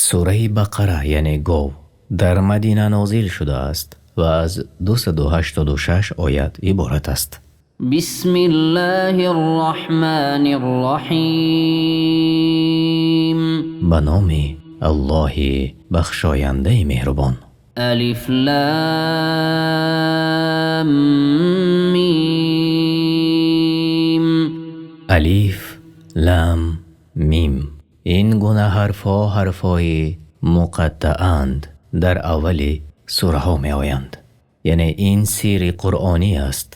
Сураи Бақара, яъне гов, дар Мадина нозил шудааст ва аз 286 оят иборат аст. Бисмиллоҳир Раҳмонир Раҳим. Ба номи Аллоҳ бахшоянда меҳрубон. Алиф Лом Мим. Алиф Лом Мим. Ин гуна ҳарфҳо ҳарфҳои муқаттаанд, дар аввали сураҳо меоянд. Яъне ин сирри қуръонӣ аст.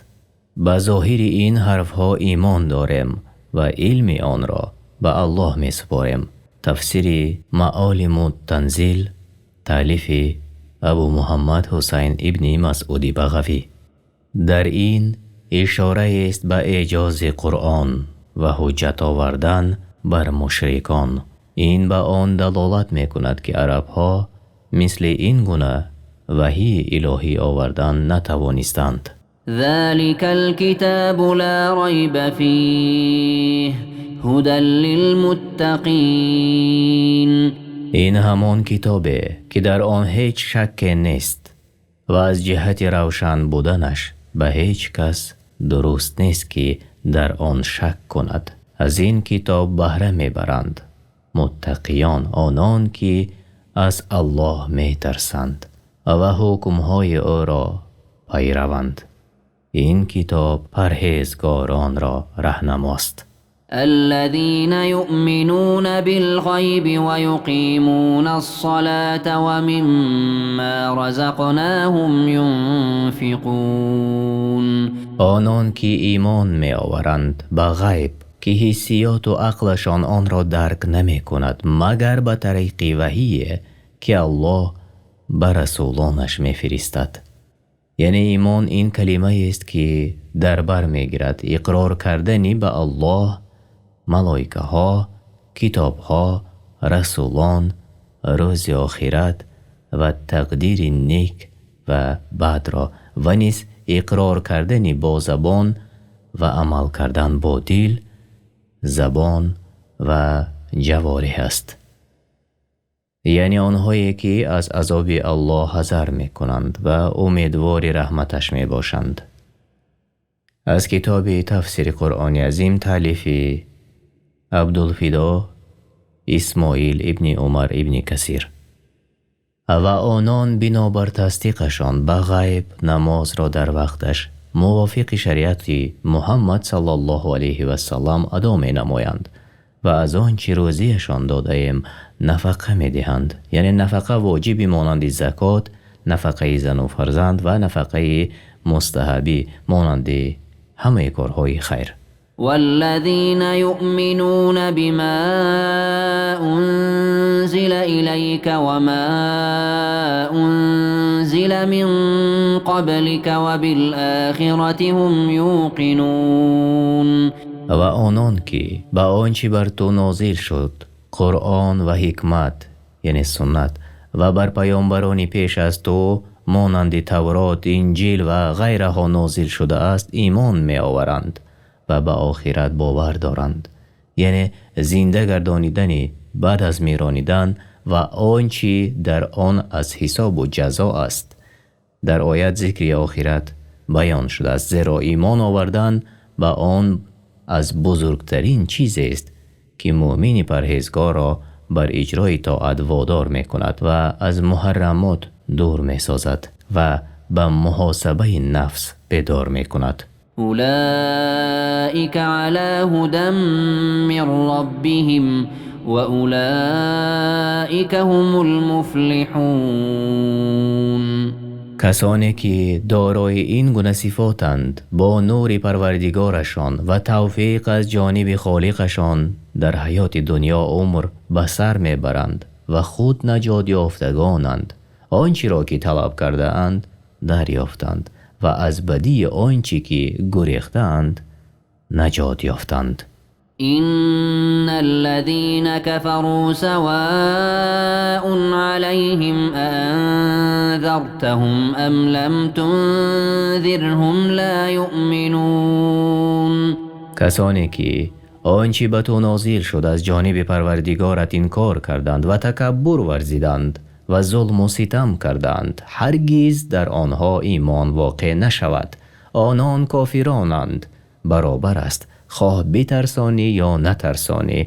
Ба зоҳири ин ҳарфҳо имон дорем ва илми онро ба Аллоҳ месупорем. Тафсири Маолимут Танзил, таълифи Абӯ Муҳаммад Ҳусайн ибни Масъуд Бағавӣ. Дар ин ишора аст ба эъҷози Қуръон ва ҳуҷҷат овардан бар мушрикон. Ин ба он далолат мекунад, ки арабҳо мисли ин гуна ваҳйи илоҳӣ овардан натавонистанд. Золикал китобу ло райба фиҳи ҳудал лилмуттақин. Ин ҳамон китобест, ки дар он ҳеҷ шакке нест ва аз ҷиҳати равшан будани он ба ҳеҷ кас дуруст нест, ки дар он шак кунад. Аз ин китоб баҳра мебаранд муттақиён, онон ки аз Аллоҳ метарсанд ва ҳукмҳои ӯро пайраванд. Ин китоб парҳезгоронро роҳнамост. Аллазина юъминуна билғайби ва юқимунас-салата ва мимма разақнаҳум юнфиқун. Онон ки имон меоваранд ба ғайб, ки ҳиссиёт ва ақлашон онро дарк намекунад, магар ба тариқи ваҳй, ки Аллоҳ ба расулонаш мефиристад. Яъне имон ин калимаест, ки дар бар мегирад иқрор кардан ба Аллоҳ, малоикаҳо, китобҳо, расулон, рӯзи охират ва тақдири нек ва бадро ва низ иқрор кардан бо забон ва амал кардан бо дил, забон ва ҷавориҳ аст. Яъне онҳое ки аз азоби Аллоҳ ҳазар мекунанд ва умедвори раҳматаш мебошанд. Аз китоби тафсири Қуръони Азим, таълифи Абдулфидо Исмоил ибни Умар ибни Касир. Ва онон бинобар тасдиқашон ба ғайб намозро дар вақташ мувофиқи шариати Муҳаммад саллаллоҳу алайҳи васаллам адо менамоянд ва аз он чи рӯзияшон додаем нафақа медиҳанд. Яъне нафақаи воҷибӣ монанди закот, нафақаи зан ва фарзанд ва нафақаи мустаҳабӣ монанди ҳамаи корҳои хайр. Валлазина юъминуна бима унзила илайка ва ма унзила мин қаблика ва бил-охирати ҳум юқинун. Ва онон ки ба он чи бар ту нозил шуд, Қуръон ва ҳикмат, яъне суннат, ва бар паёмбарони пеш аз ту монанди Таврот, Инҷил ва ғайраҳо нозил шудааст, имон меоваранд ва ба охират бовар доранд. Яъне зинда гардонидан баъд аз мирондан ва он чи дар он аз ҳисоб ва ҷазо аст. Дар оят зикри охират баён шудааст, зеро имон овардан ба он аз бузургтарин чизест, ки мӯъмини парҳезгорро бар иҷрои тоат водор мекунад ва аз муҳаррамот дур месозад ва ба муҳосибаи нафс бедор мекунад. Улоика ало ҳудан мин роббиҳим ва улоика ҳумул муфлиҳун. Касоне ки дорои ин гуна сифотанд, бо нури Парвардигорашон ва тавфиқ аз ҷониби Холиқашон дар ҳаёти дунё умр ба сар мебаранд ва худ наҷот ёфтагонанд. Он чиро ки талаб кардаанд дарёфтанд ва аз бадии он чи ки гурехтаанд наҷот ёфтанд. Инналлазина кафару саваун алайҳим аанзартаҳум ам лам тунзирҳум ло юъминун. Касоне ки Он чи ба ту нозил шуд аз ҷониби Парвардигорат инкор карданд ва такаббур варзиданд ва зулму ситам карданд, ҳаргиз дар онҳо имон воқеъ нашавад. Онон кофиронанд, баробар аст хоҳ битарсонӣ ё натарсонӣ,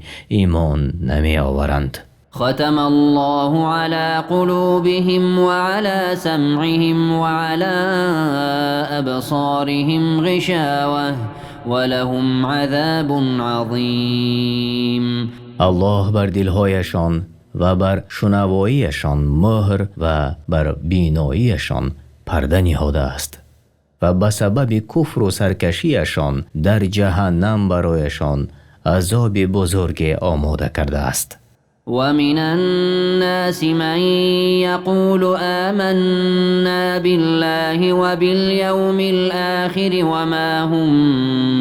имон намеоваранд. Хатамаллоҳу ало қулубиҳим ва ало самъиҳим ва ало абсориҳим ғишоватун ва лаҳум азобун азим. Аллоҳ бар дилҳояшон ва бар шунавоияшон мӯҳр ва бар биноияшон парда ниҳодааст ва ба сабаби куфру саркашиашон дар ҷаҳаннам барояшон азоби бузурге омода кардааст. Ва минан-носи ман яқулу оманно биллоҳи ва бил-явмил-охири ва мо ҳум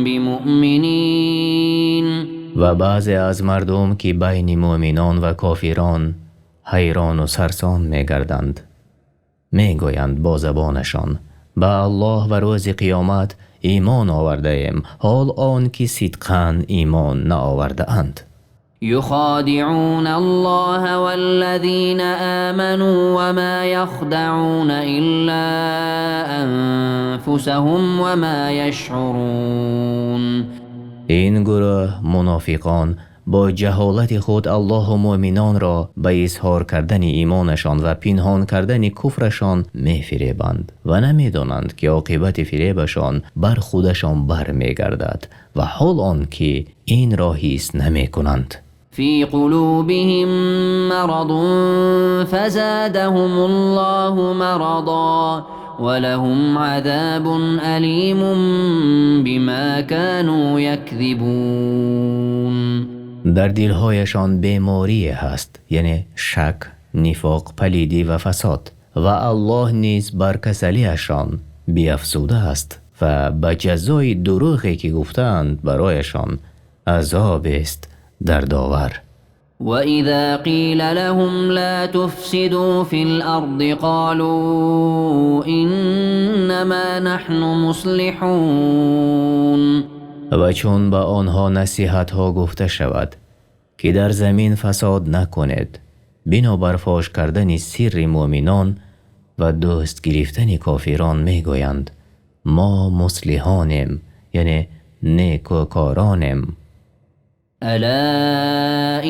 бимуъминин. Ва баъзе аз мардум ки байни мӯъминон ва кофирон ҳайрон ва сарсон мегарданд, мегӯянд бо забонашон ба Аллоҳ ва рӯзи қиёмат имон овардаем, ҳол он ки сидқан имон наовардаанд. Юходиъуналлоҳа валлазина оману ва мо яхдаъуна илло анфусаҳум ва мо яшъурун. Ин гурӯҳ мунофиқон бо ҷаҳолати худ Аллоҳ ва мӯъминонро ба изҳор кардани имонашон ва пинҳон кардани куфрашон мефиребанд ва намедонанд ки оқибати фиребашон бар худашон бармегардад ва ҳол он ки инро ҳис намекунанд. Фи қулубиҳим марадун фазодаҳумуллоҳу марадан ва лаҳум азобун алимун бимо кону якзибун. Дар дилҳояшон беморӣ ҳаст, яъне шак, нифоқ, палидӣ ва фасод, ва Аллоҳ низ бар касалиашон биафзудааст ва ба ҷазои дурӯғе ки гуфтаанд барояшон азоб аст дардовар. Ва изо қила лаҳум ло туфсиду фил-арзи қолу иннамо наҳну муслиҳун. Ва чун ба онҳо насиҳатҳо гуфта шавад ки дар замин фасод накунед, бинобар фош кардани сирри мӯъминон ва дӯст гирифтани кофирон мегӯянд мо муслиҳонем, яъне некӯкоронем. Ало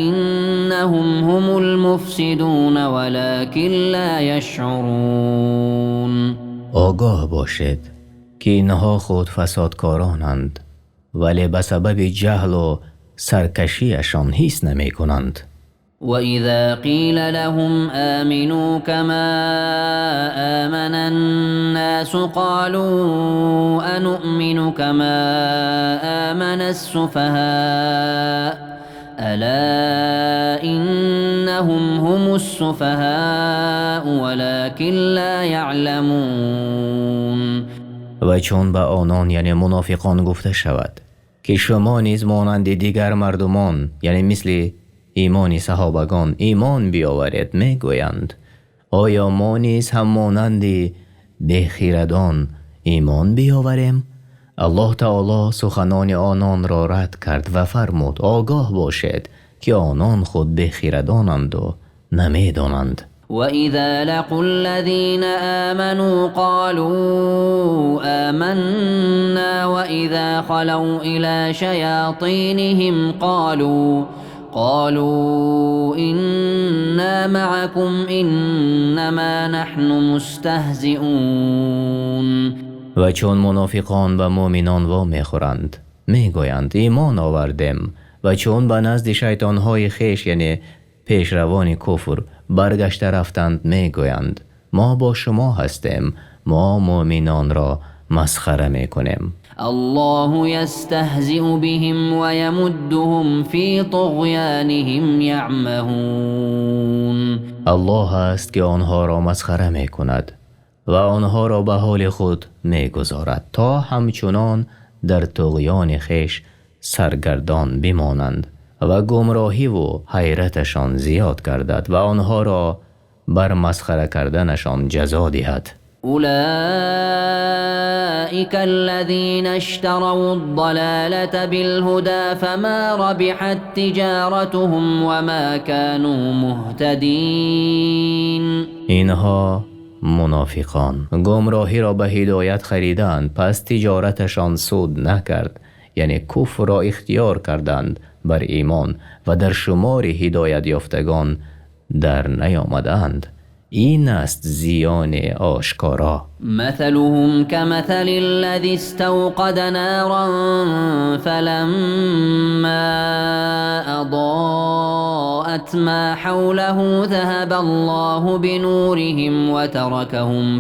иннаҳум ҳумул муфсидун валокин ло яшъурун. Огоҳ бошед ки инҳо худ фасодкоронанд, вале ба сабаби ҷаҳлу саркашиашон ҳис намекунанд. Ва изо қила лаҳум омину камо оманан-носу қолу ануъмину камо оманас-суфаҳо ало иннаҳум ҳумус-суфаҳоу валокин ло яъламун. Ва чун ба онон, яъне мунофиқон, гуфта шавад ки шумо низ монанди дигар мардумон, яъне мисли имони саҳобагон, имон биёваред, мегӯянд оё мо низ ҳам монанди бехирадон имон биёварем? Аллоҳ таъоло суханони ононро рад кард ва фармуд огоҳ бошед ки онон худ бехирадонанд ва намедонанд. Ва изо лақул-лазина оману қолу оманно ва изо халав ило шаётиниҳим қолу инно маъакум иннамо наҳну мустаҳзиун. Ва чун мунофиқон ба мӯъминон вомехӯранд, мегӯянд имон овардем, ва чун ба назди шайтонҳои хеш, яъне пешравони куфр, баргашта рафтанд, мегӯянд мо бо шумо ҳастем, мо мӯъминонро масхара мекунем. Аллоҳу ястаҳзиу биҳим ва ямуддуҳум фи туғёниҳим яъмаҳун. Аллоҳ аст ки онҳоро масхара мекунад ва онҳоро ба ҳоли худ мегузорад то ҳамчунон дар туғёни хеш саргардон бимонанд ва гумроҳӣ ва ҳайраташон зиёд гардад ва онҳоро бар масхара карданашон ҷазо диҳад. أولئك الذين اشتروا الضلالة بالهدى فما ربحت تجارتهم وما كانوا مهتدين. Инҳо мунофиқон гумроҳиро ба ҳидоят харидаанд, пас тиҷоратшон суд накард, яъне куфрро ихтиёр карданд бар имон ва дар шумори ҳидоятёфтагон дар наомаданд. Ин аст зиёни ошкоро. مثلهم كمثل الذي استوقد نارا فلما أضاءت ما حوله ذهب الله بنورهم وتركهم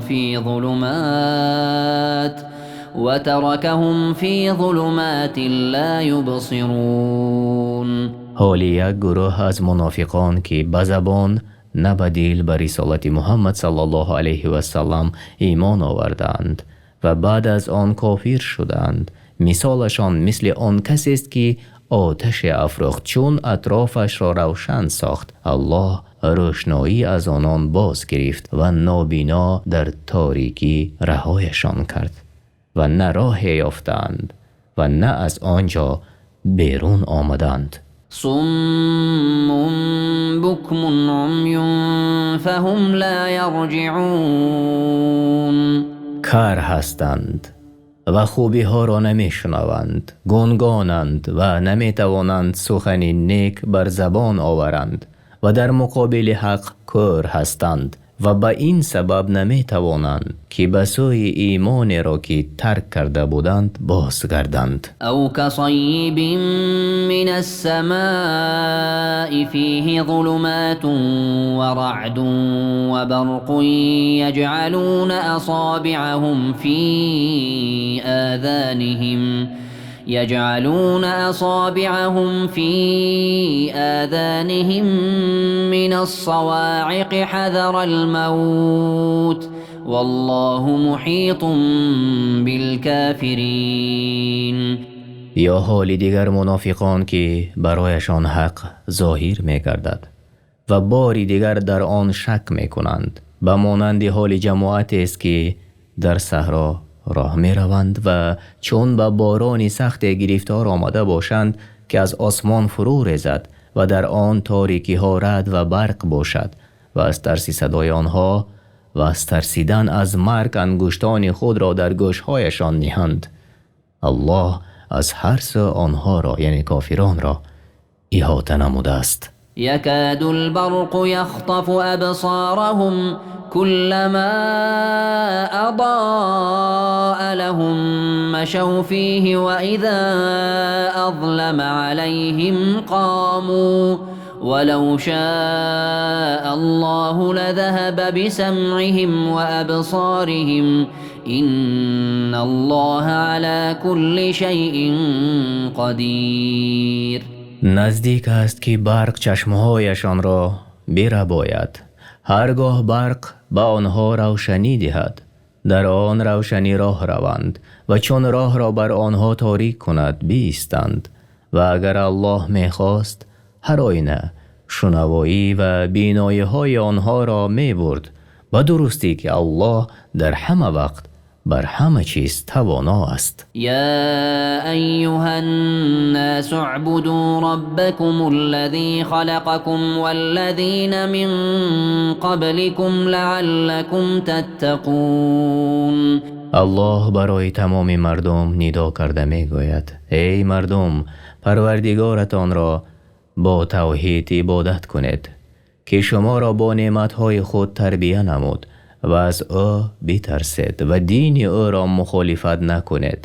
في ظلمات لا يبصرون. Ҳол як гурӯҳ аз мунофиқон, ки ба забон на ба дил ба рисолати Муҳаммад саллаллоҳу алайҳи васаллам имон овардаанд ва баъд аз он кофир шудаанд, мисолашон мисли он касест, ки оташе афрӯхт, чун атрофашро равшан сохт, Аллоҳ рӯшноӣ аз онон боз гирифт ва нобино дар торикӣ раҳояшон кард ва на роҳе ёфтанд ва на аз он ҷо берун омаданд. صم بكم عمي فهم لا يرجعون. Кар ҳастанд ва хубиҳоро намешунаванд, гунгонанд ва наметавонанд сухани нек бар забон оваранд ва дар муқобили ҳақ кӯр ҳастанд ва ба ин сабаб наметавонанд, ки ба сӯи имоне, ки тарк карда буданд, бозгарданд. أو كصيب من السماء فيه ظلمات ورعد وبرق يجعلون أصابعهم في آذانهم من الصواعق حذر الموت والله محيط بالكافرين. Ё ҳоли дигар мунофиқон, ки барояшон ҳақ зоҳир мегардад ва бори дигар дар он шак мекунанд, ба монанди ҳоли ҷамоатест, ки дар саҳро роҳ мераванд ва чун ба борони сахте гирифтор омада бошанд, ки аз осмон фурӯ резад ва дар он торикиҳо раъд ва барқ бошад ва аз тарси садои онҳо ва аз тарсидан аз марг ангуштони худро дар гӯшҳояшон ниҳанд. Аллоҳ аз ҳар сӯ онҳоро, яъне кофиронро, иҳота намудааст. يكاد البرق يخطف أبصارهم كلما أضاء لهم مشوا فيه وإذا أظلم عليهم قاموا ولو شاء الله لذهب بسمعهم وأبصارهم إن الله على كل شيء قدير. Наздик аст, ки барқ чашмҳояшонро бирабояд. Ҳаргоҳ барқ ба онҳо равшанӣ диҳад, дар он равшанӣ роҳ раванд ва чун роҳро бар онҳо торик кунад, биистанд. Ва агар Аллоҳ мехост, ҳар оина шунавоӣ ва биноиҳои онҳоро мебурд. Ба дурустӣ, ки Аллоҳ дар ҳама вақт бар ҳама чиз тавоно аст. يا أيها الناس اعبدوا ربكم الذي خلقكم والذين من قبلكم لعلكم تتقون. Аллоҳ барои тамоми мардум нидо карда мегӯяд: эй мардум, Парвардигоратонро бо тавҳид ибодат кунед, ки шуморо бо неъматҳои худ тарбия намуд ва аз ӯ битарсед ва дини ӯро мухолифат накунед.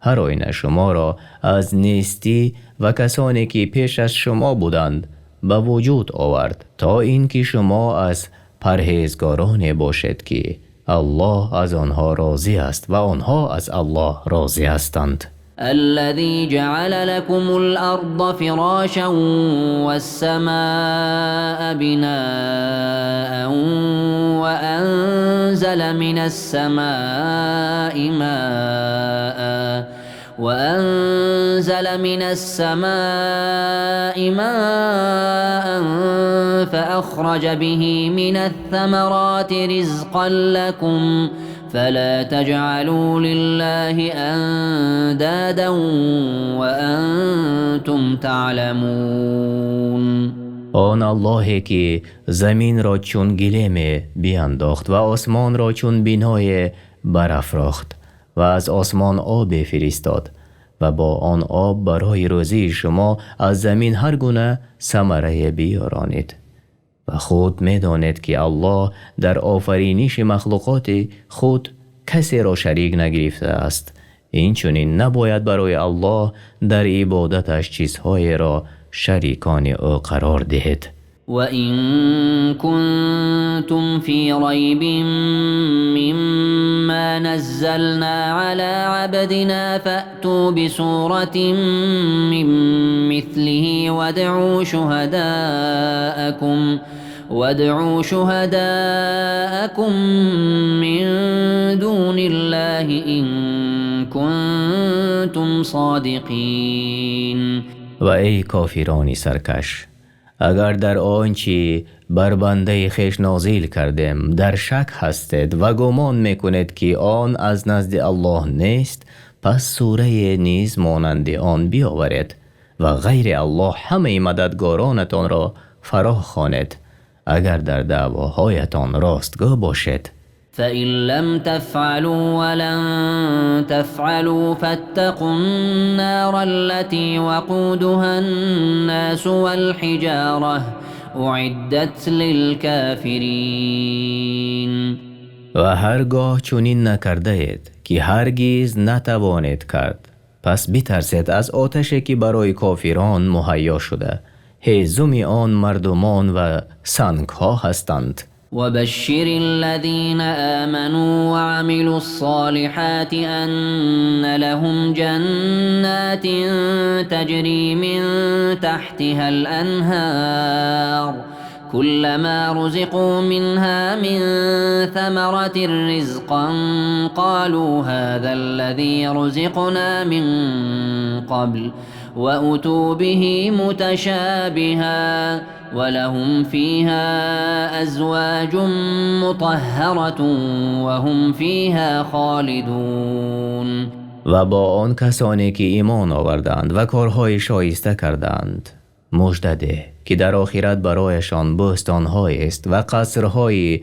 Ҳар оина шуморо аз нестӣ ва касоне, ки пеш аз шумо буданд, ба вуҷуд овард, то инки шумо аз парҳезгороне бошед, ки Аллоҳ аз онҳо розӣ аст ва онҳо аз Аллоҳ розӣ ҳастанд. الذي جعل لكم الأرض فراشا والسماء بناء وأنزل من السماء ماء فأخرج به من الثمرات رزقا لكم فلا تجعلوا لله أندادا وأنتم تعلمون. Он Аллоҳе ки заминро чун гилеме биандохт ва осмонро чун биное барафрохт ва аз осмон обе фиристод ва бо он об барои рӯзии шумо аз замин ҳар гуна самарае биёронид. Ва худ медонед ки Аллоҳ дар офариниши махлуқоти худ касеро шарик нагирифтааст. Инчунин набояд барои Аллоҳ дар ибодаташ чизҳоеро шарикони ӯ қарор диҳед. وَإِن كُنتُمْ فِي رَيْبٍ مِّمَّا نَزَّلْنَا عَلَى عَبْدِنَا فَأْتُوا بِسُورَةٍ مِّن مِّثْلِهِ وَادْعُوا شُهَدَاءَكُم مِّن دُونِ اللَّهِ إِن كُنتُمْ صَادِقِينَ. Ва эй кофирони саркаш, агар дар он чи бар бандаи хеш нозил кардем дар шак ҳастед ва гумон мекунед ки он аз назди Аллоҳ нест, пас сурае низ монанди он биёваред ва ғайри Аллоҳ ҳамаи мададгоронатонро фаро хонед, агар дар даъвоҳоятон ростгӯ бошед. فَإِن لَّمْ تَفْعَلُوا وَلَن تَفْعَلُوا فَاتَّقُوا النَّارَ الَّتِي وَقُودُهَا النَّاسُ وَالْحِجَارَةُ أُعِدَّتْ لِلْكَافِرِينَ. Ва ҳаргоҳ чунин накардаед ки ҳаргиз натавонед кард, пас битарсед аз оташе ки барои кофирон муҳайё шуда, ҳезуми он мардумон ва сангҳо ҳастанд. وبشر الذين آمنوا وعملوا الصالحات أن لهم جنات تجري من تحتها الأنهار كلما رزقوا منها من ثمرة رزقا قالوا هذا الذي رزقنا من قبل وأتوا به متشابها ولهم فيها أزواج مطهرة وهم فيها خالدون. Ва бо он касоне ки имон оварданд ва корҳои шоиста карданд мужда деҳ ки дар охират барояшон бӯстонҳоест ва қасрҳои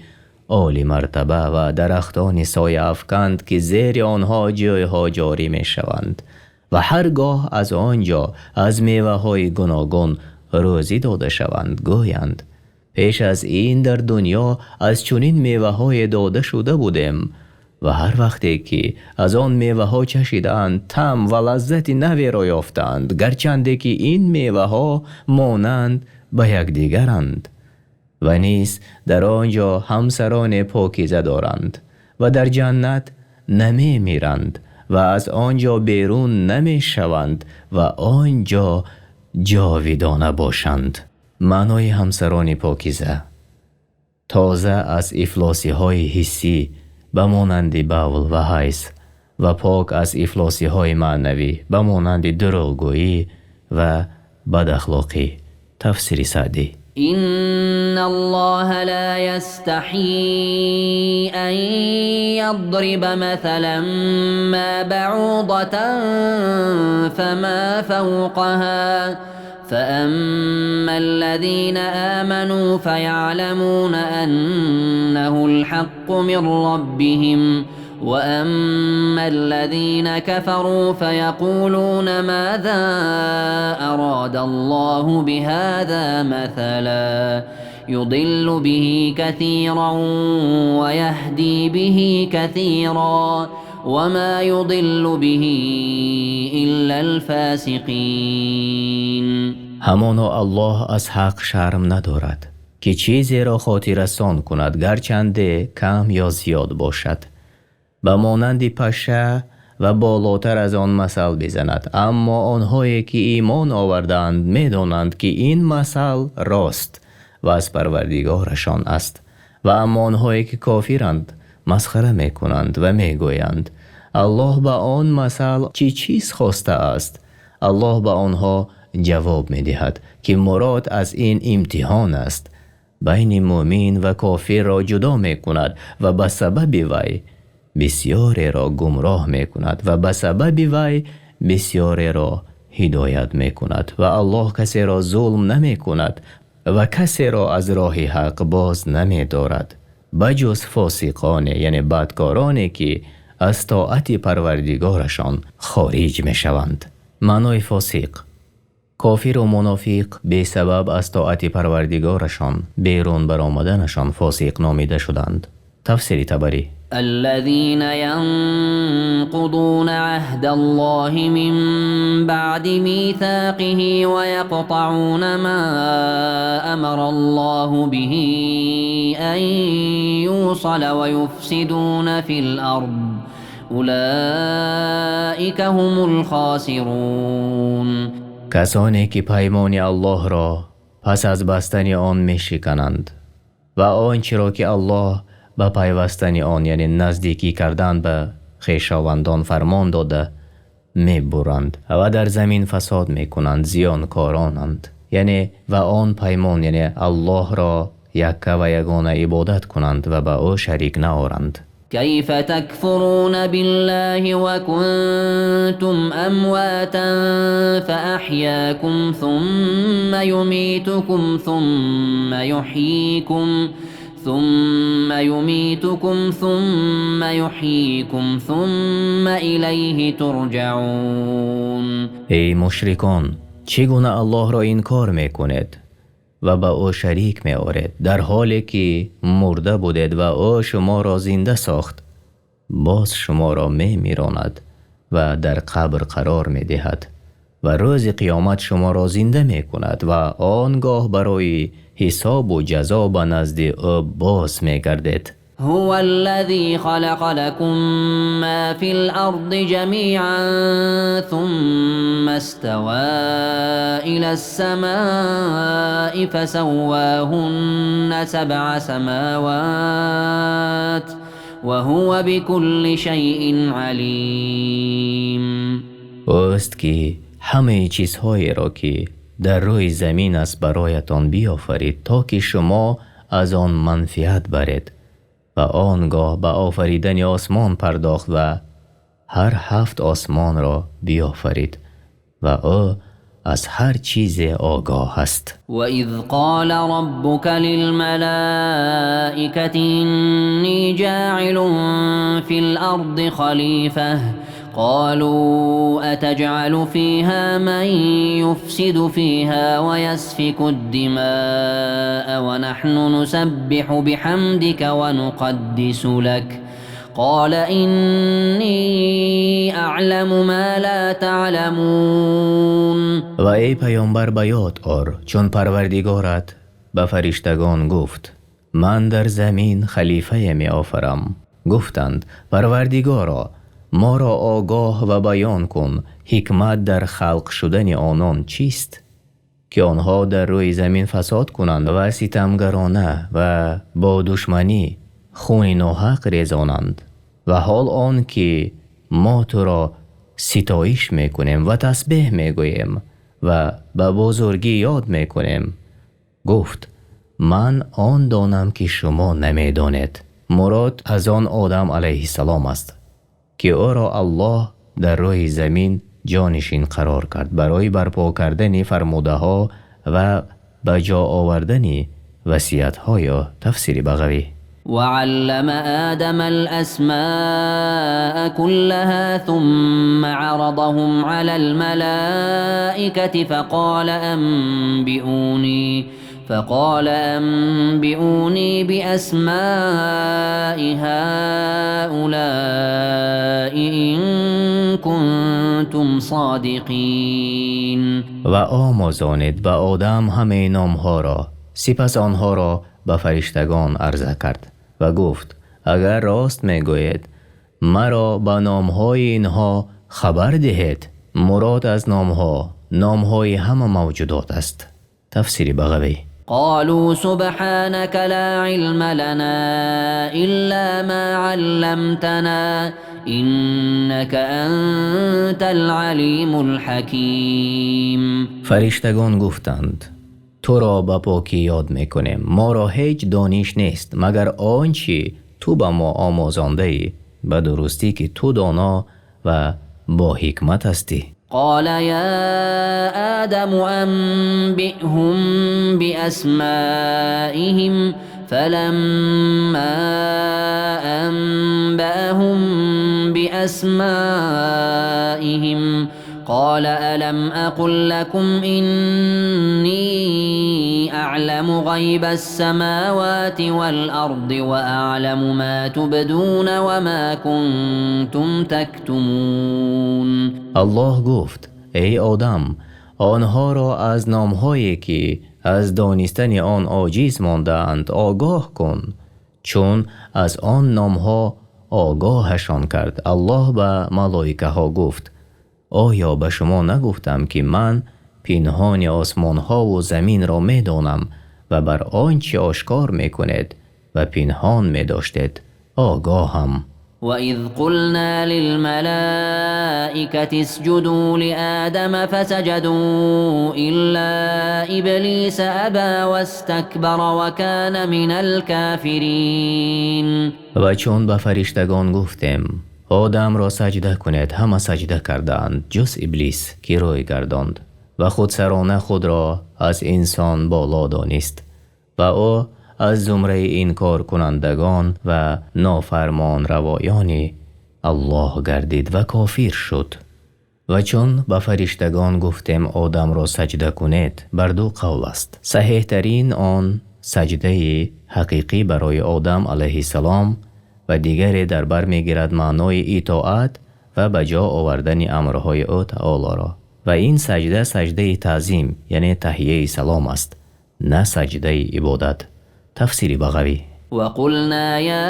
олимартаба ва дарахтони сояафканд ки зери онҳо ҷӯйҳо ҷорӣ мешаванд ва ҳаргоҳ аз он ҷо аз меваҳои гуногун рӯзӣ дода шаванд, гӯянд пеш аз ин дар дунё аз чунин меваҳое дода шуда будем. Ва ҳар вақте ки аз он меваҳо чашидаанд, таъм ва лаззати наверо ёфтаанд, гарчанде ки ин меваҳо монанд ба якдигаранд. Ва низ дар он ҷо ҳамсароне покиза доранд ва дар ҷаннат намемиранд ва аз он ҷо берун намешаванд ва он ҷо ҷовидона бошанд. Маънои ҳамсарони покиза тоза аз ифлосиҳои ҳиссӣ ба монанди бавл ва ҳайз ва пок аз ифлосиҳои маънавӣ ба монанди дурӯғгӯӣ ва бадахлоқӣ. Тафсири Саъдӣ. إن الله لا يستحيي أن يضرب مثلا ما بعوضة فما فوقها فأما الذين آمنوا فيعلمون أنه الحق من ربهم وأما الذين كفروا فيقولون ماذا أراد الله بهذا مثلا يضل به كثيرا ويهدي به كثيرا وما يضل به إلا الفاسقين. Ҳамоно Аллоҳ аз ҳақ шарм надорад ки чизеро хотиррасон кунад, гарчанде кам ё зиёд бошад, ба монанди паша ва болотар аз он масал бизанад. Аммо онҳое ки имон овардаанд медонанд ки ин масал рост ва аз Парвардигорашон аст. Ва аммо онҳое ки кофиранд масхара мекунанд ва мегӯянд Аллоҳ ба он масал чӣ чиз хостааст? Аллоҳ ба онҳо ҷавоб медиҳад ки мурод аз ин имтиҳон аст, байни мӯмин ва кофирро ҷудо мекунад ва ба сабаби вай Бисёреро гумроҳ мекунад ва ба сабаби вай бисёреро ҳидоят мекунад ва Аллоҳ касеро зулм намекунад ва касеро аз роҳи ҳақ боз намедорад ба ҷуз фосиқон, яъне бадкороне ки аз тоати Парвардигорашон хориҷ мешаванд. Маънои фосиқ: кофир ва мунофиқ бесабаб аз тоати Парвардигорашон берун баромаданашон фосиқ номида шуданд. Тафсири Табарӣ. الذين ينقضون عهد الله من بعد ميثاقه ويقطعون ما أمر الله به أن يوصل ويفسدون في الأرض أولئك هم الخاسرون. Касоне ки паймони Аллоҳро пас аз бастани он мешикананд ва он чиро ки Аллоҳ ба пайвастани он, яъне наздикӣ кардан ба хешовандон, фармон дода, мебуранд ва дар замин фасод мекунанд, зиёнкоронанд. Яъне ва он паймон, яъне Аллоҳро якка ва ягона ибодат кунанд ва ба ӯ шарик наоранд. كيف تكفرون بالله وكنتم أمواتا فأحياكم ثم يميتكم ثم يحييكم ثم إليه ترجعون. Эй мушрикон, чӣ гуна Аллоҳро инкор мекунед ва ба ӯ шарик меоред, дар ҳоле ки мурда будед ва ӯ шуморо зинда сохт, боз шуморо мемиронад ва дар қабр қарор медиҳад ва рӯзи қиёмат шуморо зинда мекунад ва он гоҳ барои ҳисоб ва ҷазо ба назди ӯ боз мегардед. هو الذي خلق لكم ما في الأرض جميعا ثم استوى إلى السماء فسواهن 7 سماوات وهو بكل شيء عليم. Ӯст ки ҳамаи чизҳоеро ки дар рӯи замин аст бароятон биёфарид, то ки шумо аз он манфиат баред, ва он гоҳ ба офаридани осмон пардохт ва ҳар 7 осмонро биёфарид ва ӯ аз ҳар чизе огоҳ аст. وإذ قال ربك للملائكة إني جاعل في الأرض خليفة قالوا أتجعل فيها من يفسد فيها ويسفك الدماء ونحن نسبح بحمدك ونقدس لك قال إني أعلم ما لا تعلمون. Ва эй паёмбар, ба ёд ор, чун Парвардигорат ба фариштагон гуфт: ман дар замин халифае меофарам. Гуфтанд: Парвардигоро, моро огоҳ ва баён кун, ҳикмат дар халқ шудани онон чист, ки онҳо дар рӯи замин фасод кунанд ва ситамгарона ва бо душманӣ хуни ноҳақ резонанд, ва ҳол он ки мо туро ситоиш мекунем ва тасбеҳ мегӯем ва ба бузургӣ ёд мекунем. Гуфт: ман он донам ки шумо намедонед. Мурод аз он Одам алайҳиссалом аст, ки ӯро Аллоҳ дар рӯи замин ҷонишин қарор кард барои барпо кардани фармудаҳо ва ба ҷо овардани васиятҳои ӯ. Тафсири Бағавӣ. وعلم آدم الأسماء كلها ثم عرضهم على الملائكة فقال أنبئوني بأسماء هؤلاء إن كنتم صادقين. Ва омӯзонид ба Одам ҳамаи номҳоро, сипас онҳоро ба фариштагон арза кард ва гуфт: агар рост мегӯед, маро ба номҳои инҳо хабар диҳед. Мурод аз номҳо номҳои ҳама мавҷудот аст. Тафсири Бағавӣ. قالوا سبحانك لا علم لنا إلا ما علمتنا إنك أنت العليم الحكيم. Фариштагон гуфтанд: туро ба покӣ ёд мекунем, моро ҳеҷ дониш нест магар он чи ту ба мо омӯзондаӣ. Ба дурустӣ ки ту доно ва бо ҳикмат ҳастӣ. قال يا آدم أنبئهم بأسمائهم فلما أنبأهم بأسمائهم قال ألم أقل لكم إني أعلم غيب السماوات والأرض وأعلم ما تبدون وما كنتم تكتمون. Аллоҳ гуфт: эй Одам, онҳоро аз номҳое ки аз донистани он оҷиз мондаанд огоҳ кун. Чун аз он номҳо огоҳашон кард, Аллоҳ ба малоикаҳо гуфт: оё ба шумо нагуфтам ки ман пинҳони осмонҳову заминро медонам ва бар он чи ошкор мекунед ва пинҳон медоштед огоҳам. وإذ قلنا للملائكة اسجدوا لآدم فسجدوا إلا إبليس أبى واستكبر وكان من الكافرين. Ва чун ба фариштагон гуфтем: Одамро саҷда кунед, ҳама саҷда кардаанд ҷуз Иблис ки рӯй гардонд ва худсарона худро аз инсон боло донист ва ӯ аз зумраи инкоркунандагон ва нофармонравоёни Аллоҳ гардид ва кофир шуд. Ва чун ба фариштагон гуфтем Одамро саҷда кунед, бар ду қавл аст. Саҳеҳтарин он саҷдаи ҳақиқӣ барои Одам алайҳиссалом ва дигаре дар бар мегирад маънои итоат ва ба ҷо овардани амрҳои ӯ таолоро. Ва ин саҷда саҷдаи таъзим, яъне таҳияи салом аст, на саҷдаи ибодат. Тафсири Бағавӣ. وقلنا يا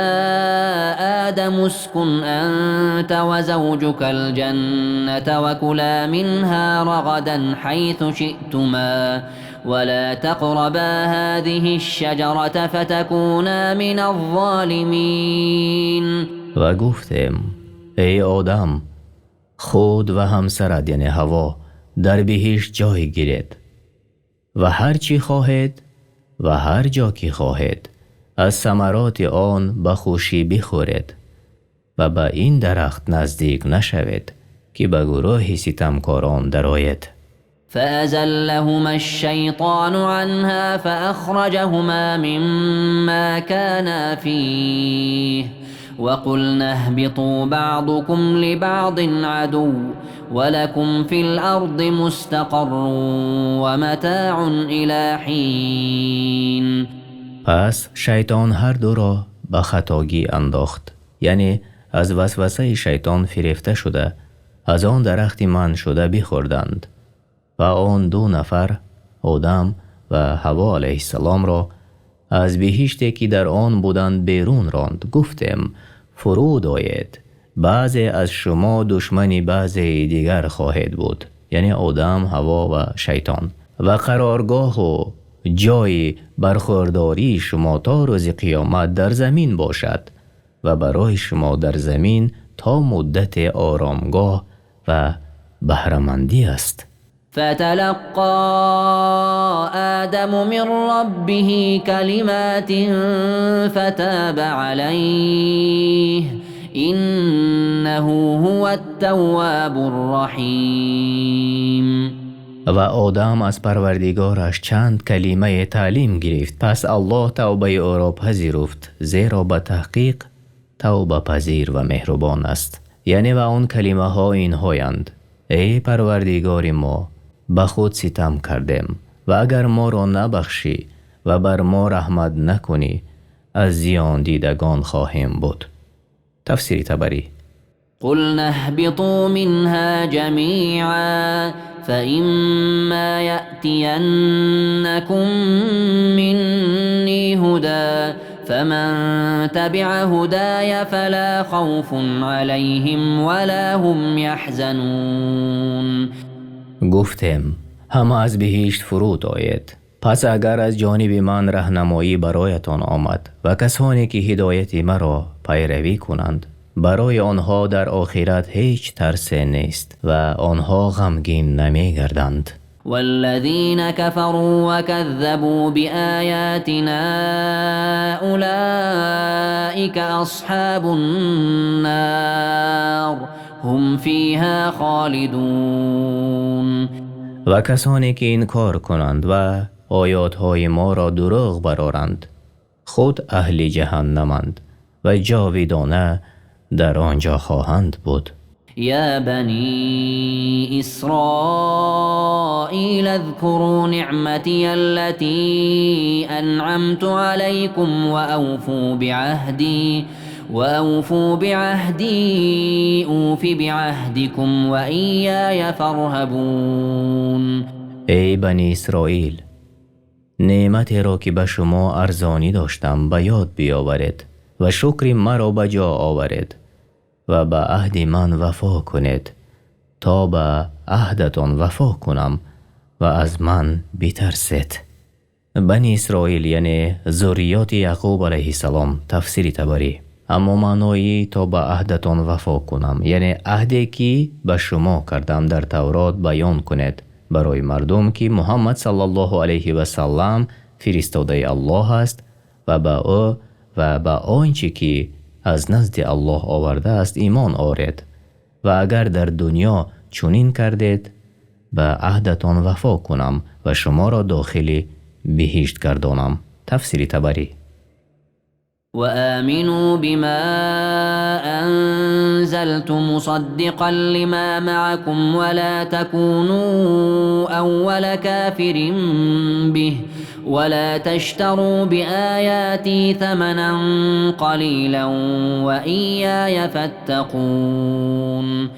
آدم اسكن أنت وزوجك الجنة وكلا منها رغدا حيث شئتما ولا تقربا هذه الشجرة فتكونا من الظالمين. Ва гуфтем: эй Одам, худ ва ҳамсарат, яъне Ҳаво, дар биҳишт ҷой гиред ва ҳар чӣ хоҳед ва ҳар ҷо ки хоҳед аз самароти он ба хушӣ бихӯред ва ба ин дарахт наздик нашавед ки ба гурӯҳи ситамкорон дароед. فأزلهما الشيطان عنها فأخرجهما مما كانا فيه وقلنا اهبطوا بعضكم لبعض عدو ولكم في الأرض مستقر ومتاع إلى حين. Пас шайтон ҳар дуро ба хатогӣ андохт, яъне аз васвасаи шайтон фирефта шуда аз он дарахти манъшуда бихӯрданд ва он ду нафар, Одам ва Ҳаво алайҳиссаломро аз биҳиште ки дар он буданд берун ронд. Гуфтем: фуруд оед, баъзе аз шумо душмани баъзеи дигар хоҳед буд, яъне Одам, Ҳаво ва шайтон, ва қароргоҳу ҷойи бархӯрдории шумо то рӯзи қиёмат дар замин бошад ва барои шумо дар замин то муддате оромгоҳ ва баҳрамандӣ аст. فتلقى آدم من ربه كلمات فتاب عليه إنه هو التواب الرحيم. Ва Одам аз Парвардигораш чанд калимае таълим гирифт, пас Аллоҳ тавбаи ӯро пазируфт, зеро ба таҳқиқ тавбапазир ва меҳрубон аст. Яъне ва он калимаҳо инҳоянд: эй Парвардигори мо, ба худ ситам кардем ва агар моро набахшӣ ва бар мо раҳмат накунӣ, аз зиёндидагон хоҳем буд. Тафсири Табарӣ. قلنا اهبطوا منها جميعا فإما يأتينكم مني هدى فمن تبع هداي فلا خوف عليهم ولا هم يحزنون. Гуфтем: ҳама аз биҳишт фуруд оед. Пас агар аз ҷониби ман раҳнамоӣ бароятон омад ва касоне ки ҳидояти маро пайравӣ кунанд, барои онҳо дар охират ҳеҷ тарсе нест ва онҳо ғамгин намегарданд. والذين كفروا وكذبوا بآياتنا أولئك أصحاب النار هم فيها خالدون. Ва касоне ки инкор кунанд ва оятҳои моро дурӯғ бароранд, худ аҳли ҷаҳаннаманд ва ҷовидона дар он ҷо хоҳанд буд. يا بني إسرائيل اذكروا نعمتي التي أنعمت عليكم وأوفوا بعهدي أوف بعهدكم وإياي فارهبون. Эй Бани Исроил, неъматеро ки ба шумо арзонӣ доштам ба ёд биёваред ва шукри маро ба ҷо оваред ва ба аҳди ман вафо кунед, то ба аҳдатон вафо кунам ва аз ман битарсед. Бани Исроил яъне зурриёти Яъқуб алайҳиссалом, тафсири Табарӣ. Аммо маънои то ба аҳдатон вафо кунам, яъне аҳде ки ба шумо кардам дар Таврот баён кунед барои мардум, ки Муҳаммад саллаллоҳу алайҳи васаллам фиристодаи Аллоҳ аст ва ба ӯ ва ба он чӣ ки аз назди Аллоҳ овардааст имон оред, ва агар дар дунё чунин кардед, ба аҳдатон вафо кунам ва шуморо дохили биҳишт гардонам. Тафсири Табарӣ. وآمنوا بما أنزلت مصدقا لما معكم ولا تكونوا أول كافر به ولا تشتروا بآياتي ثمنا قليلا وإياي فاتقون.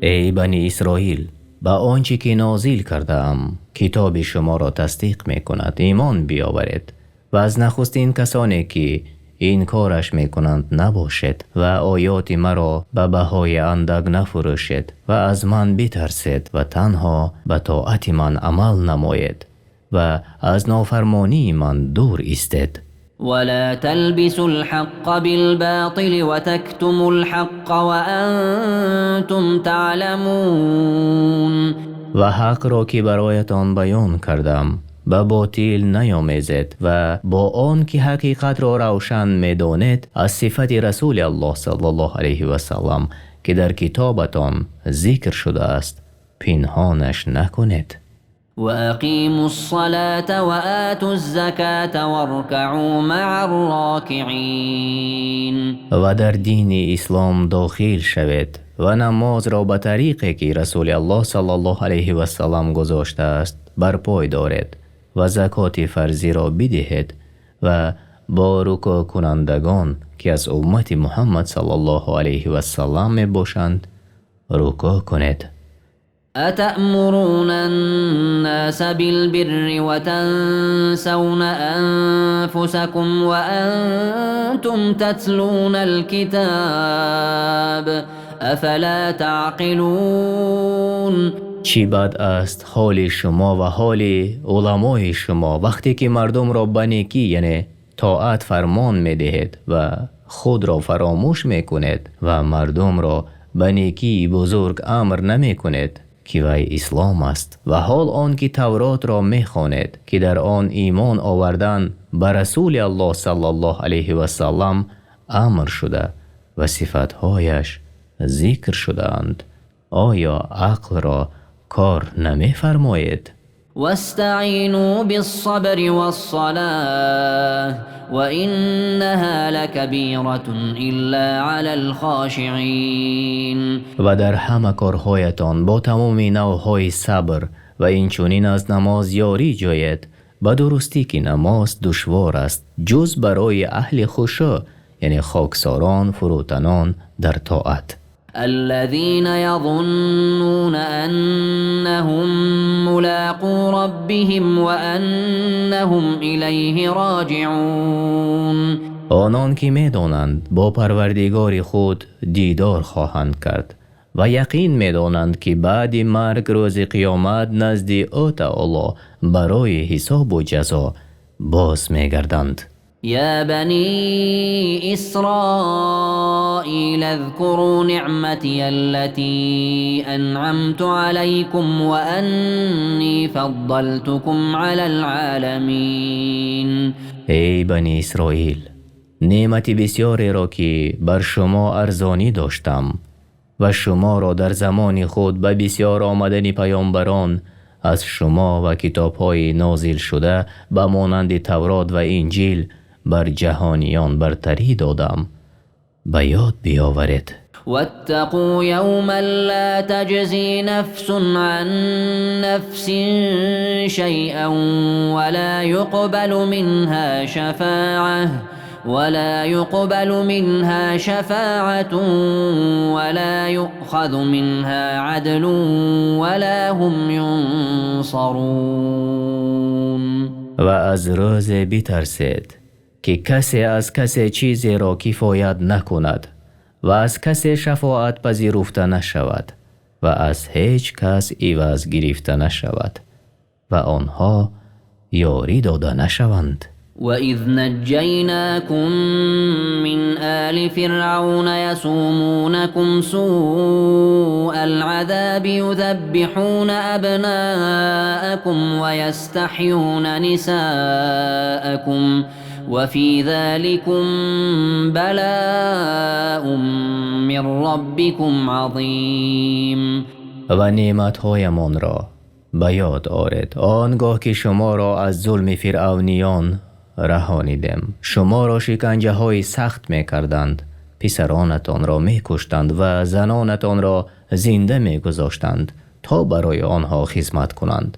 Эй Бани Исроил, ба он чӣ ки нозил кардаам, китоби шуморо тасдиқ мекунад, имон биёваред ва аз нахустин касоне ки инкораш мекунанд набошед ва оёти маро ба баҳои андак нафурӯшед ва аз ман битарсед ва танҳо ба тоати ман амал намоед ва аз нофармонии ман дур истед. ولا تلبسوا الحق بالباطل وتكتموا الحق وأنتم تعلمون. Ва ҳақро ки бароятон баён кардам ба ботил наёмезед ва бо он ки ҳақиқатро равшан медонед аз сифати Расули Аллоҳ саллаллоҳу алайҳи васаллам ки дар китобатон зикр шудааст пинҳонаш накунед. وأقيموا الصلاة وآتوا الزكاة واركعوا مع الراكعين. Ва дар дини ислом дохил шавед ва намозро ба тариқе ки Расули Аллоҳ саллаллоҳу алайҳи васаллам гузоштааст барпой доред ва закоти фарзиро бидиҳед ва бо рукӯъкунандагон ки аз уммати Муҳаммад саллаллоҳу алайҳи васаллам мебошанд рукӯъ кунед. أتأمرون الناس بالبر وتنسون أنفسكم وأنتم تتلون الكتاب أفلا تعقلون. Чӣ бад аст ҳоли шумо ва ҳоли уламои шумо вақте ки мардумро ба некӣ, яъне тоат фармон медиҳед ва худро фаромӯш мекунед ва мардумро ба некии бузург амр намекунед, ки вай ислом аст, ва ҳол он ки Тавротро мехонед, ки дар он имон овардан ба Расули Аллоҳ саллаллоҳу алайҳи васаллам амр шуда ва сифатҳояш зикр шудаанд. Оё ақлро кор намефармоед? واستعينوا بالصبر والصلاة وإنها لكبيرة إلا على الخاشعين. Ва дар ҳама корҳоятон бо тамоми навъҳои сабр ва инчунин аз намоз ёрӣ ҷӯед. Ба дурустӣ ки намоз душвор аст ҷуз барои аҳли хушӯъ, яъне хоксорон, фурӯтанон дар тоат. الذين يظنون أنهم ملاقو ربهم وأنهم إليه راجعون. Онон ки медонанд бо Парвардигори худ дидор хоҳанд кард ва яқин медонанд ки баъди марг рӯзи қиёмат назди ӯ таоло барои ҳисобу ҷазо боз мегарданд. يا بني إسرائيل اذكروا نعمتي التي أنعمت عليكم وأني فضلتكم على العالمين. Эй Бани Исроил, Неъмати бисёреро, ки бар шумо арзонӣ доштам ва шуморо дар замони худ ба бисёр омадани паёмбарон аз шумо ва китобҳои нозилшуда ба монанди Тавроту Инҷил бар ҷаҳониён бартарӣ додам, ба ёд биёваред. واتقوا يوما لا تجزي نفس عن نفس شيئا ولا يقبل منها شفاعة ولا يقبل منها شفاعة ولا يؤخذ منها عدل ولا هم ينصرون. Ва аз рӯзе битарсед, ки касе аз касе чизеро кифоят накунад ва аз касе шафоат пазируфта нашавад ва аз ҳеҷ кас иваз гирифта нашавад ва онҳо ёрӣ дода нашаванд. وإذ نجيناكم من آل فرعون يسومونكم سوء العذاب يذبحون أبناءكم ويستحيون نساءكم وفي ذلكم بلاء من ربكم عظيم. Ва неъматҳоямонро ба ёд оред, он гоҳ ки шуморо аз зулми фиръавниён раҳонидем. Шуморо шиканҷаҳои сахт мекарданд, писаронатонро мекуштанд ва занонатонро зинда мегузоштанд, то барои онҳо хизмат кунанд.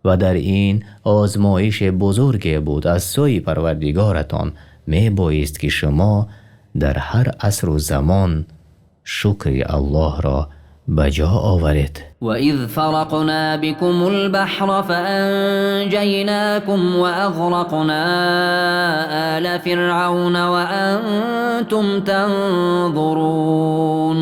Ва дар ин озмоиши бузурге буд аз сӯи Парвардигоратон. Мебоист ки шумо дар ҳар асру замон шукри Аллоҳро ба ҷо оваред. وإذ فرقنا بكم البحر فأنجيناكم وأغرقنا آل فرعون وأنتم تنظرون.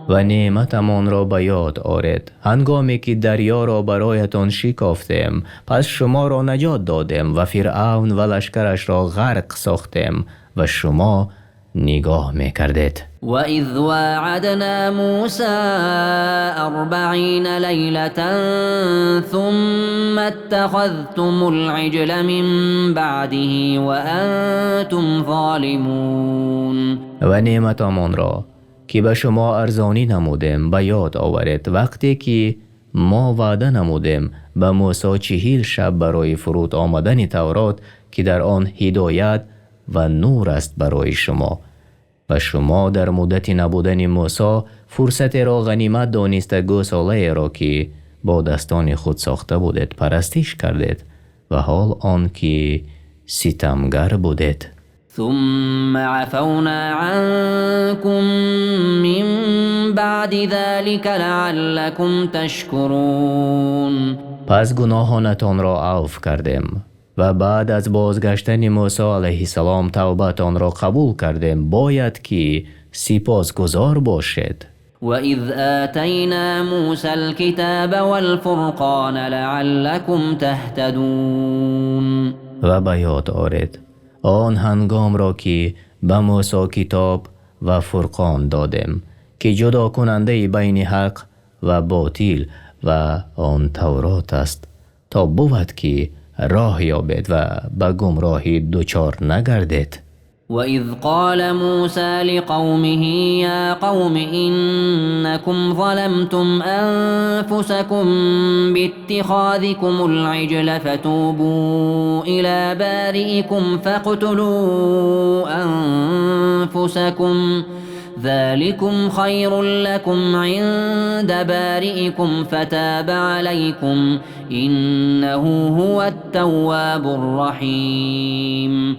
Ва неъматамонро ба ёд оред, ҳангоме ки дарёро бароятон шикофтем, пас шуморо наҷот додем ва Фиръавн ва лашкарашро ғарқ сохтем ва шумо нигоҳ мекардед. وإذ واعدنا موسى 40 ليلة ثم اتخذتم العجل من بعده وأنتم ظالمون. Ва неъматамонро, ки ба шумо арзонӣ намудем, ба ёд оваред, вақте ки мо ваъда намудем ба Мусо 40 шаб барои фуруд омадани Таврот, ки дар он ҳидоят ва нур аст барои шумо. Ва шумо дар муддати набудани Мусо фурсатеро ғанимат дониста гӯсолаеро, ки бо дастони худ сохта будед, парастиш кардед ва ҳол он ки ситамгар будед. ثم عفونا عنكم من بعد ذلك لعلكم تشكرون. Пас гуноҳонатонро авф кардем ва баъд аз бозгаштани Мусо алайҳиссалом тавбатонро қабул кардем, бояд ки сипосгузор бошед. وإذ آتينا موسى الكتاب والفرقان لعلكم تهتدون. Ва ба ёд оред он ҳангомро, ки ба Мусо китоб ва фурқон додем, ки ҷудокунандаи байни ҳақ ва ботил ва он Таврот аст, то бувад ки роҳ ёбед ва ба гумроҳӣ дучор нагардед. وإذ قال موسى لقومه يا قوم إنكم ظلمتم أنفسكم باتخاذكم العجل فتوبوا إلى بارئكم فاقتلوا أنفسكم ذلكم خير لكم عند بارئكم فتاب عليكم إنه هو التواب الرحيم.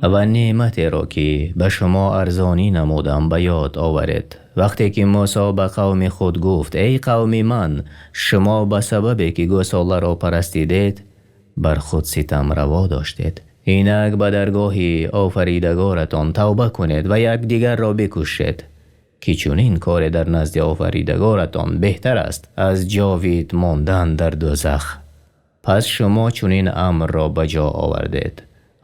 Ва неъматеро, ки ба шумо арзонӣ намудам, ба ёд оваред, вақте ки Мусо ба қавми худ гуфт: эй қавми ман, шумо ба сабабе ки гӯсоларо парастидед, бар худ ситам раво доштед. Инак ба даргоҳи офаридагоратон тавба кунед ва якдигарро бикушед, ки чунин коре дар назди офаридагоратон беҳтар аст аз ҷовид мондан дар дӯзах. Пас шумо чунин амрро ба ҷо овардед.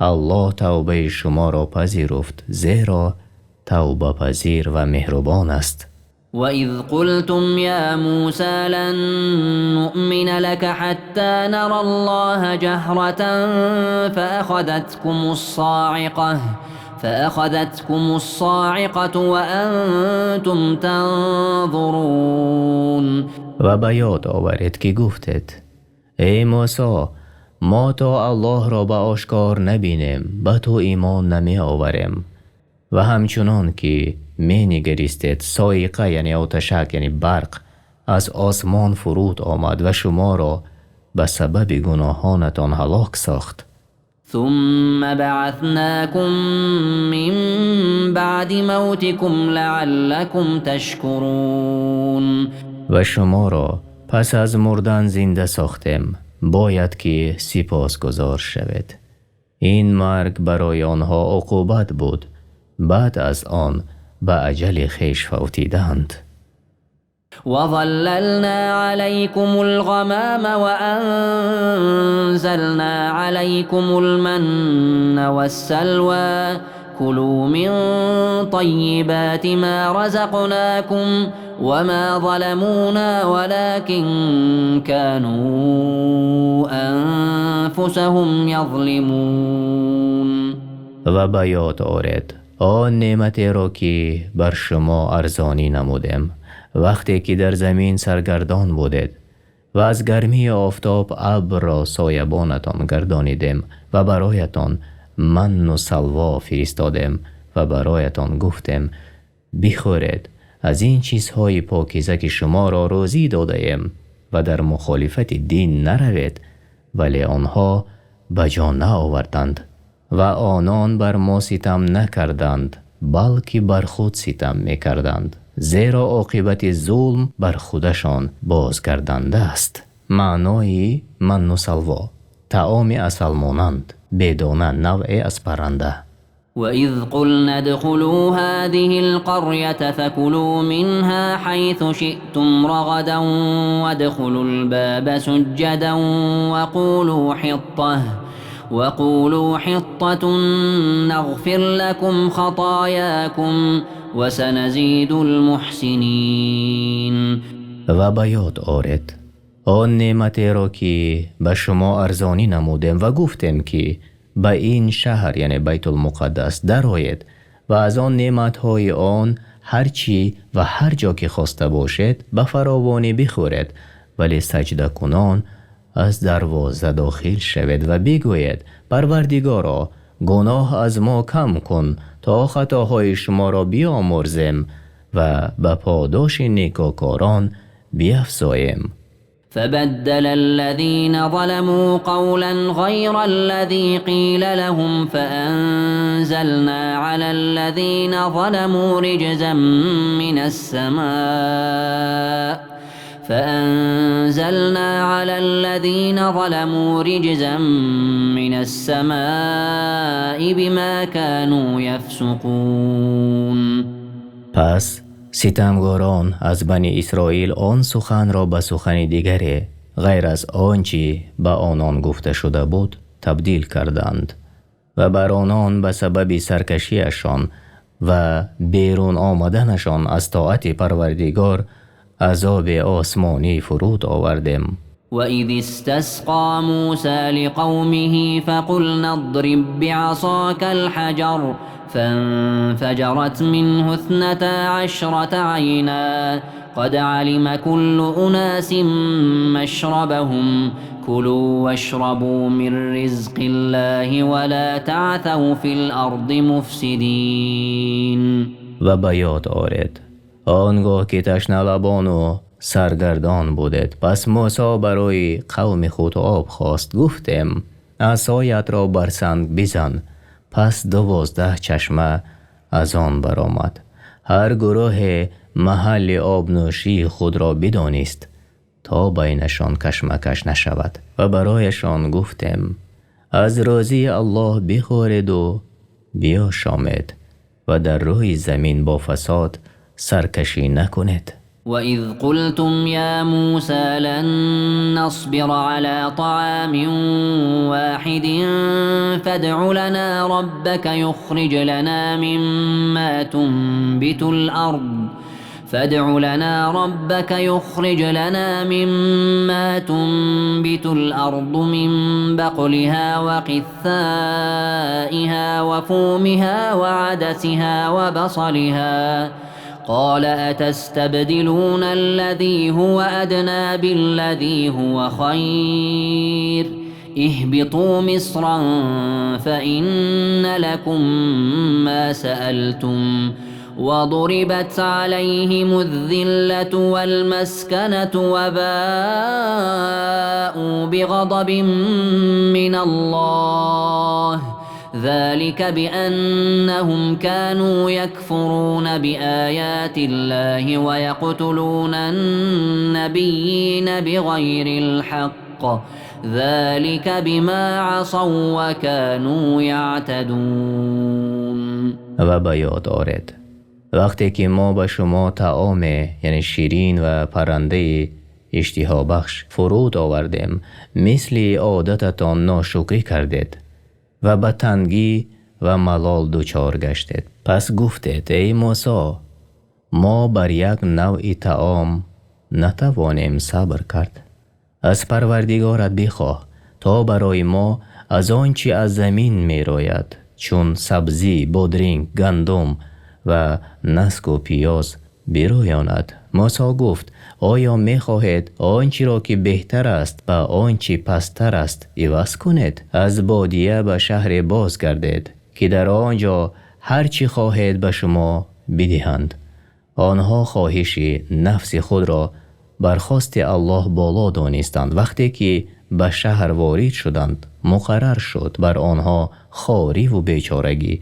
Аллоҳ тавбаи шуморо пазируфт, зеро тавбапазир ва меҳрубон аст. وإذ قلتم يا موسى لن نؤمن لك حتى نرى الله جهرة فأخذتكم الصاعقة وأنتم تنظرون. Ва ба ёд оваред, ки гуфтед: эй Мусо, мо то Аллоҳро ба ошкор набинем, ба ту имон намеоварем. Ва ҳамчунон ки менигаристед, соиқа, яъне оташак, яъне барқ аз осмон фуруд омад ва шуморо ба сабаби гуноҳонатон ҳалок сохт. ثم بعثناكم من بعد موتكم لعلكم تشكرون. Ва шуморо пас аз мурдан зинда сохтем, бояд ки сипосгузор шавед. Ин марг барои онҳо уқубат буд, баъд аз он ба аҷали хеш фавтиданд. وظللنا عليكم الغمام وأنزلنا عليكم المن والسلوى كلوا من طيبات ما رزقناكم وما ظلمونا ولكن كانوا أنفسهم يظلمون. Ва ба ёд оред он неъматеро, ки бар шумо арзонӣ намудем, вақте ки дар замин саргардон будед ва аз гармии офтоб абрро соябонатон гардонидем ва бароятон манну салво фиристодем ва бароятон гуфтем: бихӯред аз ин чизҳои покиза, ки шуморо рӯзӣ додаем, ва дар мухолифати дин наравед. Вале онҳо ба ҷо наоварданд ва онон бар мо ситам накарданд, балки бар худ ситам мекарданд, зеро оқибати зулм бар худашон бозгарданда аст. Маънои манну салво: таоми асалмонанд, бедона, навъе аз парранда. وإذ قلنا ادخلوا هذه القرية فكلوا منها حيث شئتم رغدا وادخلوا الباب سجدا وقولوا حطة نغفر لكم خطاياكم وسنزيد المحسنين. Ва ба ёд оред он неъматеро, ки ба шумо арзонӣ намудем ва гуфтем, ки ба ин шаҳр, яъне Байтулмуқаддас, дароед ва аз он неъматҳои он ҳар чӣ ва ҳар ҷо ки хоста бошед ба фаровонӣ бихӯред, вале саҷдакунон аз дарвоза дохил шавед ва бигӯед: Парвардигоро, гуноҳ аз мо кам кун, то хатоҳои шуморо биомӯрзем ва ба подоши некӯкорон биафзоем. فبدل الذين ظلموا قولا غير الذي قيل لهم فأنزلنا على الذين ظلموا رجزا من السماء فأنزلنا على الذين ظلموا رجزا من السماء بما كانوا يفسقون. Пас ситамгорон аз Бани Исроил он суханро ба сухани дигаре ғайр аз он чӣ ба онон гуфта шуда буд табдил карданд ва бар онон ба сабаби саркашиашон ва берун омаданашон аз тоати Парвардигор азоби осмонӣ фуруд овардем. وإذ استسقى موسى لقومه فقلنا اضرب بعصاك الحجر فانفجرت منه 12 عينا قد علم كل أناس مشربهم كلوا واشربوا من رزق الله ولا تعثوا في الأرض مفسدين. Ва ба ёд оред он гоҳ ки ташналабону саргардон будед, пас Мусо барои қавми худ об хост. Гуфтем: асоятро бар санг бизан. Пас 12 чашма аз он баромад. Ҳар гурӯҳе маҳалли обнӯшии худро бидонист, то байнашон кашмакаш нашавад. Ва барояшон гуфтем: аз рӯзии Аллоҳ бихӯреду биёшомед ва дар рӯи замин бо фасод саркашӣ накунед. وإذ قلتم يا موسى لن نصبر على طعام واحد فادع لنا ربك يخرج لنا مما تنبت الأرض فادع لنا ربك يخرج لنا مما تنبت الأرض من بقلها وقثائها وفومها وعدسها وبصلها. قال أتستبدلون الذي هو أدنى بالذي هو خير؟ اهبطوا مصرا فإن لكم ما سألتم. وضربت عليهم الذلة والمسكنة وباءوا بغضب من الله، ذلك بأنهم كانوا يكفرون بآيات الله ويقتلون النبيين بغير الحق، ذلك بما عصوا وكانوا يعتدون. Ва ба ёд оред вақте ки мо ба шумо таоме, яъне ширин ва парандаи иштиҳобахш фуруд овардем, мисли одататон ношукрӣ кардед ва ба тангӣ ва малол дучор гаштед. Пас гуфтед: эй Мусо, мо бар як навъи таом натавонем сабр кард. Аз Парвардигорат бихоҳ, то барои мо аз он чи аз замин мерояд, чун сабзӣ, бодринг, гандум ва наску пиёз бироёнад. Мусо гуфт: оё мехоҳед он чиро ки беҳтар аст ба он чи пасттар аст иваз кунед? Аз бодия ба шаҳре бозгардед, ки дар он ҷо ҳар чӣ хоҳед ба шумо бидиҳанд. Онҳо хоҳиши нафси худро бар хости Аллоҳ боло донистанд. Вақте ки ба шаҳр ворид шуданд, муқаррар шуд бар онҳо хорӣ ва бечорагӣ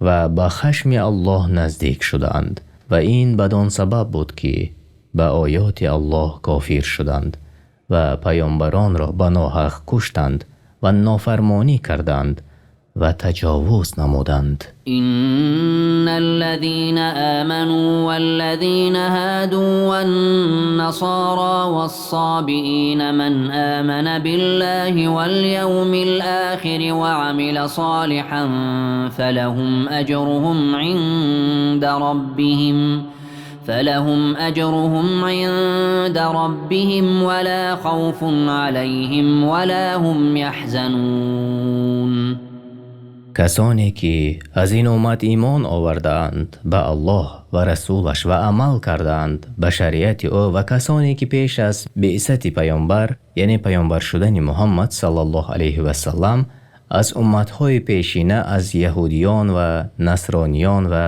ва ба хашми Аллоҳ наздик шуданд. Ва ин бад-он сабаб буд, ки ба оёти Аллоҳ кофир шуданд ва паёмбаронро ба ноҳақ куштанд ва нофармонӣ карданд ва таҷовуз намуданд. إن الذين آمنوا والذين هادوا والنصارى والصابئين من آمن بالله واليوم الآخر وعمل صالحا فلهم أجرهم عند ربهم ولا خوف عليهم ولا هم يحزنون. Касоне ки аз ин уммат имон овардаанд ба Аллоҳ ва расулаш ва амал кардаанд ба шариати ӯ, ва касоне ки пеш аз биъсати паёмбар, яъне паёмбар шудани Муҳаммад саллаллоҳу алайҳи васаллам, аз умматҳои пешина, аз яҳудиён ва насрониён ва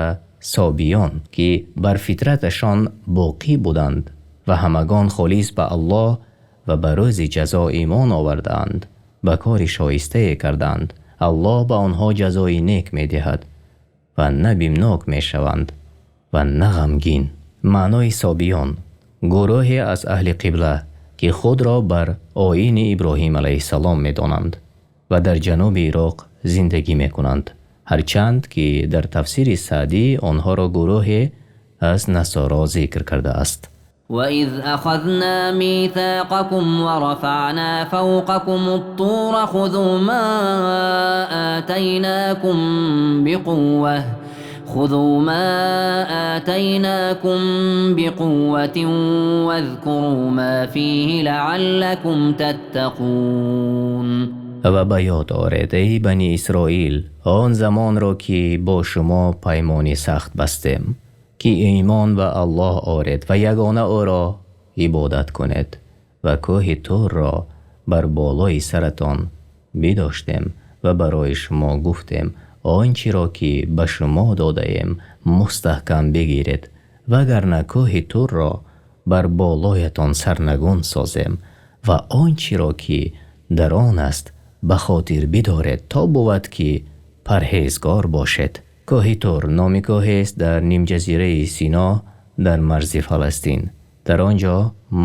собиён, ки бар фитраташон боқӣ буданд ва ҳамагон холис ба Аллоҳ ва ба рӯзи ҷазо имон овардаанд, ба кори шоистае карданд, Аллоҳ ба онҳо ҷазои нек медиҳад ва на бимнок мешаванд ва на ғамгин. Маънои собиён: гурӯҳе аз аҳли қибла, ки худро бар оини Иброҳим алайҳиссалом медонанд ва дар ҷануби Ироқ зиндагӣ мекунанд, ҳарчанд ки дар тафсири Саъдӣ онҳоро гурӯҳе аз насоро зикр кардааст. وإذ أخذنا ميثاقكم ورفعنا فوقكم الطور خذوا ما آتيناكم بقوة واذكروا ما فيه لعلكم تتقون. Ва ба ёд оред, эй Бани Исроил, он замонро, ки бо шумо паймони сахт бастем, ки имон ба Аллоҳ оред ва ягона ӯро ибодат кунед, ва кӯҳи Турро бар болои саратон бидоштем ва барои шумо гуфтем: он чиро ки ба шумо додаем мустаҳкам бигиред, вагарна кӯҳи Турро бар болоятон сарнагун созем, ва он чиро ки дар он аст ба хотир бидоред, то бувад ки парҳезгор бошед. Кӯҳи Тур номи кӯҳест дар нимҷазираи Сино дар марзи Фаластин. Дар он ҷо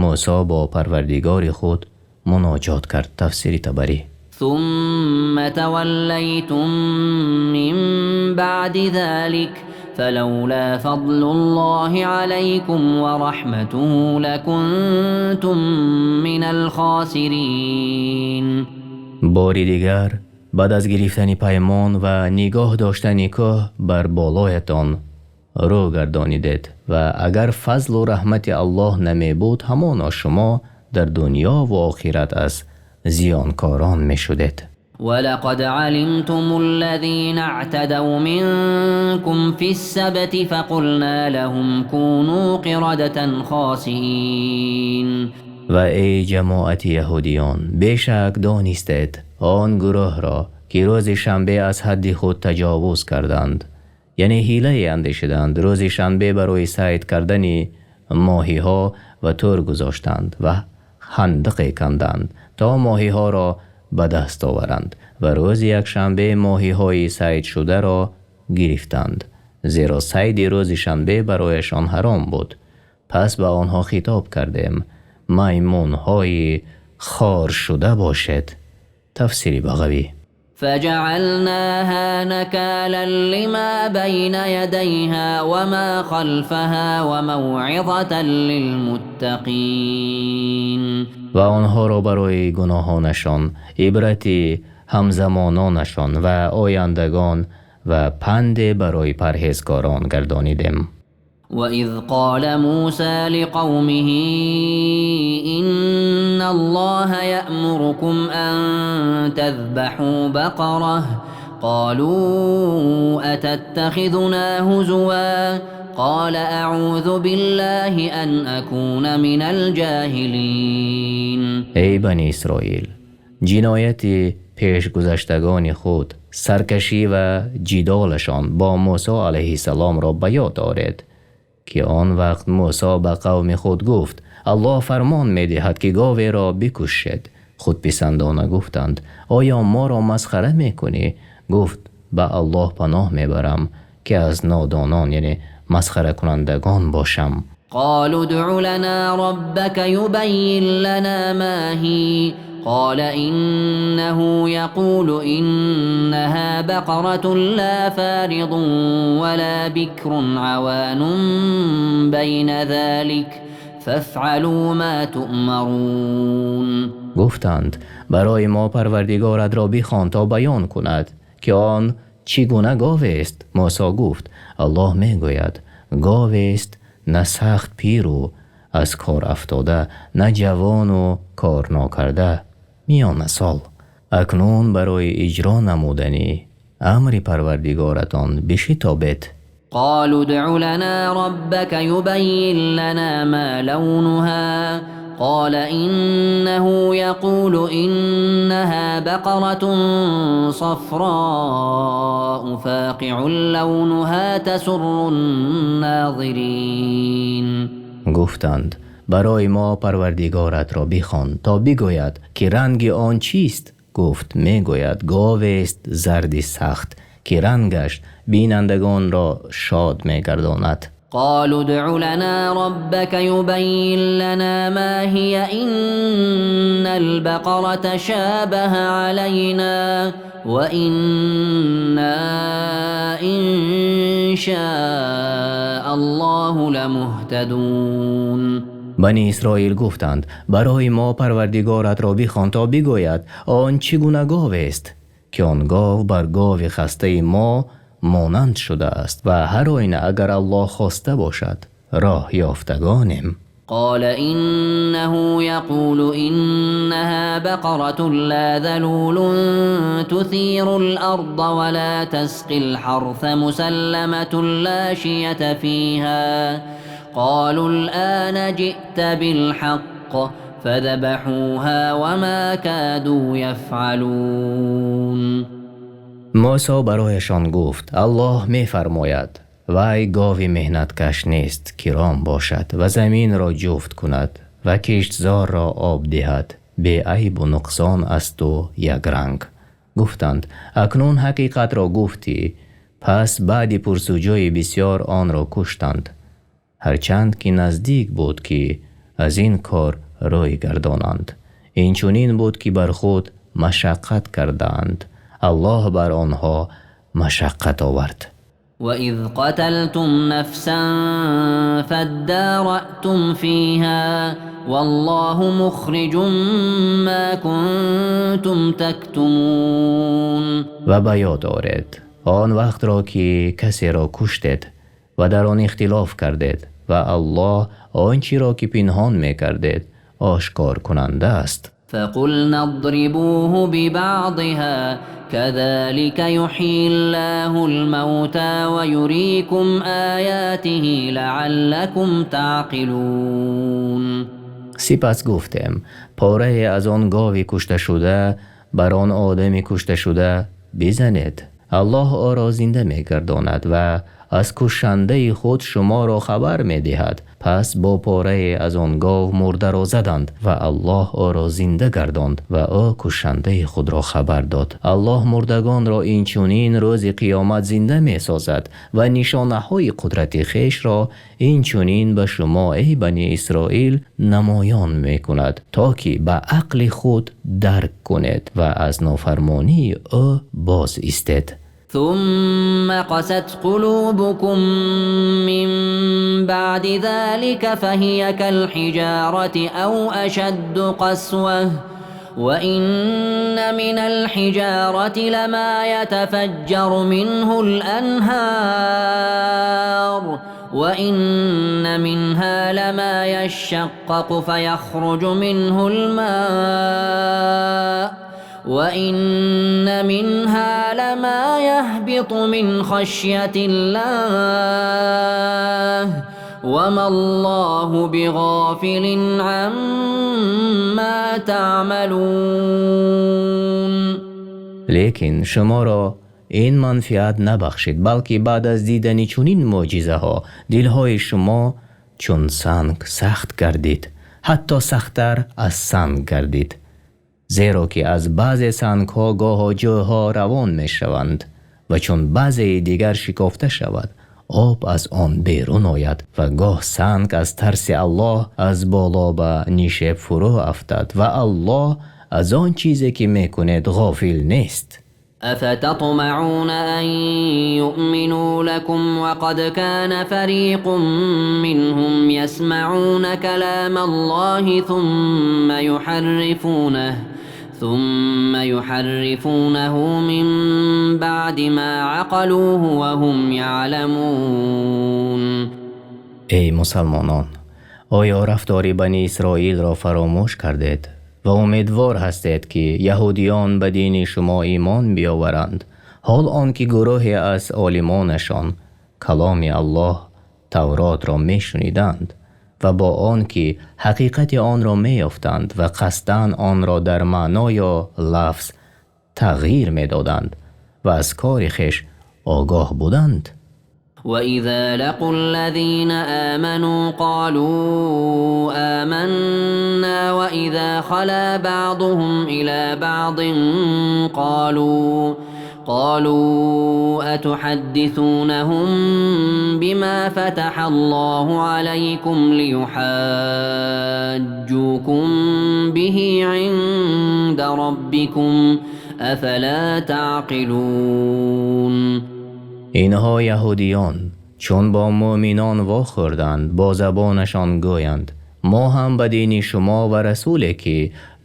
Мусо бо Парвардигори худ муноҷот кард. Тафсири Табарӣ. ثم توليتم من بعد ذلك فلولا فضل الله عليكم ورحمته لكنتم من الخاسرين. Бори дигар баъд аз гирифтани паймон ва нигоҳ доштани кӯҳ бар болоятон рӯ гардонидед ва агар фазлу раҳмати Аллоҳ намебуд, ҳамоно шумо дар дунё ва охират аз зиёнкорон мешудед. ولقد علمتم الذين اعتدوا منكم في السبت فقلنا لهم كونوا قردة خاسئين. Ва эй ҷамоати яҳудиён, бешак донистед он гурӯҳро, ки рӯзи шанбе аз ҳадди худ таҷовуз карданд, яъне ҳилае андешиданд рӯзи шанбе барои сайд кардани моҳиҳо ва тӯр гузоштанд ва хандақе канданд то моҳиҳоро ба даст оваранд ва рӯзи якшанбе моҳиҳои сайдшударо гирифтанд, зеро сайди рӯзи шанбе барояшон ҳаром буд. Пас ба онҳо хитоб кардем: маймунҳои хоршуда бошед. Тафсири Бағавӣ. فجعلناها نكالا لما بين يديها وما خلفها وموعظة للمتقين. Ва онҳоро барои гуноҳонашон ибрати ҳамзамононашон ва ояндагон ва панде барои парҳезгорон гардонидем. وإذ قال موسى لقومه إن الله يأمركم أن تذبحوا بقرة قالوا أتتخذنا هزوا قال أعوذ بالله أن أكون من الجاهلين. Эй Бани Исроил, ҷинояти пешгузаштагони худ, саркашӣ ва ҷидолашон бо Мусо алайҳиссаломро ба ёд оред, ки он вақт Мусо ба қавми худ гуфт: Аллоҳ фармон медиҳад, ки говеро бикушед. Худписандона гуфтанд: оё моро масхара мекунӣ? Гуфт: ба Аллоҳ паноҳ мебарам, ки аз нодонон, яъне масхаракунандагон бошам. قالوا ادع لنا ربك يبين لنا ما هي قال إنه يقول إنها بقرة لا فارض ولا بكر عوان بين ذلك فافعلوا ما تؤمرون. Гуфтанд: барои мо Парвардигоратро бихон, то баён кунад, ки он чӣ гуна говест. Мусо гуфт: Аллоҳ мегӯяд, говест на сахт пиру аз кор афтода, на ҷавону кор нокарда, миёнасол. Акнун барои иҷро намудани амри Парвардигоратон бишитобед. قالوا ادع لنا ربك يبين لنا ما لونها قال إنه يقول إنها بقرة صفراء فاقع لونها تسر الناظرين. Гуфтанд: барои мо Парвардигоратро бихон, то бигӯяд, ки ранги он чист. Гуфт: мегӯяд, говест зарди сахт, ки рангаш бинандагонро шод мегардонад. قالوا ادع لنا ربك يبين لنا ما هي إن البقرة تشابه علينا وإنا إن شاء الله لمهتدون. Бани Исроил гуфтанд: барои мо Парвардигоратро бихон, то бигӯяд, он чӣ гуна говест, ки он гов бар гови хастаи мо монанд шудааст ва ҳар оина агар Аллоҳ хоста бошад, роҳ ёфтагонем. قال إنه يقول إنها بقرة لا ذلول تثير الأرض ولا تسقي الحرث مسلمة لا شية فيها قالوا الآن جئت بالحق فذبحوها وما كادوا يفعلون. Мусо барояшон гуфт: Аллоҳ мефармояд, вай гови меҳнаткаш нест, ки ром бошад ва заминро ҷуфт кунад ва киштзорро об диҳад, беайбу нуқсон асту якранг. Гуфтанд: акнун ҳақиқатро гуфтӣ. Пас баъди пурсуҷӯи бисёр онро куштанд, ҳарчанд ки наздик буд, ки аз ин кор рӯй гардонанд. Инчунин буд, ки бар худ машаққат кардаанд, Аллоҳ бар онҳо машаққат овард. وإذ قتلتم نفسا فادارأتم فيها والله مخرج ما كنتم تكتمون. Ва ба ёд оред он вақтро, ки касеро куштед ва дар он ихтилоф кардед ва Аллоҳ он чиро ки пинҳон мекардед ошкор кунанда аст. فقلنا اضربوه ببعضها كذلك يحيي الله الموتى ويريكم آياته لعلكم تعقلون. Сипас гуфтем: порае аз он гови кушташуда бар он одами кушташуда бизанед. Аллоҳ ӯро зинда мегардонад ва аз кушандаи худ шуморо хабар медиҳад. Пас бо порае аз он гов мурдаро заданд ва Аллоҳ ӯро зинда гардонд ва ӯ кушандаи худро хабар дод. Аллоҳ мурдагонро инчунин рӯзи қиёмат зинда месозад ва нишонаҳои қудрати хешро инчунин ба шумо, эй Бани Исроил, намоён мекунад, то ки ба ақли худ дарк кунед ва аз нофармонии ӯ боз истед. ثم قست قلوبكم من بعد ذلك فهي كالحجارة أو أشد قسوة وإن من الحجارة لما يتفجر منه الأنهار وإن منها لما يشقق فيخرج منه الماء وإن منها لما يهبط من خشية الله وما الله بغافل عما تعملون. Лекин шуморо ин манфиат набахшид, балки баъд аз дидани чунин мӯъҷизаҳо дилҳои шумо чун санг сахт гардид, ҳатто сахттар аз санг гардид, зеро ки аз баъзе сангҳо гоҳо ҷӯйҳо равон мешаванд ва чун баъзеи дигар шикофта шавад, об аз он берун ояд ва гоҳ санг аз тарси Аллоҳ аз боло ба нишеб фурӯ афтад ва Аллоҳ аз он чизе ки мекунед ғофил нест. أفتطمعون أن يؤمنوا لكم وقد كان فريق منهم يسمعون كلام الله ثم يحرفونه من بعد ما عقلوه وهم يعلمون. Эй мусалмонон, оё рафтори Бани Исроилро фаромӯш кардед ва умедвор ҳастед, ки яҳудиён ба дини шумо имон биёваранд, ҳол он ки гурӯҳе аз олимонашон каломи Аллоҳ Тавротро мешуниданд ва бо он ки ҳақиқати онро меёфтанд ва қасдан онро дар маъно ё лафз тағйир медоданд ва аз кори хеш огоҳ буданд? وإذا لقوا الذين آمنوا قالوا آمنا وإذا خلا بعضهم إلى بعض قالوا أتحدثونهم بما فتح الله عليكم ليحاجوكم به عند ربكم أفلا تعقلون. Инҳо яҳудиён чун бо мӯъминон вохӯрданд, бо забонашон гӯянд: мо ҳам ба дини шумо ва расуле ки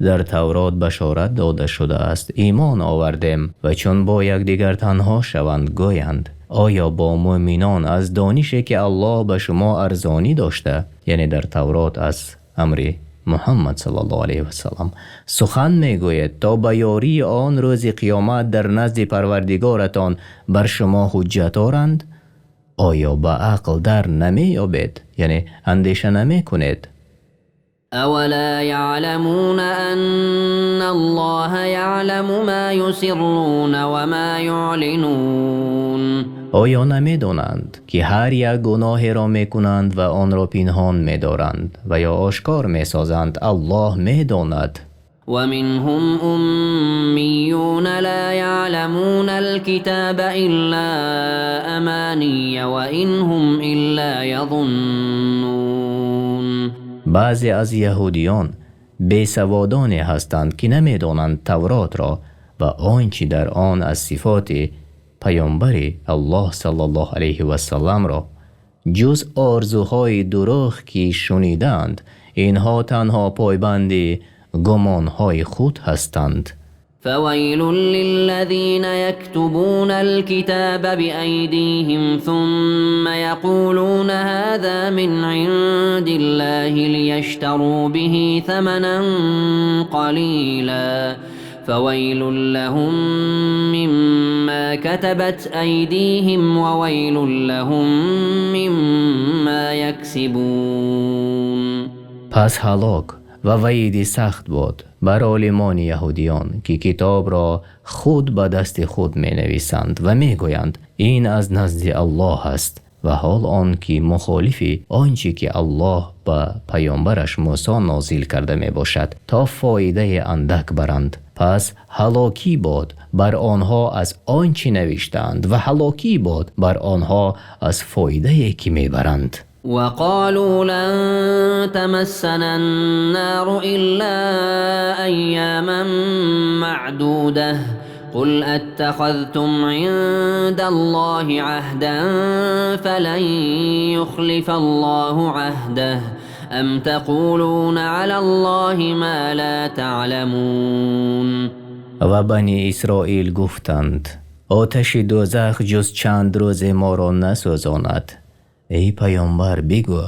дар Таврот башорат дода шудааст имон овардем, ва чун бо якдигар танҳо шаванд, гӯянд: оё бо мӯъминон аз донише ки Аллоҳ ба шумо арзонӣ дошта, яъне дар Таврот аз амри Муҳаммад саллаллоҳу алайҳи васаллам сухан мегӯед, то ба ёрии он рӯзи қиёмат дар назди Парвардигоратон бар шумо ҳуҷҷат оранд? Оё ба ақл дар намеёбед, яъне андеша намекунед? أولا يعلمون أن الله يعلم ما يسرون وما يعلنون. Оё намедонанд, ки ҳар як гуноҳеро мекунанд ва онро пинҳон медоранд ва ё ошкор месозанд, Аллоҳ медонад? ومنهم أميون لا يعلمون الكتاب إلا أماني وإن هم إلا يظنون. Баъзе аз яҳудиён бесаводоне ҳастанд, ки намедонанд Тавротро ва он чи дар он аз сифоти паёмбари Аллоҳ саллаллоҳу алайҳи васалламро ҷуз орзуҳои дурӯғ ки шунидаанд. Инҳо танҳо пойбанди гумонҳои худ ҳастанд. فويل للذين يكتبون الكتاب بأيديهم ثم يقولون هذا من عند الله ليشتروا به ثمنا قليلا فويل لهم مما كتبت أيديهم وويل لهم مما يكسبون. Пас ҳалок ва ваъиди сахт буд бар олимони яҳудиён, ки китобро худ ба дасти худ менависанд ва мегӯянд: ин аз назди Аллоҳ аст, ва ҳол он ки мухолифи он чи ки Аллоҳ ба паёмбараш Мусо нозил карда мебошад, то фоидаи андак баранд. Пас ҳалокӣ бод бар онҳо аз он чи навиштаанд ва ҳалокӣ бод бар онҳо аз фоидае ки мебаранд. وقالوا لن تمسنا النار إلا أياما معدودة قل أتخذتم عند الله عهدا فلن يخلف الله عهده أم تقولون على الله ما لا تعلمون. Ва Бани Исроил гуфтанд: оташи дӯзах ҷуз чанд рӯзе моро насӯзонад. Эй паёмбар, бигӯ: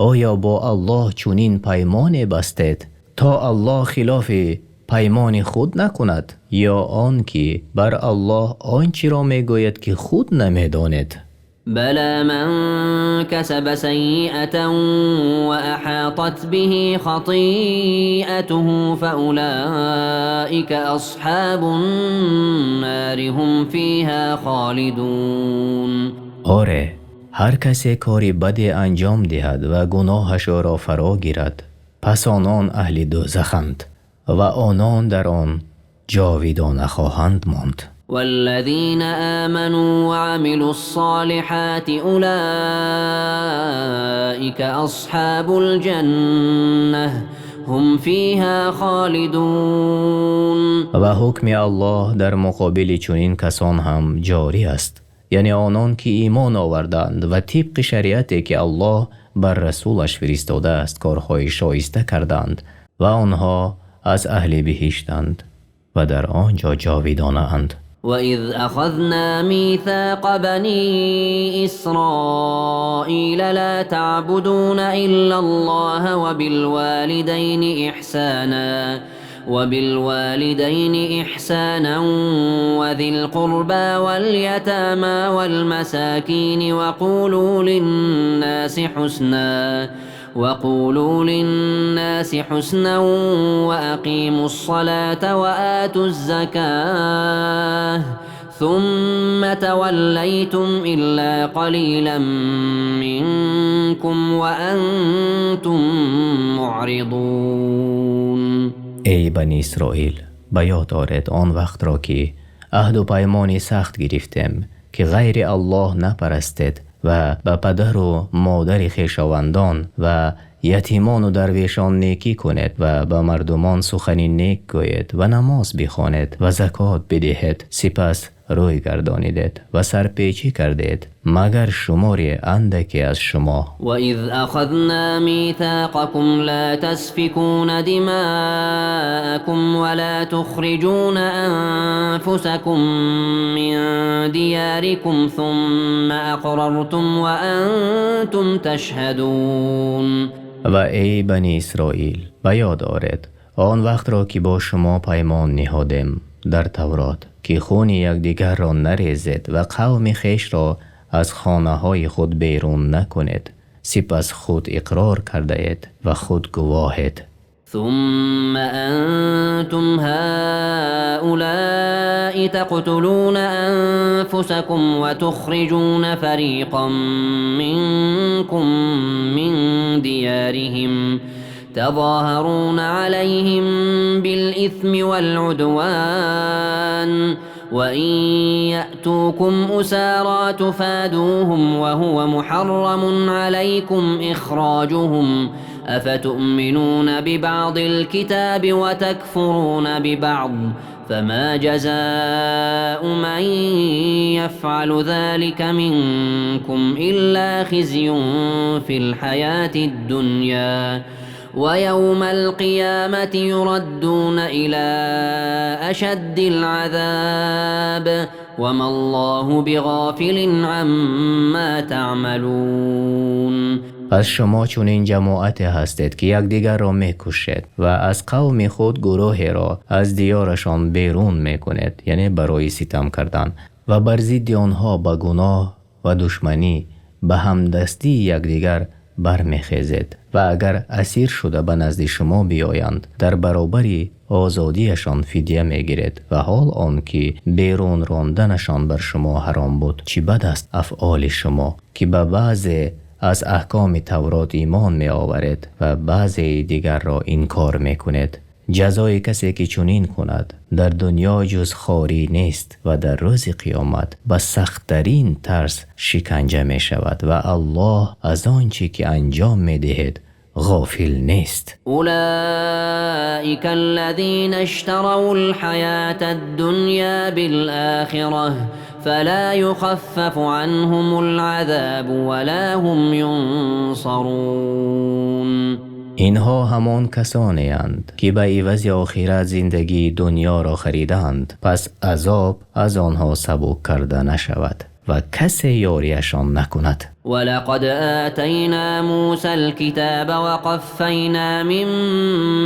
оё бо Аллоҳ чунин паймоне бастед, то Аллоҳ хилофи паймони худ накунад, ё он ки бар Аллоҳ он чиро мегӯяд, ки худ намедонед? بلى من كسب سيئة وأحاطت به خطيئته فأولئك أصحاب النار هم فيها خالدون. Оре, ҳар касе кори баде анҷом диҳад ва гуноҳаш ӯро фаро гирад, пас онон аҳли дӯзаханд ва онон дар он ҷовидона хоҳанд монд. والذين آمنوا وعملوا الصالحات أولئك أصحاب الجنة هم فيها خالدون. Ва ҳукми Аллоҳ дар муқобили чунин касон ҳам ҷорӣ аст, яъне онон ки имон оварданд ва тибқи шариате ки Аллоҳ бар расулаш фиристодааст корҳои шоиста карданд, ва онҳо аз аҳли биҳиштанд ва дар он ҷо ҷовидонаанд. وإذ أخذنا ميثاق بني إسرائيل لا تعبدون إلا الله وبالوالدين إحسانا وذي القربى واليتامى والمساكين وقولوا للناس حسنا وأقيموا الصلاة وآتوا الزكاة ثم توليتم إلا قليلا منكم وأنتم معرضون. Эй Бани Исроил, ба ёд оред он вақтро, ки аҳду паймони сахт гирифтем, ки ғайри Аллоҳ напарастед ва ба падару модари хешовандон ва ятимону дарвешон некӣ кунед ва ба мардумон сухани нек гӯед ва намоз бихонед ва закот бидиҳед. Сипас рӯй гардонидед ва сарпечӣ кардед, магар шумори андаке аз шумо. وإذ أخذنا ميثاقكم لا تسفكون دماءكم ولا تخرجون أنفسكم من دياركم ثم أقررتم وأنتم تشهدون. Ва эй Бани Исроил, ба ёд оред он вақтро, ки бо шумо паймон ниҳодем дар Таврот, ки хуни якдигарро нарезед ва қавми хешро аз хонаҳои худ берун накунед. Сипас худ иқрор кардаед ва худ гувоҳед. ثم أنتم هؤلاء تقتلون أنفسكم وتخرجون فريقا منكم من ديارهم تظاهرون عليهم بالإثم والعدوان وإن يأتوكم أسارى تفادوهم وهو محرم عليكم إخراجهم أفتؤمنون ببعض الكتاب وتكفرون ببعض فما جزاء من يفعل ذلك منكم إلا خزي في الحياة الدنيا ويوم القيامة يردون إلى أشد العذاب وما الله بغافل عما تعملون. Пас шумо чунин ҷамоате ҳастед, ки якдигарро мекушед ва аз қавми худ гурӯҳеро аз диёрашон берун мекунед, яъне барои ситам кардан ва бар зидди онҳо ба гуноҳ ва душманӣ ба ҳамдастии якдигар бармехезед ва агар асир шуда ба назди шумо биёянд, дар баробари озодиашон фидя мегиред ва ҳол он ки берун ронданашон бар шумо ҳаром буд. Чӣ бад аст афъоли шумо, ки ба баъзе аз аҳкоми Таврот имон меоваред ва баъзе дигарро инкор мекунед. Ҷазои касе ки чунин кунад дар дунё ҷуз хорӣ нест ва дар рӯзи қиёмат ба сахттарин тарз шиканҷа мешавад ва Аллоҳ аз он чи ки анҷом медиҳед ғофил нест. أولئك الذين اشتروا الحياة الدنيا بالآخرة فلا يخفف عنهم العذاب ولا هم ينصرون. Инҳо ҳамон касонеанд, ки ба ивази охират зиндагии дунёро харидаанд, пас азоб аз онҳо сабук карда нашавад ва касе ёриашон накунад. ولقد آتينا موسى الكتاب وقفينا من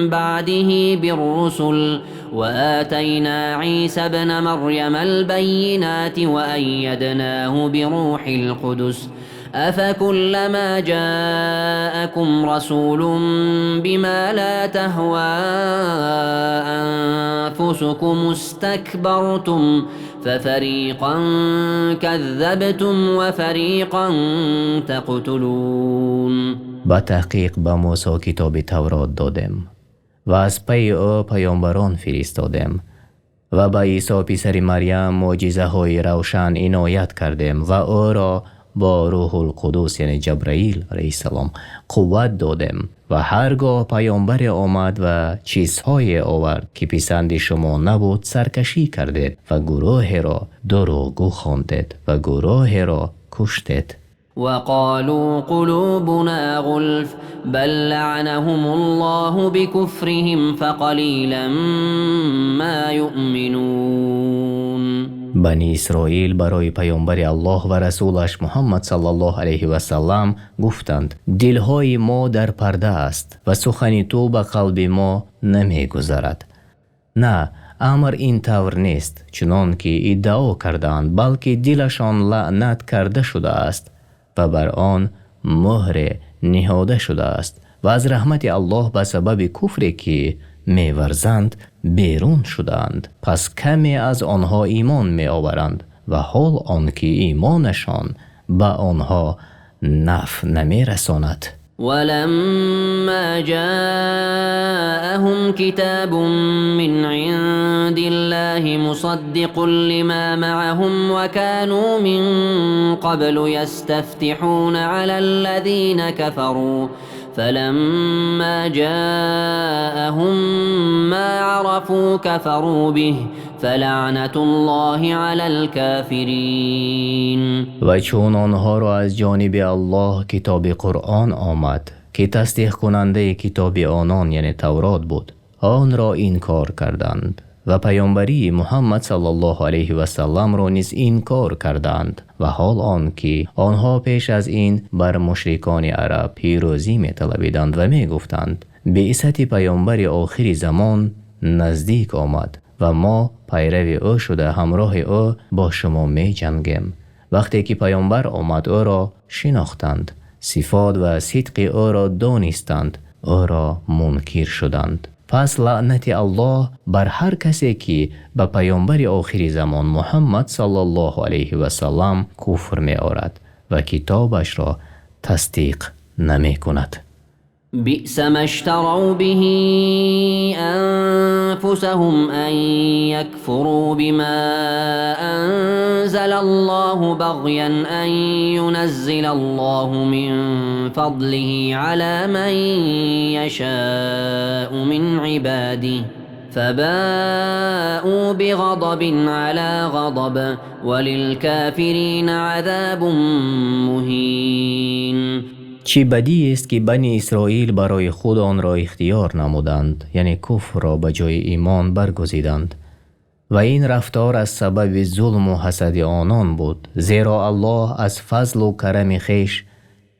بعده بالرسل وآتينا عيسى ابن مريم البينات وأيدناه بروح القدس أفكلما جاءكم رسول بما لا تهوى أنفسكم استكبرتم ففريقا كذبتم وفريقا تقتلون. Ба таҳқиқ ба Мусо китоби Таврот додем ва аз пайи ӯ паёмбарон фиристодем ва ба Исо писари Марям мӯъҷизаҳои равшан иноят кардем ва ӯро бо Рӯҳулқудус, яъне Ҷабраил алайҳиссалом, қувват додем ва ҳаргоҳ паёмбаре омад ва чизҳое овард, ки писанди шумо набуд, саркашӣ кардед ва гурӯҳеро дурӯғгӯ хондед ва гурӯҳеро куштед. وقالوا قلوبنا غلف بل لعنهم الله بكفرهم فقليلا ما يؤمنون. Бани Исроил барои паёмбари Аллоҳ ва расулаш Муҳаммад саллаллоҳу алайҳи васаллам гуфтанд: дилҳои мо дар парда аст ва сухани ту ба қалби мо намегузарад. На, амр ин тавр нест, чунон ки иддао кардаанд, балки дилашон лаънат карда шудааст ва бар он муҳре ниҳода шудааст ва аз раҳмати Аллоҳ ба сабаби куфре ки меварзанд берун шудаанд. Пас каме аз онҳо имон меоваранд ва ҳол он ки имонашон ба онҳо нафъ намерасонад. ولما جاءهم كتاب من عند الله مصدق لما معهم وكانوا من قبل يستفتحون على الذين كفروا فلما جاءهم ما عرفوا كفروا به فلعنة الله على الكافرين. Ва чун онҳоро аз ҷониби Аллоҳ китоби Қуръон омад, ки тасдиқкунандаи китоби онон, яъне Таврот буд, онро инкор карданд ва паёмбарии Муҳаммад саллаллоҳу алайҳи васалламро низ инкор карданд ва ҳол он ки онҳо пеш аз ин бар мушрикони араб пирӯзӣ металабиданд ва мегуфтанд: биъсати паёмбари охири замон наздик омад ва мо пайрави ӯ шуда ҳамроҳи ӯ бо шумо меҷангем. Вақте ки паёмбар омад, ӯро шинохтанд, сифот ва сидқи ӯро донистанд, ӯро мункир шуданд. Пас лаънати Аллоҳ бар ҳар касе ки ба паёмбари охири замон Муҳаммад саллаллоҳу алайҳи васаллам куфр меорад ва китобашро тасдиқ намекунад. بئس ما اشتروا به أنفسهم أن يكفروا بما أنزل الله بغيا أن ينزل الله من فضله على من يشاء من عباده فباءوا بغضب على غضب وللكافرين عذاب مهين. Чӣ бадист ки Бани Исроил барои худ онро ихтиёр намуданд, яъне куфрро ба ҷои имон баргузиданд. Ва ин рафтор аз сабаби зулм ва ҳасади онон буд, зеро Аллоҳ аз фазлу карами хеш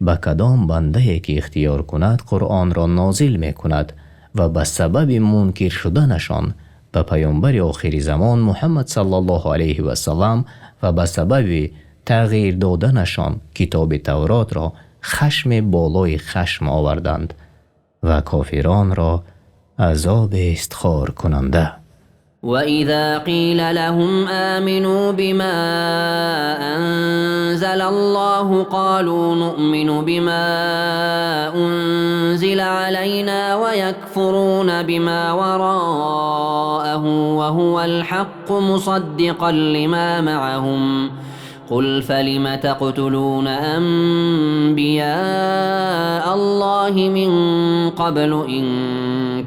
ба кадом бандае ки ихтиёр кунад Қуръонро нозил мекунад ва ба сабаби мункир шуданашон ба паёмбари охири замон Муҳаммад саллаллоҳу алайҳи васаллам ва ба сабаби тағйир додашони китоби Тавротро хашм болои хашм оварданд ва кофиронро азоби хоркунанда. Ва иза қила лаҳум омину бима анзалаллоҳу қолу нуъмину бима унзила алайна ва якфуруна бима вароаҳу ва ҳувал ҳаққу мусаддиқан лима маъаҳум қул фалима тақтулуна анбияаллоҳи мин қаблу ин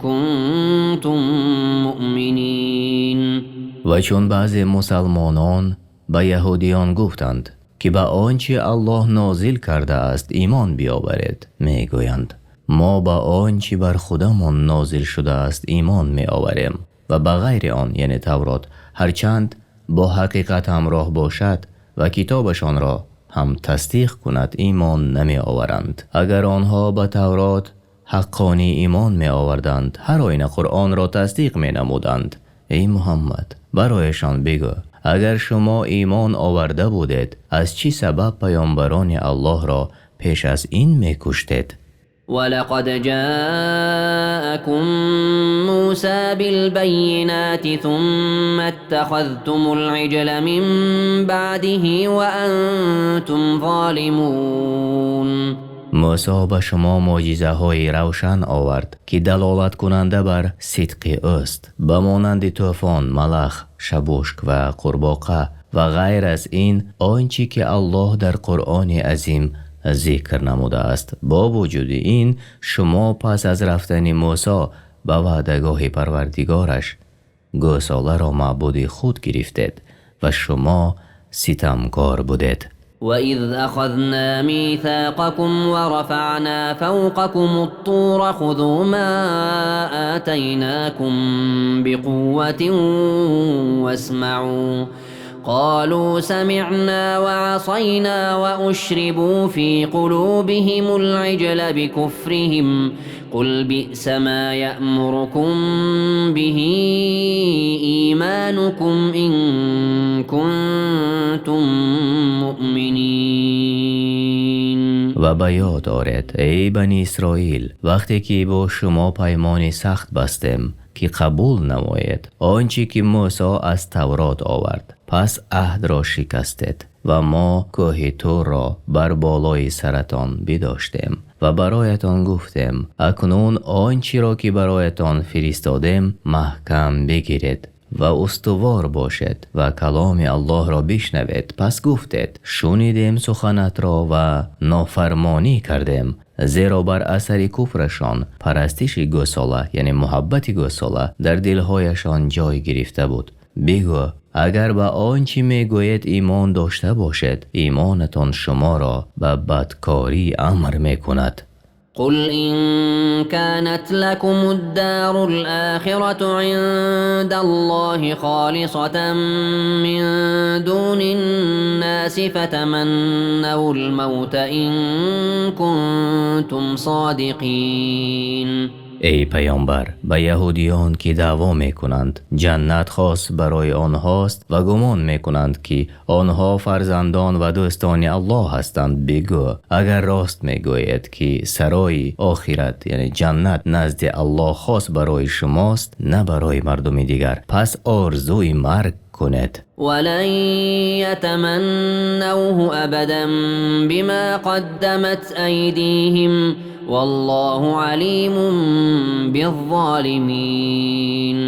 кунтум муъминин. Ва чун баъзе мусулмонон ба яҳудиён гуфтанд, ки ба он чи Аллоҳ нозил кардааст имон биёваред, мегӯянд: мо ба он чи бар худамон нозил шудааст имон меоварем ва ба ғайри он, яъне Таврот, ҳарчанд бо ҳақиқат ҳамроҳ бошад ва китобашонро ҳам тасдиқ кунад, имон намеоваранд. Агар онҳо ба Таврот ҳаққонӣ имон меоварданд, ҳар оина Қуръонро тасдиқ менамуданд. Эй Муҳаммад, барояшон бигӯ: агар шумо имон оварда будед, аз чӣ сабаб паёмбарони Аллоҳро пеш аз ин мекуштед? وَلَقَدْ جَاءَكُم مُوسَى بِالْبَيِّنَاتِ ثُمَّ اتَّخَذْتُمُ الْعِجْلَ مِنْ بَعْدِهِ وَأَنْتُمْ ظَالِمُونَ. Мӯсо ба шумо мӯъҷизаҳои равшан овард, ки далолат кунанда бар сидқи ӯст, ба монанди тӯфон, малах, шабошк ва қурбоқа ва ғайр аз ин он чи ки Аллоҳ дар Қуръони азим зикр намудааст. Бо вуҷуди ин шумо пас аз рафтани Мӯсо ба ваъдагоҳи Парвардигораш гӯсоларо маъбуди худ гирифтед ва шумо ситамкор будед. وَإِذْ أَخَذْنَا مِيثَاقَكُمْ وَرَفَعْنَا فَوْقَكُمُ الطُّورَ خُذُوا مَا آتَيْنَاكُمْ بِقُوَّةٍ وَاسْمَعُوا قَالُوا سَمِعْنَا وَعَصَيْنَا وَأُشْرِبُوا فِي قُلُوبِهِمُ الْعِجْلَ بِكُفْرِهِمْ قُلْ بِئْسَ مَا يَأْمُرُكُمْ بِهِ إِيمَانُكُمْ إِن كُنتُم مُؤْمِنِينَ. Ва ба ёд оред, эй Бани Исроил, вақте ки бо шумо паймони сахт бастем, ки қабул намоед он чи ки Мӯсо аз Таврот овард, пас аҳдро шикастед ва мо кӯҳи Турро бар болои саратон бидоштем ва бароятон гуфтем: акнун он чиро ки бароятон фиристодем маҳкам бигиред ва устувор бошед ва каломи Аллоҳро бишнавед. Пас гуфтед: шунидем суханатро ва нофармонӣ кардем, зеро бар асари куфрашон парастиши гӯсола, яъне муҳаббати гӯсола, дар дилҳояшон ҷой гирифта буд. Бигӯ: агар ба он чи мегӯед имон дошта бошед, имонатон шуморо ба бадкорӣ амр мекунад. قُلْ إِنْ كَانَتْ لَكُمُ الدَّارُ الْآخِرَةُ عِندَ اللَّهِ خَالِصَةً مِنْ دُونِ النَّاسِ فَتَمَنَّوُا الْمَوْتَ إِنْ كُنْتُمْ صَادِقِينَ. Эй паёмбар, ба яҳудиён ки даъво мекунанд ҷаннат хос барои онҳост ва гумон мекунанд ки онҳо фарзандон ва дӯстони Аллоҳ ҳастанд, бигӯ: агар рост мегӯед ки сарои охират, яъне ҷаннат, назди Аллоҳ хос барои шумост, на барои мардуми дигар, пас орзуи марг кунед. وَلَنْ يَتَمَنَّوْهُ أَبَدًا بِمَا قَدَّمَتْ أَيْدِيهِمْ وَاللَّهُ عَلِيمٌ بِالظَّالِمِينَ.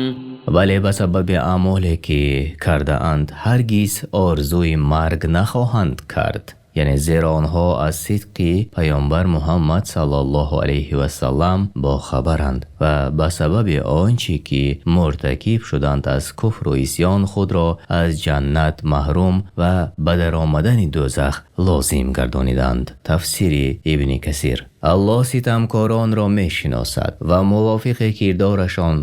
Вале ба сабаби аъмоле ки кардаанд ҳаргиз орзуи марг нахоҳанд кард, Яъне зеро онҳо аз сидқи паёмбар Муҳаммад саллаллоҳу алайҳи васаллам бохабаранд ва ба сабаби он чи ки муртакиб шуданд аз куфру исён худро аз ҷаннат маҳрум ва ба даромадани дӯзах лозим гардониданд. Тафсири Ибни Касир. Аллоҳ ситамкоронро мешиносад ва мувофиқи кирдорашон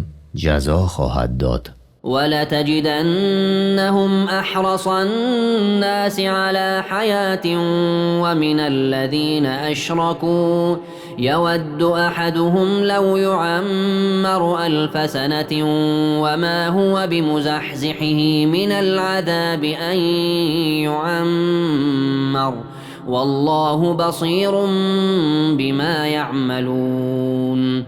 ҷазо хоҳад дод. ولتجدنهم أحرص الناس على حياة ومن الذين أشركوا يود أحدهم لو يعمر 1000 سنة وما هو بمزحزحه من العذاب أن يعمر والله بصير بما يعملون.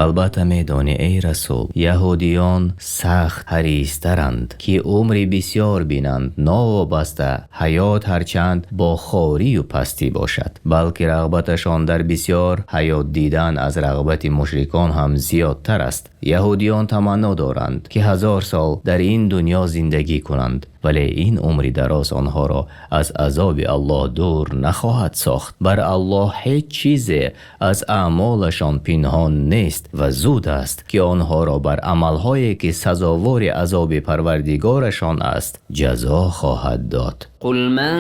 Албатта медонӣ, эй расул, яҳудиён сахт ҳаристаранд, ки умри бисёр бинанд, новобаста ҳаёт ҳарчанд бо хорию пастӣ бошад, балки рағбаташон дар бисёр ҳаёт дидан аз рағбати мушрикон ҳам зиёдтар аст. Яҳудиён таманно доранд, ки 1000 сол дар ин дунё зиндагӣ кунанд, вале ин умри дароз онҳоро аз азоби Аллоҳ дур нахоҳад сохт. Бар Аллоҳ ҳеҷ чизе аз аъмолашон пинҳон нест ва зуд аст, ки онҳоро бар амалҳое ки сазовори азоби парвардигорашон аст ҷазо хоҳад дод. قل من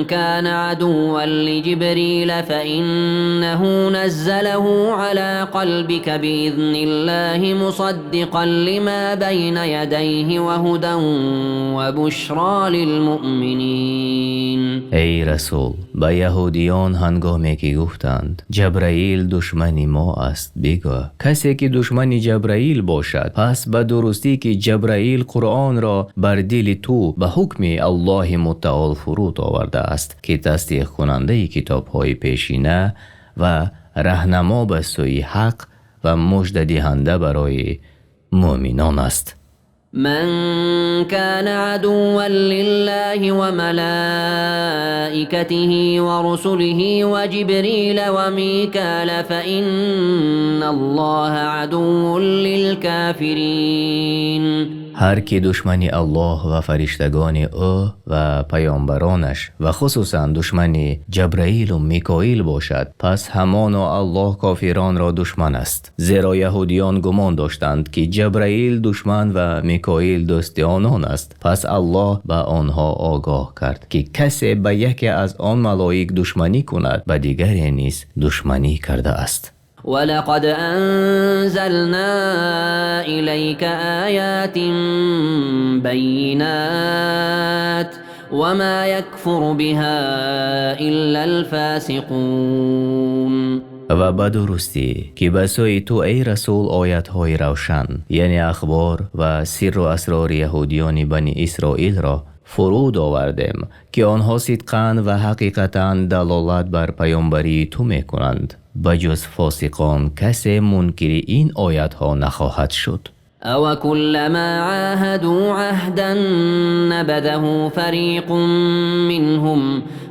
كان عدوا لجبريل فإنه نزله على قلبك بإذن الله مصدقا لما بين يديه وهدى وبشرى للمؤمنين. Эй расул, ба яҳудиён ҳангоме ки гуфтанд Ҷабраил душмани мо аст, бигӯ: касе ки душмани Ҷабраил бошад, пас ба дурустӣ ки Ҷабраил Қуръонро бар дили ту ба ҳукми Аллоҳи мутаол фуруд овардааст, ки тасдиқкунандаи китобҳои пешина ва раҳнамо ба сӯи ҳақ ва муждадиҳанда барои муъминон аст. من كان عدوا لله وملائكته ورسله وجبريل وميكال فإن الله عدو للكافرين. Ҳар ки душмани Аллоҳ ва фариштагони ӯ ва паёмбаронаш ва хусусан душмани Ҷабраилу Микоил бошад, пас ҳамоно Аллоҳ кофиронро душман аст. Зеро яҳудиён гумон доштанд, ки Ҷабраил душман ва Микоил дӯсти онон аст. Пас Аллоҳ ба онҳо огоҳ кард, ки касе ба яке аз он малоик душманӣ кунад, ба дигаре низ душманӣ кардааст. ولقد أنزلنا إليك آيات بينات وما يكفر بها إلا الفاسقون. Ва ба дурустӣ ки ба сӯи ту, эй расул, оятҳои равшан, яъне ахбор ва сирру асрори яҳудиёни бани Исроилро фуруд овардем, ки онҳо сидқан ва ҳақиқатан далолат бар паёмбарии ту мекунанд. Ба ҷуз фосиқон касе мункири ин оятҳо нахоҳад шуд. أوكلما عاهدوا عهدا نبذه فريق منهم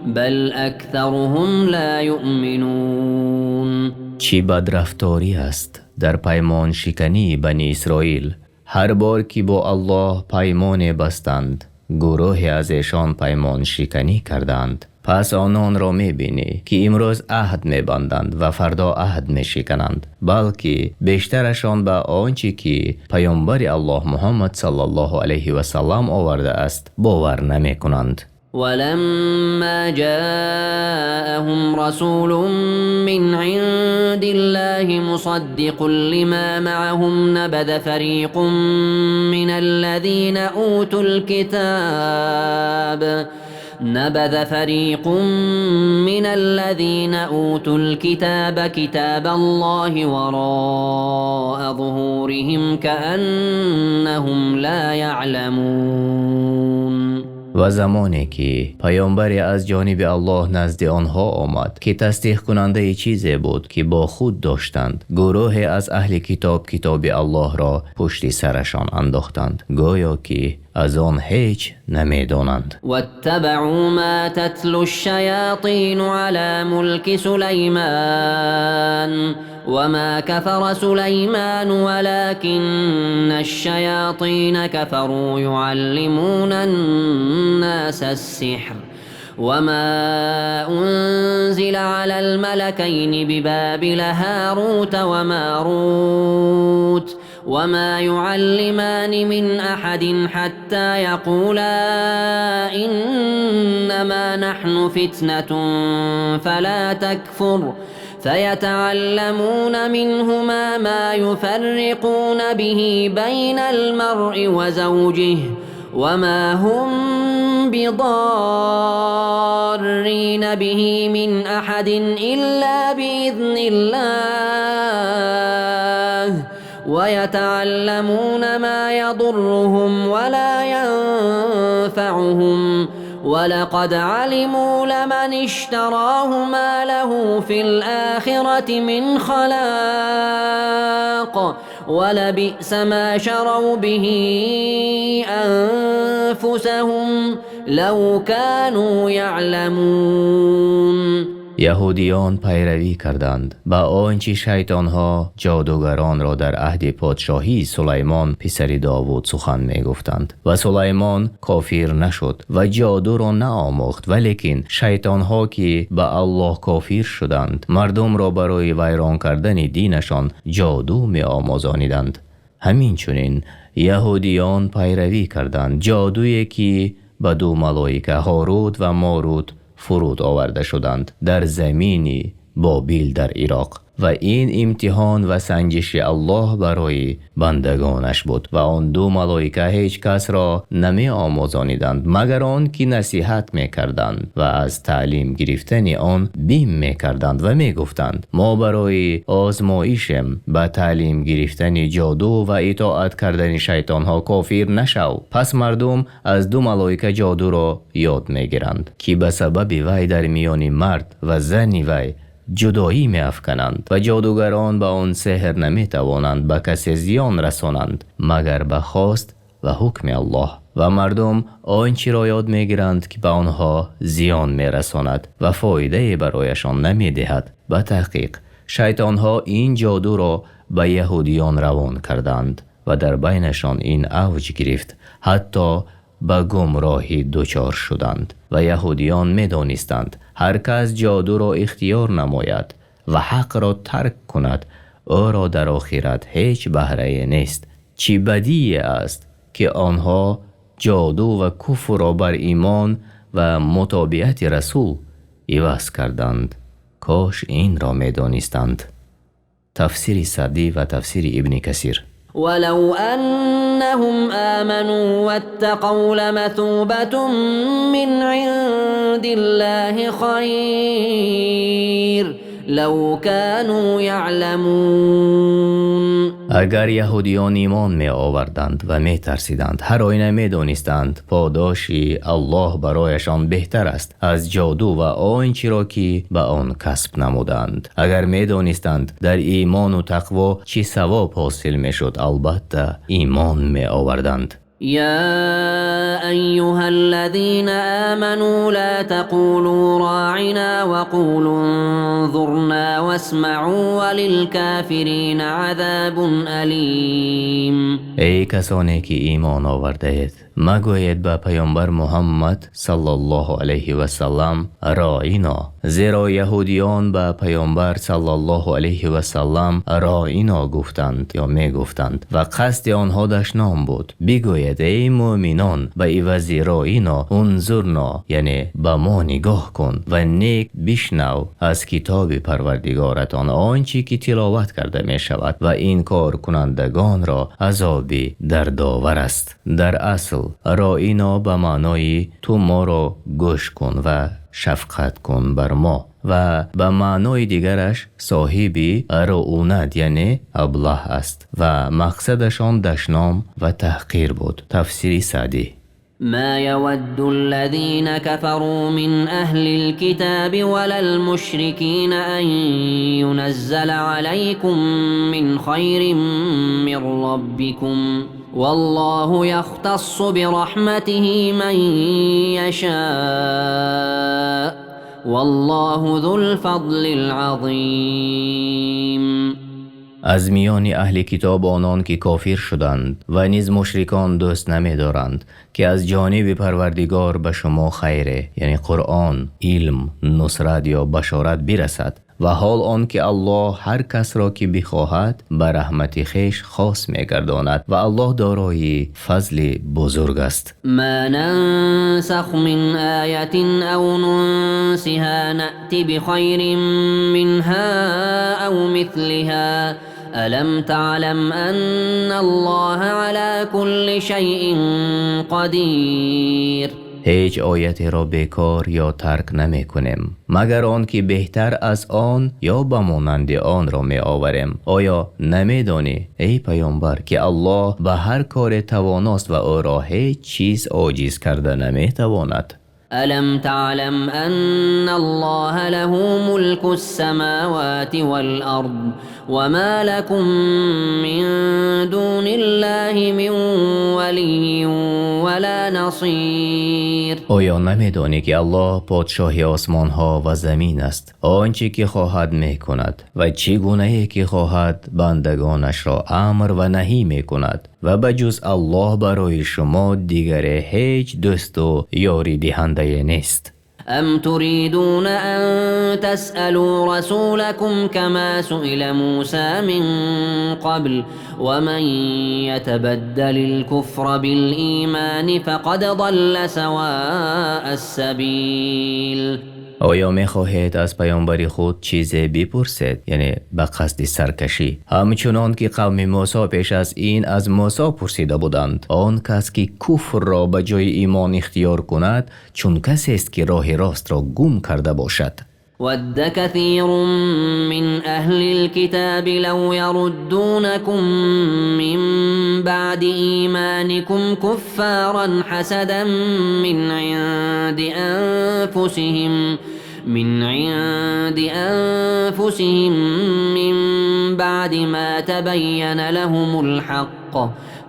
بل أكثرهم لا يؤمنون. Чӣ бадрафторӣ аст дар паймоншикании бани Исроил! Ҳар бор ки бо Аллоҳ паймоне бастанд, гурӯҳе аз эшон паймоншиканӣ карданд. Пас ононро мебинӣ, ки имрӯз аҳд мебанданд ва фардо аҳд мешикананд, балки бештарашон ба он чӣ ки паёмбари Аллоҳ Муҳаммад саллаллоҳу алайҳи васаллам овардааст бовар намекунанд. ولما جاءهم رسول من عند الله مصدق لما معهم نبذ فريق من الذين أوتوا الكتاب نبذ فريق من الذين أوتوا الكتاب كتاب الله وراء ظهورهم كأنهم لا يعلمون. Ва замоне ки паёмбаре аз ҷониби Аллоҳ назди онҳо омад, ки тасдиқкунандаи чизе буд, ки бо худ доштанд, гурӯҳе аз аҳли китоб китоби Аллоҳро пушти сарашон андохтанд, гӯё ки аз он ҳеҷ намедонанд. واتبعوا ما تتلو الشياطين على ملك سليمان وما كفر سليمان ولكن الشياطين كفروا يعلمون الناس السحر وما أنزل على الملكين ببابل هاروت وماروت وما يعلمان من أحد حتى يقولا إنما نحن فتنة فلا تكفر فيتعلمون منهما ما يفرقون به بين المرء وزوجه وما هم بضارين به من أحد إلا بإذن الله ويتعلمون ما يضرهم ولا ينفعهم ولقد علموا لمن اشتراه ما له في الآخرة من خلاق ولبئس ما شروا به أنفسهم لو كانوا يعلمون. Яҳудиён пайравӣ карданд ба он чи шайтонҳо ҷодугаронро дар аҳди подшоҳии Сулаймон писари Довуд сухан мегуфтанд ва Сулаймон кофир нашуд ва ҷодуро наомӯхт, валекин шайтонҳо ки ба Аллоҳ кофир шуданд мардумро барои вайрон кардани динашон ҷоду меомӯзониданд. Ҳамин чунин яҳудиён пайравӣ карданд ҷодуе ки ба ду малоика Ҳорут ва Морут фуруд оварда шуданд дар замини Бобил дар Ироқ ва ин имтиҳон ва санҷиши Аллоҳ барои бандагонаш буд ва он ду малоика ҳеҷ касро намеомӯзониданд магар он ки насиҳат мекарданд ва аз таълим гирифтани он бим мекарданд ва мегуфтанд мо барои озмоишем ба таълим гирифтани ҷоду ва итоат кардани шайтонҳо кофир нашав. Пас мардум аз ду малоика ҷодуро ёд мегиранд ки ба сабаби вай дар миёни мард ва зани вай ҷудоӣ меафкананд ва ҷодугарон ба он сеҳр наметавонанд ба касе зиён расонанд магар ба хост ва ҳукми Аллоҳ ва мардум он чиро ёд мегиранд ки ба онҳо зиён мерасонад ва фоидае барояшон намедиҳад. Ба таҳқиқ шайтонҳо ин ҷодуро ба яҳудиён равон карданд ва дар байнашон ин авҷ гирифт ҳатто ба гумроҳӣ дучор шуданд ва яҳудиён медонистанд ҳар кас ҷодуро ихтиёр намояд ва ҳақро тарк кунад ӯро дар охират ҳеҷ баҳрае нест. Чӣ бадие аст ки онҳо ҷоду ва куфрро бар имон ва мутобиати расул иваз карданд. Кош инро медонистанд. Тафсири Саъдӣ ва тафсири Ибни Касир. ولو أنهم آمنوا واتقوا لمثوبة من عند الله خير لو كانوا يعلمون. Агар яҳудиён имон меоварданд ва метарсиданд, ҳар оина медонистанд подоши Аллоҳ барояшон беҳтар аст аз ҷоду ва он чиро ки ба он касб намуданд. Агар медонистанд дар имону тақво чӣ савоб ҳосил мешуд, албатта имон меоварданд. يا أيها الذين آمنوا لا تقولوا راعنا وقولوا انظرنا واسمعوا وللكافرين عذاب أليم. Эй касоне ки имон овардаед, магӯед ба паёмбар Муҳаммад саллаллоҳу алайҳи васаллам роино, зеро яҳудиён ба паёмбар саллаллоҳу алайҳи васаллам роино гуфтанд ё мегуфтанд ва қасди онҳо дашном буд. Бигӯед эй мӯъминон ба ивази роино унзурно, яъне ба мо нигоҳ кун ва нек бишнав аз китоби парвардигоратон он чӣ ки тиловат карда мешавад ва инкоркунандагонро азоби дардовар аст. Дар асл роино ба маънои ту моро гӯш кун ва шафқат кун бар мо ва ба маънои дигараш соҳиби руунат яъне аблаҳ аст ва мақсадашон дашном ва таҳқир буд. Тафсири Саъдӣ. ما يود الذين كفروا من أهل الكتاب ولا المشركين أن ينزل عليكم من خير من ربكم والله يختص برحمته من يشاء والله ذو الفضل العظيم. Аз миёни аҳли китоб онон ки кофир шуданд ва низ мушрикон дӯст намедоранд, ки аз ҷониби Парвардигор ба шумо хайре, яъне Қуръон, илм, нусрат ё башорат бирасад. Ва ҳол он ки Аллоҳ ҳар касро ки бихоҳад ба раҳмати хеш хос мегардонад ва Аллоҳ дорои фазли бузург аст. Ма нансах мин оятин ав нунсиҳо наъти бихайрин минҳо ав мислиҳо алам таълам анналлоҳа ало кулли шайъин қадир. Ҳеҷ оятеро бекор ё тарк намекунем, магар он ки беҳтар аз он ё ба монанди онро меоварем. Оё намедонӣ, эй паёмбар, ки Аллоҳ ба ҳар кор тавоност ва ӯро ҳеҷ чиз оҷиз карда наметавонад? Алам таълам анналлоҳа лаҳу мулкус-самовати вал-арз ва мо лакум мин дуниллоҳи мин валиййин ва ло насир. Оё намедонӣ, ки Аллоҳ подшоҳи осмонҳо ва замин аст? Он чи ки хоҳад мекунад ва чӣ гуна ки хоҳад бандагонашро амр ва наҳй мекунад ва ба ҷуз Аллоҳ барои шумо дигар ҳеҷ дӯст ва ёридиҳандае нест. Ам туридуна ан тасъалу расулакум камо суила Мусо мин қабл ва ман ятабаддалил куфра бил-имони фақад залла савоас-сабил. Оё мехоҳед аз паёмбари худ чизе бипурсед, яъне ба қасди саркашӣ, ҳамчунон ки қавми Мусо пеш аз ин аз Мусо пурсида буданд? Он кас ки куфрро ба ҷои имон ихтиёр кунад, чун касест ки роҳи ростро гум карда бошад. Вадда касирун мин аҳлил-китоби лав яруддунакум мин баъди иманикум куффоран ҳасадан мин ъинди анфусиҳим мин баъди мо табаййана лаҳумул-ҳаққ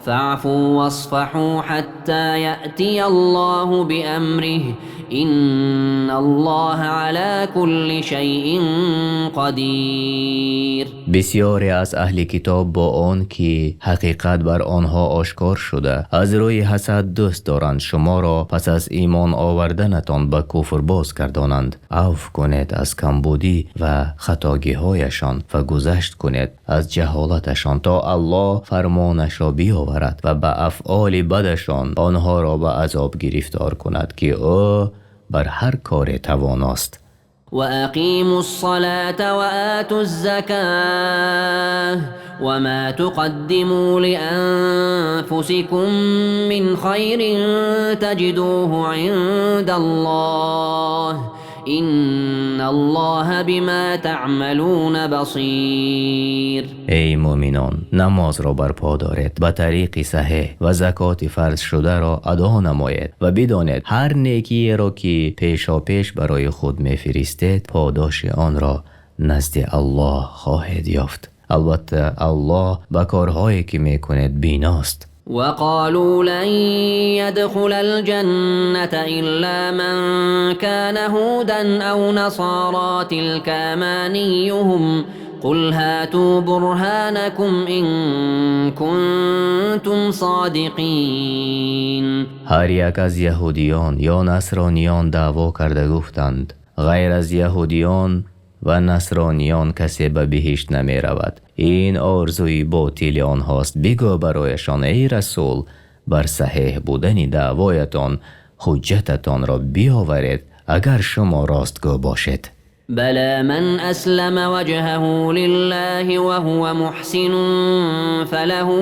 фаъфу васфаҳу ҳатто яътияллоҳу биамриҳи инналлоҳа ало кулли шайъин қадир. Бисёре аз аҳли китоб бо он ки ҳақиқат бар онҳо ошкор шуда, аз рӯи ҳасад дӯст доранд шуморо пас аз имон оварданатон ба куфр боз гардонанд. Афв кунед аз камбудӣ ва хатоҳояшон ва гузашт кунед аз ҷаҳолаташон, то Аллоҳ фармонашро биёварад ва ба афъоли бадашон онҳоро ба азоб гирифтор кунад, ки ӯ бар ҳар кор тавоност. Ва ақимус-салота ва отуз-закота ва мо туқаддиму лианфусикум мин хайрин таҷидуҳу ъиндаллоҳ инналлоҳа бимо таъмалуна басир. Эй мӯъминон, намозро барпо доред ба тариқи саҳеҳ ва закоти фарз шударо адо намоед ва бидонед ҳар некиеро ки пешопеш барои худ мефиристед, подоши онро назди Аллоҳ хоҳед ёфт. Албатта Аллоҳ ба корҳое ки мекунед биност. Ва қолу лан ядхулал-ҷанната илло ман кона ҳудан ав насоро тилка амониюҳум қул ҳоту бурҳонакум ин кунтум содиқин. Ҳар як аз яҳудиён ё насрониён даъво карда гуфтанд: ғайр аз яҳудиён ва насрониён касе ба биҳишт намеравад. Ин орзуи ботили онҳост. Бигӯ барояшон, эй расул, бар саҳеҳ будани даъвоятон ҳуҷҷататонро биёваред, агар шумо ростгӯ бошед. Бало ман аслама ваҷҳаҳу лиллоҳи ва ҳува муҳсинун фалаҳу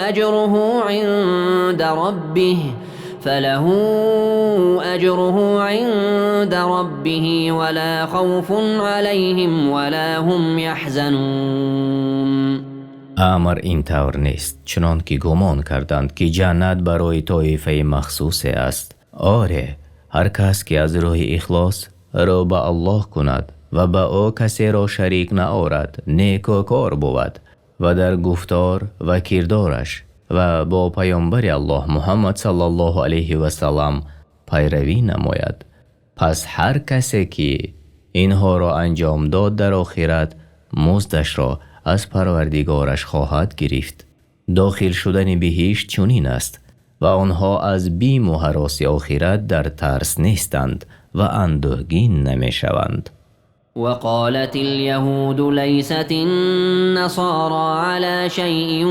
аҷруҳу ъинда раббиҳи ва ло хавфун ъалайҳим ва ло ҳум яҳзанун. Амр ин тавр нест, чунон ки гумон карданд, ки ҷаннат барои тоифаи махсусе аст. Оре, ҳар кас ки аз рӯи ихлос рӯ ба Аллоҳ кунад ва ба ӯ касеро шарик наорад, некӯкор бувад ва дар гуфтор ва кирдораш ва бо паёмбари Аллоҳ Муҳаммад саллаллоҳу алайҳи васаллам пайравӣ намояд, пас ҳар касе ки инҳоро анҷом дод, дар охират муздашро аз Парвардигораш хоҳад гирифт. Дохил шудани биҳишт чунин аст ва онҳо аз бим ва ҳароси охират дар тарс нестанд ва андӯҳгин намешаванд. وقالت اليهود ليست النصارى على شيء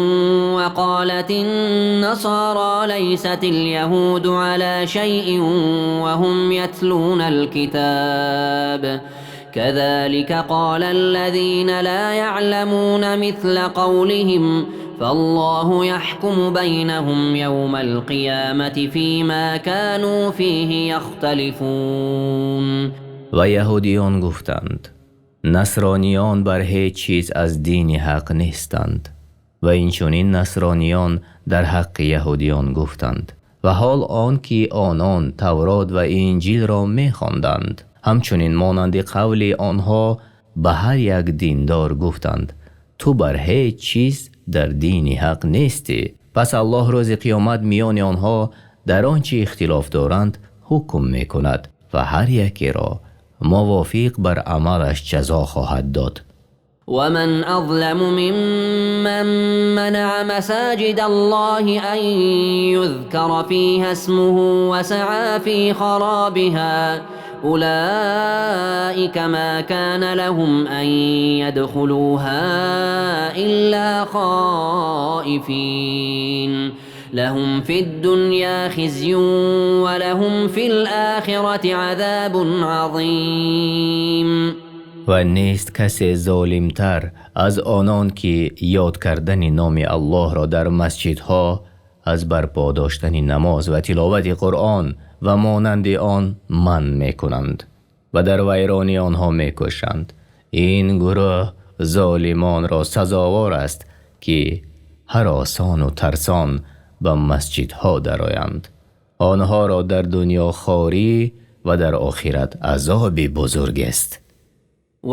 وقالت النصارى ليست اليهود على شيء وهم يتلون الكتاب كذلك قال الذين لا يعلمون مثل قولهم فالله يحكم بينهم يوم القيامة فيما كانوا فيه يختلفون. Ва яҳудиён гуфтанд: насрониён бар ҳеҷ чиз аз дини ҳақ нестанд ва инчунин насрониён дар ҳаққи яҳудиён гуфтанд ва ҳол он ки онон Таврот ва Инҷилро мехонданд. Ҳамчунин монанди қавли онҳо ба ҳар як диндор гуфтанд: ту бар ҳеҷ чиз дар дини ҳақ нестӣ. Пас Аллоҳ рӯзи қиёмат миёни онҳо дар он чи ихтилоф доранд ҳукм мекунад ва ҳар якеро мувофиқ бар амалаш ҷазо хоҳад дод. ومن أظلم ممن منع مساجد الله أن يذكر فيها اسمه وسعى في خرابها أولئك ما كان لهم أن يدخلوها إلا خائفين لهم في الدنيا خزي ولهم في الآخرة عذاب عظيم. Ва нест касе золимтар аз онон ки ёд кардани номи Аллоҳро дар масҷидҳо аз барпо доштани намоз ва тиловати Қуръон ва монанди он манъ мекунанд ва дар вайронии онҳо мекӯшанд. Ин гурӯҳ золимонро сазовор аст ки ҳаросону тарсон ба масҷидҳо дароянд. Онҳоро дар дунё хорӣ ва дар охират азоби бузург аст.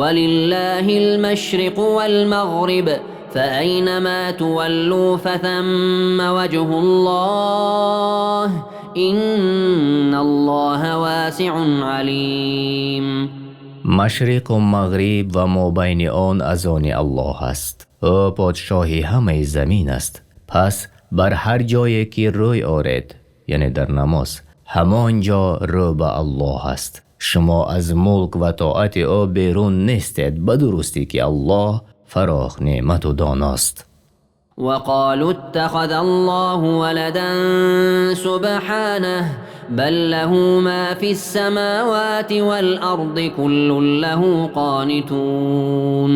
ولله المشرق والمغرب فأينما تولوا فثم وجه الله إن الله واسع عليم. Машриқу мағриб ва мобайни он аз они Аллоҳ аст. Ӯ подшоҳи ҳамаи замин аст. Пас бар ҳар ҷое ки рӯй оред, яъне дар намоз, ҳамон ҷо рӯ ба Аллоҳ аст. Шумо аз мулк ва тоати ӯ берун нестед, ба дурустӣ ки Аллоҳ фароғ неъмату доност. وقالوا اتخذ الله ولدا سبحانه بل له ما في السماوات والأرض كل له قانتون.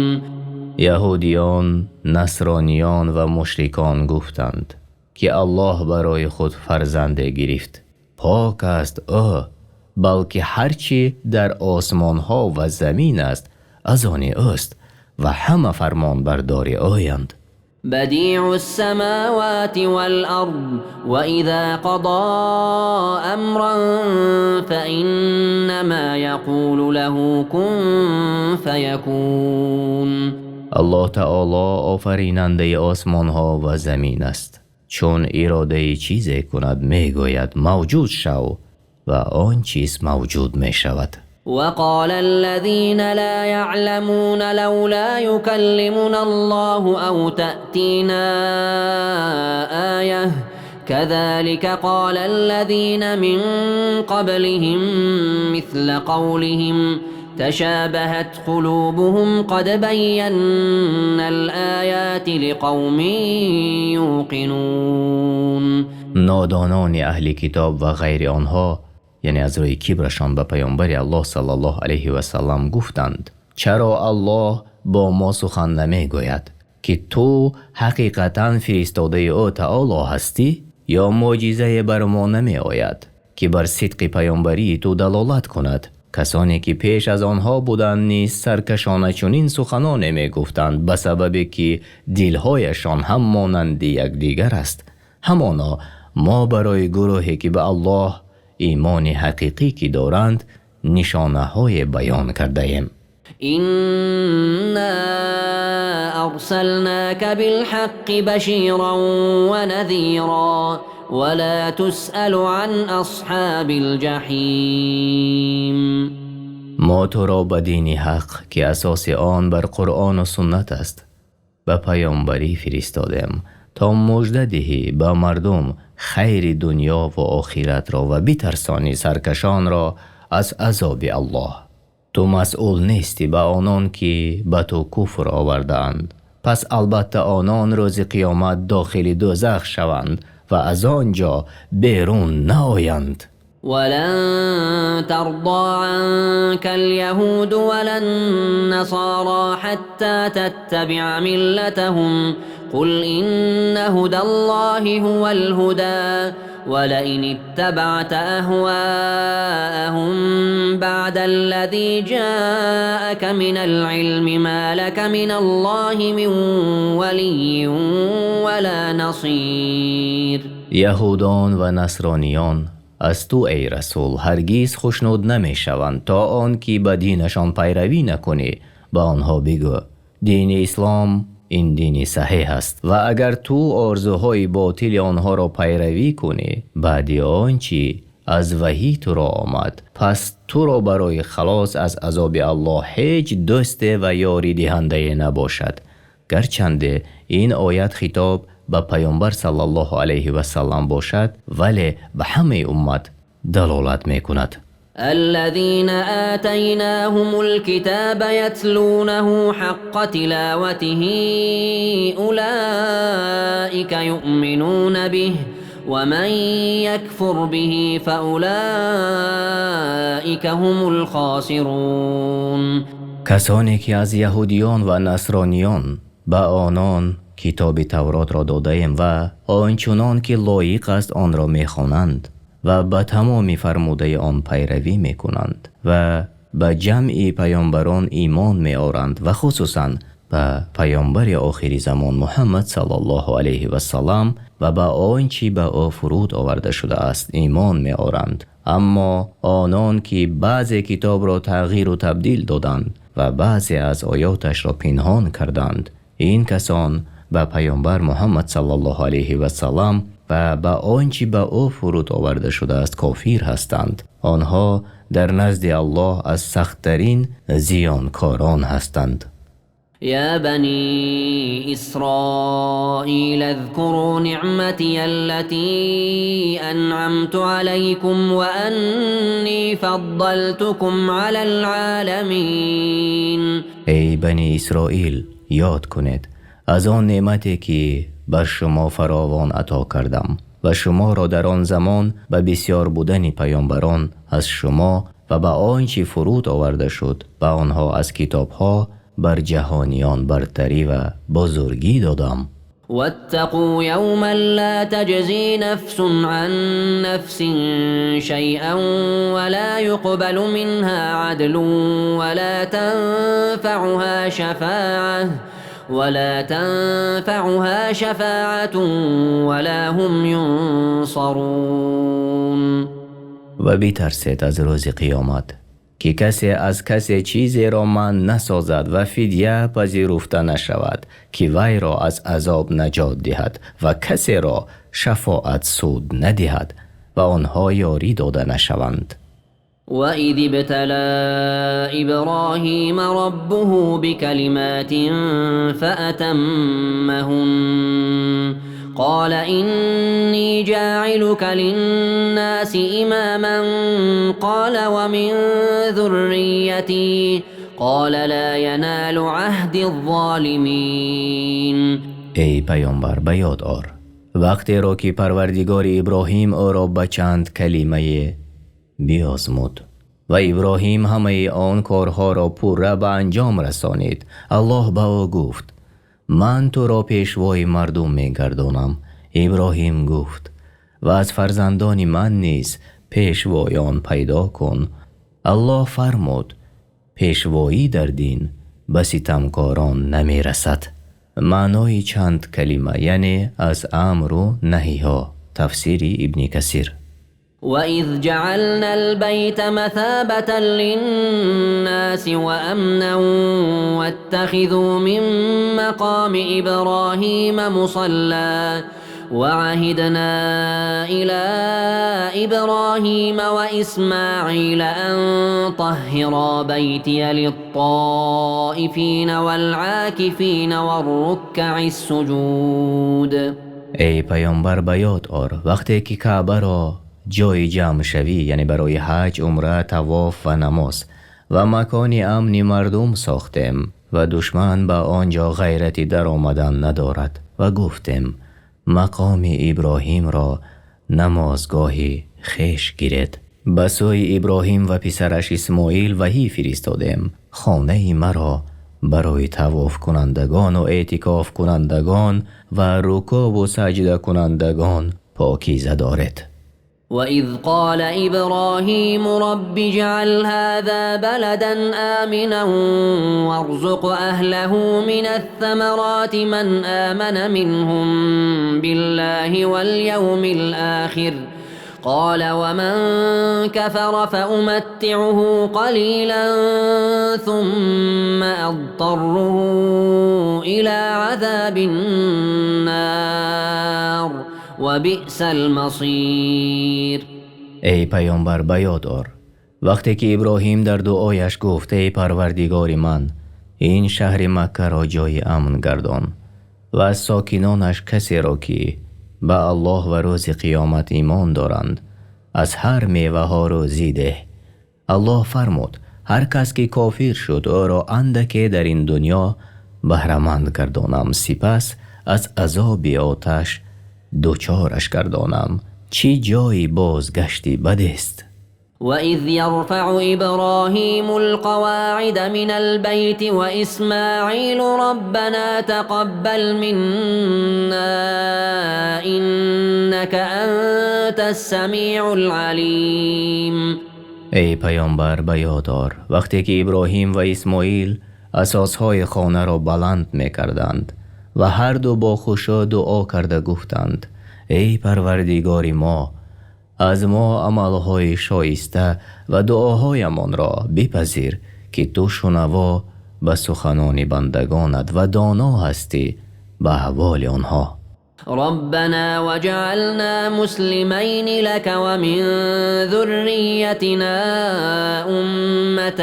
Яҳудиён, насрониён ва мушрикон гуфтанд ки Аллоҳ барои худ фарзанде гирифт. Пок аст ӯ, балки ҳар чӣ дар осмонҳо ва замин аст аз они ӯст ва ҳама фармонбардори ӯянд. بديع السماوات والأرض وإذا قضى أمرا فإنما يقول له كن فيكون. Аллоҳ таоло офаринандаи осмонҳо ва замин аст. Чун иродаи чизе кунад, мегӯяд: мавҷуд шав, ва он чиз мавҷуд мешавад. وقال الذين لا يعلمون لولا يكلمنا الله أو تأتينا آية كذلك قال الذين من قبلهم مثل قولهم تشابهت قلوبهم قد بينا الآيات لقوم يوقنون. Нодонони аҳли китоб ва ғайри онҳо, яъне аз рӯи кибрашон ба паёмбари Аллоҳ саллаллоҳу алайҳи васаллам гуфтанд: чаро Аллоҳ бо мо сухан намегӯяд, ки ту ҳақиқатан фиристодаи ӯ таоло ҳастӣ, ё мӯъҷизае бар мо намеояд, ки бар сидқи паёмбарии ту далолат кунад? Касоне ки пеш аз онҳо буданд низ саркашона чунин суханоне мегуфтанд, ба сабабе ки дилҳояшон ҳам монанди якдигар аст. Ҳамоно мо барои гурӯҳе ки ба Аллоҳ имони ҳақиқӣ ки доранд нишонаҳое баён кардаем. إنا أرسلناك بالحق بشيرا ونذيرا ولا تسأل عن أصحاب الجحيم. Мо туро ба дини ҳақ, ки асоси он бар Қуръону суннат аст, Ба паёмбарӣ фиристодем, то мужда диҳӣ ба мардум хайри дунё ва охиратро ва битарсонӣ саркашонро аз азоби Аллоҳ. Ту масъул нестӣ ба онон ки ба ту куфр овардаанд. Пас албатта онон рӯзи қиёмат дохили дӯзах шаванд ва аз он ҷо берун наоянд. ولن ترضى عنك اليهود ولا النصارى حتى تتبع ملتهم قل إن هدى الله هو الهدى ولئن اتبعت أهواءهم بعد الذي جاءك من العلم ما لك من الله من ولي ولا نصير. Яҳудон ва насрониён аз ту, эй расул, ҳаргиз хушнуд намешаванд, то он ки ба динашон пайравӣ накунӣ. Ба онҳо бигӯ: дини ислом ин дини саҳеҳ аст, ва агар ту орзуҳои ботили онҳоро пайравӣ кунӣ баъди он чи аз ваҳй туро омад, пас туро барои халос аз азоби Аллоҳ ҳеҷ дӯсте ва ёридиҳандае набошад. Гарчанде ин оят хитоб ба паёмбар саллаллоҳу алайҳи васаллам бошад, вале ба ҳамаи уммат далолат мекунад. الذين آتيناهم الكتاب يتلونه حق تلاوته أولئك يؤمنون به ومن يكفر به فأولئك هم الخاسرون. Касоне ки аз яҳудиён ва насрониён ба онон китоби Тавротро додаем ва он чунон ки лоиқ аст онро мехонанд ва ба тамоми фармудаи он пайравӣ мекунанд ва ба ҷамъи паёмбарон имон меоранд ва хусусан ба паёмбари охири замон Муҳаммад саллаллоҳу алайҳи васаллам ва ба он чи ба ӯ фуруд оварда шудааст имон меоранд. Аммо онон ки баъзе китобро тағйиру табдил доданд ва баъзе аз оёташро пинҳон карданд, ин касон ба паёмбар Муҳаммад саллаллоҳу алайҳи васаллам ва ба он чи ба ӯ фуруд оварда шудааст кофир ҳастанд. Онҳо дар назди Аллоҳ аз сахттарин зиёнкорон ҳастанд. يا بني إسرائيل اذكروا نعمتي التي أنعمت عليكم وأني فضلتكم على العالمين. Эй бани Исроил, ёд кунед аз он неъмате ки бар шумо фаровон ато кардам ва шуморо дар он замон ба бисёр будани паёмбарон аз шумо ва ба он чи фуруд оварда шуд ба онҳо аз китобҳо бар ҷаҳониён бартарӣ ва бузургӣ додам. واتقوا يوما لا تجزي نفس عن نفس شيئا ولا يقبل منها عدل ولا تنفعها شفاعة ولا هم ينصرون. Ва битарсед аз рӯзи қиёмат, ки касе аз касе чизеро манъ насозад ва фидя пазируфта нашавад, ки вайро аз азоб наҷот диҳад, ва касеро шафоат суд надиҳад ва онҳо ёрӣ дода нашаванд. وإذ ابتلى إبراهيم ربه بكلمات فأتمهن قال إني جاعلك للناس إماما قال ومن ذريتي قال لا ينال عهدي الظالمين. Эй паёмбар, ба ёд ор вақтеро ки Парвардигори Иброҳим ӯро ба чанд калимае биозмуд ва Иброҳим ҳамаи он корҳоро пурра ба анҷом расонид. Аллоҳ ба ӯ гуфт: ман туро пешвои мардум мегардонам. Иброҳим гуфт: ва аз фарзандони ман низ пешвоён пайдо кун. Аллоҳ фармуд: пешвоӣ дар дин ба ситамкорон намерасад. Маънои чанд калима, яъне аз амру наҳиҳо. Тафсири Ибни Касир. وإذ جعلنا البيت مثابة للناس وأمنا واتخذوا من مقام إبراهيم مصلى. وعهدنا إلى إبراهيم وإسماعيل أن طهرا بيتي للطائفين والعاكفين والركع السجود. Эй паёмбар, ба ёд ор вақте ки Каъбаро ҷои ҷамъшавӣ, яъне барои ҳаҷ, умра, тавоф ва намоз ва макони амни мардум сохтем ва душман ба он ҷо ғайрати даромадан надорад ва гуфтем: мақоми Иброҳимро намозгоҳи хеш гиред. Ба сӯи Иброҳим ва писараш Исмоил ваҳй фиристодем: хонаи маро барои тавофкунандагон ва эътикофкунандагон ва рукӯъ ва саҷдакунандагон покиза доред. وإذ قال إبراهيم رب اجعل هذا بلدا آمنا وارزق أهله من الثمرات من آمن منهم بالله واليوم الآخر قال ومن كفر فأمتعه قليلا ثم أضطره إلى عذاب النار وبئس المصير. Эй паёмбар, ба ёд ор вақте ки Иброҳим дар дуояш гуфт: эй Парвардигори ман, ин шаҳри Маккаро ҷои амн гардон ва аз сокинонаш касеро ки ба Аллоҳ ва рӯзи қиёмат имон доранд, аз ҳар меваҳо рӯзӣ деҳ. Аллоҳ фармуд: ҳар кас ки кофир шуд, ӯро андаке дар ин дунё баҳраманд гардонам, сипас аз азоби оташ дучораш гардонам. Чӣ ҷои бозгашти бадест! وإذ يرفع إبراهيم القواعد من البيت وإسماعيل ربنا تقبل منا إنك أنت السميع العليم. Эй паёмбар, ба ёд ор вақте ки Иброҳим ва Исмоил асосҳои хонаро баланд мекарданд ва ҳар ду бо хушӯъ дуо карда гуфтанд: эй Парвардигори мо, аз мо амалҳои шоиста ва дуоҳоямонро бипазир, ки ту шунаво ба суханони бандагонат ва доно ҳастӣ ба аҳволи онҳо. ربنا وجعلنا مسلمين لك ومن ذريتنا أمة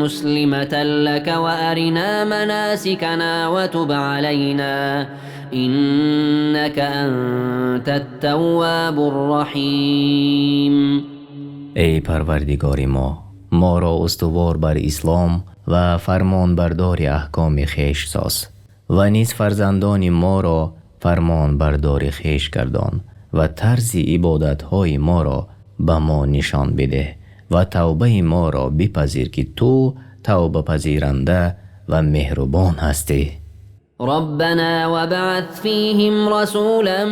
مسلمة لك وأرنا مناسكنا وتب علينا إنك أنت التواب الرحيم. Эй Парвардигори мо, моро устувор бар ислом ва фармонбардори аҳкоми хеш соз ва низ фарзандони моро фармонбардори хеш гардон ва тарзи ибодатҳои моро ба мо нишон бидеҳ ва тавбаи моро бипазир, ки ту тавбапазиранда ва меҳрубон ҳастӣ. ربنا وابعث فيهم رسولا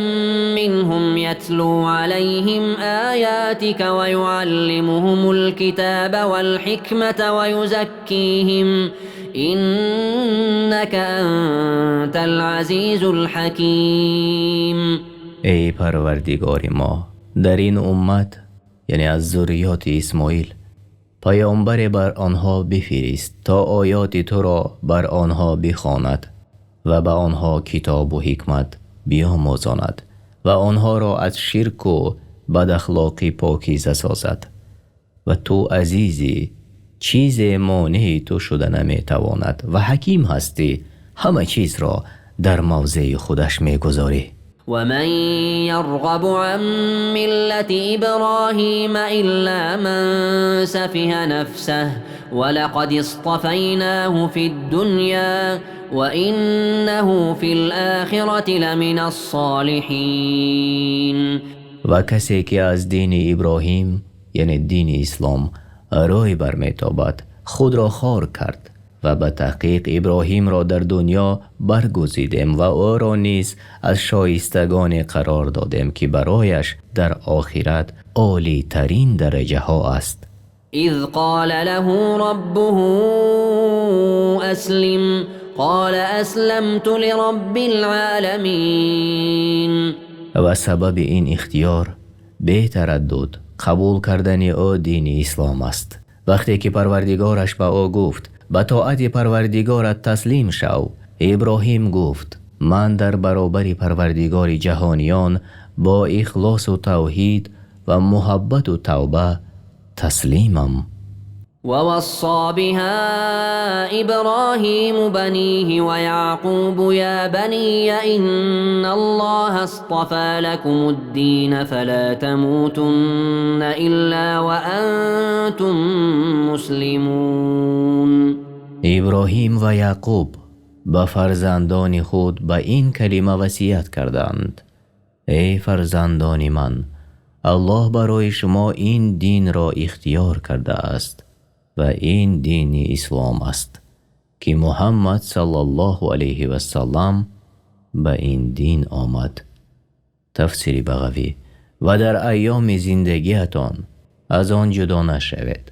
منهم يتلو عليهم آياتك ويعلمهم الكتاب والحكمة ويزكيهم إنك أنت العزيز الحكيم. Эй Парвардигори мо, дар ин уммат, яъне аз зурриёти Исмоил, паёмбаре бар онҳо бифирист то оёти туро бар онҳо бихонад ва ба онҳо китобу ҳикмат биомӯзонад ва онҳоро аз ширку бадахлоқӣ покиза созад. Ва ту азизӣ, чизе монеи ту шуда наметавонад ва ҳаким ҳастӣ, ҳама чизро дар мавзеи худаш мегузорӣ. ومن يرغب عن ملة إبراهيم إلا من سفه نفسه ولقد اصطفيناه في الدنيا وإنه في الآخرة لمن الصالحين. Ва касе ки аз дини Иброҳим, яъне дини ислом, рӯй барметобад, худро хор кард ва ба таҳқиқ Иброҳимро дар дунё баргузидем ва ӯро низ аз шоистагоне қарор додем, ки барояш дар охират олитарин дараҷаҳо аст. إذ قال له ربه أسلم قال أسلمت لرب العالمين. Ва сабаби ин ихтиёр бетараддуд қабул кардани ӯ дини ислом аст. Вақте ки Парвардигораш ба ӯ гуфт: ба тоати Парвардигорат таслим шав, Иброҳим гуфт: Ман дар баробари Парвардигори ҷаҳониён бо ихлос ва тавҳид ва муҳаббат ва тавба таслимам. Ва вассо биҳо Иброҳиму банийҳи ва Яъқубу ё банийя инналлоҳа астафо лакумуд-дина фало тамутунна илло ва антум муслимун. Иброҳим ва Яъқуб ба фарзандони худ ба ин калима васият карданд: Эй фарзандони ман, Аллоҳ барои шумо ин динро ихтиёр кардааст ва ин дини ислом аст, ки Муҳаммад саллаллоҳу алайҳи васаллам ба ин дин омад. Тафсири Бағавӣ. Ва дар айёми зиндагиатон аз он ҷудо нашавед.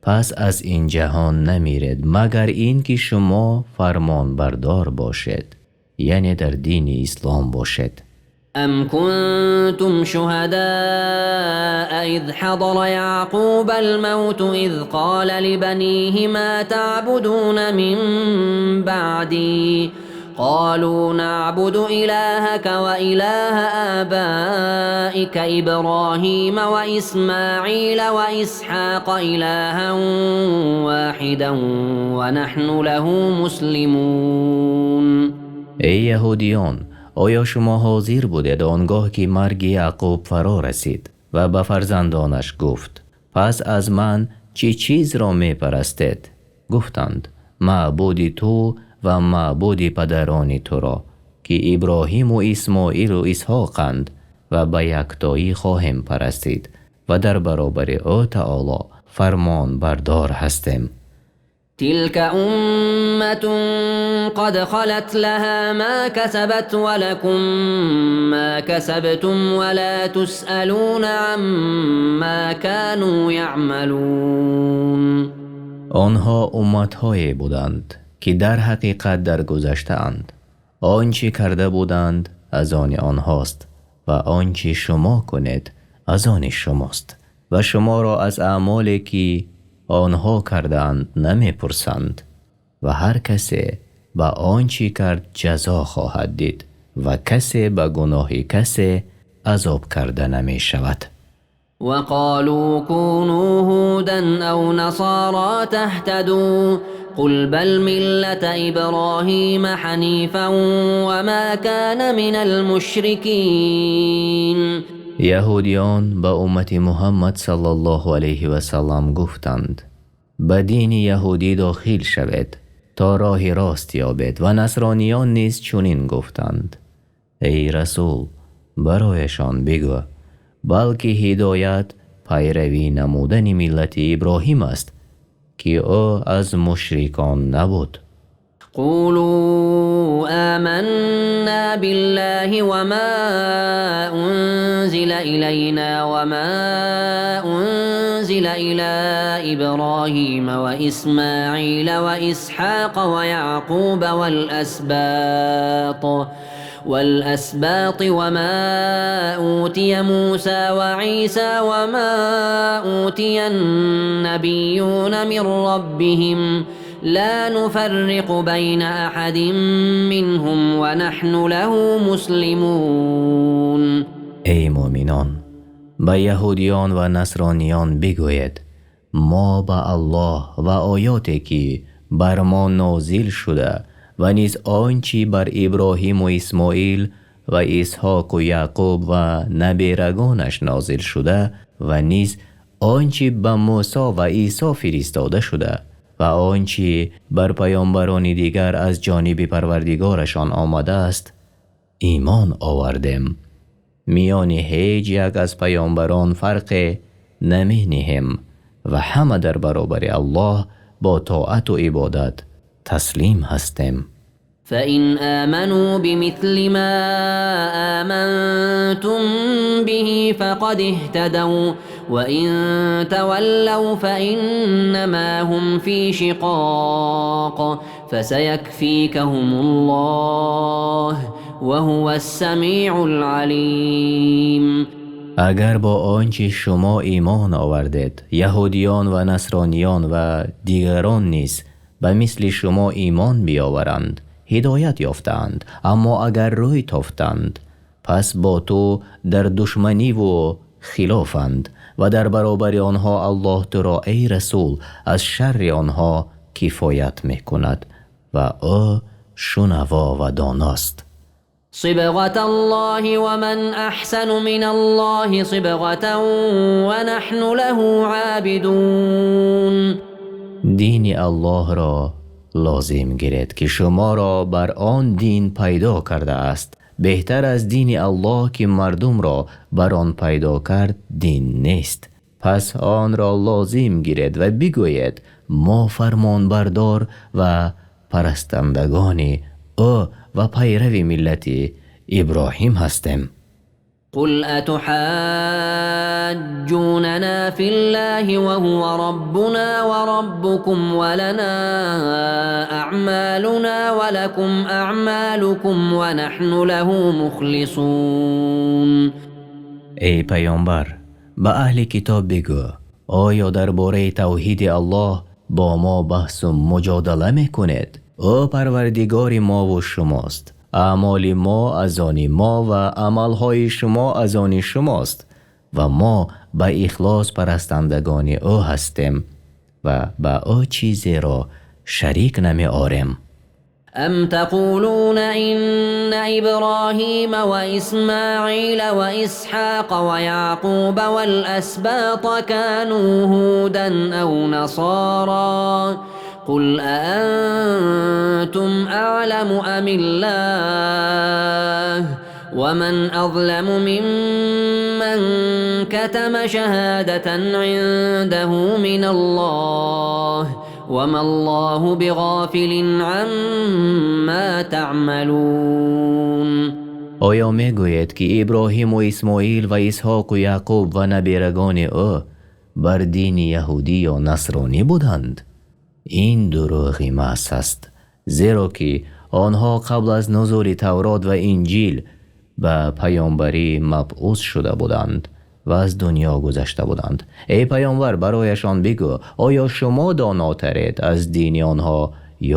Пас аз ин ҷаҳон намиред, магар инки шумо фармонбардор бошед, яъне дар дини ислом бошед. Ам кунтум шуҳадаа из ҳазара Яъқубал мавту из қола либанийҳи мо таъбудуна мин баъдӣ қолӯ наъбуду илоҳака ва илоҳа обоика Иброҳима ва Исмоъила ва Исҳоқа илоҳан воҳидан ва наҳну лаҳу муслимун. Эй яҳудиён, оё шумо ҳозир будед он гоҳ ки марги Яъқуб фаро расид ва ба фарзандонаш гуфт: пас аз ман чӣ чизро мепарастед? Гуфтанд: маъбуди ту ва маъбуди падарони туро, ки Иброҳим ва Исмоил ва Исҳоқанд, ва ба яктоӣ хоҳем парастид ва дар баробари ӯ таъоло фармонбардор ҳастем. Тилка умматун қад халат лаҳо мо касабат ва лакум мо касабтум ва ло тусъалуна аммо канӯ яъмалун. Онҳо умматҳое буданд, ки дар ҳақиқат дар гузаштаанд. Он чи карда буданд аз они онҳост ва он чи шумо кунед аз они шумост ва шуморо аз аъмоле ки онҳо кардаанд намепурсанд ва ҳар касе ба он чи кард ҷазо хоҳад дид ва касе ба гуноҳи касе азоб карда намешавад. Ва қолӯ кӯнӯ ҳудан ав насоро таҳтадӯ қул бал миллата Иброҳима ҳанифан ва мо кона минал мушрикин. Яҳудиён ба уммати Муҳаммад саллаллоҳу алайҳи васаллам гуфтанд: ба дини яҳудӣ дохил шавед то роҳи рост ёбед, ва насрониён низ чунин гуфтанд: эй расул, барояшон бигӯ, балки ҳидоят пайравӣ намудани миллати Иброҳим аст, ки ӯ аз мушрикон набуд. Қулӯ оманна биллоҳи ва мо унзила илайно ва мо унзила ило Иброҳима ва Исмоъила ва Исҳоқа ва Яъқуба вал-асботи ва мо утия Мусо ва Исо ва мо утиян-набийюна мин роббиҳим ло нуфарриқу байна аҳадин минҳум ва наҳну лаҳу муслимун. Эй мӯъминон, ба яҳудиён ва насрониён бигӯед: мо ба Аллоҳ ва оёте ки бар мо нозил шуда ва низ он чи бар Иброҳим ва Исмоил ва Исҳоқ ва Яъқуб ва наберагонаш нозил шуда ва низ он чи ба Мусо ва Исо фиристода шуда ва он чи бар паёмбарони дигар аз ҷониби Парвардигорашон омадааст имон овардем. Миёни ҳеҷ як аз паёмбарон фарқе намениҳем ва ҳама дар баробари Аллоҳ бо тоат ва ибодат таслим ҳастем. فإن آمنوا بمثل ما آمنتم به فقد اهتدوا وإن تولوا فإنما هم في شقاق فسيكفيكهم الله وهو السميع العليم. Агар бо он чи шумо имон овардед, яҳудиён ва насрониён ва дигарон низ ба мисли шумо имон биёваранд, ҳидоят ёфтаанд. Аммо агар рӯй тофтанд, пас бо ту дар душманӣ ва хилофанд ва дар баробари онҳо Аллоҳ туро эй расул аз шарри онҳо кифоят мекунад ва ӯ шунаво ва доност. Сибғаталлоҳи ва ман аҳсану миналлоҳи сибғатан ва наҳну лаҳу обидун. Дини Аллоҳро лозим гиред, ки шуморо бар он дин пайдо кардааст. Беҳтар аз дини Аллоҳ, ки мардумро бар он пайдо кард, дин нест. Пас онро лозим гиред ва бигӯед: мо фармонбардор ва парастандагони ӯ ва пайрави миллати Иброҳим ҳастем. Қул атуҳоҷҷунано филлоҳи ва ҳува роббуно ва роббукум ва лано аъмолуно ва лакум аъмолукум ва наҳну лаҳу мухлисун. Эй паёмбар, ба аҳли китоб бигӯ: оё дар бораи тавҳиди Аллоҳ бо мо баҳсу муҷодала мекунед? Ӯ парвардигори мо ва шумост. Аъмоли мо аз они мо ва аъмолҳои шумо аз они шумост ва мо ба ихлос парастандагони ӯ ҳастем ва ба ӯ чизеро шарик намеорем. Ам тақулуна инна Иброҳима ва Исмоила ва Исҳоқа ва Яъқуба вал-асбота кану ҳудан ав насоро қул аантум аъламу амиллоҳ ва ман азламу мимман катама шаҳодатан ъиндаҳу миналлоҳ ва маллоҳу биғофилин ъаммо таъмалун. Оё мегӯед, ки Иброҳим ва Исмоил ва Исҳоқ ва Яъқуб ва наберагони ӯ бар дини яҳудӣ ё насронӣ буданд? Ин дурӯғи маҳз аст, зеро ки онҳо қабл аз нузули Таврот ва Инҷил ба паёмбарӣ мабъус шуда буданд ва аз дунё гузашта буданд. Эй паёмбар, барояшон бигӯ: оё шумо донотаред аз дини онҳо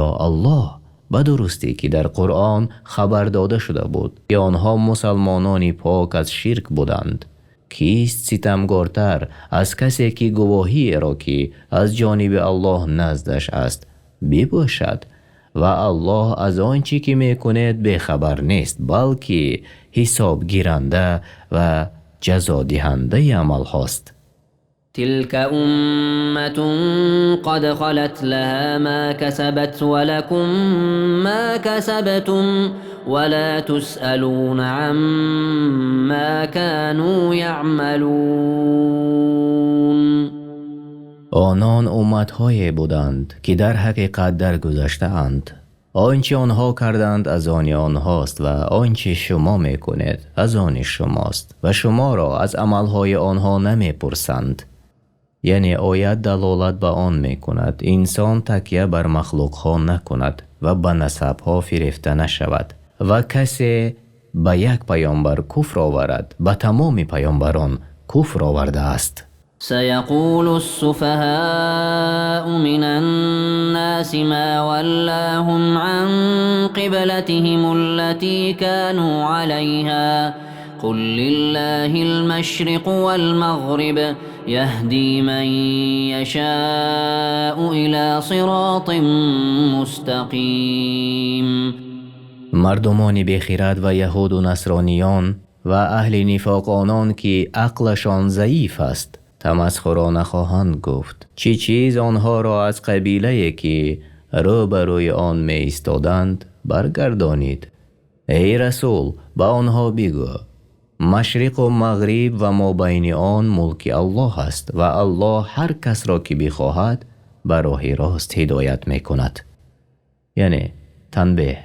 ё Аллоҳ? Ба дурустӣ ки дар Қуръон хабар дода шуда буд, ки онҳо мусулмонони пок аз ширк буданд. Кист ситамгортар аз касе ки гувоҳиеро, ки аз ҷониби Аллоҳ назди ӯ аст, бипӯшад ва Аллоҳ аз он чи ки мекунед бехабар нест, балки ҳисобгиранда ва ҷазодиҳандаи аъмолҳост. Тилка умматун қад халат лаҳо мо касабат ва лакум мо касабтум ва ло тусъалуна аммо кану яъмалун. Онон умматҳое буданд, ки дар ҳақиқат даргузаштаанд. Он чи онҳо карданд аз они онҳост ва он чи шумо мекунед аз они шумост ва шуморо аз аъмолҳои онҳо намепурсанд. Яъне оят далолат ба он мекунад инсон такя бар махлуқҳо накунад ва ба насабҳо фирефта нашавад ва касе ба як паёмбар куфр оварад ба тамоми паёмбарон куфр овардааст. سيقول السفهاء من الناس ما ولاهم عن قبلتهم التي كانوا عليها قل لله المشرق والمغرب يهدي من يشاء إلى صراط مستقيم. Мардумони бехирад ва яҳуд ва насрониён ва аҳли нифоқ, онон ки ақлашон заиф аст, тамасхурона хоҳанд гуфт: чӣ чиз онҳоро аз қиблае ки рӯ ба рӯи он меистоданд баргардонид? Эй расул, ба онҳо бигӯ: машриқ ва мағриб ва мобайни он мулки Аллоҳ аст ва Аллоҳ ҳар касро ки бихоҳад ба роҳи рост ҳидоят мекунад. Яъне танбеҳ: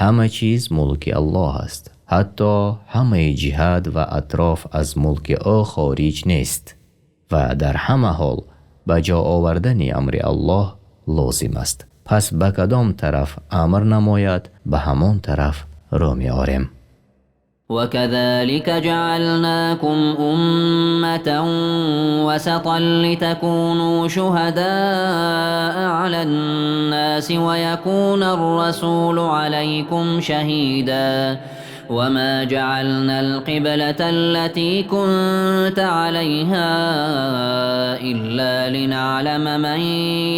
ҳама чиз мулки Аллоҳ аст, ҳатто ҳама ҷиҳат ва атроф аз мулки ӯ хориҷ нест ва дар ҳама ҳол ба ҷо овардани амри Аллоҳ лозим аст. Пас ба кадом тараф амр намояд, ба ҳамон тараф рӯ меорем. وكذلك جعلناكم أمة وسطا لتكونوا شهداء على الناس ويكون الرسول عليكم شهيدا وما جعلنا القبلة التي كنت عليها إلا لنعلم من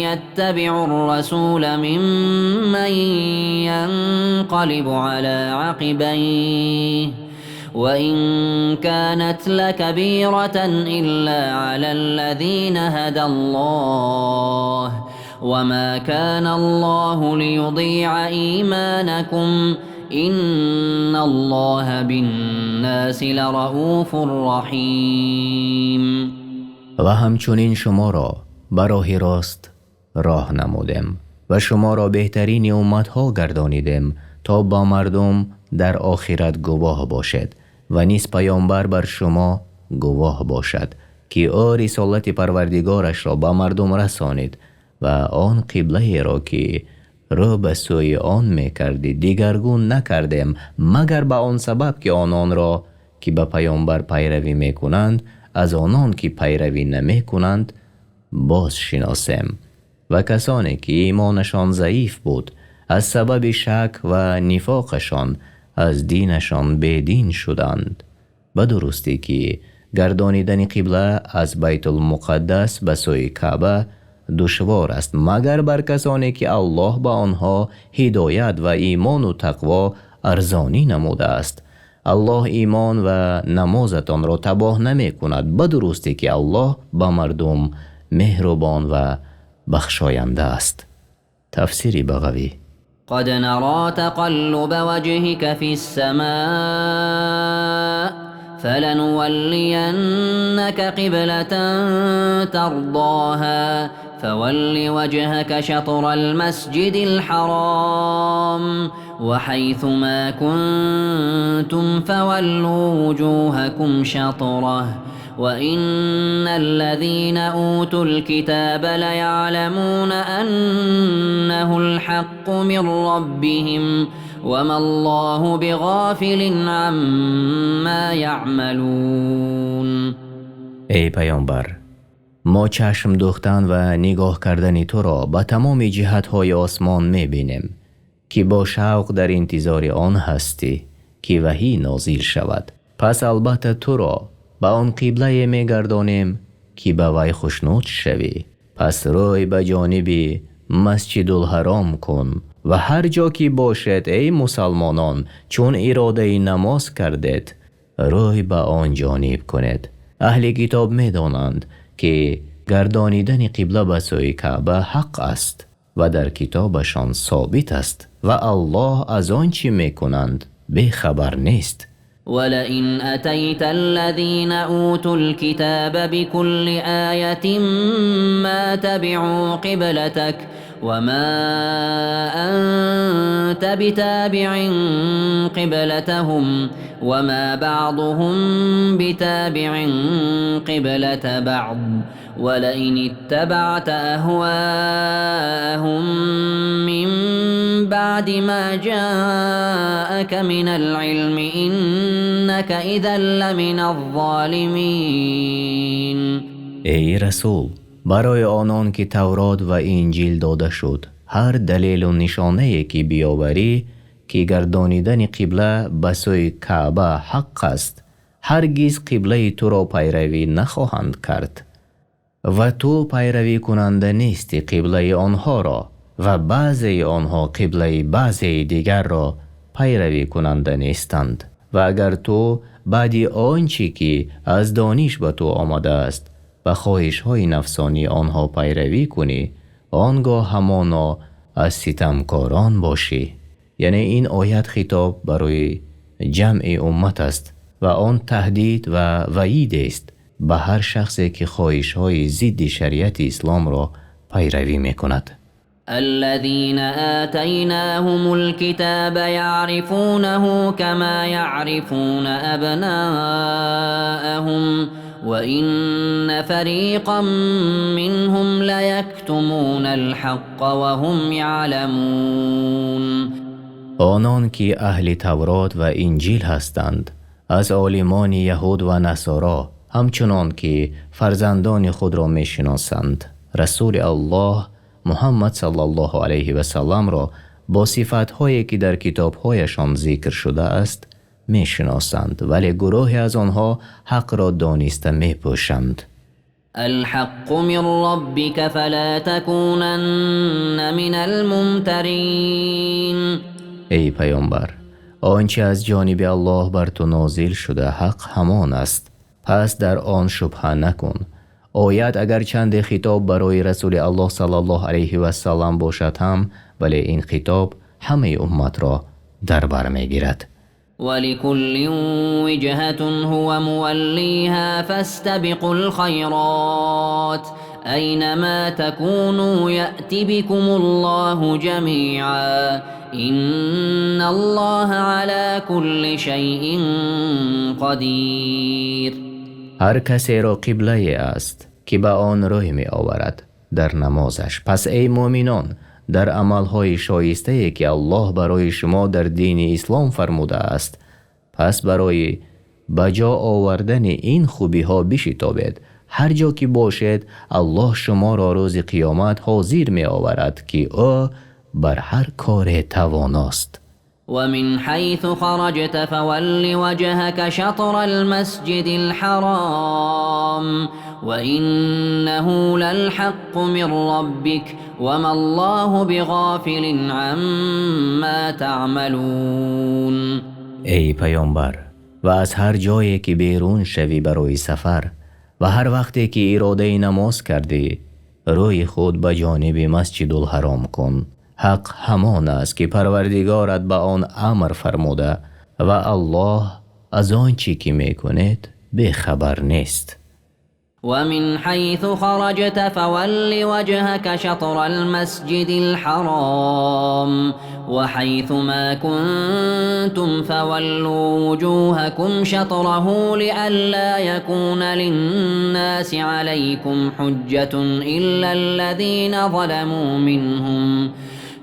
يتبع الرسول ممن ينقلب على عقبيه وإن كانت لكبيرة إلا على الذين هدى الله وما كان الله ليضيع إيمانكم إن الله بالناس لرؤوف رحيم. Ва ҳамчунин шуморо ба роҳи рост роҳ намудем ва шуморо беҳтарини умматҳо гардонидем, то ба мардум дар охират гувоҳ бошед ва низ паёмбар бар шумо гувоҳ бошад, ки ӯ рисолати парвардигорашро ба мардум расонид ва он қиблаеро, ки рӯ ба сӯи он мекардӣ, дигаргун накардем, магар ба он сабаб, ки ононро, ки ба паёмбар пайравӣ мекунанд, аз онон, ки пайравӣ намекунанд, боз шиносем. Ва касоне, ки имонашон заиф буд, аз сабаби шак ва нифоқашон аз динашон бедин шуданд. Ба дурустӣ, ки гардонидани қибла аз Байтулмуқаддас ба сӯи Каъба душвор аст, магар бар касоне, ки Аллоҳ ба онҳо ҳидоят ва имону тақво арзонӣ намудааст. Аллоҳ имон ва намозатонро табоҳ намекунад. Ба дурустӣ, ки Аллоҳ ба мардум меҳрубон ва бахшоянда аст. Тафсири Бағавӣ. قد نرى تقلب وجهك في السماء فلنولينك قبلة ترضاها فول وجهك شطر المسجد الحرام وحيث ما كنتم فولوا وجوهكم شطره وإن الذين أوتوا الكتاب ليعلمون أنه الحق من ربهم وما الله بغافل عما يعملون. Эй паёмбар, мо чашм дӯхтан ва нигоҳ кардани туро ба тамоми ҷиҳатҳои осмон мебинем, ки бо шавқ дар интизори он ҳастӣ, ки ваҳӣ нозил шавад. Пас албатта туро ба он қиблае мегардонем, ки ба вай хушнуд шавӣ. Пас рӯй ба ҷониби Масҷидулҳаром кун ва ҳар ҷо ки бошед, эй мусалмонон, чун иродаи намоз кардед, рӯй ба он ҷониб кунед. Аҳли китоб медонанд, ки гардонидани қибла ба сӯи Каъба ҳақ аст ва дар китобашон собит аст ва Аллоҳ аз он чӣ мекунанд бехабар нест. ولئن أتيت الذين أوتوا الكتاب بكل آية ما تبعوا قبلتك وما أنت بتابع قبلتهم وما بعضهم بتابع قبلة بعض ولئن اتبعت أهواءهم من بعد ما جاءك من العلم إنك إذا لمن الظالمين. Эй расул, барои онон, ки Таврот ва Инҷил дода шуд, ҳар далелу нишонае, ки биёварӣ, ки гардонидани қибла ба сӯи Каъба ҳақ аст, ҳаргиз қиблаи туро пайравӣ нахоҳанд кард ва ту пайравикунанда нестӣ қиблаи онҳоро ва баъзеи онҳо қиблаи баъзеи дигарро пайравикунанда нестанд. Ва агар ту баъди он чӣ ки аз дониш ба ту омадааст, ба хоҳишҳои нафсонии онҳо пайравӣ кунӣ, он гоҳ ҳамоно аз ситамкорон бошӣ. Яъне ин оят хитоб барои ҷамъи уммат аст ва он таҳдид ва ваъидест ба ҳар шахсе, ки хоҳишҳои зидди шариати исломро пайравӣ мекунад. الذين آتيناهم الكتاب يعرفونه كما يعرفون أبناءهم وإن فريقا منهم ليكتمون الحق وهم يعلمون. Онон, ки аҳли Таврот ва Инҷил ҳастанд, Аз олимони яҳуд ва насоро ҳамчунон ки фарзандони худро мешиносанд, Расулуллоҳ Муҳаммад саллаллоҳу алайҳи васаллам ро бо сифатҳое ки дар китобҳояшон зикр шудааст мешиносанд, вале гурӯҳе аз онҳо ҳақро дониста мепӯшанд. الحق من ربك فلا تكونن من الممترين. Эй паёмбар, он чи аз ҷониби Аллоҳ бар ту нозил шуда ҳақ ҳамон аст, пас дар он шубҳа накун. Оят агарчи хитоб барои Расулуллоҳ саллаллоҳу алайҳи васаллам бошад ҳам, вале ин хитоб ҳамаи уммат ро дар бар мегирад. ولكل وجهة هو موليها فاستبقوا الخيرات أينما تكونوا يأت بكم الله جميعا إن الله على كل شيء قدير. Ҳар касеро қиблае аст ки ба он рӯй меоварад дар намозаш. Пас эй мӯъминон, дар амалҳои шоистае ки Аллоҳ барои шумо дар дини ислом фармудааст, пас барои ба ҷо овардани ин хубиҳо бишторед. Ҳар ҷо ки бошед, Аллоҳ шуморо рӯзи қиёмат ҳозир меоварад, ки ӯ бар ҳар коре тавоност. ومن حيث خرجت فول وجهك شطر المسجد الحرام وإنه للحق من ربك وما الله بغافل عما تعملون. Эй паёмбар, ва аз ҳар ҷое ки берун шавӣ барои сафар ва ҳар вақте ки иродаи намоз кардӣ, рӯи худ ба ҷониби Масҷидулҳаром кун. Ҳақ ҳамон аст ки Парвардигорат ба он амр фармуда ва Аллоҳ аз он чи ки мекунед бехабар нест. ومن حيث خرجت فول وجهك شطر المسجد الحرام وحيث ما كنتم فولوا وجوهكم شطره لئلا يكون للناس عليكم حجة إلا الذين ظلموا منهم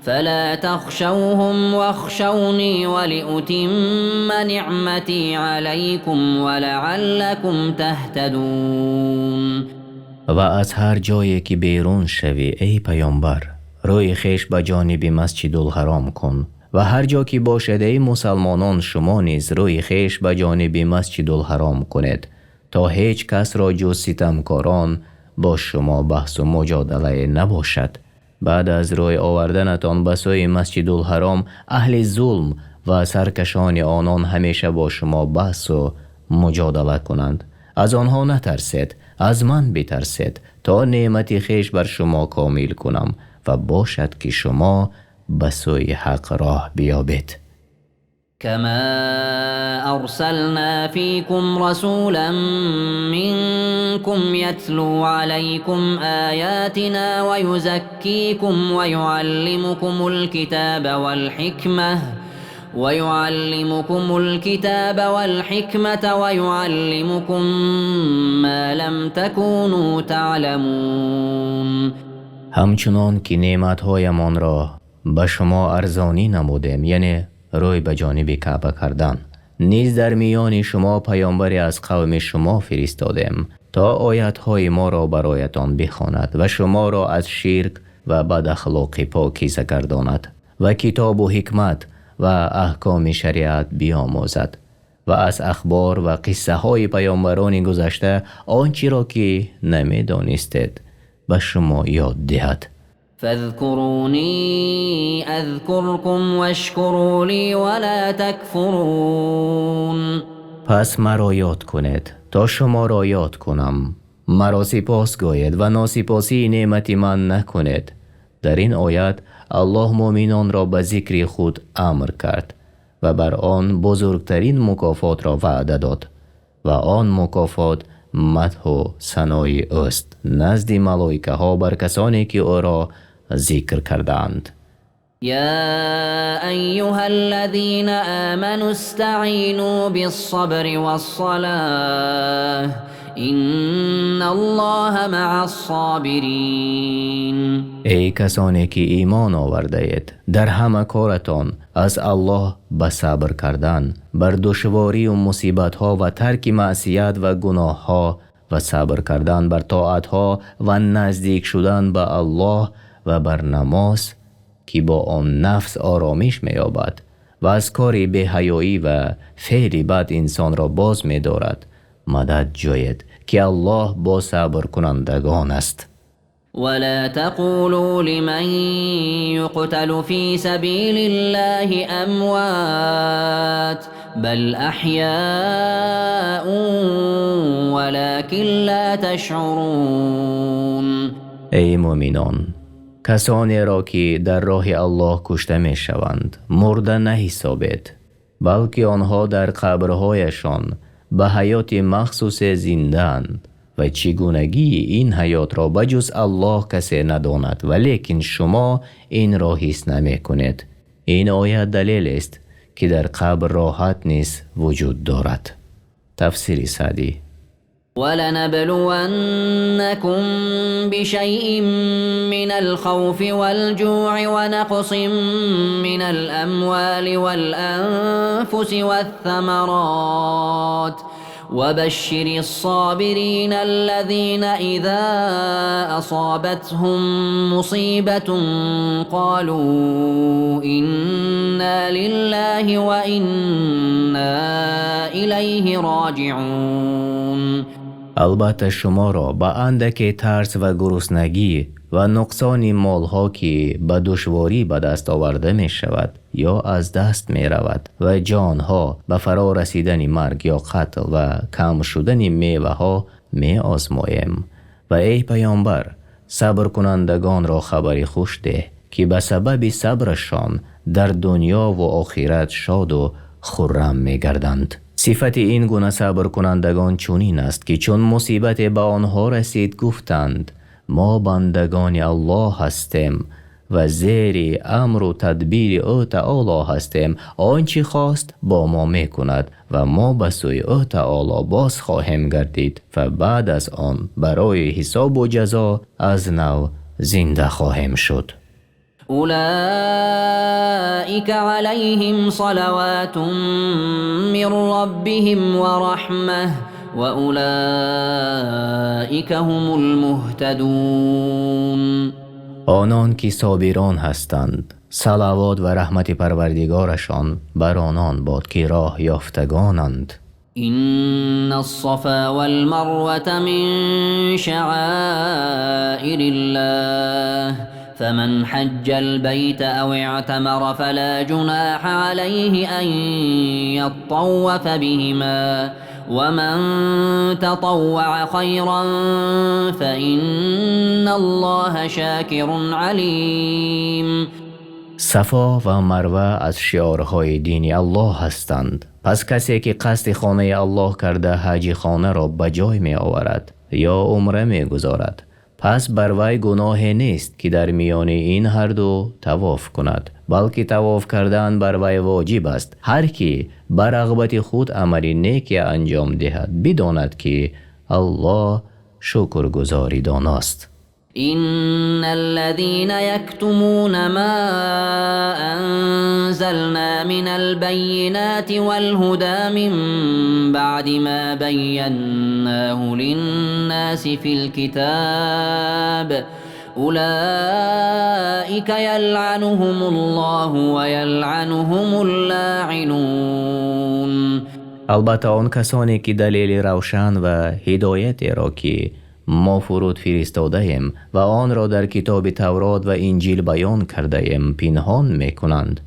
فلا تخشوهم واخشوني ولأتم نعمتي عليكم ولعلكم تهتدون. Ва аз ҳар ҷое ки берун шавӣ, эй паёмбар, рӯи хеш ба ҷониби Масҷидулҳаром кун ва ҳар ҷо ки бошед, эй мусалмонон, шумо низ рӯи хеш ба ҷониби Масҷидулҳаром кунед, то ҳеҷ касро ҷуз ситамкорон бо шумо баҳсу муҷодала набошад. Баъд аз рӯй оварданатон ба сӯи Масҷидулҳаром, аҳли зулм ва саркашони онон ҳамеша бо шумо баҳсу муҷодала кунанд. Аз онҳо натарсед, аз ман битарсед, то неъмати хеш бар шумо комил кунам ва бошад ки шумо ба сӯи ҳақ роҳ биёбед. كما أرسلنا فيكم رسولا منكم يتلو عليكم آياتنا ويزكيكم ويعلمكم الكتاب والحكمة ويعلمكم ما لم تكونوا تعلمون. Ҳамчунон ки неъматҳоямонро ба шумо арзонӣ намудем, яъне рӯй ба ҷониби Каъба кардан, низ дар миёни шумо паёмбаре аз қавми шумо фиристодем, то оятҳои моро бароятон бихонад ва шуморо аз ширк ва бадахлоқӣ покиза гардонад ва китобу ҳикмат ва аҳкоми шариат биомӯзад ва аз ахбор ва қиссаҳои паёмбарони гузашта он чиро ки намедонистед ба шумо ёд диҳад. فاذكروني أذكركم واشكروا لي ولا تكفرون. Пас маро ёд кунед то шуморо ёд кунам. Маро сипос гӯед ва носипосии неъмати ман накунед. Дар ин оят Аллоҳ мӯъминонро ба зикри худ амр кард ва бар он бузургтарин мукофотро ваъда дод ва он мукофот мадҳу санои ӯст назди малоикаҳо бар касоне ки ӯро зикр кардаанд. يا أيها الذين آمنوا استعينوا بالصبر والصلاة إن الله مع الصابرين. Эй касоне ки имон овардаед, дар ҳама коратон аз Аллоҳ ба сабр кардан бар душворӣ ва мусибатҳо ва тарки маъсият ва гуноҳҳо ва сабр кардан бар тоатҳо ва наздик шудан ба Аллоҳ ва бар намоз, ки бо он нафс оромиш меёбад ва аз кори беҳаёӣ ва феъли бад инсонро боз медорад, мадад ҷӯед, ки Аллоҳ бо сабркунандагон аст. ولا تقولوا لمن يقتل في سبيل الله أموات بل أحياء ولكن لا تشعرون. Эй мӯъминон, касонеро ки дар роҳи Аллоҳ кушта мешаванд, мурда наҳисобед, балки онҳо дар қабрҳояшон ба ҳаёти махсусе зиндаанд ва чигунагии ин ҳаётро ба ҷуз Аллоҳ касе надонад, валекин шумо инро ҳис намекунед. Ин оят далел аст, ки дар қабр роҳат низ вуҷуд дорад. Тафсири Саъдӣ. ولنبلونكم بشيء من الخوف والجوع ونقص من الأموال والأنفس والثمرات وبشر الصابرين الذين إذا أصابتهم مصيبة قالوا إنا لله وإنا إليه راجعون. Албатта шуморо ба андаке тарс ва гуруснагӣ ва нуқсони молҳо, ки ба душворӣ ба даст оварда мешавад ё аз даст меравад, ва ҷонҳо ба фаро расидани марг ё қатл ва кам шудани меваҳо меозмоем. Ва эй паёмбар, сабркунандагонро хабари хуш деҳ, ки ба сабаби сабрашон дар дунё ва охират шоду хуррам мегарданд. Сифати ин гуна сабркунандагон чунин аст, ки чун мусибате ба онҳо расид, гуфтанд: мо бандагони Аллоҳ ҳастем ва зери амру тадбири ӯ таоло ҳастем. Он чӣ хост, бо мо мекунад ва мо ба сӯи ӯ таоло боз хоҳем гардид ва баъд аз он барои ҳисобу ҷазо аз нав зинда хоҳем шуд. أولئك عليهم صلوات من ربهم ورحمة وأولئك هم المهتدون. Онон ки собирон ҳастанд, салавот ва раҳмати Парвардигорашон бар онон бод, ки роҳ ёфтагонанд. إن الصفا والمروة من شعائر الله فمن حج البيت أو اعتمر فلا جناح عليه أن يطوف بهما ومن تطوع خيرا فإن الله شاكر عليم. Сафо ва Марва аз шиорҳои дини Аллоҳ ҳастанд. Пас касе ки қасди хонаи Аллоҳ карда, ҳаҷи хонаро ба ҷой меоварад ё умра мегузорад, пас бар вай гуноҳе нест, ки дар миёни ин ҳарду тавоф кунад, балки тавоф кардан бар вай воҷиб аст. Ҳар ки ба рағбати худ амали неке анҷом диҳад, бидонад, ки Аллоҳ шукргузори доност. إن الذين يكتمون ما أنزلنا من البينات والهدى من بعد ما بيناه للناس في الكتاب أولئك يلعنهم الله ويلعنهم اللاعنون. Албатта он касоне ки далели равшан ва ҳидоятеро, ки мо фуруд фиристодаем ва онро дар китоби Таврот ва Инҷил баён кардаем, пинҳон мекунанд,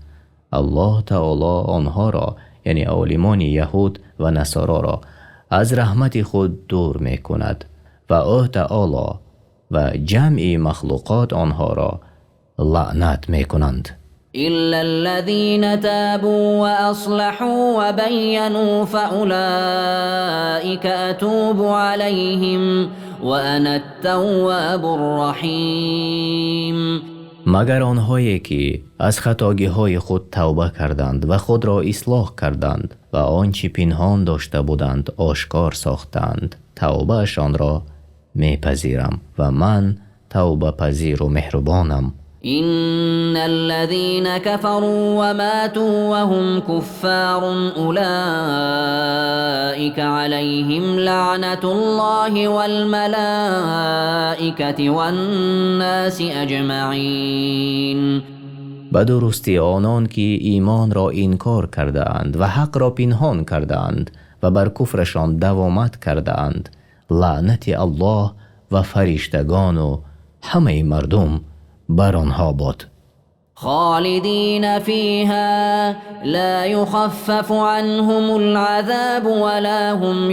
Аллоҳ таоло онҳоро, яъне олимони яҳуд ва насороро, аз раҳмати худ дур мекунад ва ӯ таоло ва ҷамъи махлуқот онҳоро лаънат мекунанд. إلا الذين تابوا وأصلحوا وبينوا فأولئك أتوب عليهم وأنا التواب الرحيم. Магар онҳое ки аз хатогиҳои худ тавба карданд ва худро ислоҳ карданд ва он чӣ пинҳон дошта буданд, ошкор сохтанд. тавбаашонро мепазирам ва ман тавбапазиру меҳрубонам. إن الذين كفروا وماتوا وهم كفار أولئك عليهم لعنة الله والملائكة والناس أجمعين. Ба дурустӣ онон ки имонро инкор кардаанд ва ҳақро пинҳон кардаанд ва бар куфрашон давомат кардаанд, лаънати Аллоҳ ва фариштагону ҳамаи мардум бар онҳо бод. خالدين فيها لا يخفف عنهم العذاب ولا هم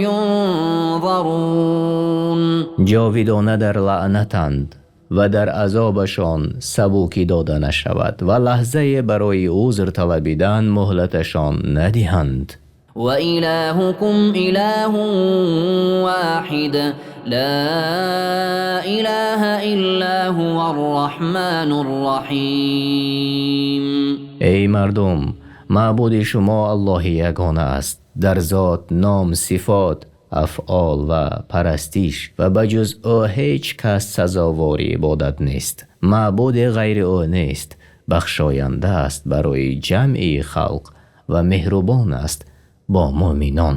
ينظرون. Ҷовидона дар лаънатанд ва дар азобашон сабукӣ дода нашавад ва лаҳзае барои узр талабидан муҳлаташон надиҳанд. وإلهكم إله واحد لا إله إلا هو الرحمن الرحيم. Эй мардум, маъбуди шумо Аллоҳи ягона аст дар зот, ном, сифот, афъол ва парастиш ва ба ҷуз ӯ ҳеҷ кас сазовори ибодат нест, маъбуде ғайри ӯ нест, бахшоянда аст барои ҷамъи халқ ва меҳрубон аст бо муъминон.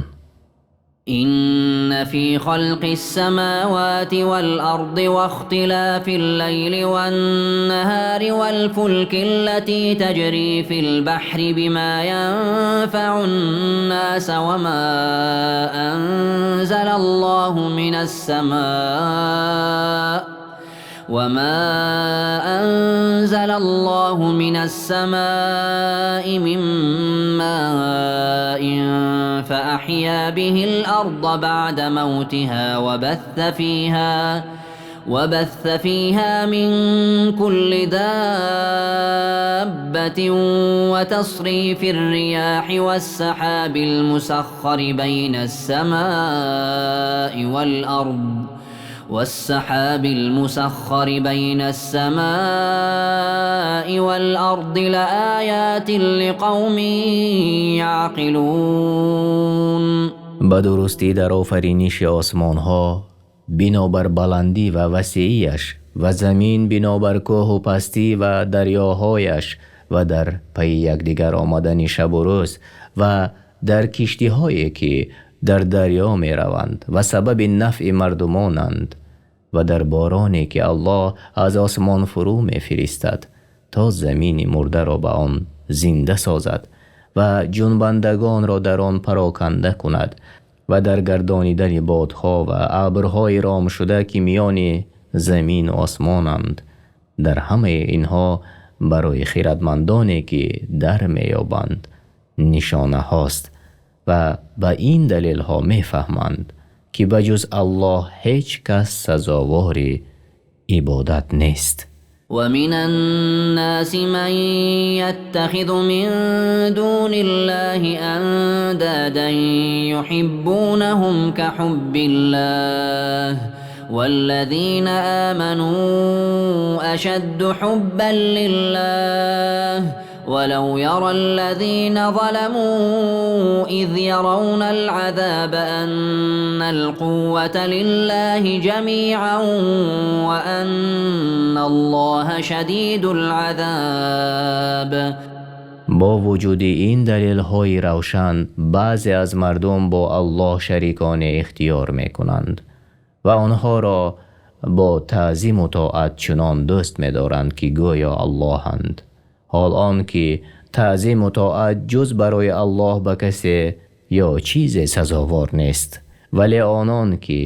إن في خلق السماوات والأرض واختلاف الليل والنهار والفلك التي تجري في البحر بما ينفع الناس وما أنزل الله من السماء من ماء فأحيا به الأرض بعد موتها وبث فيها من كل دابة وتصريف الرياح والسحاب المسخر بين السماء والأرض لآيات لقوم يعقلون. Ба дурустӣ дар офариниши осмонҳо бинобар баландӣ ва васеияш ва замин бинобар кӯҳу пастӣ ва дарёҳояш ва дар пайи якдигар омадани шабу рӯз ва дар киштиҳое ки дар дарё мераванд ва сабаби нафъи мардумонанд ва дар бороне ки Аллоҳ аз осмон фурӯ мефиристад то замини мурдаро ба он зинда созад ва ҷунбандагонро дар он пароканда кунад ва дар гардонидани бодҳо ва абрҳои ромшуда ки миёни замину осмонанд, дар ҳамаи инҳо барои хирадмандоне ки дар меёбанд нишонаҳост ва ба ин далелҳо мефаҳманд ки ба ҷуз Аллоҳ ҳеҷ кас сазовори ибодат нест. ومن الناس من يتخذ من دون الله أندادا يحبونهم كحب الله والذين آمنوا أشد حبا لله ولو يرى الذين ظلموا إذ يرون العذاب أن القوة لله جميعا وأن الله شديد العذاب. Бо вуҷуди ин далелҳои равшан баъзе аз мардум бо Аллоҳ шариконе ихтиёр мекунанд ва онҳоро бо таъзиму тоат чунон дӯст медоранд ки гӯё Аллоҳанд, ҳол он ки таъзиму тоат ҷуз барои Аллоҳ ба касе ё чизе сазовор нест, вале онон ки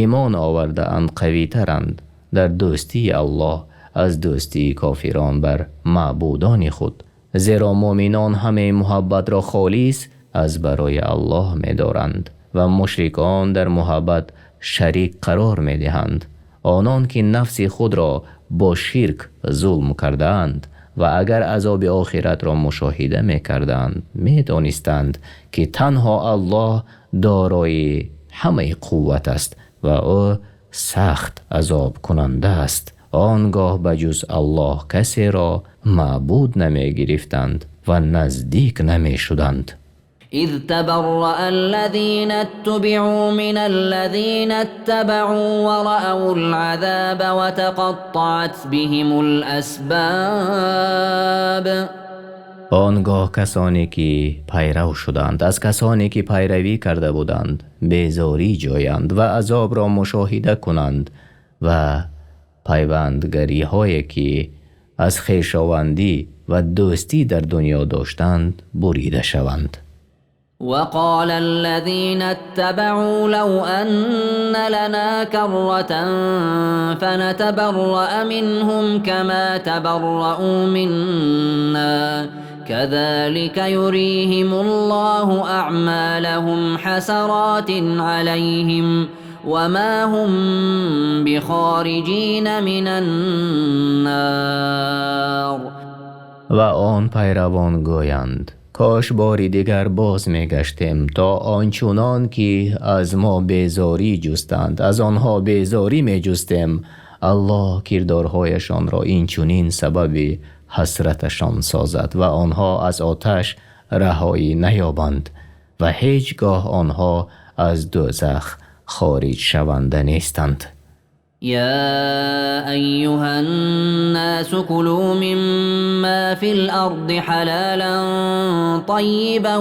имон овардаанд қавитаранд дар дӯстии Аллоҳ аз дӯстии кофирон бар маъбудони худ, зеро муъминон ҳамаи муҳаббатро холис аз барои Аллоҳ медоранд ва мушрикон дар муҳаббат шарик қарор медиҳанд. Онон ки нафси худро бо ширк зулм кардаанд ва агар азоби охиратро мушоҳида мекарданд, медонистанд ки танҳо Аллоҳ дорои ҳамаи қувват аст ва ӯ сахт азобкунанда аст. Он гоҳ ба ҷуз Аллоҳ касеро маъбуд намегирифтанд ва наздик намешуданд. إذ تبرأ الذين اتبعوا من الذين اتبعوا ورأوا العذاب وتقطعت بهم الأسباب. Он гоҳ касоне ки пайрав шуданд аз касоне ки пайравӣ карда буданд безорӣ ҷӯянд ва азобро мушоҳида кунанд ва пайвандгариҳое ки аз хешовандӣ ва дӯстӣ дар дунё доштанд бурида шаванд. وقال الذين اتبعوا لو أن لنا كرة فنتبرأ منهم كما تبرؤوا منا كذلك يريهم الله أعمالهم حسرات عليهم وما هم بخارجين من النار. Ва он пайравон гӯянд: кош бори дигар боз мегаштем, то ончунон ки аз мо безорӣ ҷустанд аз онҳо безорӣ меҷустем. Аллоҳ кирдорҳояшонро инчунин сабаби ҳасраташон созад ва онҳо аз оташ раҳоӣ наёбанд ва ҳеҷ гоҳ онҳо аз дӯзах хориҷ шаванда нестанд. يا أيها الناس كلوا مما في الأرض حلالا طيبا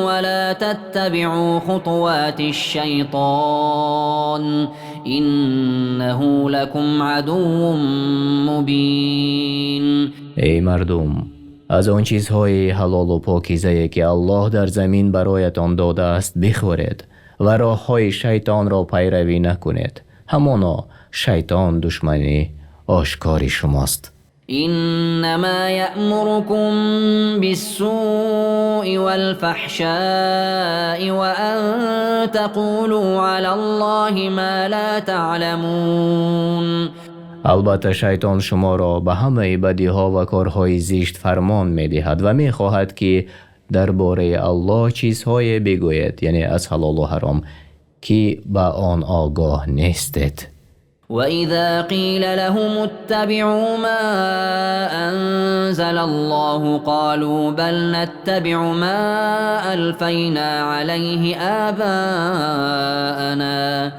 ولا تتبعوا خطوات الشيطان إنه لكم عدو مبين. Эй мардум, аз он чизҳои ҳалолу покизае ки Аллоҳ дар замин бароятон додааст бихӯред ва роҳҳои шайтонро пайравӣ накунед. Ҳамоно шайтон душмани ошкори шумост. إنما يأمركم بالسوء والفحشاء وأن تقولوا على الله ما لا تعلمون. Албатта шайтон шуморо ба ҳамаи бадиҳо ва корҳои зишт фармон медиҳад ва мехоҳад ки дар бораи Аллоҳ чизҳое бигӯед, яъне аз ҳалолу ҳаром, ки ба он огоҳ нестед. وإذا قيل لهم اتبعوا ما أنزل الله قالوا بل نتبع ما ألفينا عليه آباءنا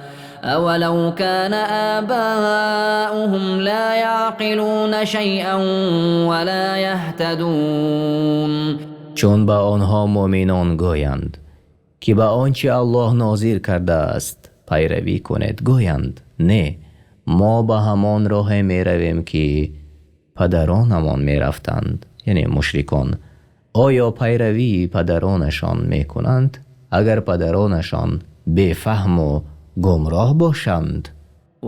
أولو كان آباؤهم لا يعقلون شيئا ولا يهتدون. Чун ба онҳо муъминон гӯянд ки ба он чи Аллоҳ нозир кардааст пайравӣ кунед, гӯянд: не, мо ба ҳамон роҳе меравем ки падаронамон мерафтанд, яъне мушрикон. Оё пайравии падаронашон мекунанд, агар падаронашон бефаҳму гумроҳ бошанд?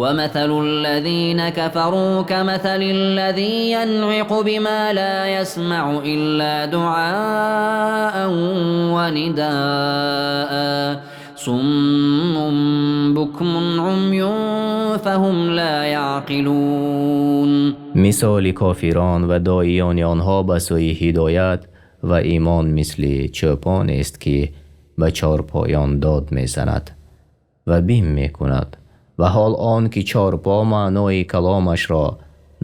ومثل الذين كفروا كمثل الذي ينعق بما لا يسمع إلا دعاء ونداء صم بكم عمي فهم لا يعقلون. Мисоли кофирон ва доиёни онҳо ба сӯи ҳидоят ва имон мисли чӯпонест ки ба чорпоён дод мезанад ва бим мекунад, ва ҳол он ки чорпо маънои каломашро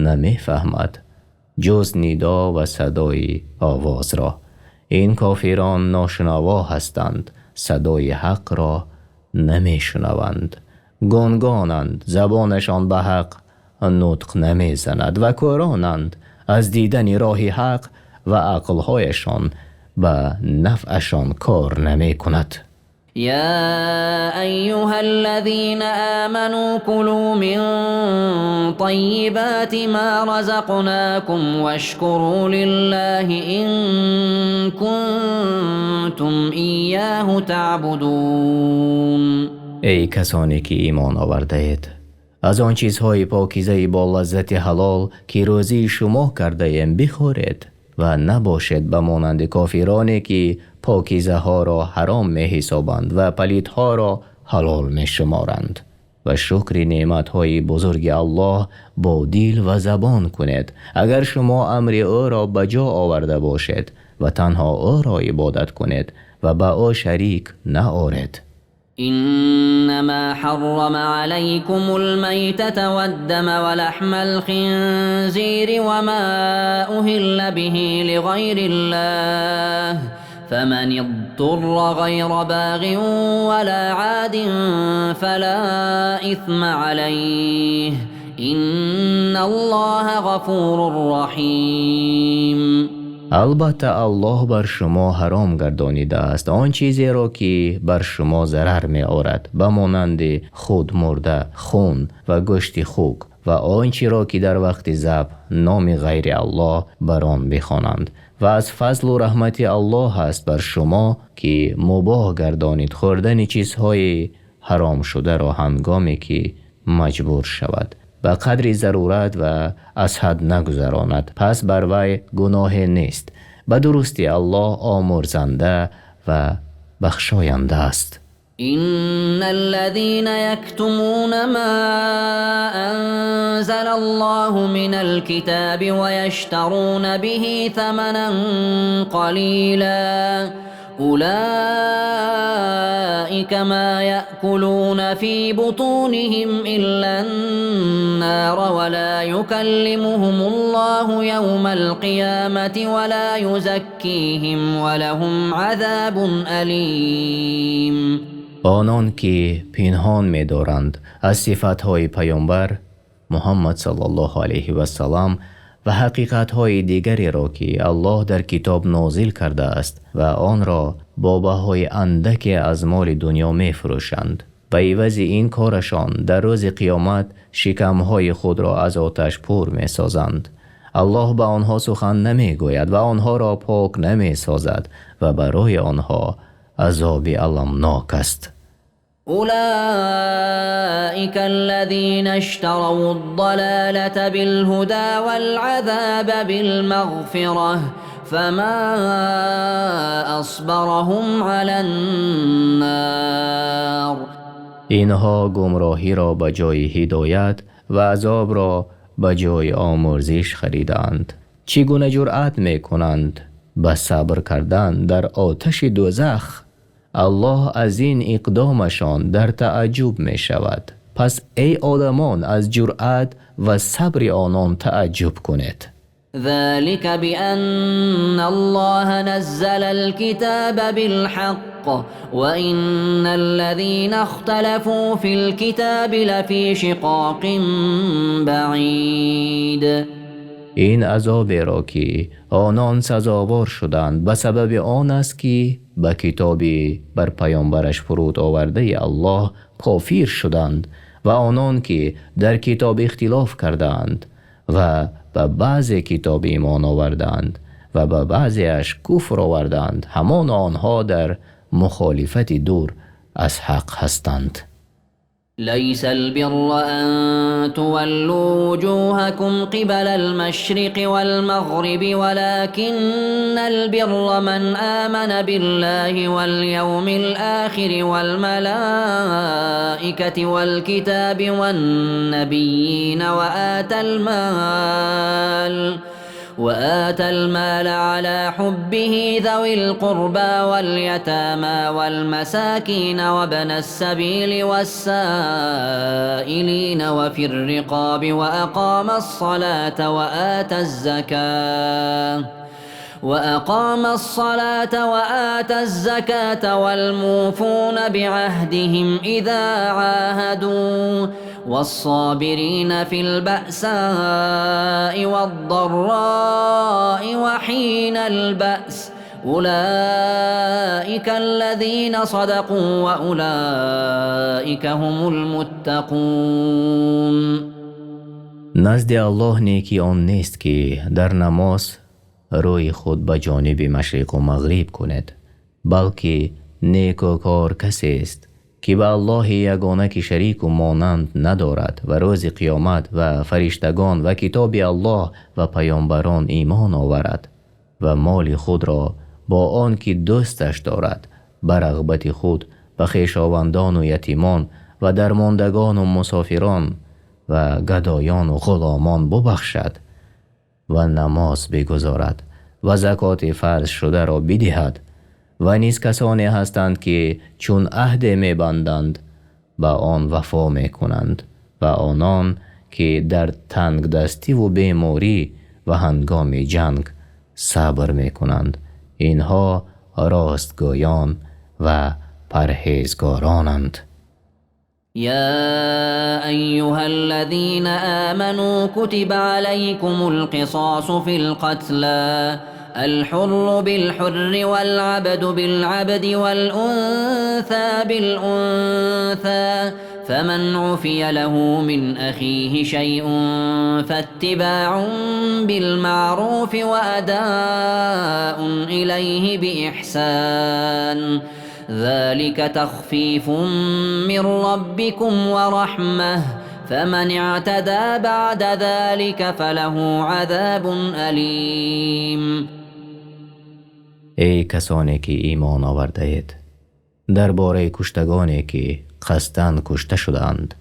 намефаҳмад ҷуз нидо ва садои овозро. Ин кофирон ношунаво ҳастанд, садои ҳақро намешунаванд, гунгонанд, забонашон ба ҳақ нутқ намезанад ва кӯронанд аз дидани роҳи ҳақ ва ақлҳояшон ба нафъашон кор намекунад. يا أيها الذين آمنوا كلوا من طيبات ما رزقناكم واشكروا لله إن كنتم إياه تعبدون. Эй касоне ки имон овардаед, аз он чизҳои покизаи бо лаззати ҳалол ки рӯзии шумо кардаем бихӯред ва набошед ба монанди кофироне ки покизаҳоро ҳаром меҳисобанд ва палидҳоро ҳалол мешуморанд. Ва шукри неъматҳои бузурги Аллоҳ бо дил ва забон кунед, агар шумо амри ӯро ба ҷо оварда бошед ва танҳо ӯро ибодат кунед ва ба ӯ шарик наоред. إنما حرم عليكم الميتة والدم ولحم الخنزير وما أهل به لغير الله فمن اضطر غير باغ ولا عاد فلا إثم عليه إن الله غفور رحيم. Албатта, Аллоҳ бар шумо ҳаром гардонидааст он чизеро, ки бар шумо зарар меорад, ба монанди худ мурда, хун ва гӯшти хук ва он чиро, ки дар вақти забҳ номи ғайри Аллоҳ бар он бихонанд. Ва аз фазлу раҳмати Аллоҳ аст бар шумо, ки мубоҳ гардонид хӯрдани чизҳои ҳаром шударо, ҳангоме ки маҷбур шавад ба қадри зарурат ва аз ҳад нагузаронад, пас бар вай гуноҳе нест. Ба дурустӣ, Аллоҳ омурзанда ва бахшоянда аст. إن الذين يكتمون ما أنزل الله من الكتاب ويشترون به ثمنا قليلا أولئك ما يأكلون في بطونهم إلا النار ولا يكلمهم الله يوم القيامة ولا يزكيهم ولهم عذاب أليم. Онон ки пинҳон медоранд аз сифатҳои паёмбар Муҳаммад саллаллоҳу алайҳи васалам ва ҳақиқатҳои дигареро, ки Аллоҳ дар китоб нозил кардааст, ва онро бо баҳои андаке аз моли дунё мефурӯшанд, ба ивази ин корашон дар рӯзи қиёмат шикамҳои худро аз оташ пур месозанд. Аллоҳ ба онҳо сухан намегӯяд ва онҳоро пок намесозад ва барои онҳо азоби аламнок аст. أولئك الذين اشتروا الضلالة بالهدى والعذاب بالمغفرة فما أصبرهم على النار. Инҳо гумроҳиро ба ҷои ҳидоят ва азобро ба ҷои омурзиш харидаанд. Чӣ гуна ҷуръат мекунанд ба сабр кардан дар оташи дӯзах? Аллоҳ аз ин иқдомашон дар тааҷҷуб мешавад. Пас, эй одамон, аз ҷуръат ва сабри онон тааҷҷуб кунед. ذلك بأن الله نزل الكتاب بالحق وإن الذين اختلفوا في الكتاب لفي شقاق بعيد. Ин азоберо, ки онон сазовор шуданд, ба сабаби он аст, ки ба китоби бар паёмбараш фуруд овардаи Аллоҳ кофир шуданд ва онон ки дар китоб ихтилоф кардаанд ва ба баъзе китоб имон овардаанд ва ба баъзеаш куфр овардаанд, ҳамон онҳо дар мухолифати дур аз ҳақ ҳастанд. ليس البر أن تولوا وجوهكم قبل المشرق والمغرب، ولكن البر من آمن بالله واليوم الآخر والملائكة والكتاب والنبيين وآتى المال على حبه ذوي القربى واليتامى والمساكين وابن السبيل والسائلين وفي الرقاب وأقام الصلاة وآتى الزكاة والموفون بعهدهم إذا عاهدوا والصابرين في البأساء والضراء وحين البأس أولئك الذين صدقوا وأولئك هم المتقون. Назди Аллоҳ некӣ он нест, ки дар намоз рӯи худ ба ҷониби машриқу мағриб кунед, балки некӯкор касест, ки ба Аллоҳи ягона, ки шарику монанд надорад, ва рӯзи қиёмат ва фариштагон ва китоби Аллоҳ ва паёмбарон имон оварад ва моли худро бо он ки дӯсташ дорад ба рағбати худ ба хешовандону ятимон ва дармондагону мусофирон ва гадоёну ғуломон бубахшад ва намоз бигузорад ва закоти фарзшударо бидиҳад. Ва низ касоне ҳастанд, ки чун аҳде мебанданд, ба он вафо мекунанд, ва онон ки дар тангдастиву беморӣ ва ҳангоми ҷанг сабр мекунанд. Инҳо ростгӯён ва парҳезгоронанд. يا أيها الذين آمنوا كتب عليكم القصاص في القتلى الحر بالحر والعبد بالعبد والأنثى بالأنثى فمن عفي له من أخيه شيء فاتباع بالمعروف وأداء إليه بإحسان ذلك تخفيف من ربكم ورحمة فمن اعتدى بعد ذلك فله عذاب أليم. Эй касоне ки имон овардаед, дар бораи куштагоне ки қасдан кушта шудаанд,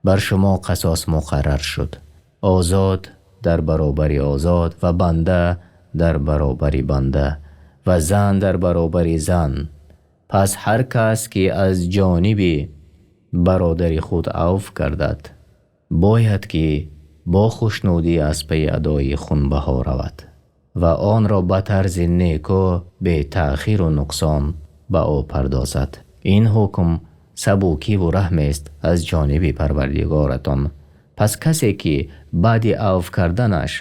бар шумо қасос муқаррар шуд. Озод дар баробари озод ва банда дар баробари банда ва зан дар баробари зан. Пас ҳар кас ки аз ҷониби бародари худ авф гардад, бояд ки бо хушнудӣ аз пайи адои хунбаҳо равад ва онро ба тарзи неку бетаъхиру нуқсон ба ӯ пардозад. Ин ҳукм сабукиву раҳмест аз ҷониби Парвардигоратон. Пас касе ки баъди авф карданаш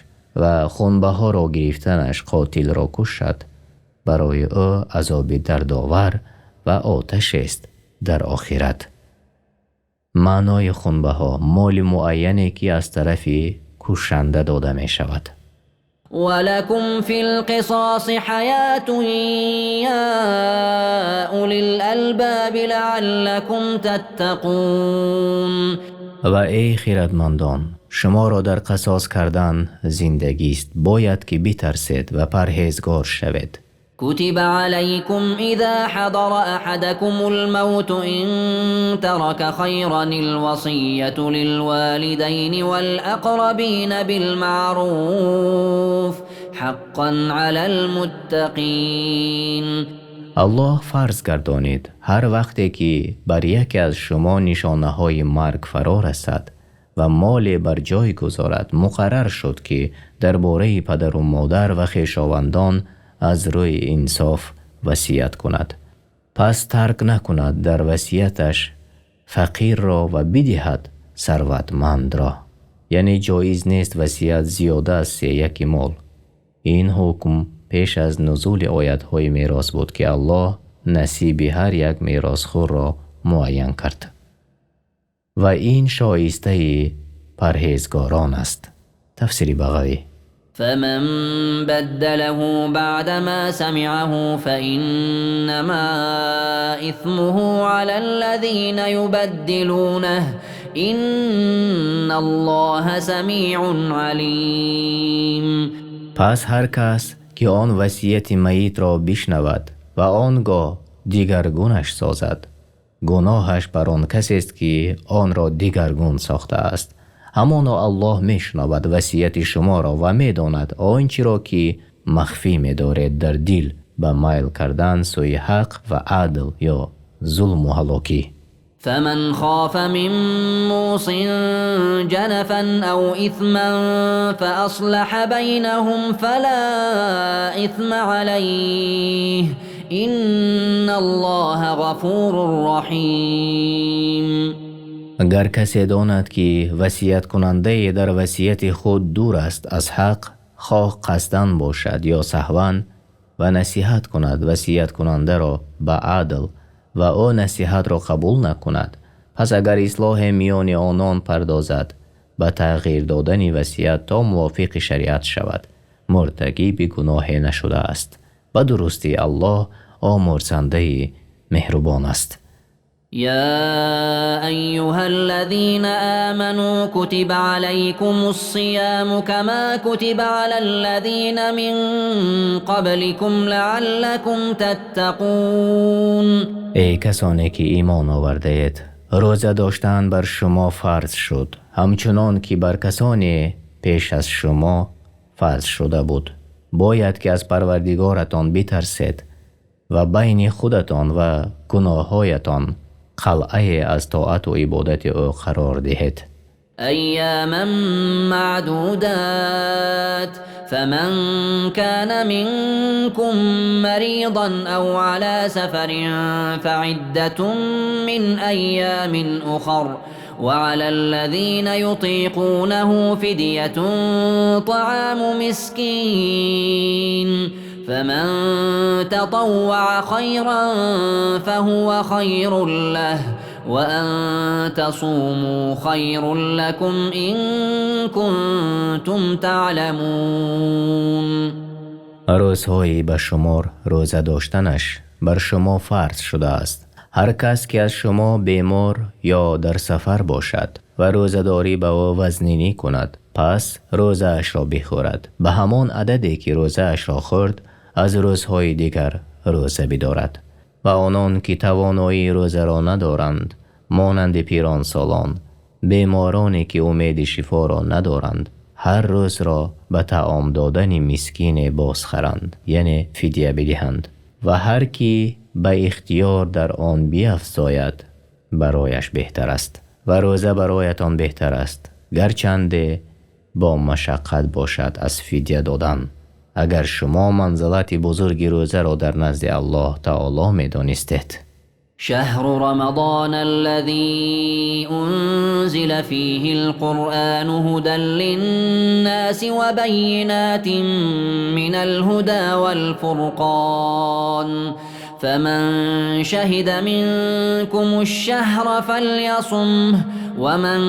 ва хунбаҳоро гирифтанаш қотилро кушад, барои ӯ азоби дардовар ва оташест дар охират. Маънои хунбаҳо моли муайяне ки аз тарафи кушанда дода мешавад. ولكم في القصاص حياة يا أولي الألباب لعلكم تتقون. Ва эй хирадмандон, шуморо дар қасос кардан зиндагист, бояд ки битарсед ва парҳезгор шавед. كتب عليكم إذا حضر أحدكم الموت إن ترك خيرا الوصية للوالدين والأقربين بالمعروف حقا على المتقين. Аллоҳ фарз гардонид, ҳар вақте ки бар яке аз шумо нишонаҳои марг фаро расад ва моле бар ҷой гузорад, муқаррар шуд ки дар бораи падару модар ва хешовандон аз рӯи инсоф васият кунад. Пас тарк накунад дар васияташ фақирро ва бидиҳад сарватмандро. Яъне ҷоиз нест васият зиёда аз сеяки мол. Ин ҳукм пеш аз нузули оятҳои мерос буд, ки Аллоҳ насиби ҳар як меросхӯрро муайян кард. Ва ин шоистаи парҳезгорон аст. Тафсири Бағавӣ. فمن بدله بعدما سمعه فإنما إثمه على الذين يبدلونه إن الله سميع عليم. Пас ҳар кас ки он васияти майитро бишнавад ва он гоҳ дигаргунаш созад, гуноҳаш бар он касест ки онро дигаргун сохтааст. Ҳамоно Аллоҳ мешунавад васияти шуморо ва медонад он чиро ки махфӣ медоред дар дил ба майл кардан сӯи ҳақ ва адл ё зулму ҳалокӣ. فمن خاف من موص جنفا أو إثما فأصلح بينهم فلا إثم عليه إن الله غفور رحيم. Агар касе донад ки васияткунандае дар васияти худ дур аст аз ҳақ, хоҳ қасдан бошад ё саҳван, ва насиҳат кунад васияткунандаро ба адл ва ӯ насиҳатро қабул накунад, пас агар ислоҳе миёни онон пардозад ба тағйир додани васият то мувофиқи шариат шавад, муртакиби гуноҳе нашудааст. Ба дурустӣ Аллоҳ омурзандаи меҳрубон аст. يا أيها الذين آمنوا كتب عليكم الصيام كما كتب على الذين من قبلكم لعلكم تتقون. Эй касоне ки имон овардаед, рӯза доштан бар шумо фарз шуд, ҳамчунон ки бар касоне пеш аз шумо фарз шуда буд. Бояд ки аз Парвардигоратон битарсед ва байни худатон ва гуноҳҳоятон қалъае аз тоату ибодати ӯ қарор диҳед. أياما معدودات. فمن كان منكم مريضا أو على سفر فعدة من أيام أخر وعلى الذين يطيقونه فدية طعام مسكين فمن تطوع خيرا فهو خير له وأن تصوموا خير لكم إن كنتم تعلمون. Рӯзҳои ба шумор рӯза доштанаш бар шумо фарз шудааст. Ҳар кас ки аз шумо бемор ё дар сафар бошад ва рӯзадорӣ ба ӯ вазнинӣ кунад, пас рӯзаашро бихӯрад. Ба ҳамон ададе ки рӯзаашро хӯрд, аз рӯзҳои дигар рӯза бидорад. Ва онон ки тавоноии рӯзаро надоранд, монанди пиронсолон, бемороне ки умеди шифоро надоранд, ҳар рӯзро ба таом додани мискине бозхаранд, яъне фидя бидиҳанд. Ва ҳар ки ба ихтиёр дар он биафзояд, барояш беҳтар аст ва рӯза бароятон беҳтар аст, гарчанде бо машаққат бошад аз фидя додан. Агар шумо манзилати бузурги рӯзаро дар назди Аллоҳ таоло медонистед. شهر رمضان الذي أنزل فيه القرآن هدى للناس وبينات من الهدى والفرقان فمن شهد منكم الشهر فليصمه ومن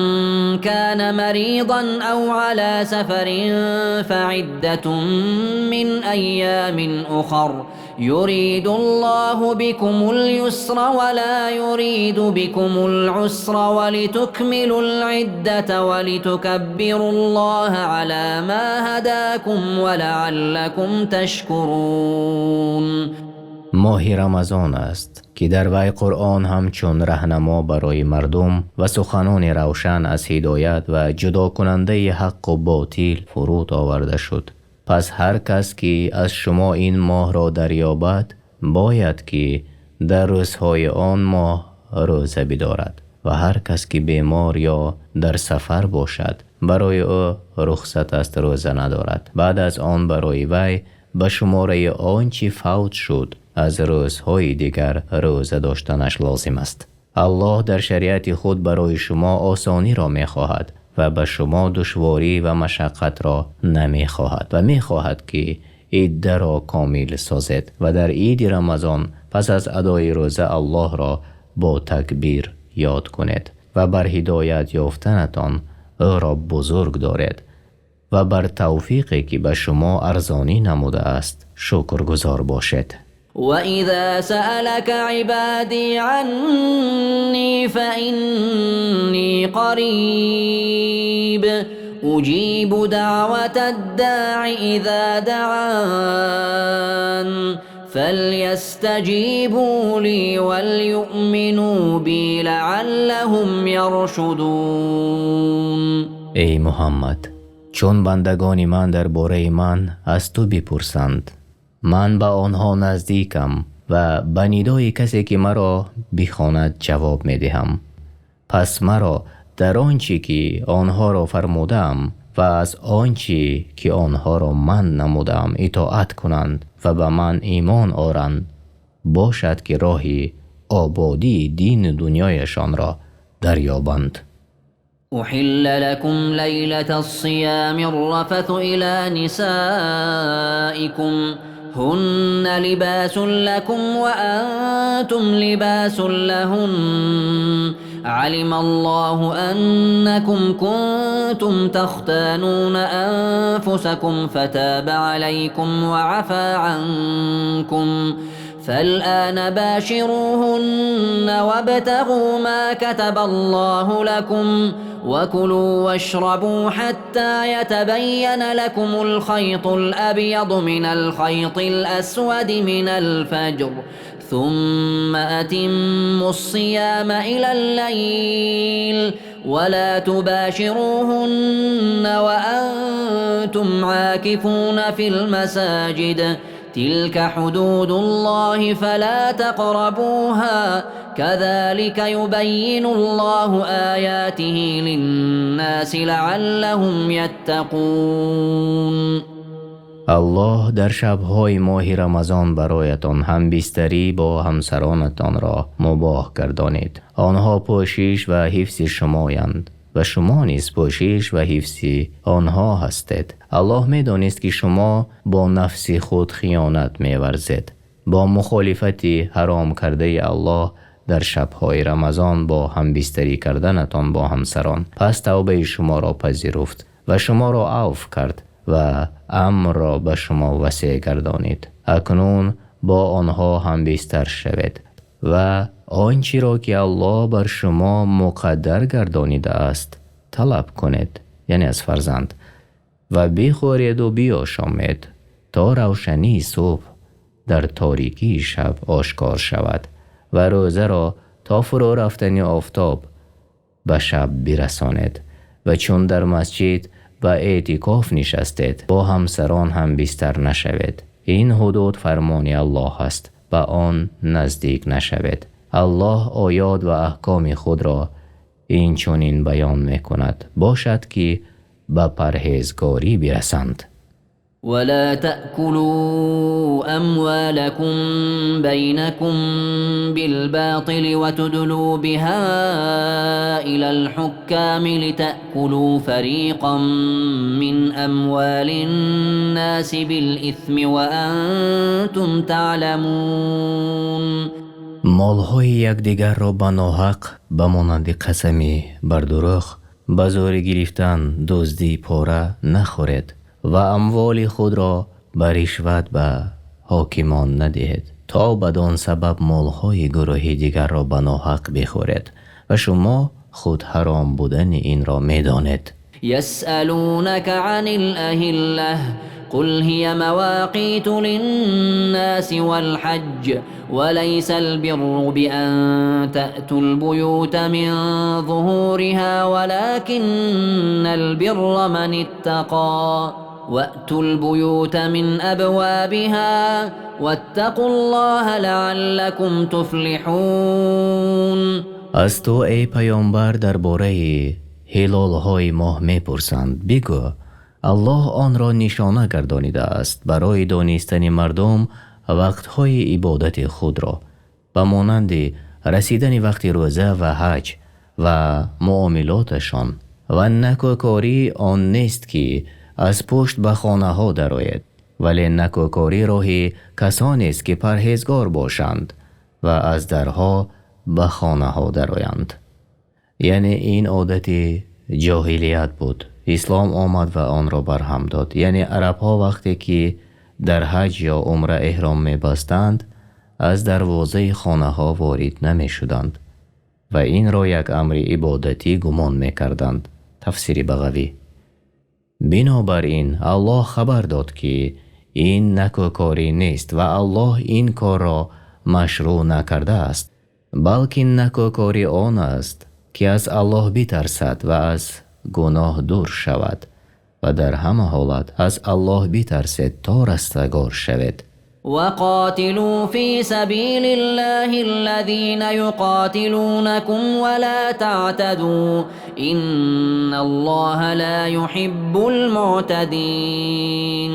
كان مريضا أو على سفر فعدة من أيام أخر يريد الله بكم اليسر ولا يريد بكم العسر ولتكملوا العدة ولتكبروا الله على ما هداكم ولعلكم تشكرون. Моҳи Рамазон аст, ки дар вай Қуръон ҳамчун раҳнамо барои мардум ва суханони равшан аз ҳидоят ва ҷудокунандаи ҳаққу ботил фуруд оварда шуд. Пас ҳар кас ки аз шумо ин моҳро дарёбад, бояд ки дар рӯзҳои он моҳ рӯза бидорад ва ҳар кас ки бемор ё дар сафар бошад, барои ӯ рухсат аст рӯза надорад. Баъд аз он барои вай ба шумораи он чи фавт шуд аз рӯзҳои дигар рӯза доштанаш лозим аст. Аллоҳ дар шариати худ барои шумо осониро мехоҳад ва ба шумо душворӣ ва машаққатро намехоҳад ва мехоҳад ки иддаро комил созед ва дар иди Рамазон пас аз адои рӯза Аллоҳро бо такбир ёд кунед ва бар ҳидоят ёфтанатон ӯро бузург доред ва бар тавфиқе ки ба шумо арзонӣ намудааст шукргузор бошед. وإذا سألك عبادي عني فإني قريب أجيب دعوة الداع إذا دعان فليستجيبوا لي وليؤمنوا بي لعلهم يرشدون. Эй Муҳаммад, чун бандагони ман дар бораи ман аз ту бипурсанд, ман ба онҳо наздикам ва ба нидои касе ки маро бихонад ҷавоб медиҳам. Пас маро дар он чӣ ки онҳоро фармудаам ва аз он чӣ ки онҳоро манъ намудаам итоат кунанд ва ба ман имон оранд, бошад ки роҳи ободии дину дунёяшонро дарёбанд. أحل لكم ليلة الصيام الرفث إلى نسائكم هن لباس لكم وأنتم لباس لهن علم الله أنكم كنتم تختانون أنفسكم فتاب عليكم وعفى عنكم فالآن باشروهن وابتغوا ما كتب الله لكم وكلوا واشربوا حتى يتبين لكم الخيط الأبيض من الخيط الأسود من الفجر ثم أتموا الصيام إلى الليل ولا تباشروهن وأنتم عاكفون في المساجد تلك حدود الله فلا تقربوها كذلك يبين الله آياته للناس لعلهم يتقون. Аллоҳ дар шабҳои моҳи Рамазон бароятон ҳамбистарӣ бо ҳамсаронатонро мубоҳ гардонид. Онҳо пӯшиш ва ҳифзи шумоянд ва шумо низ пӯшиш ва ҳифзи онҳо ҳастед. Аллоҳ медонист, ки шумо бо нафси худ хиёнат меварзед. Бо мухолифати ҳаром кардаи Аллоҳ дар шабҳои Рамазон бо ҳамбистарӣ карданатон бо ҳамсарон. Пас тавбаи шуморо пазируфт ва шуморо афв кард ва амрро ба шумо васеъ гардонид. Акнун бо онҳо ҳамбистар шавед ва он чиро ки Аллоҳ бар шумо муқаддар гардонидааст талаб кунед, яъне аз фарзанд, ва бихӯред ва биошомед то равшании субҳ дар торикии шаб ошкор шавад ва рӯзаро то фурӯ рафтани офтоб ба шаб бирасонед. Ва чун дар масҷид ба эътикоф нишастед, бо ҳамсарон ҳамбистар нашавед. Ин ҳудуд фармони Аллоҳ аст, ба он наздик нашавед. Аллоҳ оёт ва аҳкоми худро ин чунин баён мекунад, бошад ки ба парҳезгорӣ бирасанд. ولا تأكلوا أموالكم بينكم بالباطل وتدلوا بها إلى الحكام لتأكلوا فريقا من أموال الناس بالإثم وأنتم تعلمون. Молҳои якдигарро ба ноҳақ, ба монанди қасами бар дурӯғ, ба зӯрӣ гирифтан, дуздӣ, пора нахӯред ва амволи худро ба ришват ба ҳокимон надиҳед, то бад-он сабаб молҳои гурӯҳи дигарро ба ноҳақ бихӯред ва шумо худ ҳаром будани инро медонед. يسألونك عن الأهلة قل هي مواقيت للناس والحج وليس البر بأن تأتوا البيوت من ظهورها ولكن البر من اتقى وأتوا البيوت من أبوابها واتقوا الله لعلكم تفلحون. Аз ту эй паёмбар дар бораи ҳилолҳои моҳ мепурсанд. Бигӯ: Аллоҳ онро нишона гардонидааст барои донистани мардум вақтҳои ибодати худро, ба монанди расидани вақти рӯза ва ҳаҷ ва муомилоташон. Ва накӯкорӣ он нест, ки аз пушт ба хонаҳо дароед, вале накӯкорӣ роҳи касонест, ки парҳезгор бошанд ва аз дарҳо ба хонаҳо дароянд. Яъне ин одати ҷоҳилият буд. Ислом омад ва онро барҳам дод. Яъне арабҳо вақте ки дар ҳаҷ ё умра эҳром мебастанд, аз дарвозаи хонаҳо ворид намешуданд ва инро як амри ибодатӣ гумон мекарданд. Тафсири Бағавӣ. Бинобар ин Аллоҳ хабар дод, ки ин накӯкорӣ нест ва Аллоҳ ин корро машрӯъ накардааст, балки накӯкорӣ он аст, ки аз Аллоҳ битарсад ва аз гуноҳ дур шавад ва дар ҳама ҳолат аз Аллоҳ битарсед то растагор шавед. وقاتلوا في سبيل الله الذين يقاتلونكم ولا تعتدوا إن الله لا يحب المعتدين.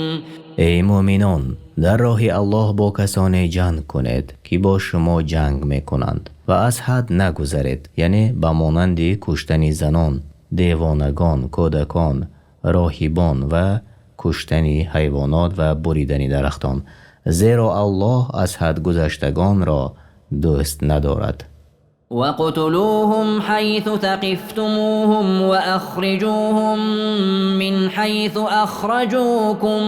Эй мӯъминон, дар роҳи Аллоҳ бо касоне ҷанг кунед, ки бо шумо ҷанг мекунанд ва аз ҳад нагузаред, яъне ба монанди куштани занон, девонагон, кӯдакон, роҳибон ва куштани ҳайвонот ва буридани дарахтон, зеро Аллоҳ аз ҳад гузаштагонро дӯст надорад. وقتلوهم حيث ثقفتموهم وأخرجوهم من حيث أخرجوكم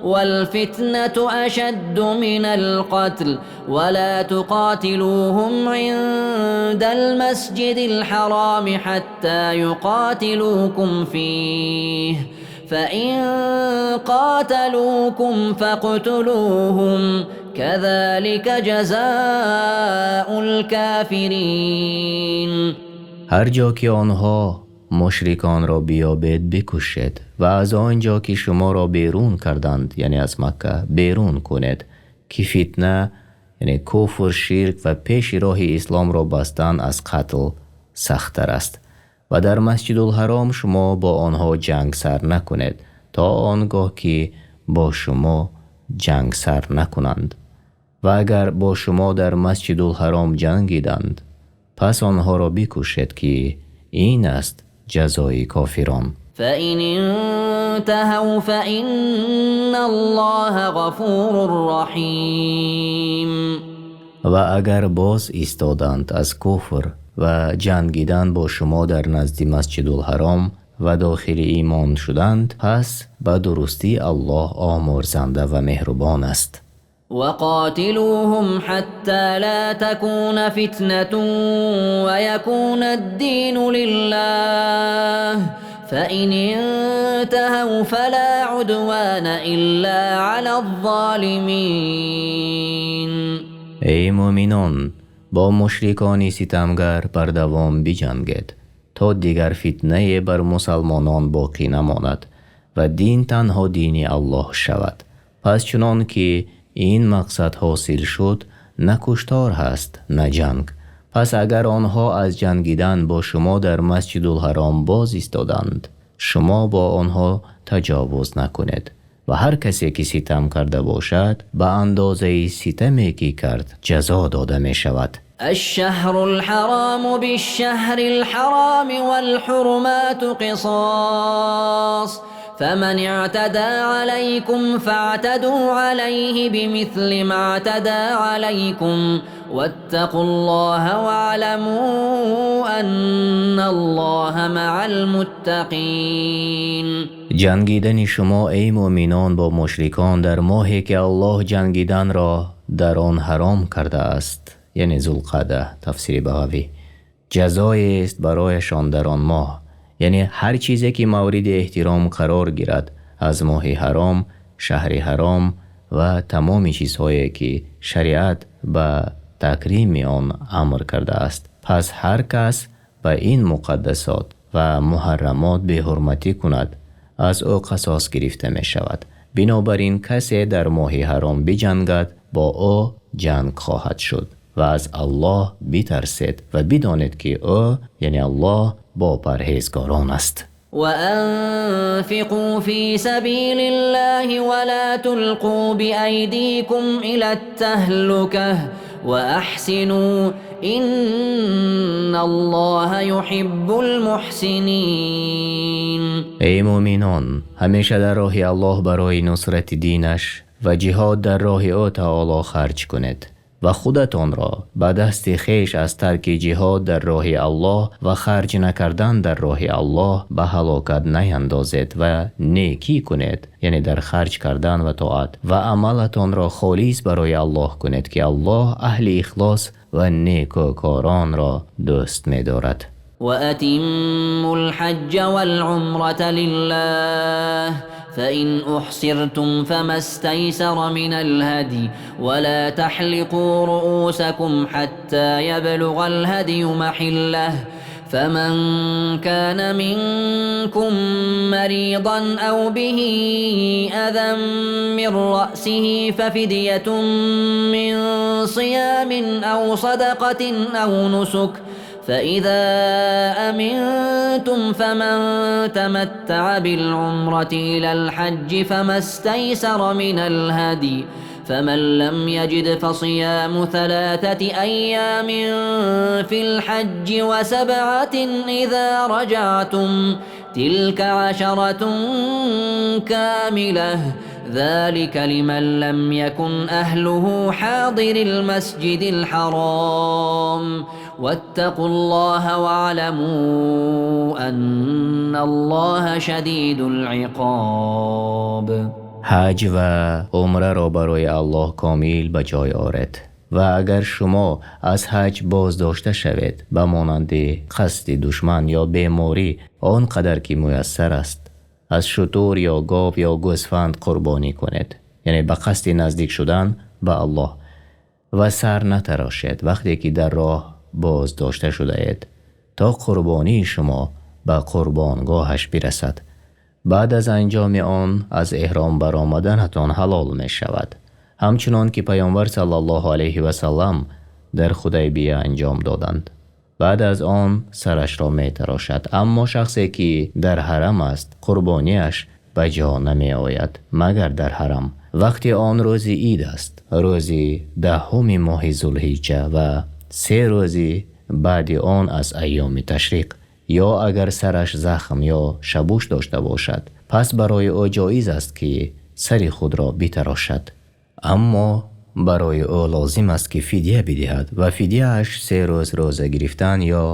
والفتنة أشد من القتل ولا تقاتلوهم عند المسجد الحرام حتى يقاتلوكم فيه فإن قاتلوكم فاقتلوهم كذلك جزاء الكافرين. Ҳар ҷо ки онҳо мушриконро биёбед, бикушед ва аз он ҷо ки шуморо берун карданд, яъне аз Макка берун кунед, ки фитна, яъне куфр, ширк ва пеши роҳи исломро бастан аз қатл сахттар аст. Ва дар Масҷидулҳаром шумо бо онҳо ҷанг сар накунед то он гоҳ ки бо шумо ҷанг сар накунанд. Ва агар бо шумо дар Масҷидулҳаром ҷангиданд, пас онҳоро бикушед, ки ин аст ҷазои кофирон. فإن انتهوا فإن الله غفور رحيم. Ва агар боз истоданд аз куфр ва ҷангидан бо шумо дар назди Масҷидулҳаром ва дохили имон шуданд, пас ба дурустӣ Аллоҳ омурзанда ва меҳрубон аст. وقاتلوهم حتى لا تكون فتنة ويكون الدين لله فإن انتهوا فلا عدوان إلا على الظالمين. Эй мӯъминон, бо мушрикони ситамгар бардавом биҷангед, то дигар фитнае бар мусалмонон боқӣ намонад ва дин танҳо дини Аллоҳ шавад. Пас чунон ки ин мақсад ҳосил шуд, на куштор ҳаст, на ҷанг. Пас агар онҳо аз ҷангидан бо шумо дар Масҷидулҳаром боз истоданд, шумо бо онҳо таҷовуз накунед ва ҳар касе ки ситам карда бошад, ба андозаи ситаме ки кард ҷазо дода мешавад. الشهر الحرام بالشهر الحرام والحرمات قصاص فمن اعتدى عليكم فاعتدوا عليه بمثل ما اعتدى عليكم واتقوا الله واعلموا أن الله مع المتقين. Ҷангидани шумо, эй мӯъминон, бо мушрикон дар моҳе ки Аллоҳ ҷангиданро дар он ҳаром кардааст, яъне Зулқаъда, тафсири Бағавӣ, ҷазоест барояшон дар он моҳ, яъне ҳар чизе ки мавриди эҳтиром қарор гирад аз моҳи ҳаром, шаҳри ҳаром ва тамоми чизҳое ки шариат ба такрими он амр кардааст. Пас ҳар кас ба ин муқаддасот ва муҳаррамот беҳурматӣ кунад, аз ӯ қасос гирифта мешавад. Бинобар ин касе дар моҳи ҳаром биҷангад, бо ӯ ҷанг хоҳад шуд ва аз Аллоҳ битарсед ва бидонед, ки ӯ, яъне Аллоҳ, бо парҳезгорон аст. وأنفقوا في سبيل الله ولا تلقوا بأيديكم إلى التهلكة وأحسنوا إن الله يحب المحسنين. Эй мӯъминон, ҳамеша дар роҳи Аллоҳ барои нусрати динаш ва ҷиҳод дар роҳи ӯ таоло харҷ кунед ва худатонро ба дасти хеш аз тарки ҷиҳод дар роҳи Аллоҳ ва харҷ накардан дар роҳи Аллоҳ ба ҳалокат наяндозед ва некӣ кунед, яъне дар харҷ кардан ва тоат, ва амалатонро холис барои Аллоҳ кунед, ки Аллоҳ аҳли ихлос ва некӯкоронро дӯст медорад. وأتموا الحج والعمرة لله فإن أحصرتم فما استيسر من الهدي ولا تحلقوا رؤوسكم حتى يبلغ الهدي محله فمن كان منكم مريضا أو به أذى من رأسه ففدية من صيام أو صدقة أو نسك فإذا أمنتم فمن تمتع بالعمرة إلى الحج فما استيسر من الهدي فمن لم يجد فصيام 3 أيام في الحج و7 إذا رجعتم تلك 10 كاملة ذلك لمن لم يكن أهله حاضر المسجد الحرام واتقوا الله واعلموا أن الله شديد العقاب. Ҳаҷ ва умраро барои Аллоҳ комил ба ҷой оред ва агар шумо аз ҳаҷ боздошта шавед, ба монанди қасди душман ё беморӣ, он қадар ки муяссар аст, аз шутур ё гов ё гӯсфанд қурбонӣ кунед, яъне ба қасди наздик шудан ба Аллоҳ, ва сар натарошед вақте ки дар роҳ боздошта шудаед, то қурбонии шумо ба қурбонгоҳаш бирасад. Баъд аз анҷоми он аз эҳром баромаданатон ҳалол мешавад, ҳамчунон ки Паёмбар саллаллоҳу алайҳи васаллам дар Худайбия анҷом доданд. Баъд аз он сарашро метарошад, аммо шахсе ки дар ҳарам аст, қурбониаш ба ба ҷо намеояд, магар дар ҳарам. Вақти он рӯзи ид аст, рӯзи даҳуми моҳи зулҳиҷҷа ва се рӯзи баъди он аз айёми ташриқ. Ё агар сараш захм ё шабуш дошта бошад, пас барои ӯ ҷоиз аст, ки сари худро битарошад. Аммо барои ӯ лозим аст, ки фидя бидиҳад ва фидяаш се рӯз рӯза гирифтан ё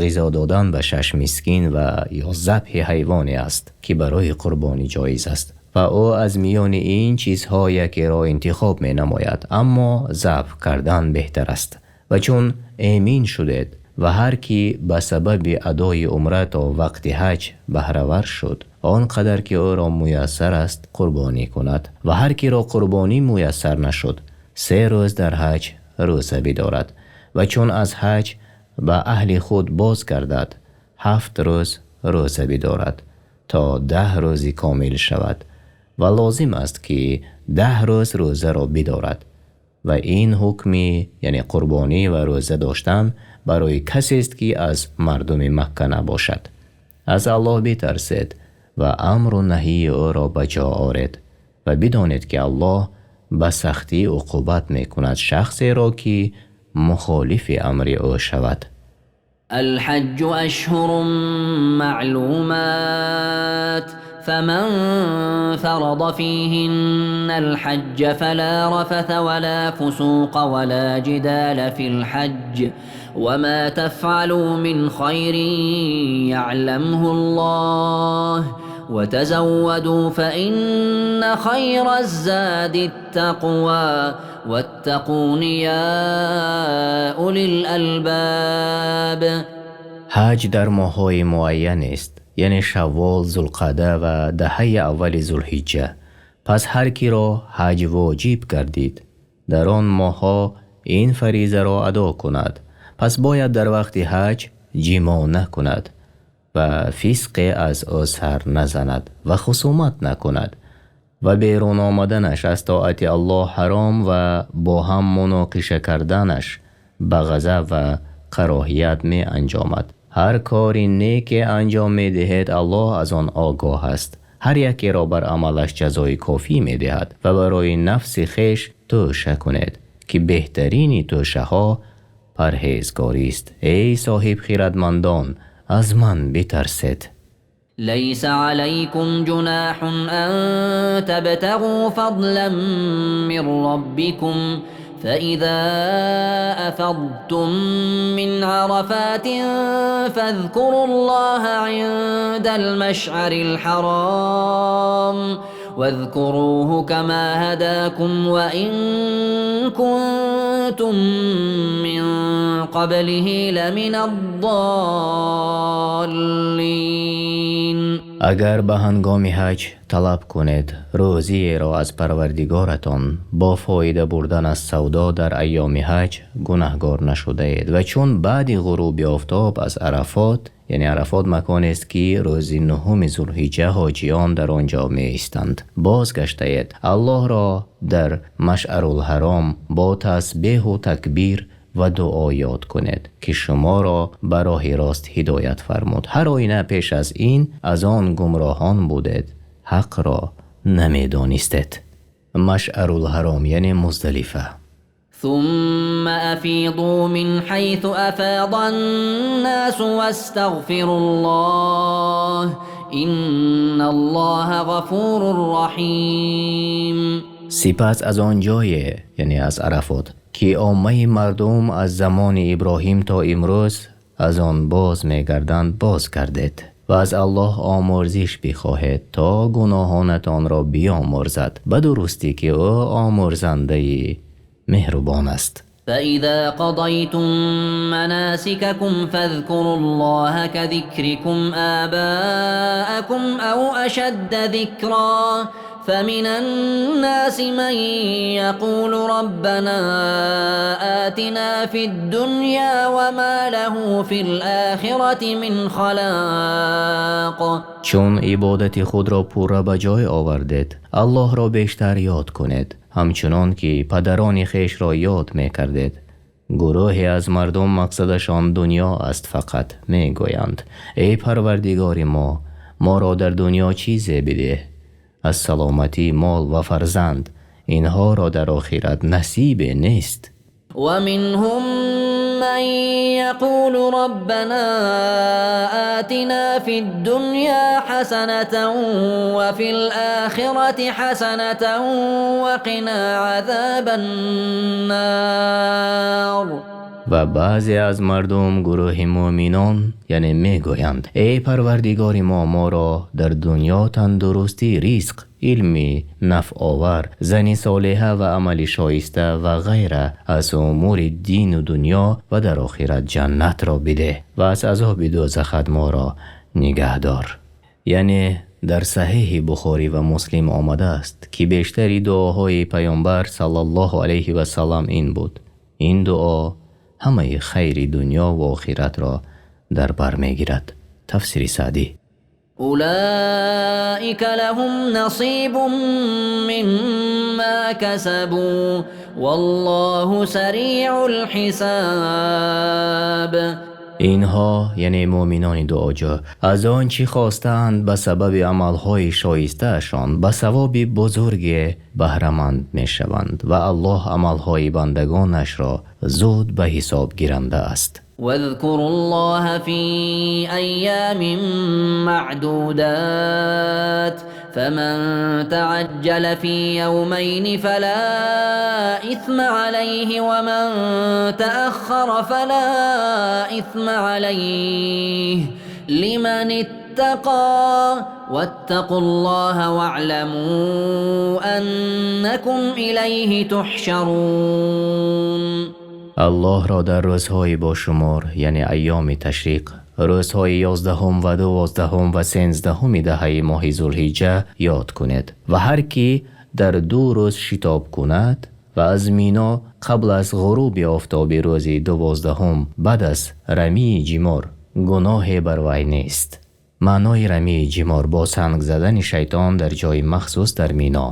ғизо додан ба шаш мискин ва ё забҳи ҳайвоне аст, ки барои қурбонӣ ҷоиз аст. Ва ӯ аз миёни ин чизҳо якеро интихоб менамояд, аммо забҳ кардан беҳтар аст. Ва чун эмин шудед ва ҳар ки ба сабаби адои умра то вақти ҳаҷ баҳравар шуд, он қадар ки ӯро муяссар аст қурбонӣ кунад. Ва ҳар киро қурбонӣ муяссар нашуд, се рӯз дар ҳаҷ рӯза бидорад ва чун аз ҳаҷ ба аҳли худ боз гардад, ҳафт рӯз рӯза бидорад то 10 рӯзи комил шавад. Ва лозим аст, ки 10 рӯз рӯзаро бидорад. Ва ин ҳукми, яъне қурбонӣ ва рӯза доштан, барои касест, ки аз мардуми Макка набошад. Аз Аллоҳ битарсед ва амру наҳии ӯро ба ҷо оред ва бидонед, ки Аллоҳ ба сахтӣ уқубат мекунад шахсеро, ки мухолифи амри ӯ шавад. Алҳаҷҷу ашҳурун маълумат фаман фарада фиҳинна алҳаҷҷа фала рафаса вала фусуқа вала ҷидала фил ҳаҷҷ ва ма тафъалу мин хайрин яъламҳу Аллоҳ ва тазавваду фаинна хайра ззади ттақва ваттақун я улил албаб. Ҳаҷ дар моҳҳои муайян аст, яъне Шаввол, Зулқаъда ва даҳаи аввали Зулҳиҷҷа. Пас ҳар киро ҳаҷ воҷиб гардид, дар он моҳҳо ин фаризаро адо кунад. Пас бояд дар вақти ҳаҷ ҷимоъ накунад ва фисқе аз ӯ сар назанад ва хусумат накунад ва берун омаданаш аз тоати Аллоҳ ҳаром ва бо ҳам муноқиша карданаш ба ғазаб ва кароҳият меанҷомад. Ҳар кори неке анҷом медиҳед, Аллоҳ аз он огоҳ аст. Ҳар якеро бар амалаш ҷазои кофӣ медиҳад ва барои нафси хеш тӯша кунед, ки беҳтарини тӯшаҳо парҳезгорист. Эй соҳибхирадмандон, аз ман битарсед. ليس عليكم جناح أن تبتغوا فضلا من ربكم فإذا أفضتم من عرفات فاذكروا الله عند المشعر الحرام واذكروه كما هداكم وإن كنتم من قبله لمن الضالين. Агар ба ҳангоми ҳаҷ талаб кунед рӯзиеро аз Парвардигоратон бо фоида бурдан аз савдо дар айёми ҳаҷ, гунаҳгор нашудаед. Ва чун баъди ғуруби офтоб аз Арафот, яъне Арафот маконест, ки рӯзи нуҳуми Зулҳиҷҷа ҳоҷиён дар он ҷо меистанд, бозгаштаед, Аллоҳро дар Машъарулҳаром бо тасбеҳу такбир ва дуо ёд кунед, ки шуморо ба роҳи рост ҳидоят фармуд. Ҳар оина пеш аз ин аз он гумроҳон будед, ҳақро намедонистед. Машъарулҳаром яъне Муздалифа. ثم أفيضوا من حيث أفاض الناس واستغفروا الله إن الله غفور رحيم. Сипас аз он ҷое, яъне аз Арафот, ки оммаи мардум аз замони Иброҳим то имрӯз аз он боз мегарданд, боз гардед ва аз Аллоҳ омӯрзиш бихоҳед, то гуноҳонатонро биомӯрзад, ба дурустӣ ки ӯ омӯрзандаи меҳрубон аст. فإذا قضيتم مناسككم فاذكروا الله كذكركم آباءكم أو أشد ذكرا فمن الناس من يقول ربنا آتنا في الدنيا وما له في الآخرة من خلاق. Чун ибодати худро пурра ба ҷой овардед, Аллоҳро бештар ёд кунед, ҳамчунон ки падарони хешро ёд мекардед. Гурӯҳе аз мардум мақсадашон дунё аст фақат, мегӯянд: эй Парвардигори мо, моро дар дунё чизе бидеҳ Аз саломатӣ, мол ва фарзанд, инҳоро дар охират насибе нест. Ва минҳум ман яқулу роббано отино фид-дунё ҳасанатан ва фил-охирати ҳасанатан ва қино азобан-нор. Ва баъзе аз мардум гурӯҳи мӯъминон, яъне мегӯянд: эй Парвардигори мо, моро дар дунё тандурустӣ, ризқ, илми нофеъ, зани солеҳа ва амали шоиста ва ғайра аз умури дин ва дунё ва дар охират ҷаннатро бидеҳ ва аз азоби дӯзах моро нигаҳ дор. Яъне дар Саҳеҳи Бухорӣ ва Муслим омадааст, ки бештари дуоҳои Паёмбар саллаллоҳу алайҳи васаллам ин буд. Ин дуо ҳамаи хайри дунё ва охиратро дар бар мегирад. Тафсири Саъдӣ. Улоика лаҳум насибун мимма касабу валлоҳу сариъул ҳисоб. Инҳо яъне мӯъминони дуоҷӯ аз он чи хостаанд ба сабаби аъмоли шоистаашон ба савоби бузурге баҳраманд мешаванд ва Аллоҳ аъмоли бандагонашро зуд ба ҳисоб гиранда аст. Вазкуруллоҳа фи айёмин маъдудот фаман таъаҷҷала фи явмайни фало исма алайҳи ва ман тааххара фало исма алайҳи лиманиттақо ваттақуллоҳа ваъламу аннакум илайҳи туҳшарун. Аллоҳро дар рӯзҳои бошумор, яъне айёми ташриқ, рӯзҳои 11 ва 12 ва 13 даҳаи моҳи Зулҳиҷҷа ёд кунед ва ҳар ки дар ду рӯз шитоб кунад ва аз Мино қабл аз ғуруби офтоби рӯзи 12 баъд аз рамйи ҷимор гуноҳе бар вай нест. Маънои рамйи ҷимор бо санг задани шайтон дар ҷои махсус дар Мино.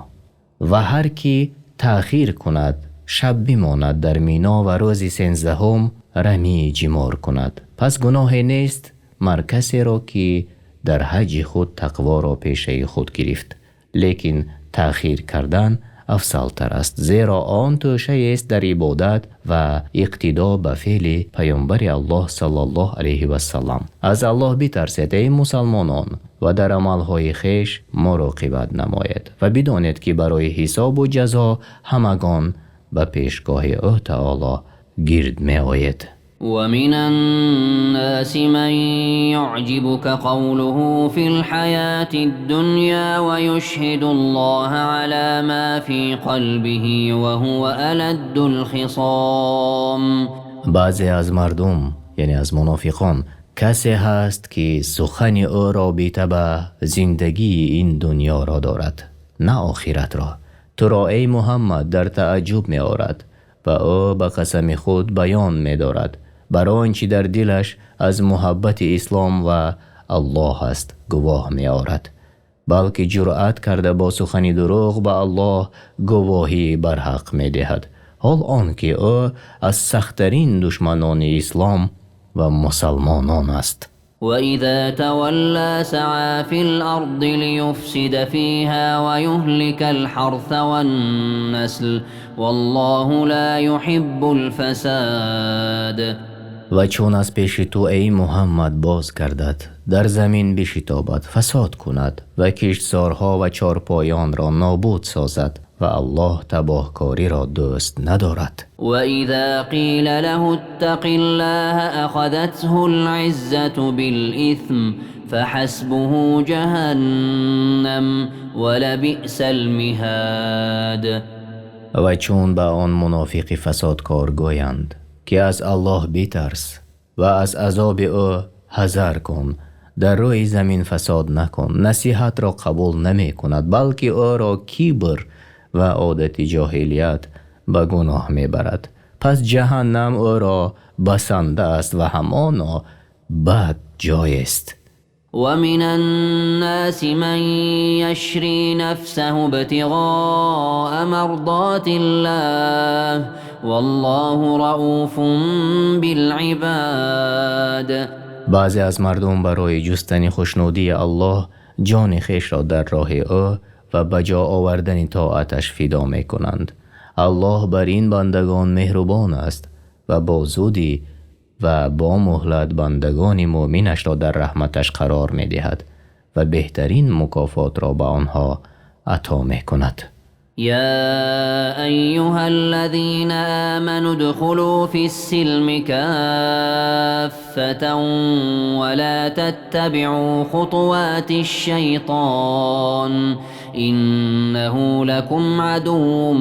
Ва ҳар ки таъхир кунад, шаб бимонад дар Мино ва рӯзи 13 рамйи ҷимор кунад, пас гуноҳе нест мар касеро ки дар ҳаҷи худ тақворо пешаи худ гирифт. Лекин таъхир кардан афзалтар аст, зеро он тӯшаест дар ибодат ва иқтидо ба феъли Паёмбари Аллоҳ саллаллоҳу алайҳи васаллам. Аз Аллоҳ битарсед эй мусулмонон ва дар аъмоли хеш мароқибат намоед ва бидонед ки барои ҳисоб ва ҷазо ҳамагон ба пешгоҳи ӯ таъоло гирд меояд. Ва минан-носи ман юъҷибука қавлуҳу фил-ҳаётид-дунё ва юшҳидуллоҳа ало мо фи қалбиҳи ва ҳува аладдул-хисом. Баъзе аз мардум, яъне аз мунофиқон, касе ҳаст ки сухани ӯ робита ба зиндагии ин дунёро дорад, на охиратро. Туро эй Муҳаммад дар таъаҷҷуб меорад ва ӯ ба қасами худ баён медорад бар он чи дар дилаш аз муҳаббати ислом ва Аллоҳ аст гувоҳ меорад, балки ҷуръат карда бо сухани дурӯғ ба Аллоҳ гувоҳии барҳақ медиҳад, ҳол он ки ӯ аз сахттарин душманони ислом ва мусулмонон аст. Ва изо тавалло саъо фил-арзи лиюфсида фиҳо ва юҳликал-ҳарса ван-насла валлоҳу ло юҳиббул-фасод. Ва чун аз пеши ту эй Муҳаммад боз гардад, дар замин бишитобад, фасод кунад ва киштзорҳо ва чорпоёнро нобуд созад ва Аллоҳ табоҳкориро дӯст надорад. Ва изо қила лаҳу иттақиллоҳа ахазатҳул-иззату бил-исм фаҳасбуҳу ҷаҳаннам ва лабиъсал-миҳод. Ва чун ба он мунофиқи фасодкор гӯянд ки аз Аллоҳ битарс ва аз азоби ӯ ҳазар кун, дар рӯи замин фасод накун, насиҳатро қабул намекунад, балки ӯро кибр ва одати ҷоҳилият ба гуноҳ мебарад. Пас ҷаҳаннам ӯро басанда аст ва ҳамоно бад ҷой аст. Ва минан-носи ман яшри нафсаҳу ибтиғоа мардотиллоҳ валлоҳу рауфун бил-ибод. Баъзе аз мардум барои ҷустани хушнудии Аллоҳ ҷони хешро дар роҳи ӯ ва ба ҷо овардани тоаташ фидо мекунанд. Аллоҳ бар ин бандагон меҳрубон аст ва бо зудӣ ва бо муҳлат бандагони мӯъминашро дар раҳматаш қарор медиҳад ва беҳтарин мукофотро ба онҳо ато мекунад. يا أيها الذين آمنوا ادخلوا في السلم كافة ولا تتبعوا خطوات الشيطان إنه لكم عدو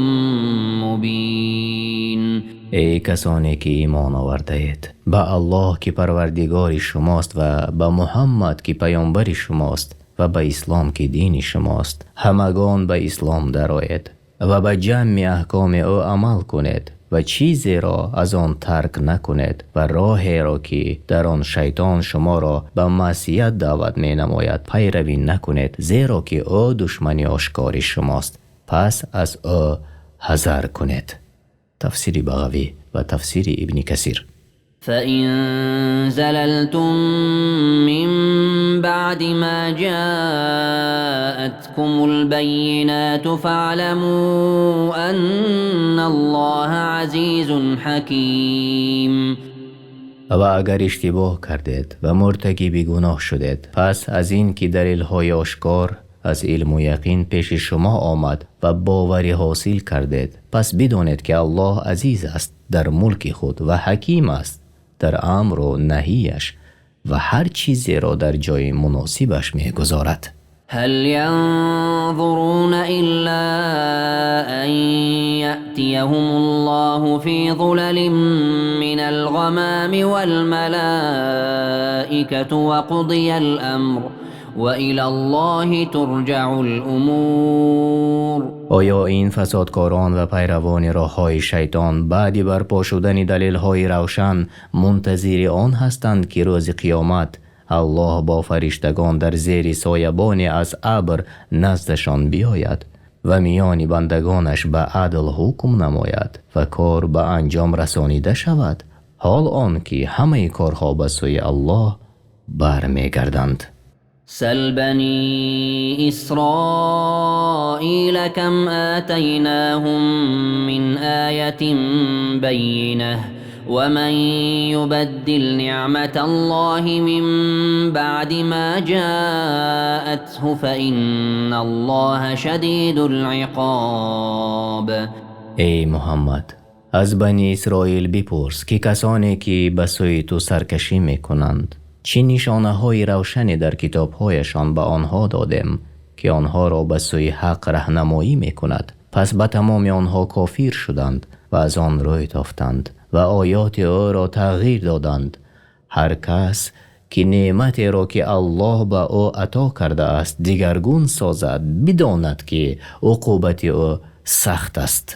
مبين. Эй касоне ки имон овардаед, ба Аллоҳ ки парвардигори шумост ва ба Муҳаммад ки паёмбари шумост ва ба ислом ки дини шумост, ҳамагон ба ислом дароед ва ба ҷамъи аҳкоми ӯ амал кунед ва чизеро аз он тарк накунед ва роҳеро ки дар он шайтон шуморо ба маъсият даъват менамояд пайравӣ накунед, зеро ки ӯ душмани ошкори шумост, пас аз ӯ ҳазар кунед. Тафсири Бағавӣ ва тафсири Ибни Касир. فإن زللتم من بعد ما جاءتكم البينات فاعلموا أن الله عزيز حكيم. Ва агар иштибоҳ кардед ва муртакиби гуноҳ шудед, пас аз ин ки далелҳои ошкор аз илму яқин пеши шумо омад ва боварӣ ҳосил кардед, пас бидонед ки Аллоҳ азиз аст дар мулки худ ва ҳаким аст дар амру наҳияш ва ҳар чизеро дар ҷои муносибаш мегузорад. هل ينظرون إلا أن يأتيهم الله في ظلل من الغمام والملائكة وقضي الأمر وإلى الله ترجع الأمور. Оё ин фасодкорон ва пайравони роҳҳои шайтон баъди барпо шудани далелҳои равшан мунтазири он ҳастанд, ки рӯзи қиёмат Аллоҳ бо фариштагон дар зери соябоне аз абр наздашон биёяд ва миёни бандагонаш ба адл ҳукм намояд ва кор ба анҷом расонида шавад, ҳол он ки ҳамаи корҳо ба сӯи Аллоҳ бармегарданд. سل بني إسرائيل كم آتيناهم من آية بينة ومن يبدل نعمة الله من بعد ما جاءته فإن الله شديد العقاب. Эй Муҳаммад, аз Бани Исроил бипурс, ки касоне ки ба сӯи ту саркашӣ мекунанд, чӣ нишонаҳои равшане дар китобҳояшон ба онҳо додем, ки онҳоро ба сӯи ҳақ раҳнамоӣ мекунад. Пас ба тамоми онҳо кофир шуданд ва аз он рӯй тофтанд ва оёти ӯро тағйир доданд. Ҳар кас ки неъматеро ки Аллоҳ ба ӯ ато кардааст дигаргун созад, бидонад ки уқубати ӯ сахт аст.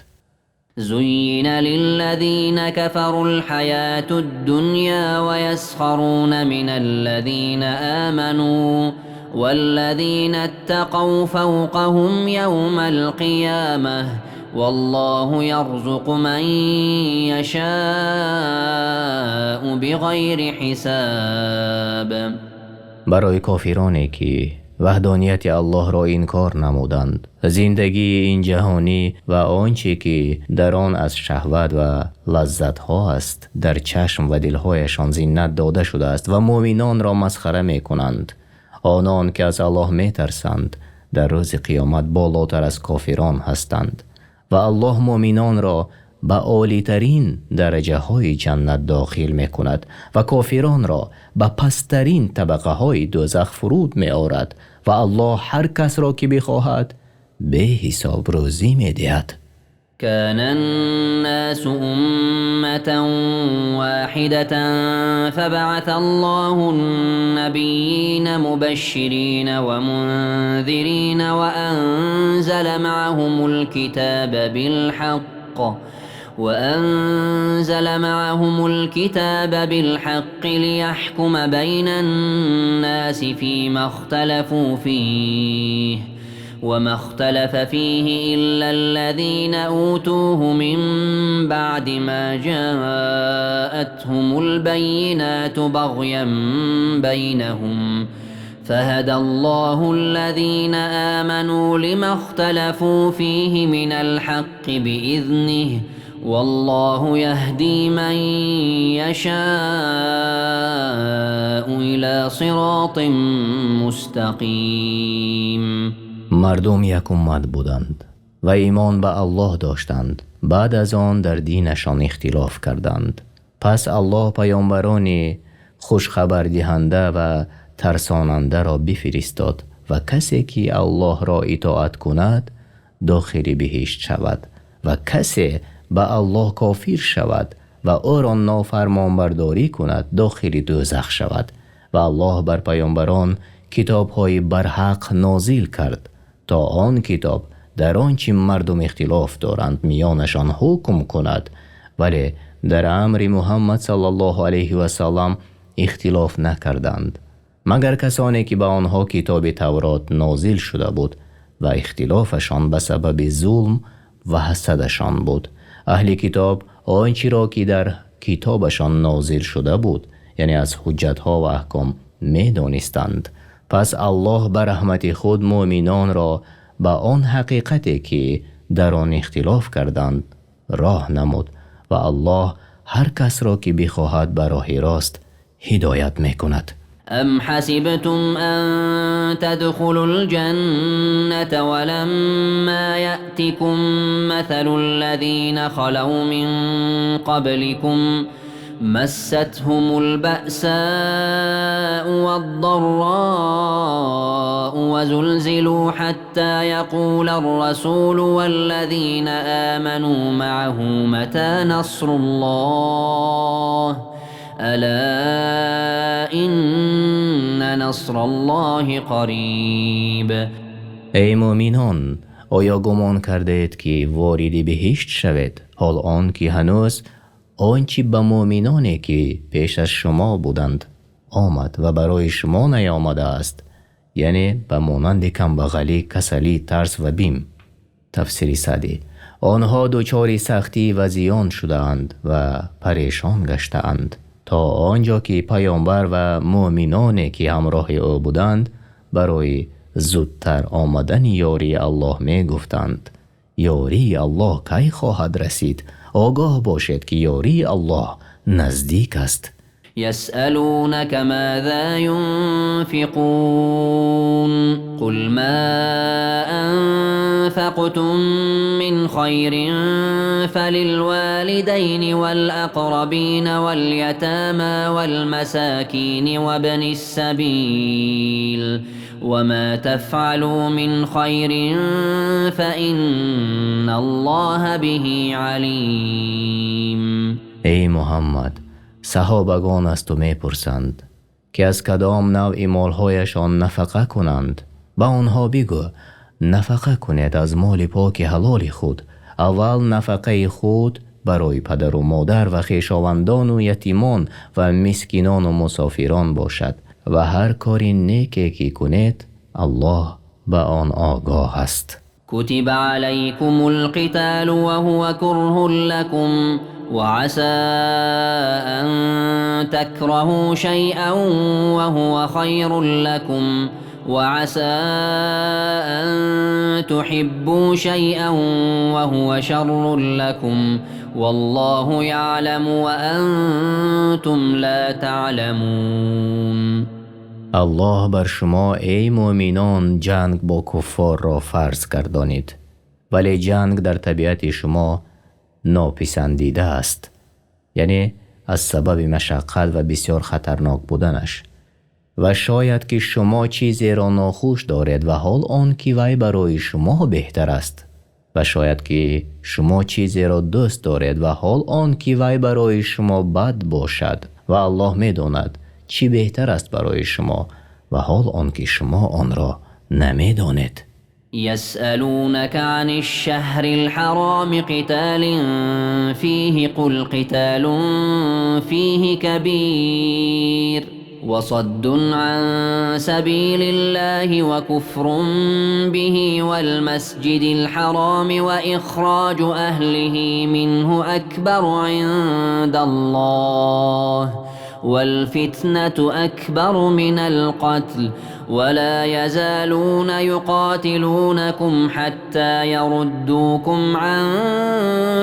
زين للذين كفروا الحياة الدنيا ويسخرون من الذين آمنوا والذين اتقوا فوقهم يوم القيامة والله يرزق من يشاء بغير حساب. Барои кофироне ки ваҳдонияти Аллоҳро инкор намуданд, зиндагии ин ҷаҳонӣ ва он чӣ ки дар он аз шаҳват ва лаззатҳо аст дар чашм ва дилҳояшон зинат дода шудааст ва мӯъминонро масхара мекунанд. Онон ки аз Аллоҳ метарсанд дар рӯзи қиёмат болотар аз кофирон ҳастанд ва Аллоҳ мӯъминонро ба олитарин дараҷаҳои ҷаннат дохил мекунад ва кофиронро ба пасттарин табақаҳои дӯзах фуруд меорад ва Аллоҳ ҳар касро ки бихоҳад беҳисоб рӯзӣ медиҳад. كان الناس أمة واحدة فبعث الله النبيين مبشرين ومنذرين وأنزل معهم الكتاب بالحق ليحكم بين الناس فيما اختلفوا فيه وما اختلف فيه إلا الذين أوتوه من بعد ما جاءتهم البينات بغيا بينهم فهدى الله الذين آمنوا لما اختلفوا فيه من الحق بإذنه والله يهدي من يشاء إلى صراط مستقيم. Мардум як уммат буданд ва имон ба Аллоҳ доштанд. Баъд аз он дар динашон ихтилоф карданд. Пас Аллоҳ паёмбарони хушхабардиҳанда ва тарсонандаро бифиристод ва касе ки Аллоҳро итоат кунад дохили биҳишт шавад ва касе ба Аллоҳ кофир шавад ва ӯро нофармонбардорӣ кунад дохили дӯзах шавад. Ва Аллоҳ бар паёмбарон китобҳои барҳақ нозил кард то он китоб дар он чи мардум ихтилоф доранд миёнашон ҳукм кунад, вале дар амри Муҳаммад саллаллоҳу алайҳи васаллам ихтилоф накарданд, магар касоне ки ба онҳо китоби Таврот нозил шуда буд ва ихтилофашон ба сабаби зулм ва ҳасадашон буд. Аҳли китоб он чиро ки дар китобашон нозил шуда буд, яъне аз ҳуҷҷатҳо ва аҳком, медонистанд. Пас Аллоҳ ба раҳмати худ мӯъминонро ба он ҳақиқате ки дар он ихтилоф карданд роҳ намуд ва Аллоҳ ҳар касро ки бихоҳад ба роҳи рост ҳидоят мекунад. أم حسبتم أن تدخلوا الجنة ولما يأتكم مثل الذين خلوا من قبلكم مستهم البأساء والضراء وزلزلوا حتى يقول الرسول والذين آمنوا معه متى نصر الله ألا إن نصر الله قريب. Эй мӯъминон, оё гумон кардаед ки вориди биҳишт шавед, ҳол он ки ҳанӯз он чи ба мӯъминоне ки пеш аз шумо буданд омад ва барои шумо наомадааст, яъне ба монанди камбағалӣ, касалӣ, тарс ва бим. Тафсири Саъдӣ. Онҳо дучори сахтӣ ва зиён шудаанд ва парешон гаштаанд то он ҷо ки паёмбар ва мӯъминоне ки ҳамроҳи ӯ буданд барои зудтар омадани ёрии Аллоҳ мегуфтанд: ёрии Аллоҳ кай хоҳад расид? Огоҳ бошед ки ёрии Аллоҳ наздик аст. يسألونك ماذا ينفقون قل ما أنفقتم من خير فللوالدين والأقربين واليتامى والمساكين وابن السبيل وما تفعلوا من خير فإن الله به عليم. Эй Муҳаммад, саҳобагон аз ту мепурсанд ки аз кадом навъи молҳояшон нафақа кунанд. Ба онҳо бигӯ: нафақа кунед аз моли поки ҳалоли худ. Аввал нафақаи худ барои падару модар ва хешовандону ятимон ва мискинону мусофирон бошад ва ҳар кори неке ки кунед Аллоҳ ба он огоҳ аст. كتب عليكم القتال وهو كره لكم وعسى أن تكرهوا شيئا وهو خير لكم وعسى أن تحبوا شيئا وهو شر لكم والله يعلم وأنتم لا تعلمون. Аллоҳ бар шумо эй мӯъминон ҷанг бо куффорро фарз гардонид, вале ҷанг дар табиати шумо нописандида аст, яъне аз сабаби машаққат ва бисёр хатарнок буданаш. Ва шояд ки шумо чизеро нохуш доред ва ҳол он ки вай барои шумо беҳтар аст, ва шояд ки шумо чизеро дӯст доред ва ҳол он ки вай барои шумо бад бошад, ва Аллоҳ медонад чӣ беҳтар аст барои шумо ва ҳол он ки шумо онро намедонед. يسألونك عن الشهر الحرام قتال فيه قل قتال فيه كبير وصد عن سبيل الله وكفر به والمسجد الحرام وإخراج أهله منه أكبر عند الله والفتنة أكبر من القتل ولا يزالون يقاتلونكم حتى يردوكم عن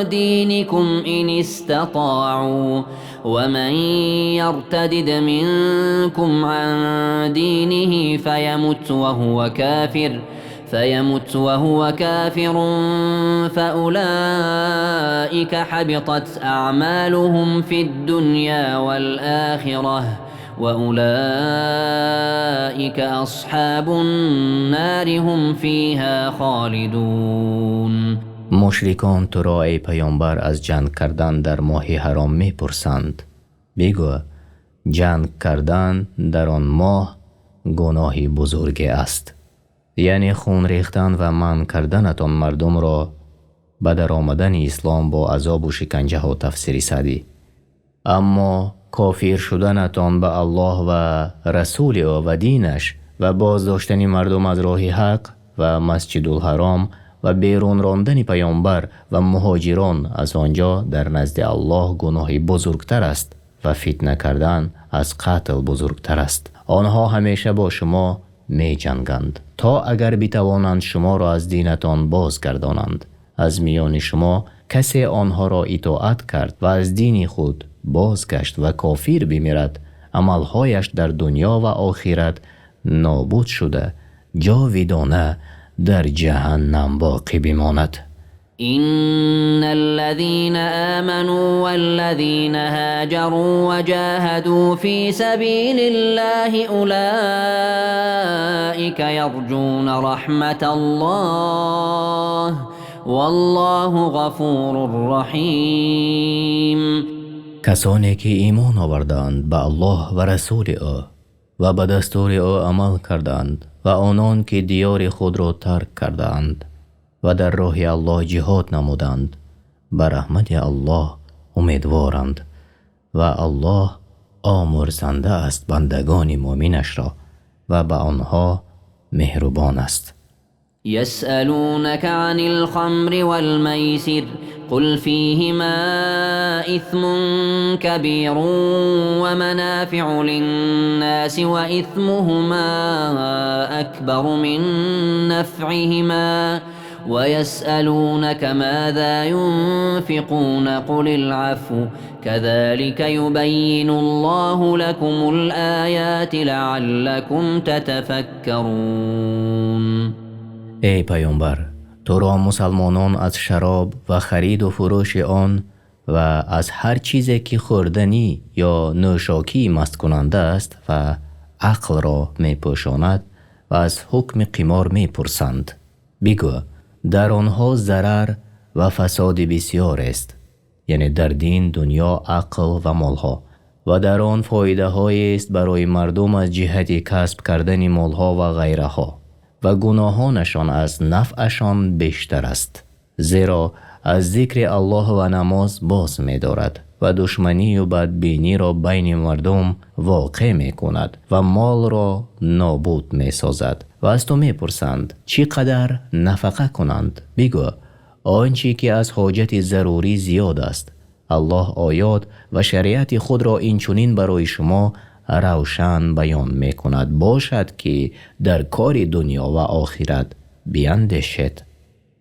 دينكم إن استطاعوا ومن يرتدد منكم عن دينه فيمت وهو كافر فأولئك حبطت أعمالهم في الدنيا والآخرة وأولئك أصحاب النار هم فيها خالدون. Мушрикон туро эй паёмбар аз ҷанг кардан дар моҳи ҳаром мепурсанд. Бигӯ, ҷанг кардан дар он моҳ гуноҳи бузурге аст, яъне хун рехтан ва манъ карданатон мардумро ба даромадани ислом бо азобу шиканҷаҳо. Тафсири Саъдӣ. Аммо кофир шуданатон ба Аллоҳ ва расули ӯ ва динаш ва боздоштани мардум аз роҳи ҳақ ва Масҷидулҳаром ва берун рондани паёмбар ва муҳоҷирон аз он ҷо дар назди Аллоҳ гуноҳи бузургтар аст ва фитна кардан аз қатл бузургтар аст. Онҳо ҳамеша бо шумо меҷанганд то агар битавонанд шуморо аз динатон бозгардонанд. Аз миёни шумо касе онҳоро итоат кард ва аз дини худ бозгашт ва кофир бимирад, амалҳояш дар дунё ва охират нобуд шуда ҷовидона дар ҷаҳаннам боқӣ бимонад. إن الذين آمنوا والذين هاجروا وجاهدوا في سبيل الله أولئك يرجون رحمة الله والله غفور رحيم. Касоне ки имон оварданд ба Аллоҳ ва расули ӯ ва ба дастури ӯ амал карданд ва онон ки диёри худро тарк кардаанд ва дар роҳи Аллоҳ ҷиҳод намуданд, ба раҳмати Аллоҳ умедворанд ва Аллоҳ омурзанда аст бандагони муъминашро ва ба онҳо меҳрубон аст. يسألونك عن الخمر والميسر قل فيهما إثم كبير ومنافع للناس وإثمهما أكبر من نفعهما ويسألونك ماذا ينفقون قل العفو كذلك يبين الله لكم الآيات لعلكم تتفكرون. Эй паёмбар, туро мусалмонон аз шароб ва хариду фурӯши он ва аз ҳар чизе ки хӯрданӣ ё нӯшокии масткунанда аст ва ақлро мепӯшонад ва аз ҳукми қимор мепурсанд. Бигӯ, дар онҳо зарар ва фасоди бисёрест, яъне дар дин, дунё, ақл ва молҳо, ва дар он фоидаҳоест барои мардум аз ҷиҳати касб кардани молҳо ва ғайраҳо, ва гуноҳонашон аз нафъашон бештар аст, зеро аз зикри Аллоҳ ва намоз боз медорад ва душманию бадбиниро байни мардум воқеъ мекунад ва молро нобуд месозад. Ва аз ту мепурсанд, чӣ қадар нафақа кунанд? Бигӯ, он чӣ ки аз ҳоҷати зарурӣ зиёд аст. Аллоҳ оёт ва шариати худро инчунин барои шумо равшан баён мекунад, бошад ки дар кори дунё ва охират биандешед.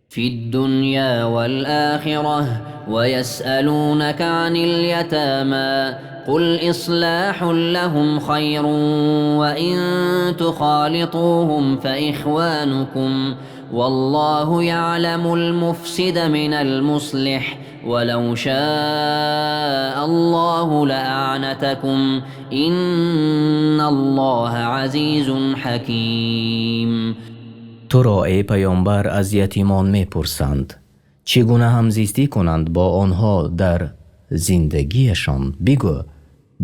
في الدنيا والآخرة ويسألونك عن اليتامى قل إصلاح لهم خير وإن تخالطوهم فإخوانكم والله يعلم المفسد من المصلح ولو شاء الله لأعنتكم إن الله عزيز حكيم. Туро эй паёмбар аз ятимон мепурсанд, чӣ гуна ҳамзистӣ кунанд бо онҳо дар зиндагиашон? Бигӯ,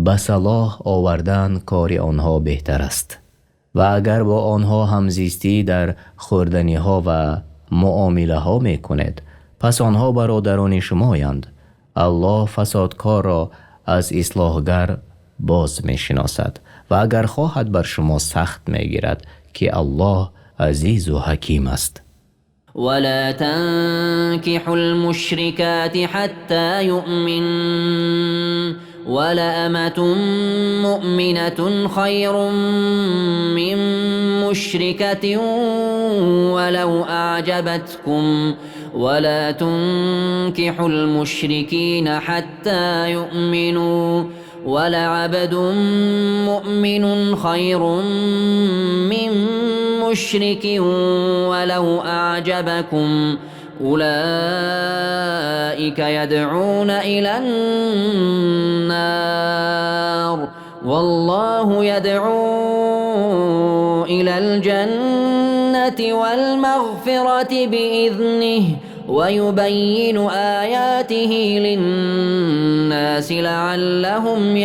ба салоҳ овардан кори онҳо беҳтар аст ва агар бо онҳо ҳамзистӣ дар хӯрданиҳо ва муомилаҳо мекунед, пас онҳо бародарони шумоянд. Аллоҳ фасодкорро аз ислоҳгар боз мешиносад ва агар хоҳад бар шумо сахт мегирад, ки Аллоҳ азизу ҳаким аст. ولا تنكحوا المشركات حتى يؤمن ولأمة مؤمنة خير من مشركة ولو أعجبتكم ولا تنكحوا المشركين حتى يؤمنوا ولعبد مؤمن خير من مشرك ولو أعجبكم أولئك يدعون إلى النار والله يدعو إلى الجنة والمغفرة بإذنه ويبين آياته للناس لعلهم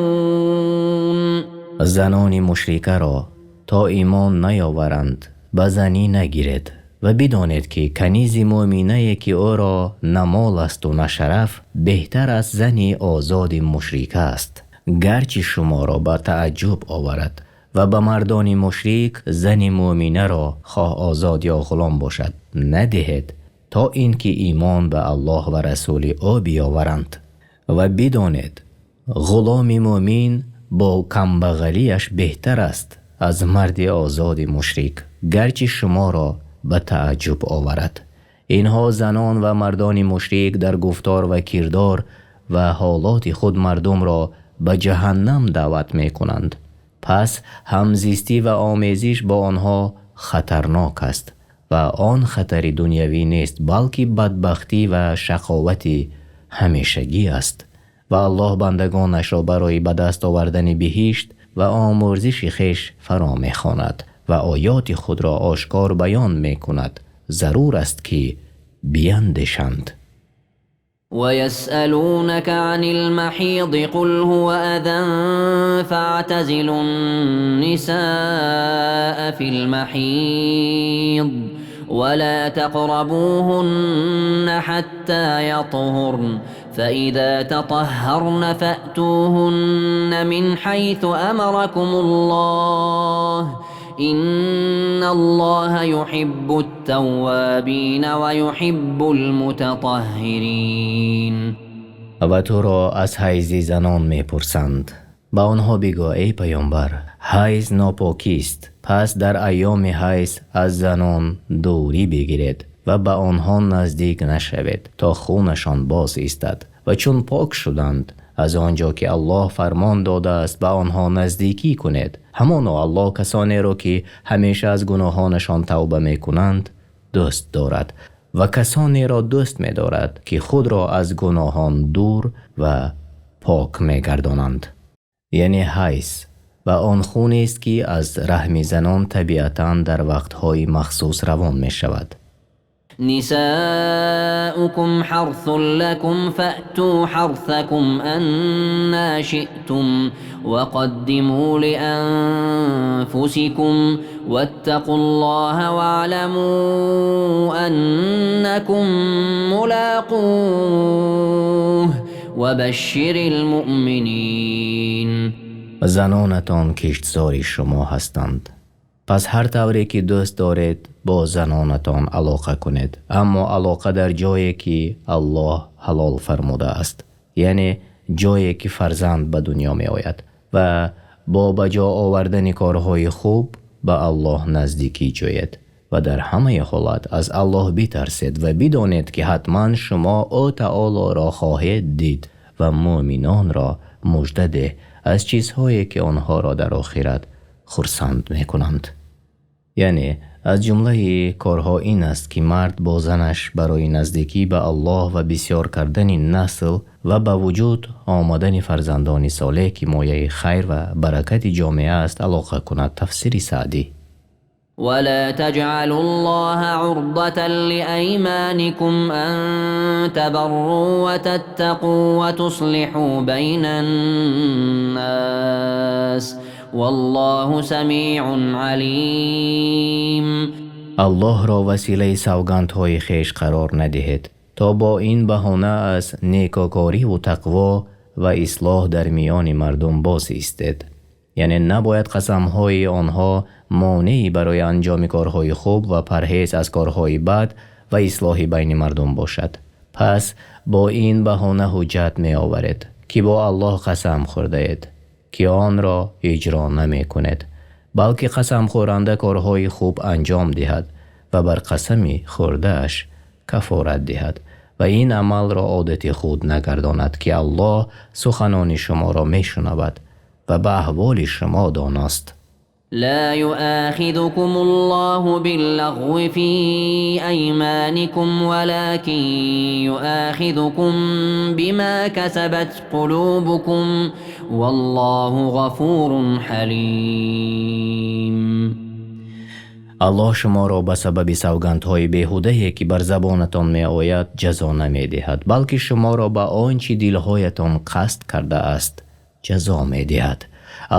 يتذكرون. Занони мушрикаро то имон наёваранд ба занӣ нагиред ва бидонед, ки канизи мӯъминае, ки ӯро на мол асту на шараф, беҳтар аз зани озоди мушрика аст, гарчи шуморо ба тааҷҷуб оварад. Ва ба мардони мушрик зани мӯъминаро, хоҳ озод ё ғулом бошад, надиҳед, то ин ки имон ба Аллоҳ ва расули ӯ биёваранд. Ва бидонед, ғуломи мӯъмин бо камбағалиаш беҳтар аст аз марди озоди мушрик, гарчи шуморо ба тааҷҷуб оварад. Инҳо занон ва мардони мушрик дар гуфтор ва кирдор ва ҳолоти худ мардумро ба ҷаҳаннам даъват мекунанд. Пас ҳамзистӣ ва омезиш бо онҳо хатарнок аст ва он хатари дунявӣ нест, балки бадбахтӣ ва шақовати ҳамешагӣ аст. Ва Аллоҳ бандагонашро барои ба даст овардани биҳишт ва омӯрзиши хеш фаро мехонад ва оёти худро ошкор баён мекунад. Зарур аст, ки биандешанд. ويسألونك عن المحيض قل هو أذى فاعتزلوا النساء في المحيض ولا تقربوهن حتى يطهرن فإذا تطهرن فأتوهن من حيث أمركم الله إن الله يحب التوابين ويحب المتطهرين. Ва туро аз ҳайзи занон мепурсанд. Ба онҳо бигӯ, эй паёмбар: ҳайз нопокист, пас дар айёми ҳайз аз занон дурӣ бигиред ва ба онҳо наздик нашавед, то хунашон боз истад, ва чун пок шуданд, аз он ҷо ки Аллоҳ фармон додааст, ба онҳо наздикӣ кунед. Ҳамоно Аллоҳ касонеро, ки ҳамеша аз гуноҳонашон тавба мекунанд, дӯст дорад ва касонеро дӯст медорад, ки худро аз гуноҳон дур ва пок мегардонанд. Яъне ҳайз ва он хунест, ки аз раҳми занон табиатан дар вақтҳои махсус равон мешавад. نساؤكم حرث لكم فأتوا حرثكم أنا شئتم وقدموا لأنفسكم واتقوا الله واعلموا أنكم ملاقوه وبشر المؤمنين. Занонатон киштзори шумо ҳастанд, пас ҳар тавре ки дӯст доред, бо занонатон алоқа кунед, аммо алоқа дар ҷое ки Аллоҳ ҳалол фармудааст, яъне ҷое ки фарзанд ба дунё меояд, ва бо ба ҷо овардани корҳои хуб ба Аллоҳ наздикӣ ҷӯед ва дар ҳамаи ҳолат аз Аллоҳ битарсед ва бидонед, ки ҳатман шумо ӯ таолоро хоҳед дид, ва мӯъминонро мужда деҳ аз чизҳое, ки онҳоро дар охират хурсанд мекунанд. Яъне аз ҷумлаи корҳо ин аст, ки мард бо занаш барои наздикӣ ба Аллоҳ ва бисёр кардани насл ва ба вуҷуд омадани фарзандони солеҳ, ки мояи хайр ва баракати ҷомеа аст, алоқа кунад. Тафсири Саъдӣ. ولا تجعلوا الله عرضة لأيمانكم أن تبروا وتتقوا وتصلحوا بين الناس والله سميع عليم. Аллоҳро василаи савгандҳои хеш қарор надиҳед, то бо ин баҳона аз некокориву тақво ва ислоҳ дар миёни мардум боз истед. Яъне набояд қасамҳои онҳо монеъе барои анҷоми корҳои хуб ва парҳез аз корҳои бад ва ислоҳи байни мардум бошад. Пас бо ин баҳона ҳуҷҷат меоваред. ки бо Аллоҳ қасам хӯрдаед, ки онро иҷро намекунед, балки қасамхӯранда корҳои хуб анҷом диҳад ва бар қасами хӯрдааш каффора диҳад ва ин амалро одати худ нагардонад, ки Аллоҳ суханони шуморо мешунавад ва ба аҳволи шумо доност. لا يؤاخذكم الله باللغو في أيمانكم ولكن يؤاخذكم بما كسبت قلوبكم والله غفور حليم. Аллоҳ шуморо ба сабаби савгандҳои беҳудае, ки бар забонатон меояд, ҷазо намедиҳад, балки шуморо ба он чи дилҳоятон қасд кардааст ҷазо медиҳад.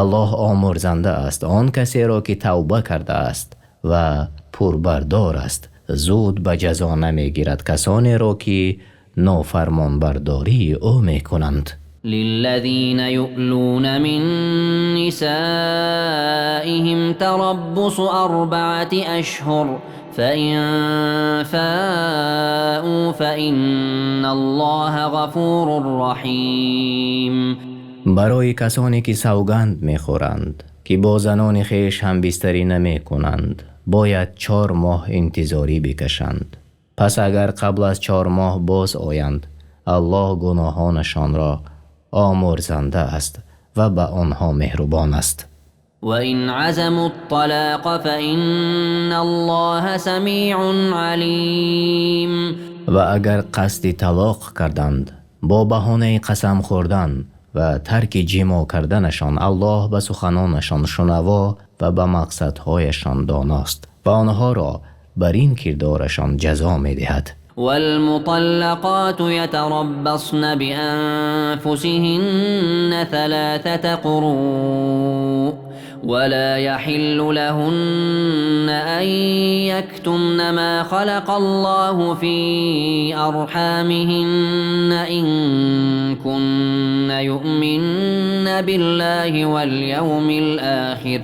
Аллоҳ омурзанда аст. Он касеро, ки тавба кардааст ва пурбардор аст, зуд ба ҷазо намегирад касонеро, ки нофармонбардории ӯ мекунанд. للذين يؤلون من نسائهم تربص 4 أشهر فإن فاءوا فإن الله غفور رحيم. Барои касоне ки савганд мехӯранд, ки бо занони хеш ҳамбистарӣ намекунанд, бояд 4 моҳ интизорӣ бикашанд. Пас агар қабл аз 4 моҳ боз оянд, Аллоҳ гуноҳонашонро омурзанда аст ва ба онҳо меҳрубон аст. وإن عزموا الطلاق فإن الله سميع عليم. Ва агар қасди талоқ карданд бо баҳонаи қасам хӯрдан ва тарки ҷимоъ карданашон, Аллоҳ ба суханонашон шунаво ва ба мақсадҳояшон доност ва онҳоро бар ин кирдорашон ҷазо медиҳад. والمطلقات يتربصن بأنفسهن 3 قروء ولا يحل لهن أن يكتمن ما خلق الله في أرحامهن إن كن يؤمن بالله واليوم الآخر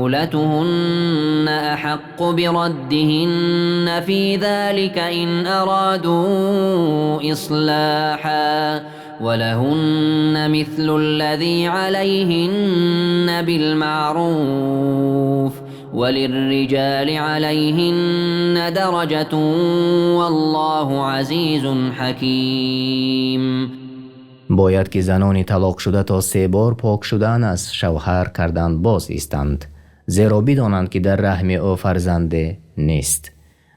وبعولتهن أحق بردهن في ذلك إن أرادوا إصلاحا ولهن مثل الذي عليهن بالمعروف وللرجال عليهن درجة والله عزيز حكيم. Бояд ки занони талоқ шуда то 3 бор пок шудан аз шавҳар кардан боз истанд, зеро бидонанд, ки дар раҳми ӯ фарзанде нест.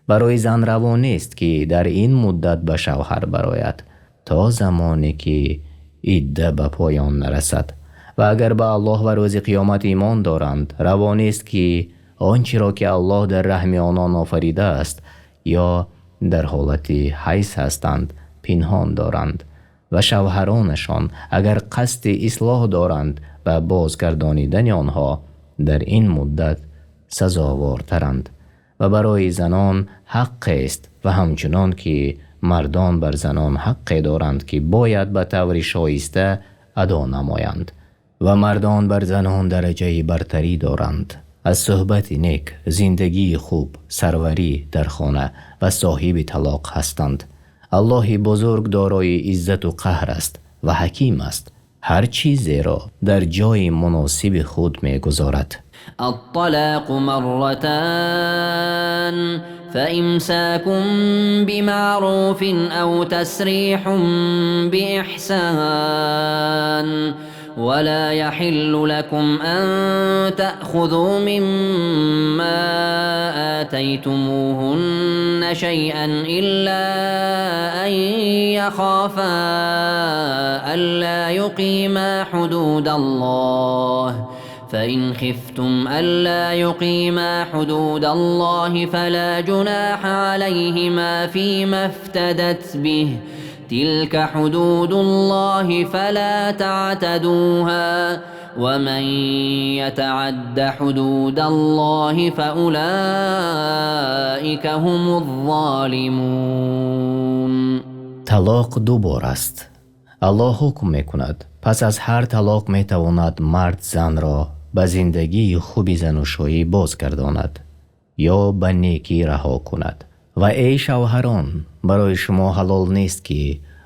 Барои зан раво нест, ки дар ин муддат ба шавҳар барояд то замоне ки идда ба поён нарасад. Ва агар ба Аллоҳ ва рӯзи қиёмат имон доранд, раво нест, ки он чиро ки Аллоҳ дар раҳми онон офаридааст ё дар ҳолати ҳайз ҳастанд пинҳон доранд ва шавҳаронашон агар қасди ислоҳ доранд ва бозгардонидани онҳо дар ин муддат сазовортаранд. Ва барои занон ҳақ аст ва ҳамчунон ки мардон бар занон ҳаққе доранд, ки бояд ба таври шоиста адо намоянд ва мардон бар занон дараҷаи бартарӣ доранд. Аз суҳбати нек, зиндагии хуб, сарварӣ дар хона ва соҳиби талоқ ҳастанд. Аллоҳи бузург дорои иззату қаҳр аст ва ҳаким аст. Ҳар чизеро дар ҷои муносиби худ мегузорад. الطلاق مرتان فإمساك بمعروف أو تسريح بإحسان ولا يحل لكم أن تأخذوا مما آتيتموهن شيئا إلا أن يخافا ألا يقيما حدود الله فإن خفتم ألا يقيما حدود الله فلا جناح عليهما فيما افتدت به تلك حدود الله فلا تعتدوها ومن يتعد حدود الله فأولئك هم الظالمون. Талоқ ду бор аст. Аллоҳ ҳукм мекунад. Пас аз ҳар талоқ метавонад мард занро ба зиндагии хуби занушоӣ бозгардонад ё ба некӣ раҳо кунад. Ва эй шавҳарон, барои шумо ҳалол нест, ки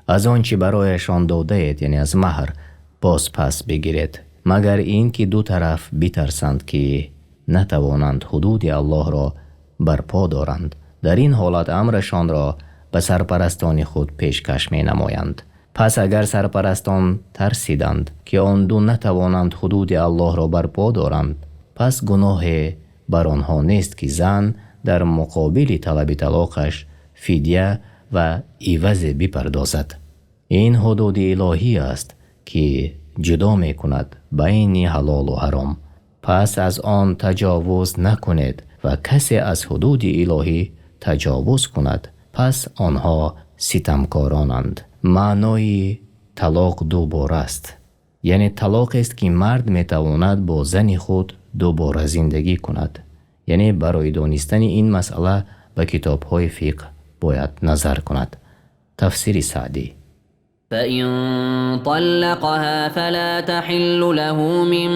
Аз он чи барояшон додаед, яъне аз меҳр, боз пас бигиред, магар инки ду тараф битарсанд, ки натавонанд ҳудуди Аллоҳро бар по доранд. Дар ин ҳолат амрашонро ба сарпарастони худ пешкаш менамоянд. Пас агар сарпарастон тарсиданд, ки он ду натавонанд ҳудуди Аллоҳро бар по доранд, пас гуноҳе бар онҳо нест, ки зан дар муқобили талаби талоқаш фидя ва иваз бипардозад. Ин ҳудуди илоҳӣ аст, ки ҷудо мекунад байни ҳалол ва ҳаром. Пас аз он таҷовуз накунед ва касе аз ҳудуди илоҳӣ таҷовуз кунад, пас онҳо ситамкоронанд. Маънои талоқ ду бор аст. Яъне талоқест, ки мард метавонад бо зани худ дубора зиндагӣ кунад. Яъне барои донистани ин масъала ба китобҳои фиқҳ бояд назар кунад. Тафсири Саъдӣ. فإن طلقها فلا تحل له من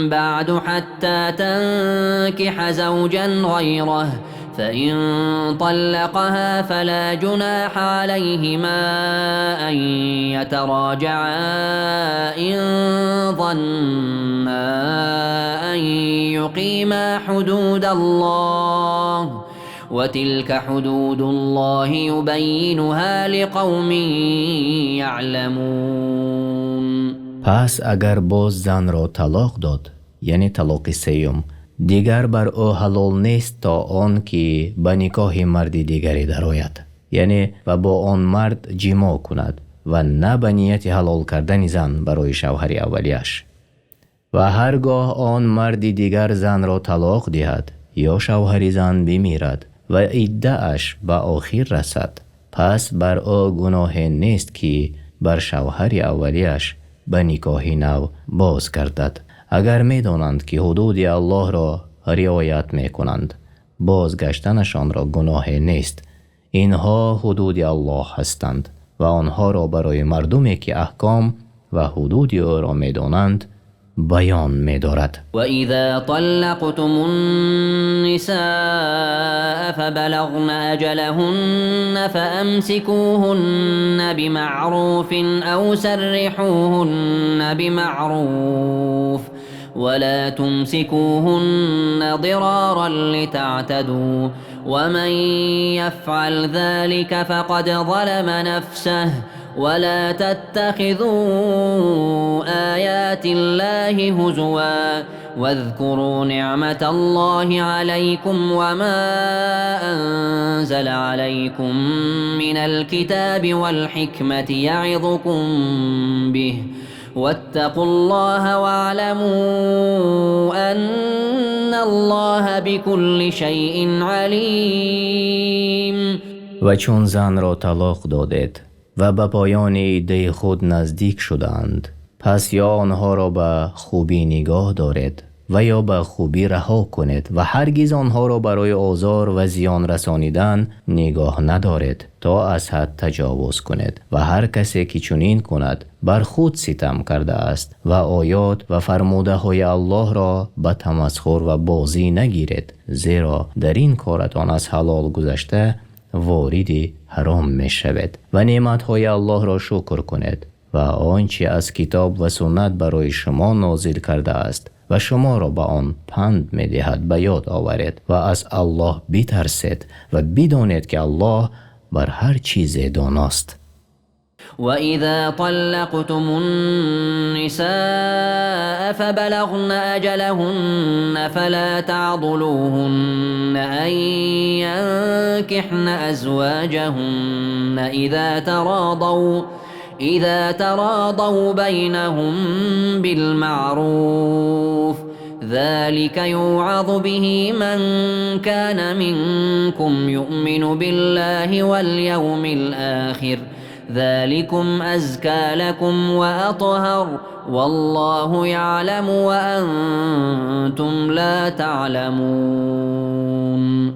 بعد حتى تنكح زوجا غيره فإن طلقها فلا جناح عليهما أن يتراجعا إن ظنا أن يقيما حدود الله وتلك حدود الله يبينها لقوم يعلمون. Пас агар боз занро талоқ дод, яъне талоқи сеюм, дигар бар ӯ ҳалол нест то он ки ба никоҳи марди дигаре дарояд, яъне ва бо он мард ҷимоъ кунад ва на ба нияти ҳалол кардани зан барои шавҳари аввалияш. Ва ҳаргоҳ он марди дигар занро талоқ диҳад ё шавҳари зан бимирад ва иддааш ба охир расад, пас бар ӯ гуноҳе нест, ки бар шавҳари аввалияш ба никоҳи нав боз гардад. Агар медонанд, ки ҳудуди Аллоҳро риоят мекунанд, бозгаштанашонро гуноҳе нест. Инҳо ҳудуди Аллоҳ ҳастанд ва онҳоро барои мардуме, ки аҳком ва ҳудуди ӯро медонанд, баён медорад. وإذا طلقتم النساء فبلغن أجلهن فأمسكوهن بمعروف أو سرحوهن بمعروف ولا تمسكوهن ضرارا لتعتدوا ومن يفعل ذلك فقد ظلم نفسه ولا تتخذوا آيات الله هزوا واذكروا نعمة الله عليكم وما أنزل عليكم من الكتاب والحكمة يعظكم به واتقوا الله واعلموا أن الله بكل شيء عليم. Ва чун занро талоқ додед ва ба поёни иддаи худ наздик шуданд, пас ё онҳоро ба хубӣ нигоҳ доред ва ё ба хубӣ раҳо кунед ва ҳаргиз онҳоро барои озор ва зиён расонидан нигоҳ надоред, то аз ҳад таҷовуз кунед. Ва ҳар касе ки чунин кунад, бар худ ситам кардааст. Ва оёт ва фармудаҳои Аллоҳро ба тамасхур ва бозӣ нагиред, зеро дар ин коратон аз ҳалол гузашта вориди ҳаром мешавед. Ва неъматҳои Аллоҳро шукр кунед ва он чи аз китоб ва суннат барои шумо нозил кардааст ва шуморо ба он панд медиҳад, ба ёд оваред ва аз Аллоҳ битарсед ва бидонед, ки Аллоҳ бар ҳар чизе доност. وإذا طلقتم النساء فبلغن أجلهن فلا تعضلوهن أن ينكحن أزواجهن إذا تراضوا بينهم بالمعروف ذلك يوعظ به من كان منكم يؤمن بالله واليوم الآخر ذلكم أزكى لكم وأطهر والله يعلم وأنتم لا تعلمون.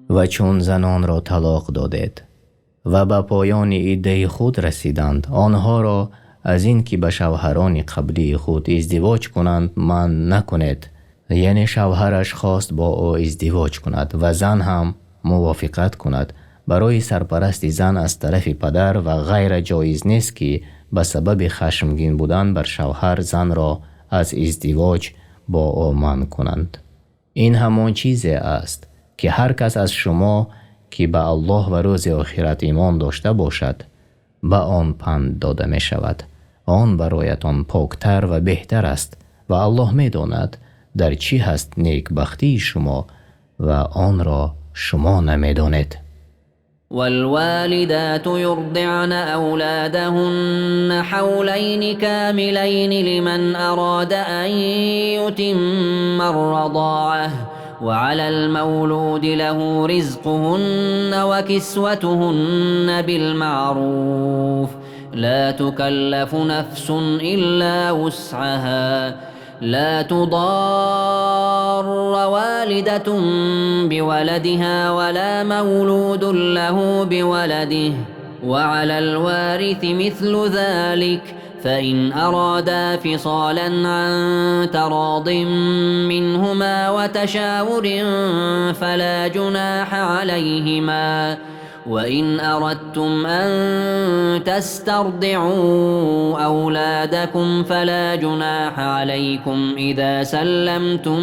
Ва чун занонро талоқ додед ва ба поёни иддаи худ расиданд, онҳоро аз ин ки ба шавҳарони қаблии худ издивоҷ кунанд, манъ накунед. Яъне шавҳараш хост бо ӯ издивоҷ кунад ва зан ҳам мувофиқат кунад, Барои сарпарасти зан аз тарафи падар ва ғайра ҷоиз нест, ки ба сабаби хашмгин будан бар шавҳар занро аз издивоҷ бо ӯ манъ кунанд. Ин ҳамон чизест, ки ҳар кас аз шумо ки ба Аллоҳ ва рӯзи охират имон дошта бошад, ба он панд дода мешавад. Он барояттон поктар ва беҳтар аст ва Аллоҳ медонад дар чӣ ҳаст некбахтии шумо ва онро шумо намедонед. والوالدات يرضعن أولادهن حولين كاملين لمن أراد أن يتم الرضاعة وعلى المولود له رزقهن وكسوتهن بالمعروف لا تكلف نفس إلا وسعها لا تضار والدة بولدها ولا مولود له بولده وعلى الوارث مثل ذلك فإن أرادا فصالا عن تراض منهما وتشاور فلا جناح عليهما وإن أردتم أن تسترضعوا أولادكم فلا جناح عليكم إذا سلمتم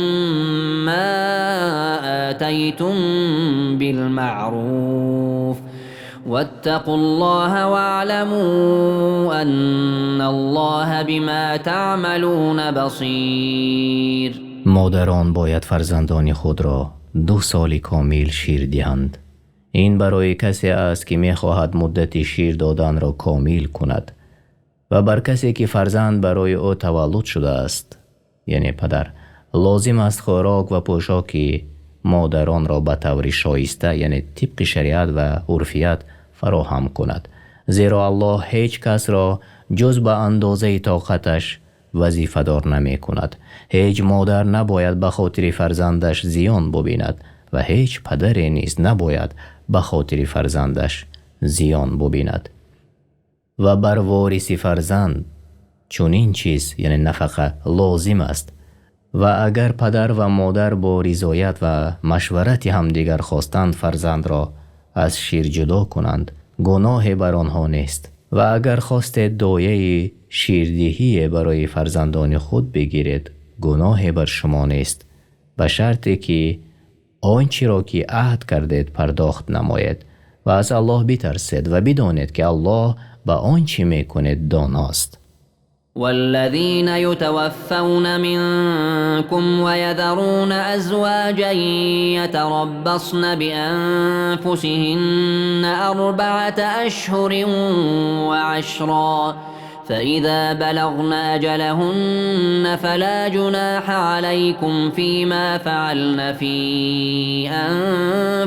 ما آتيتم بالمعروف واتقوا الله واعلموا أن الله بما تعملون بصير. Модарон бояд фарзандони худро 2 соли комил шир диҳанд. Ин барои касе аст, ки мехоҳад муддати шир доданро комил кунад ва бар касе ки фарзанд барои ӯ таваллуд шудааст, яъне падар, лозим аст хӯрок ва пӯшоки модаронро ба таври шоиста, яъне тибқи шариат ва урфият фароҳам кунад. Зеро Аллоҳ ҳеҷ касро ҷуз ба андозаи тоқаташ вазифадор намекунад. Ҳеҷ модар набояд ба хотири фарзандаш зиён бубинад ва ҳеҷ падаре низ набояд ба хотири фарзандаш зиён бубинад. Ва бар вориси фарзанд чунин чиз, яъне нафақа, лозим аст. Ва агар падар ва модар бо ризоят ва машварати ҳамдигар хостанд фарзандро аз шир ҷудо кунанд, гуноҳе бар онҳо нест. Ва агар хостед дояи ширдиҳие барои фарзандони худ бигиред, гуноҳе бар шумо нест, ба шарте ки он чиро ки аҳд кардед пардохт намоед ва аз Аллоҳ битарсед ва бидонед, ки Аллоҳ ба он чӣ мекунед доност. والذين يتوفون منكم ويذرون أزواجا يتربصن بأنفسهن 4 أشهر و10 فإذا بلغن أجلهن فلا جناح عليكم فيما فعلن في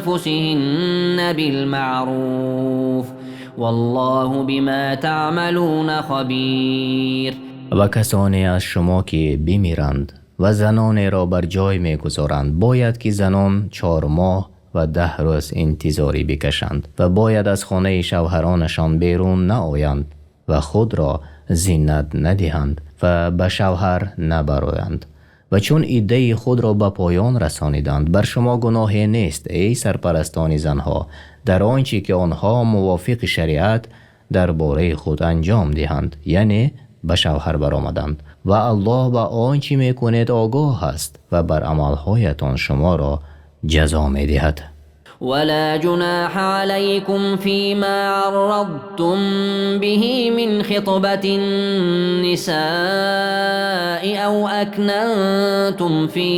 أنفسهن بالمعروف والله بما تعملون خبير. Ва касоне аз шумо ки бимиранд ва занонеро бар ҷой мегузоранд, бояд ки занон 4 моҳ ва 10 рӯз интизорӣ бикашанд ва бояд аз хонаи шавҳаронашон берун наоянд ва худро зинат надиҳанд ва ба шавҳар набароянд. Ва чун иддаи худро ба поён расониданд, бар шумо гуноҳе нест, эй сарпарастони занҳо, дар он чӣ ки онҳо мувофиқи шариат дар бораи худ анҷом диҳанд, яъне ба шавҳар баромаданд. Ва Аллоҳ ба он чӣ мекунед огоҳ аст ва бар амалҳоятон шуморо ҷазо медиҳад. ولا جناح عليكم فيما عرضتم به من خطبة النساء أو أكننتم في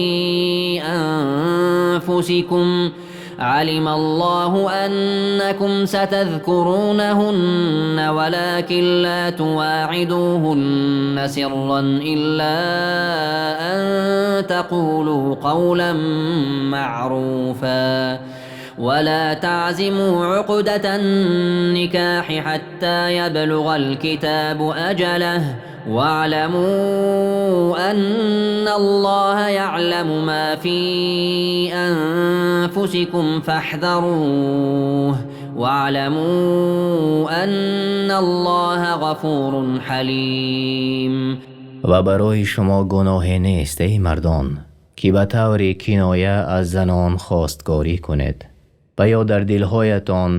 أنفسكم علم الله أنكم ستذكرونهن ولكن لا تواعدوهن سرا إلا أن تقولوا قولا معروفا ولا تعزموا عقدة النكاح حتى يبلغ الكتاب أجله واعلموا أن الله يعلم ما في أنفسكم فاحذروه واعلموا أن الله غفور حليم. Ва барои шумо гуноҳе нест, эй мардон, ки ба таври киноя аз занон хостгорӣ кунед. Ва ё дар дилҳоятон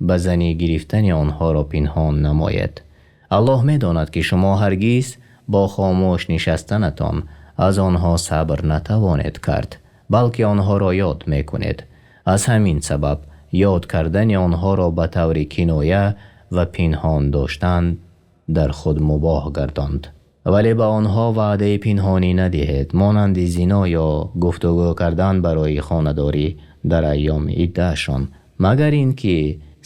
ба занӣ гирифтани онҳоро пинҳон намоед. Аллоҳ медонад, ки шумо ҳаргиз бо хомӯш нишастанатон аз онҳо сабр натавонед кард, балки онҳоро ёд мекунед. Аз ҳамин сабаб ёд кардани онҳоро ба таври киноя ва пинҳон доштан дар худ мубоҳ гардонд. Вале ба онҳо ваъдаи пинҳонӣ надиҳед, монанди зино ё гуфтугӯ кардан барои хонадорӣ дар айёми иддаашон, магар инки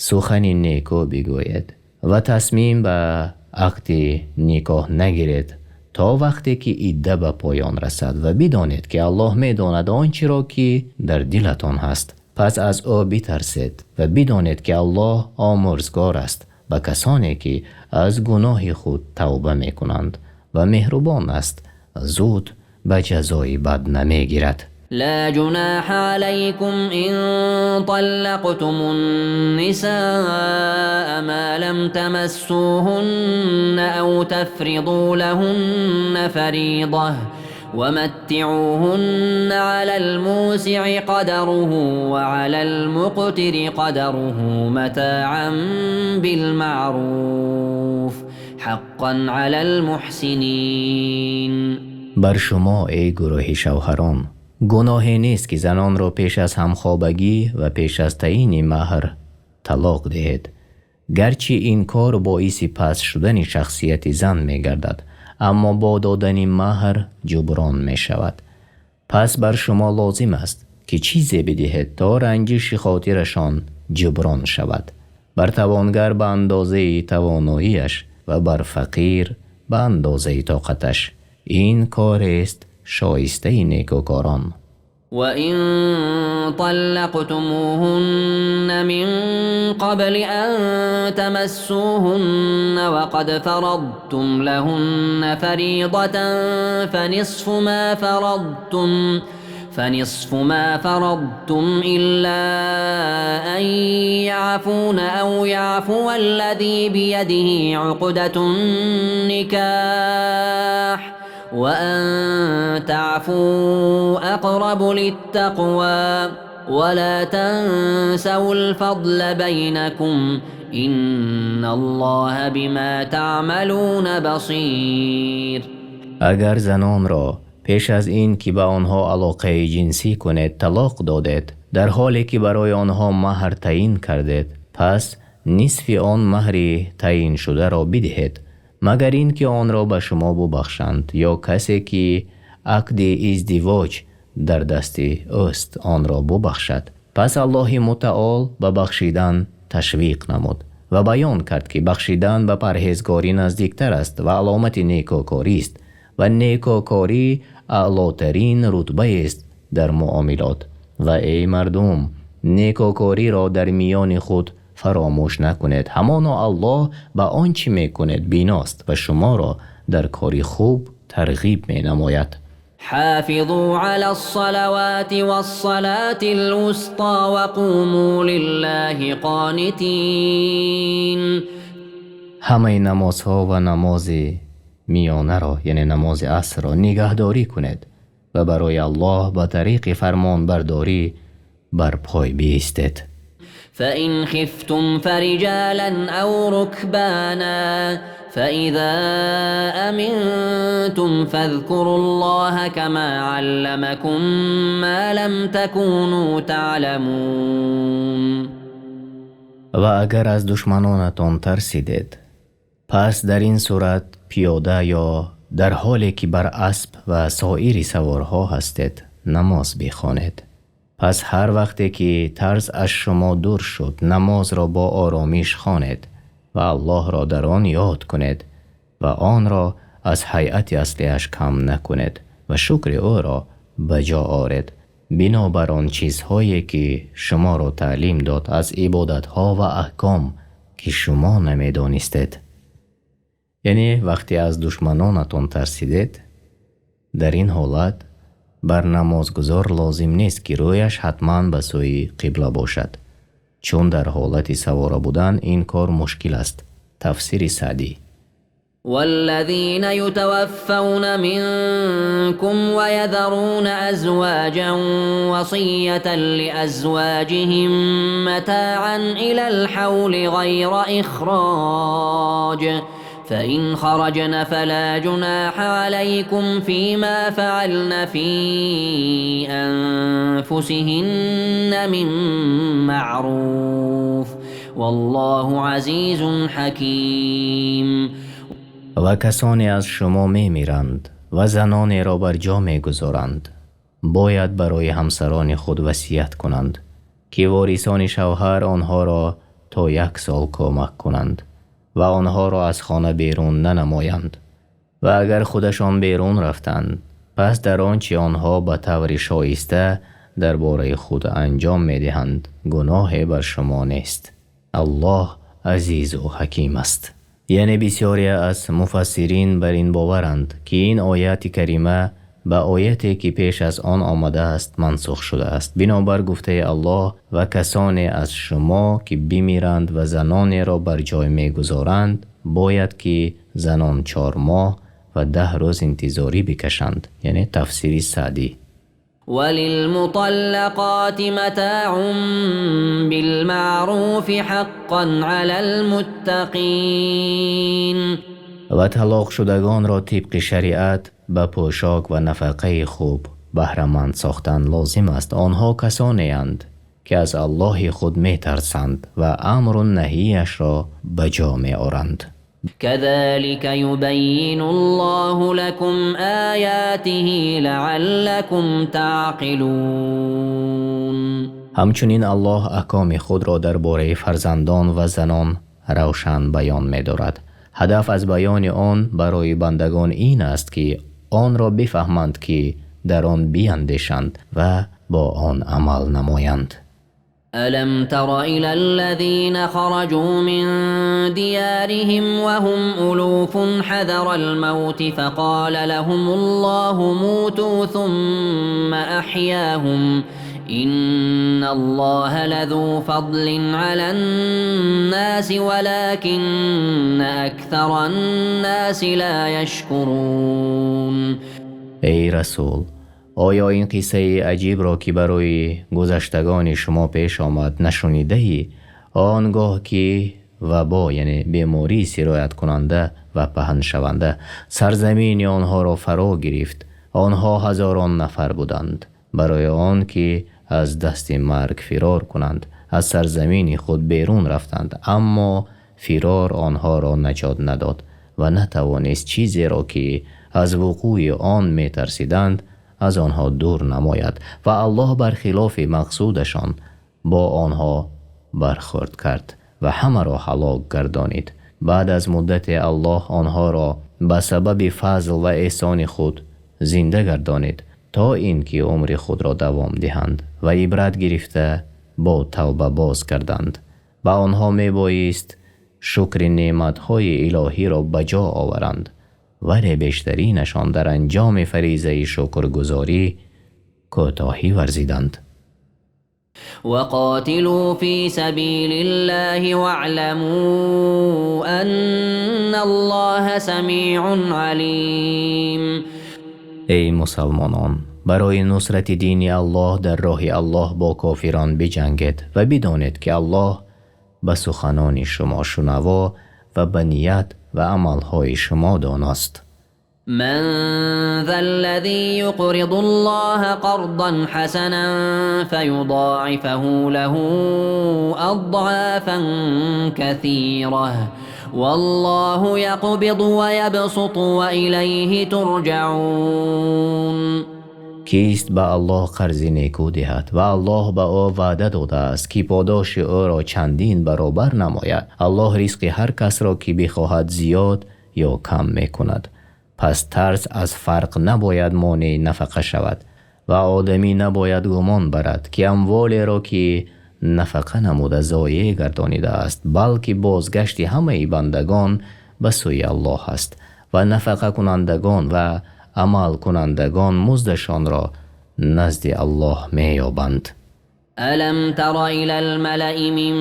сухани нику бигӯед ва тасмим ба ақди никоҳ нагиред то вақте ки идда ба поён расад ва бидонед, ки Аллоҳ медонад он чиро, ки дар дилатон аст. Пас аз ӯ битарсед ва бидонед, ки Аллоҳ омӯрзгор аст ба касоне, ки аз гуноҳи худ тавба мекунанд ва меҳрубон аст, зуд ба ҷазои бад намегирад. Ла ҷуноҳа алайкум ин таллақтумун-нисаа ма лам тамассуҳунна ав тафризу лаҳунна фаризатан ва маттиъуҳунна алал-мусиъи қадаруҳу ва алал-муқтири қадаруҳу матоъан бил-маъруф ҳаққан алал-муҳсинин. Бар шумо эй гурӯҳи шавҳарон гуноҳе нест, ки занонро пеш аз ҳамхобагӣ ва пеш аз таъйини меҳр талоқ диҳед. Гарчи ин кор боиси паст шудани шахсияти зан мегардад, аммо бо додани меҳр ҷуброн мешавад. Пас бар шумо лозим аст, ки чизе бидиҳед то ранҷиши хотирашон ҷуброн шавад. Бар тавонгар ба андозаи тавоноияш ва бар фақир ба андозаи тоқаташ. Ин кор аст шоистаи некӯкорон. Ва ин таллақтумуҳунна мин қабли ан тамассуҳунна ва қад фарадтум лаҳунна фаризатан фанисфу ма фарадтум илла ан яъфуна ав яъфува аллазӣ бийадиҳи уқдатун никоҳ ва ан таъфу ақрабу литтақво ва ло тансавул фазла байнакум инналлоҳа бима таъмалуна басир. Агар занонро пеш аз ин ки ба онҳо алоқаи ҷинсӣ кунед талоқ додед, дар ҳоле ки барои онҳо меҳр таъйин кардед, пас нисфи он меҳри таъйиншударо бидиҳед, магар инки онро ба шумо бибахшанд ё касе ки ақди издивоҷ дар дасти ӯст онро бибахшад. Пас Аллоҳи мутаъол ба бахшидан ташвиқ намуд ва баён кард, ки бахшидан ба парҳезгорӣ наздиктар аст ва аломати некӯкорӣ аст ва некӯкорӣ аълотарин рутба аст дар муомилот. Ва эй мардум, некӯкориро дар миёни худ фаромӯш накунед. Ҳамоно Аллоҳ ба он чи мекунед биност ва шуморо дар кори хуб тарғиб менамояд. Ҳофизу алас-салавати вас-салатил-вусто ва қуму лиллаҳи қонитин. Ҳамаи намозҳо ва намози миёнаро, яъне намози асрро нигаҳдорӣ кунед ва барои Аллоҳ ба тариқи фармонбардорӣ бар пой биистед. فإن خفتم فرجالا أو ركبانا فإذا أمنتم فاذكروا الله كما علمكم ما لم تكونوا تعلمون. Ва агар аз душманонатон тарсидед, пас дар ин сурат пиёда ё дар ҳоле ки бар асп ва соири саворҳо ҳастед намоз бихонед. Пас ҳар вақте ки тарс аз шумо дур шуд, намозро бо оромиш хонед ва Аллоҳро дар он ёд кунед ва онро аз ҳайати аслиаш кам накунед ва шукри ӯро ба ҷо оред бинобар он чизҳое ки шуморо таълим дод аз ибодатҳо ва аҳком ки шумо намедонистед. Яъне вақте аз душманонатон тарсидед, дар ин ҳолат бар намозгузор лозим нест, ки рӯяш ҳатман ба сӯи қибла бошад, чун дар ҳолати савора будан ин кор мушкил аст. Тафсири Саъдӣ. والذين يتوفون منكم ويذرون أزواجا وصية لأزواجهم متاعا إلى الحول غير إخراج فإن خرجن فلا جناح عليكم فيما فعلن في أنفسهن من معروف والله عزيز حكيم. Ва касоне аз шумо мемиранд ва занонеро бар ҷо мегузоранд, бояд барои ҳамсарони худ васият кунанд, ки ворисони шавҳар онҳоро то як сол кӯмак кунанд ва онҳоро аз хона берун нанамоянд. Ва агар худашон берун рафтанд, пас дар он чи онҳо ба таври шоиста дар бораи худ анҷом медиҳанд, гуноҳе бар шумо нест. Аллоҳ азизу ҳаким аст. Яъне бисёре аз муфассирин бар ин боваранд, ки ин ояти карима ба ояте ки пеш аз он омадааст мансух шудааст. Бинобар гуфтаи Аллоҳ: ва касоне аз шумо ки бимиранд ва занонеро бар ҷой мегузоранд, бояд ки занон 4 моҳ ва 10 рӯз интизорӣ бикашанд. Яъне тафсири Саъдӣ. وللمطلقات متاع بالمعروف حقا على المتقين. Ва талоқшудагонро тибқи шариат ба пӯшок ва нафақаи хуб баҳраманд сохтан лозим аст. Онҳо касонеанд, ки аз Аллоҳи худ метарсанд ва амру наҳияшро ба ҷо меоранд. كذلك يبين الله لكم آياته لعلكم تعقلون. Ҳамчунин Аллоҳ аҳкоми худро дар бораи фарзандон ва занон равшан баён медорад. Ҳадаф аз баёни он барои бандагон ин аст, ки онро бифаҳманд, ки дар он биандешанд ва бо он амал намоянд. ألم تر إلى الذين خرجوا من ديارهم وهم ألوف حذر الموت فقال لهم الله موتوا ثم أحياهم إن الله لذو فضل على الناس ولكن أكثر الناس لا يشكرون. Эй расул, оё ин қиссаи аҷибро, ки барои гузаштагони шумо пеш омад, нашунидаӣ? Он гоҳ ки вабо, яъне бемории сирояткунанда ва паҳншаванда, сарзамини онҳоро фаро гирифт, онҳо ҳазорон нафар буданд. Барои он ки аз дасти марг фирор кунанд, аз сарзамини худ берун рафтанд, аммо фирор онҳоро наҷот надод ва натавонист чизеро, ки аз вуқӯи он метарсиданд, аз онҳо дур намояд. Ва Аллоҳ бар хилофи мақсудашон бо онҳо бархӯрд кард ва ҳамаро ҳалок гардонид. Баъд аз муддате Аллоҳ онҳоро ба сабаби фазл ва эҳсони худ зинда гардонид, то ин ки умри худро давом диҳанд ва ибрат гирифта бо тавба боз гарданд. Ба онҳо мебоист шукри неъматҳои илоҳиро ба ҷо оваранд, вале бештаринашон дар анҷоми фаризаи шукргузорӣ кӯтоҳӣ варзиданд. وقاتلوا في سبيل الله واعلموا أن الله سميع عليم. Эй мусалмонон, барои нусрати дини Аллоҳ дар роҳи Аллоҳ бо кофирон биҷангед ва бидонед, ки Аллоҳ ба суханони шумо шунаво ва ба ният ва амалҳои шумо доност. من ذا الذي يقرض الله قرضا حسنا فيضاعفه له أضعافا كثيرة والله يقبض ويبسط وإليه ترجعون. Кист ба Аллоҳ қарзи некӯ диҳад ва Аллоҳ ба ӯ ваъда додааст, ки подоши ӯро чандин баробар намояд? Аллоҳ ризқи ҳар касро, ки бихоҳад, зиёд ё кам мекунад. Пас тарс аз фақр набояд монеи нафақа шавад ва одамӣ набояд гумон барад, ки амволеро, ки нафақа намуда, зоеъ гардонидааст, балки бозгашти ҳамаи бандагон ба сӯи Аллоҳ аст ва нафақакунандагон ва амалкунандагон муздашонро назди Аллоҳ меёбанд. ألم تر إلى الملأ من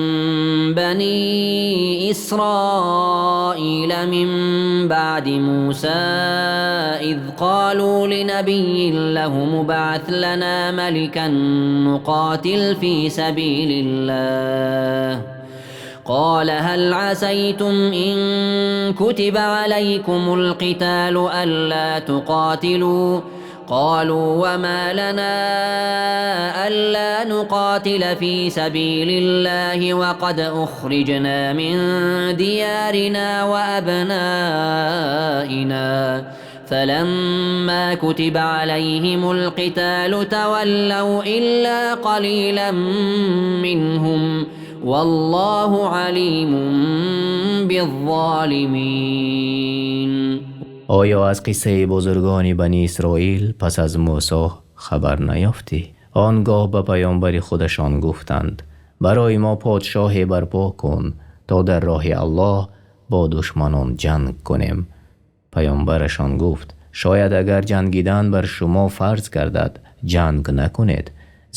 بني إسرائيل من بعد موسى إذ قالوا لنبي لهم ابعث لنا ملكا نقاتل في سبيل الله قال هل عسيتم إن كتب عليكم القتال ألا تقاتلوا قالوا وما لنا ألا نقاتل في سبيل الله وقد أخرجنا من ديارنا وأبنائنا فلما كتب عليهم القتال تولوا إلا قليلا منهم والله عليم بالظالمين. Оё аз қиссаи бузургони Бани Исроил пас аз Мусо хабар наёфтӣ? Он гоҳ ба паёмбари худашон гуфтанд: барои мо подшоҳе барпо кун, то дар роҳи Аллоҳ бо душманон ҷанг кунем. Паёмбарашон гуфт: шояд агар ҷангидан бар шумо фарз гардад, ҷанг накунед,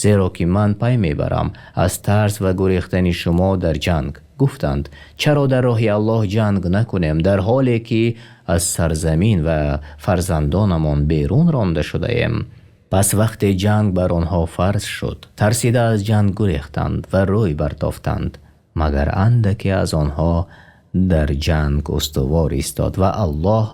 зеро ки ман пай мебарам аз тарс ва гурехтани шумо дар ҷанг. Гуфтанд: чаро дар роҳи Аллоҳ ҷанг накунем, дар ҳоле ки аз сарзамин ва фарзандонамон берун ронда шудаем? Пас вақте ҷанг бар онҳо фарз шуд, тарсида аз ҷанг гурехтанд ва рӯй бартофтанд, магар андаке аз онҳо дар ҷанг устувор истод ва Аллоҳ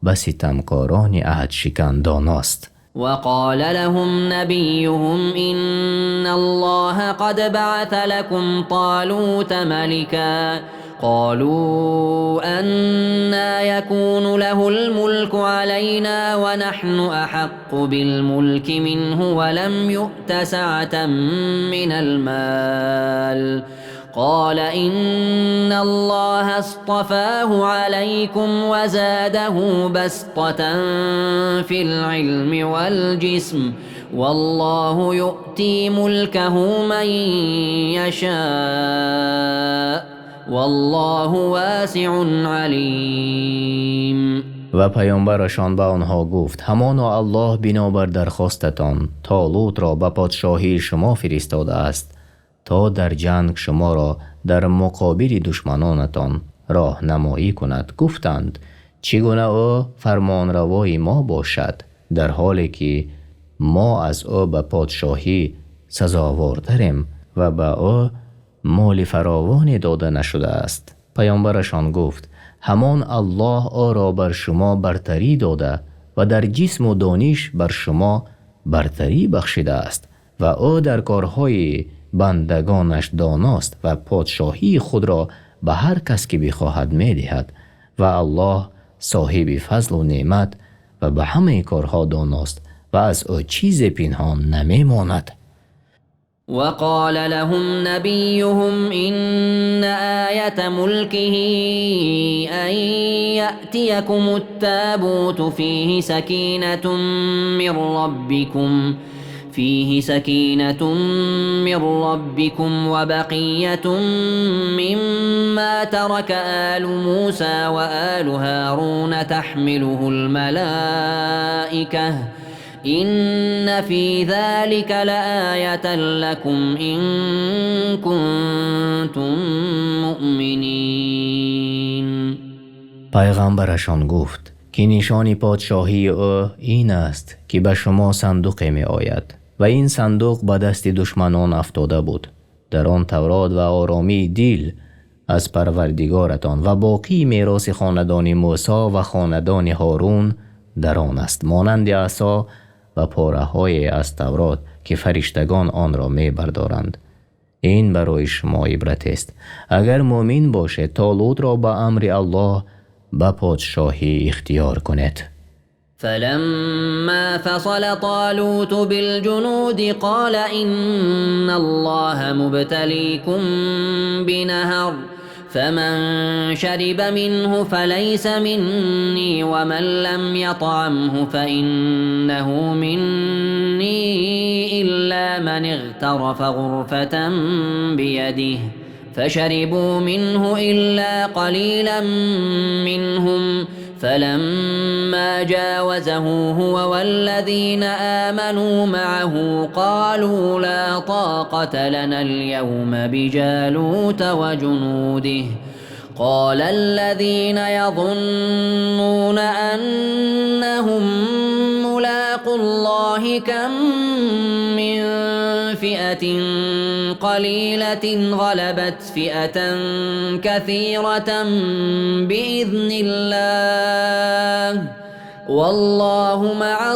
ба ситамкорони аҳдшикан доност. وقال لهم نبيهم إن الله قد بعث لكم طالوت ملكا قالوا أنى يكون له الملك علينا ونحن أحق بالملك منه ولم يؤت سعة من المال قال إن الله اصطفاه عليكم وزاده بسطة في العلم والجسم والله يؤتي ملكه من يشاء والله واسع عليم. Ва паёмбарашон ба онҳо гуфт: ҳамоно Аллоҳ бинобар дархостатон Толутро ба подшоҳии шумо фиристодааст, то дар ҷанг шуморо дар муқобили душманонатон роҳнамоӣ кунад. Гуфтанд: чӣ гуна ӯ фармонравои мо бошад, дар ҳоле ки мо аз ӯ ба подшоҳӣ сазовортарем ва ба ӯ моли фаровоне дода нашудааст? Паёмбарашон гуфт: ҳамон Аллоҳ ӯро бар шумо бартарӣ дода ва дар ҷисму дониш бар шумо бартарӣ бахшидааст ва ӯ дар корҳои бандагонаш доност ва подшоҳии худро ба ҳар кас ки бихоҳад медиҳад ва Аллоҳ соҳиби фазлу неъмат ва ба ҳамаи корҳо доност ва аз ӯ чизе пинҳон намемонад. وقال لهم نبيهم إن آية ملكه أن يأتيكم التابوت فيه سكينة من ربكم وبقية مما ترك آل موسى وآل هارون تحمله الملائكة إن في ذلك لآية لكم إن كنتم مؤمنين. Пайғамбарашон гуфт, ки нишони подшоҳии ӯ ин аст, ки ба шумо сандуқе меояд ва ин сандуқ ба дасти душманон афтода буд. Дар он Таврот ва оромии дил аз Парвардигоратон ва боқии мероси хонадони Мусо ва хонадони Ҳорун дар он аст, монанди асо ва пораҳое аз Таврот, ки фариштагон онро мебардоранд. Ин барои шумо ибрат аст. Агар мӯмин бошед, Толутро ба амри Аллоҳ ба подшоҳӣ ихтиёр кунед. فلما فصل طالوت بالجنود قال إن الله مبتليكم بنهر فمن شرب منه فليس مني ومن لم يطعمه فإنه مني إلا من اغترف غرفة بيده فشربوا منه إلا قليلا منهم. فلما جاوزه هو والذين آمنوا معه قالوا لا طاقة لنا اليوم بجالوت وجنوده قال الذين يظنون أنهم ملاقو الله كم من فئة قليلة غلبت فئة كثيرة بإذن الله والله مع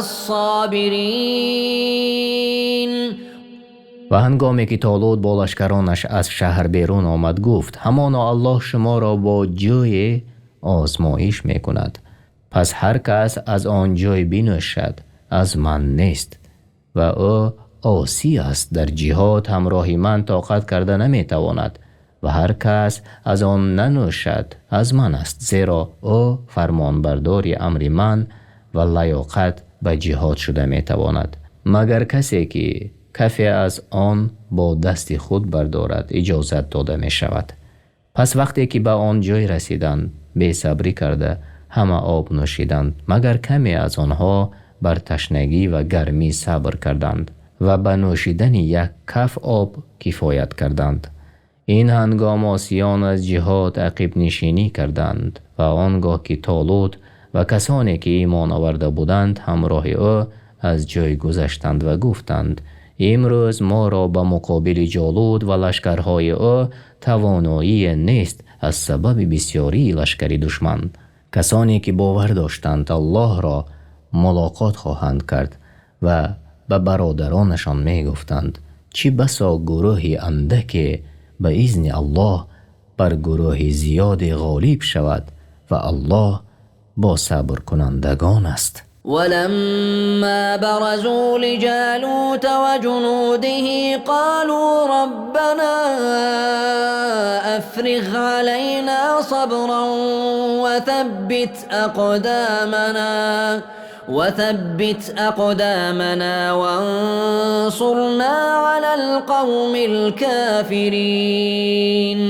الصابرين. Ва ҳангоме ки Толут бо лашкаронаш аз шаҳр берун омад, гуфт: ҳамоно Аллоҳ шуморо бо ҷӯе озмоиш мекунад, пас ҳар кас аз он ҷой бинӯшад аз ман нест ва ӯ осӣ аст, дар ҷиҳод ҳамроҳи ман тоқат карда наметавонад, ва ҳар кас аз он нанӯшад аз ман аст, зеро ӯ фармонбардори амри ман ва лаёқат ба ҷиҳод шуда метавонад, магар касе ки кафе аз он бо дасти худ бардорад иҷозат дода мешавад. Пас вақте ки ба он ҷой расиданд, бесабрӣ карда ҳама об нӯшиданд, магар каме аз онҳо бар ташнагӣ ва гармӣ сабр карданд ва ба нӯшидани як каф об кифоят карданд. Ин ҳангом осиён аз ҷиҳод ақибнишинӣ карданд ва он гоҳ ки Толут ва касоне ки имон оварда буданд ҳамроҳи ӯ аз ҷой гузаштанд ва гуфтанд: имрӯз моро ба муқобили Ҷолут ва лашкарҳои ӯ тавоноие нест аз сабаби бисёрии лашкари душман. Касоне ки бовар доштанд Аллоҳро мулоқот хоҳанд кард ва ба бародаронашон мегуфтанд: чӣ басо гурӯҳи андаке ба изни Аллоҳ бар гурӯҳи зиёде ғолиб шавад ва Аллоҳ бо сабркунандагон аст. ولما برزوا لجالوت وجنوده قالوا ربنا أفرغ علينا صبرا وثبت أقدامنا وانصرنا على القوم الكافرين.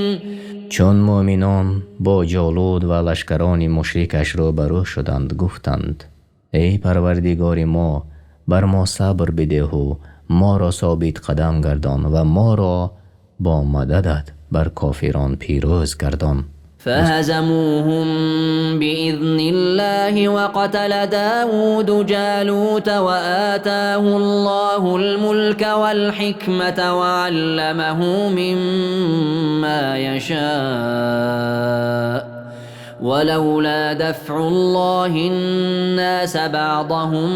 Чун муъминон бо Ҷолут ва лашкарони мушрикаш рӯбарӯ шуданд, гуфтанд: эй Парвардигори мо, бар мо сабр бидеҳу моро собит қадам гардон ва моро бо мададат бар кофирон пирӯз гардон. فهزموهم بإذن الله وقتل داود جالوت وآتاه الله الملك والحكمة وعلمه مما يشاء ولولا دفع الله الناس بعضهم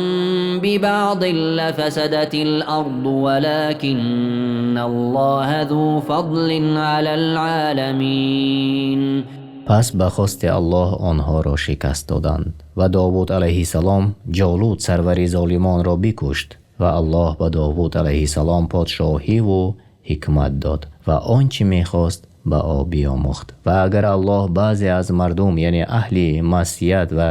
ببعض لفسدت الأرض ولكن الله ذو فضل على العالمين. Пас ба хости Аллоҳ онҳоро шикаст доданд ва Довуд алайҳиссалом Ҷолут сарвари золимонро бикушт ва Аллоҳ ба Довуд алайҳиссалом подшоҳиву ҳикмат дод ва он чӣ мехост ба ӯ биомӯхт. Ва агар Аллоҳ баъзе аз мардум, яъне аҳли маъсият ва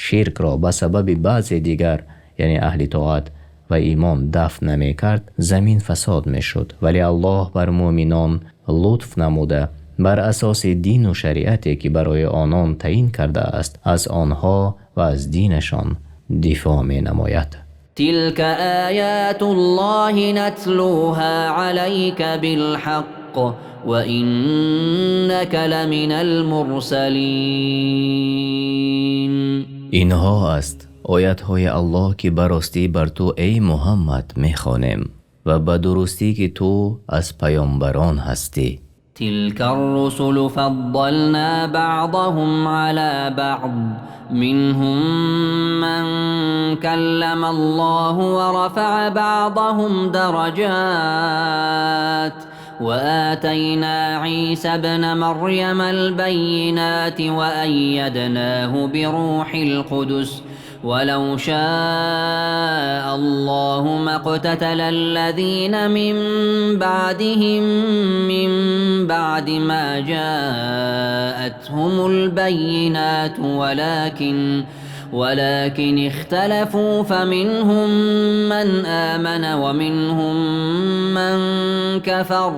ширкро ба сабаби баъзе дигар, яъне аҳли тоат ва имон дафн намекард, замин фасод мешуд. Вале Аллоҳ бар муъминон лутф намуда бар асоси дину шариате ки барои онон таъин кардааст, аз онҳо ва аз динашон дифоъ менамояд. تلك آيات الله نتلوها عليك بالحق وإنك لمن المرسلين. Инҳо аст оятҳои Аллоҳ ки ба ростӣ бар ту эй Муҳаммад мехонем ва ба дурустӣ ки ту аз паёмбарон ҳастӣ. تلك الرسل فضلنا بعضهم على بعض منهم من كلم الله ورفع بعضهم درجات وآتينا عيسى ابن مريم البينات وأيدناه بروح القدس ولو شاء الله ما اقتتل الذين من بعدهم من بعد ما جاءتهم البينات ولكن اختلفوا فمنهم من آمن ومنهم من كفر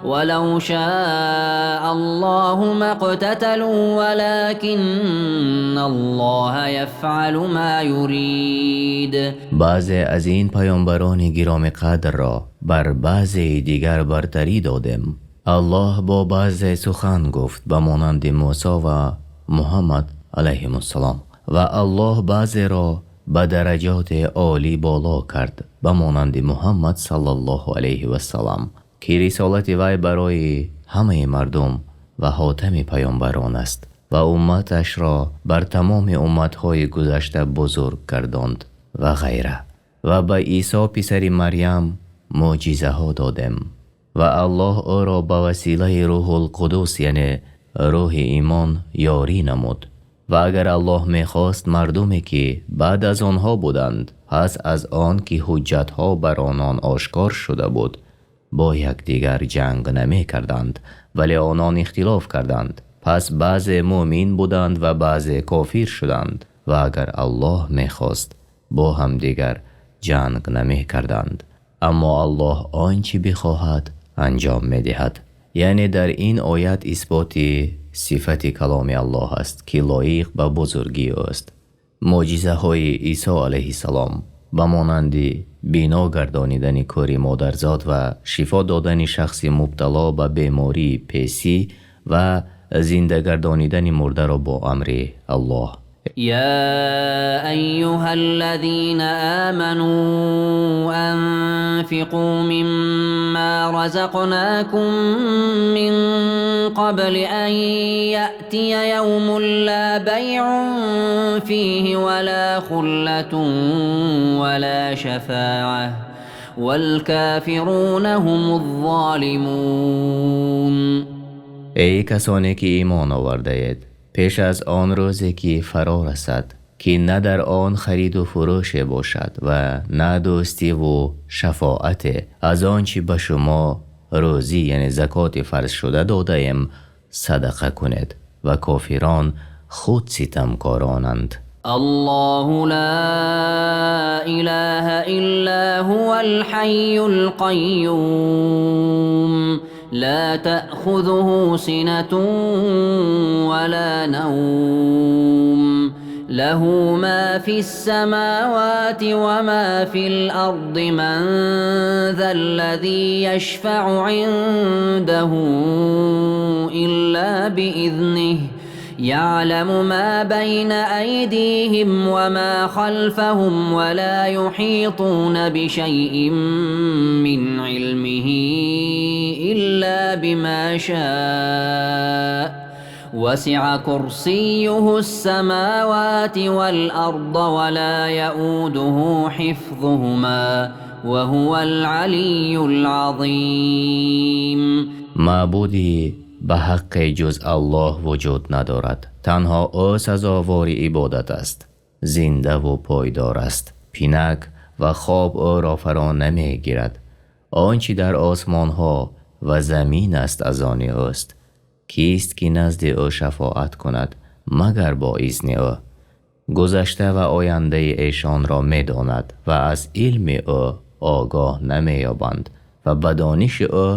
ولو شاء الله ما اقتتلوا ولكن الله يفعل ما يريد. Баъзе аз ин паёмбарони гиромиқадрро бар баъзе дигар бартарӣ додем. Аллоҳ бо баъзе сухан гуфт, ба монанди Мусо ва Муҳаммад алайҳимуссалом, ва Аллоҳ баъзеро ба дараҷоти олӣ боло кард, ба монанди Муҳаммад саллаллоҳу алайҳи васаллам, ки рисолати вай барои ҳама мардум ва хотами паёмбарон аст ва умматашро бар тамоми умматҳои гузашта бузург гардонд ва ғайра. Ва ба Исо писари Марям мӯъҷизаҳо додем ва Аллоҳ ӯро ба василаи Рӯҳулқудс, яъне рӯҳи имон, ёрӣ намуд. Ва агар Аллоҳ мехост, мардуме ки баъд аз онҳо буданд, пас аз он ки ҳуҷҷатҳо бар онон ошкор шуда буд, бо якдигар ҷанг намекарданд, вале онон ихтилоф карданд. Пас баъзе мӯъмин буданд ва баъзе кофир шуданд. Ва агар Аллоҳ мехост, бо ҳамдигар ҷанг намекарданд. Аммо Аллоҳ он чи бихоҳад анҷом медиҳад. Яъне дар ин оят исботи сифати каломи Аллоҳ аст, ки лоиқ ба бузургии ӯст. Мӯъҷизаҳои Исо алайҳиссалом ба монанди бино гардонидани кӯри модарзод ва шифо додани шахси мубтало ба бемории песӣ ва зинда гардонидани мурда бо амри Аллоҳ. يا أيها الذين آمنوا أنفقوا مما رزقناكم من قبل أن يأتي يوم لا بيع فيه ولا خلة ولا شفاعة والكافرون هم الظالمون. Эй касоне ки имон овардаед, пеш аз он рӯзе ки фаро расад, ки на дар он хариду фурӯше бошад ва на дӯстӣ ва шафоате, аз он чи ба шумо рӯзӣ, яъне закоти фарз шуда додаем, садақа кунед ва кофирон худ ситамкоронанд. الله لا إله إلا هو الحي القيوم لا تأخذه سنة ولا نوم له ما في السماوات وما في الأرض من ذا الذي يشفع عنده إلا بإذنه يعلم ما بين أيديهم وما خلفهم ولا يحيطون بشيء من علمه إلا بما شاء وسع كرسيه السماوات والأرض ولا يؤوده حفظهما وهو العلي العظيم. Маъбуде ба ҳақ ҷуз Аллоҳ вуҷуд надорад. Танҳо ӯ сазовори ибодат аст. Зинда ва пойдор аст. Пинак ва хоб ӯро фаро намегирад. Он чи дар осмонҳо ва замин аст аз они ӯст. Кист ки назди ӯ шафоат кунад магар бо изни ӯ? Гузашта ва оянда эшонро медонад ва аз илми ӯ огоҳ намеёбанд ва ба дониши ӯ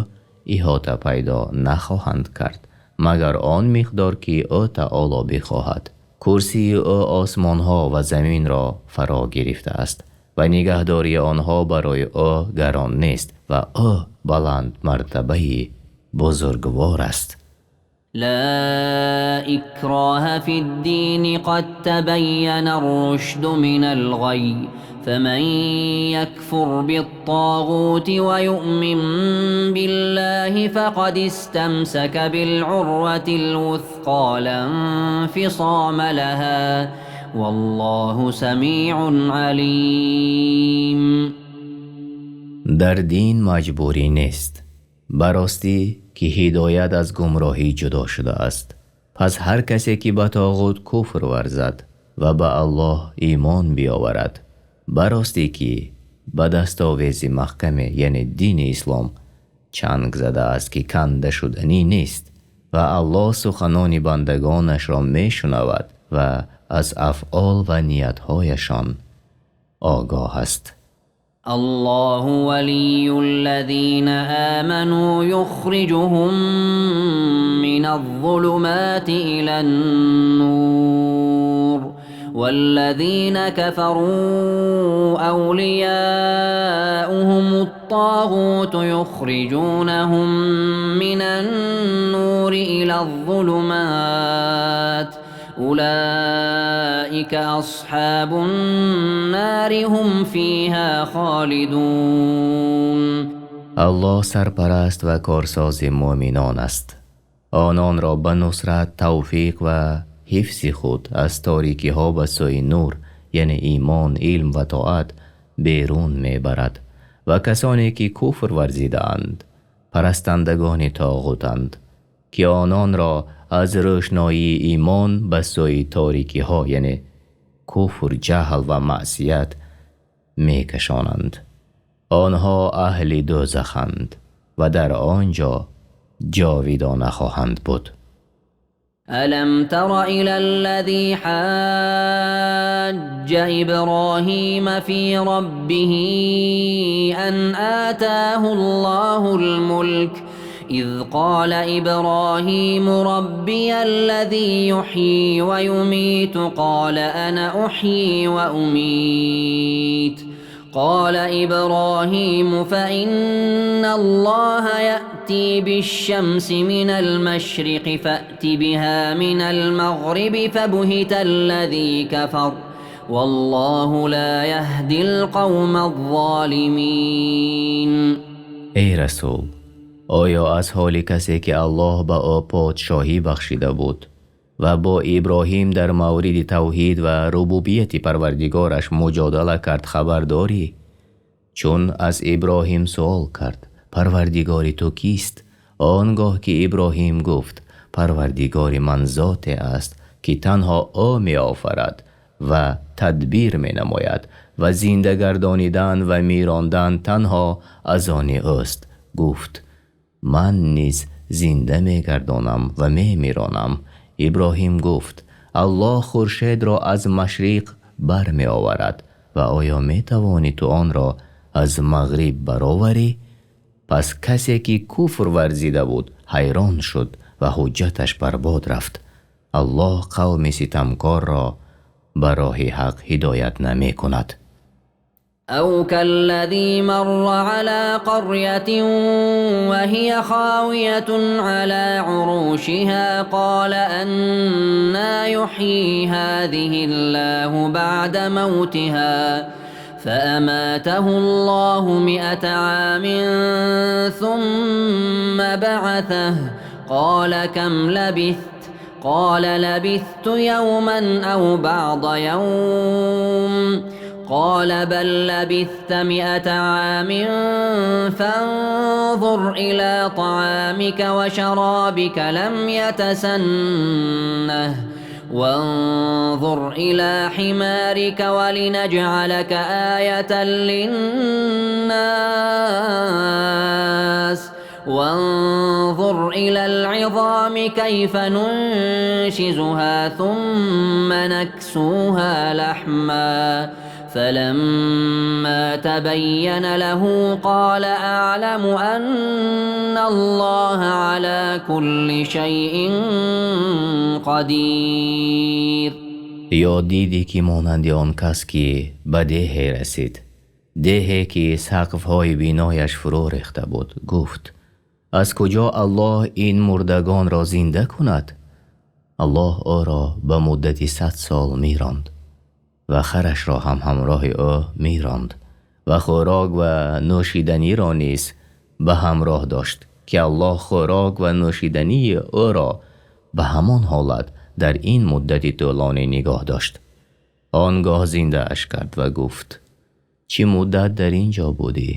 иҳота пайдо нахоҳанд кард магар он миқдор ки ӯ таъоло бихоҳад. Курсии ӯ осмонҳо ва заминро фаро гирифтааст ва нигаҳдории онҳо барои ӯ гарон нест ва ӯ баланд мартабаи бузургвор аст. لا إكراه في الدين قد تبين الرشد من الغي فمن يكفر بالطاغوت ويؤمن بالله فقد استمسك بالعروة الوثقى لا انفصام لها والله سميع عليم. Дар дин маҷбурӣ нест. Ба ростӣ ки ҳидоят аз гумроҳӣ ҷудо шудааст. Пас ҳар касе ки ба тоғут куфр варзад ва ба Аллоҳ имон биёварад, ба ростӣ ки ба дастовези маҳкаме, яъне дини ислом, чанг задааст ки канда шуданӣ нест ва Аллоҳ суханони бандагонашро мешунавад ва аз афъол ва ниятҳояшон огоҳ аст. الله ولي الذين آمنوا يخرجهم من الظلمات إلى النور والذين كفروا أولياؤهم الطاغوت يخرجونهم من النور إلى الظلمات أولئك أصحاب النار هم فيها خالدون. Аллоҳ сарпараст ва корсози муъминон аст. Ононро ба нусрат, тавфиқ ва ҳифзи худ аз торикиҳо ба сӯи нур, яъне имон, илм ва тоат берун мебарад ва касоне ки куфр варзидаанд, парастандагони тоғутанд, ки ононро аз рӯшноии имон ба сӯи торикиҳо, яъне куфр, ҷаҳл ва маъсият мекашонанд. Онҳо аҳли дӯзаханд ва дар он ҷо ҷовидона хоҳанд буд. ألم تر إلى الذي حاج إبراهيم في ربه أن آتاه الله الملك إذ قال إبراهيم ربي الذي يحيي ويميت قال أنا أحيي وأميت قال إبراهيم فإن الله يأتي بالشمس من المشرق فأت بها من المغرب فبهت الذي كفر والله لا يهدي القوم الظالمين. Эй расул, оё аз ҳоли касе, ки Аллоҳ ба ӯ подшоҳӣ бахшида буд ва бо Иброҳим дар мавриди тавҳид ва рубубияти парвардигораш муҷодала кард, хабар дорӣ? Чун аз Иброҳим суол кард: «Парвардигори ту кист?» Он гоҳ ки Иброҳим гуфт: «Парвардигори ман зоте аст, ки танҳо ӯ меофарад ва тадбир менамояд ва зинда гардонидан ва мирондан танҳо аз они ӯст». Гуфт: «Ман низ зинда мегардонам ва мемиронам». Иброҳим гуфт: «Аллоҳ хуршедро аз машриқ бармеоварад ва оё метавонӣ ту онро аз мағриб бароварӣ?» Пас касе ки куфр варзида буд, ҳайрон шуд ва ҳуҷҷаташ барбод рафт. Аллоҳ қавми ситамкорро ба роҳи ҳақ ҳидоят намекунад. أو كالذي مر على قرية وهي خاوية على عروشها قال أنى يحيي هذه الله بعد موتها فأماته الله 100 عام ثم بعثه قال كم لبثت؟ قال لبثت يوما أو بعض يوم. قال بل لبثت 100 عام فانظر إلى طعامك وشرابك لم يتسنه وانظر إلى حمارك ولنجعلك آية للناس وانظر إلى العظام كيف ننشزها ثم نكسوها لحما فلما تبين له قال أعلم أن الله على كل شيء قدير. Ё дидӣ, ки монанди он кас, ки ба деҳе расид, деҳе ки сақфҳои бинояш фурӯ рехта буд, гуфт: «Аз куҷо Аллоҳ ин мурдагонро зинда кунад?» Аллоҳ ӯро ба муддати 100 сол миронд ва харашро ҳам ҳамроҳи ӯ миронд ва хӯрок ва нӯшиданиро низ ба ҳамроҳ дошт, ки Аллоҳ хӯрок ва нӯшидании ӯро ба ҳамон ҳолат дар ин муддати тӯлонӣ нигоҳ дошт. Он гоҳ зиндааш кард ва гуфт: «Чӣ муддат дар ин ҷо будӣ?»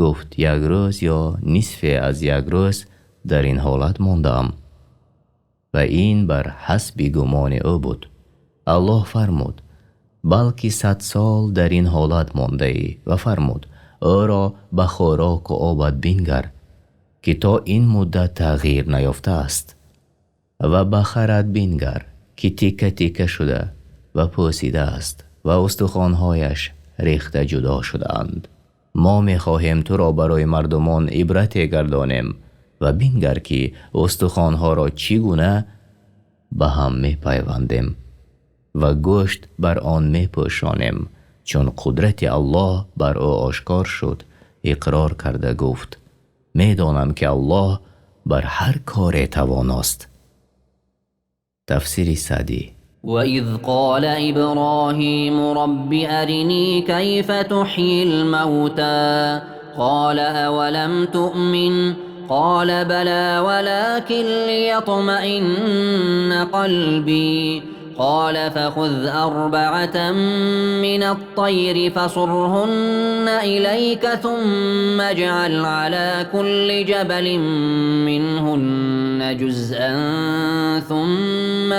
Гуфт: «Як рӯз ё нисфе аз як рӯз дар ин ҳолат мондаам». Ва ин бар ҳасби гумони ӯ буд. Аллоҳ фармуд: «Балки 100 сол дар ин ҳолат мондаӣ». Ва фармуд: «Ӯро ба хӯроку обат бингар, ки то ин муддат тағйир наёфтааст, ва ба харат бингар, ки тикка тикка шуда ва пӯсидааст ва устухонҳояш рехта ҷудо шудаанд». Мо мехоҳем туро барои мардумон ибрате гардонем ва бингар, ки устухонҳоро чӣ гуна ба ҳам мепайвандем ва гӯшт бар он мепӯшонем. Чун қудрати Аллоҳ бар ӯ ошкор шуд, иқрор карда гуфт: Медонам, ки Аллоҳ бар ҳар коре тавоност. Тафсири Саъдӣ. وإذ قال إبراهيم رب أرني كيف تحيي الموتى قال أولم تؤمن قال بلى ولكن ليطمئن قلبي قال فخذ أربعة من الطير فصرهن إليك ثم اجعل على كل جبل منهن جزءا ثم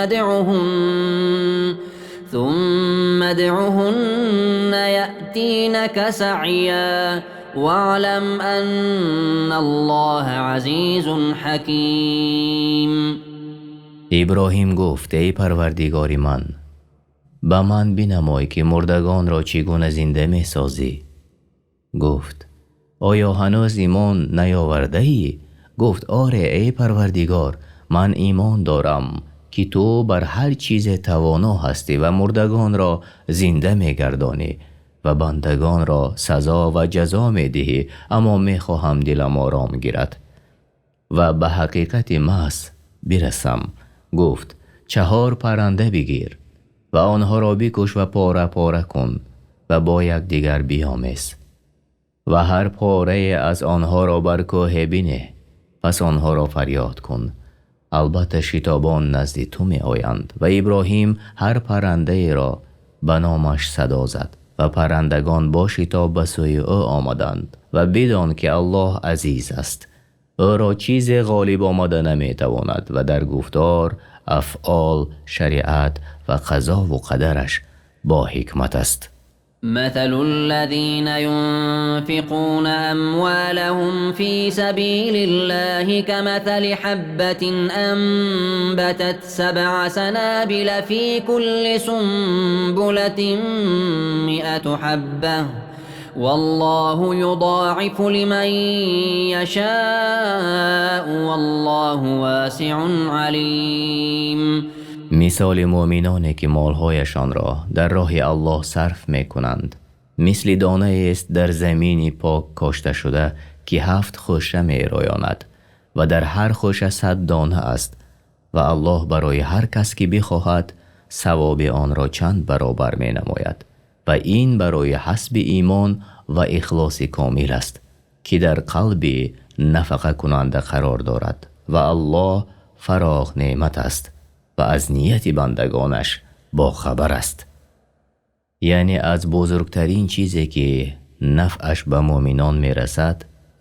ادعهن يأتينك سعيا واعلم أن الله عزيز حكيم. Иброҳим гуфт: Эй Парвардигори ман, ба ман бинамой, ки мурдагонро чӣ гуна зинда месозӣ. Гуфт: Оё ҳанӯз имон наёвардаӣ? Гуфт: Оре, эй Парвардигор, ман имон дорам, ки ту бар ҳар чизе тавоно ҳастӣ ва мурдагонро зинда мегардонӣ ва бандагонро сазо ва ҷазо медиҳӣ, аммо мехоҳам дилам ором гирад ва ба ҳақиқати маҳз бирасам. Гуфт: Чаҳор парранда бигир ва онҳоро бикуш ва пора пора кун ва бо якдигар биомез ва ҳар порае аз онҳоро бар кӯҳе бинеҳ, пас онҳоро фарёд кун, албатта шитобон назди ту меоянд. Ва Иброҳим ҳар паррандаеро ба номаш садо зад ва паррандагон бо шитоб ба сӯи ӯ омаданд. Ва бидон, ки Аллоҳ азиз аст, ӯро чизе ғолиб омада наметавонад ва дар гуфтор, афъол, шариат ва қазову қадараш бо ҳикмат аст. مثل الذين ينفقون أموالهم في سبيل الله كمثل حبة أنبتت 7 سنابل في كل سنبلة 100 حبة والله يضاعف لمن يشاء والله واسع عليم. Мисоли муъминоне, ки молҳояшонро дар роҳи Аллоҳ сарф мекунанд, мисли донаест дар замини пок кошта шуда, ки 7 хӯша мероёнад ва дар ҳар хӯша 100 дона аст ва Аллоҳ барои ҳар кас, ки бихоҳад, савоби онро чанд баробар менамояд ва ин барои ҳасби имон ва ихлоси комил аст, ки дар қалби нафақакунанда қарор дорад ва Аллоҳ фароғ неъмат аст ва аз нияти бандагонаш бохабар аст. Яъне аз бузургтарин чизе, ки нафъаш ба муъминон мерасад,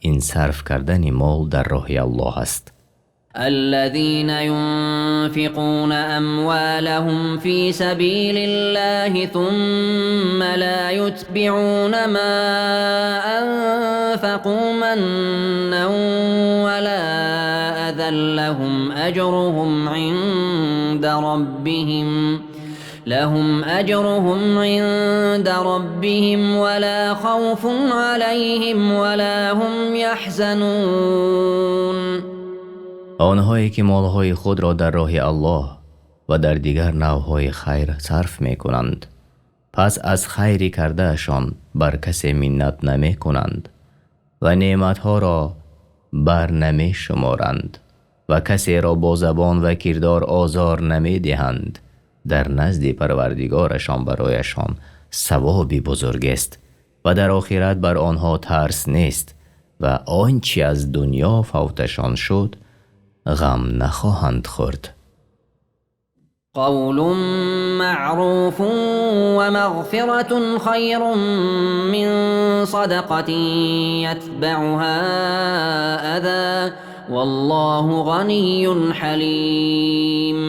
ин сарф кардани мол дар роҳи Аллоҳ аст. الذين ينفقون أموالهم في سبيل الله ثم لا يتبعون ما أنفقوا منا ولا أذى لهم أجرهم عند ربهم ولا خوف عليهم ولا هم يحزنون. Онҳое ки молҳои худро дар роҳи Аллоҳ ва дар дигар навъҳои хайр сарф мекунанд, пас аз хайри кардаашон бар касе миннат намекунанд ва неъматҳоро бар намешуморанд ва касеро бо забон ва кирдор озор намедиҳанд, дар назди Парвардигорашон барояшон савоби бузургест ва дар охират бар онҳо тарс нест ва он чи аз дунё фавташон шуд ғам нахоҳанд хӯрд. قول معروف ومغفرة خير من صدقة يتبعها أذى والله غني حليم.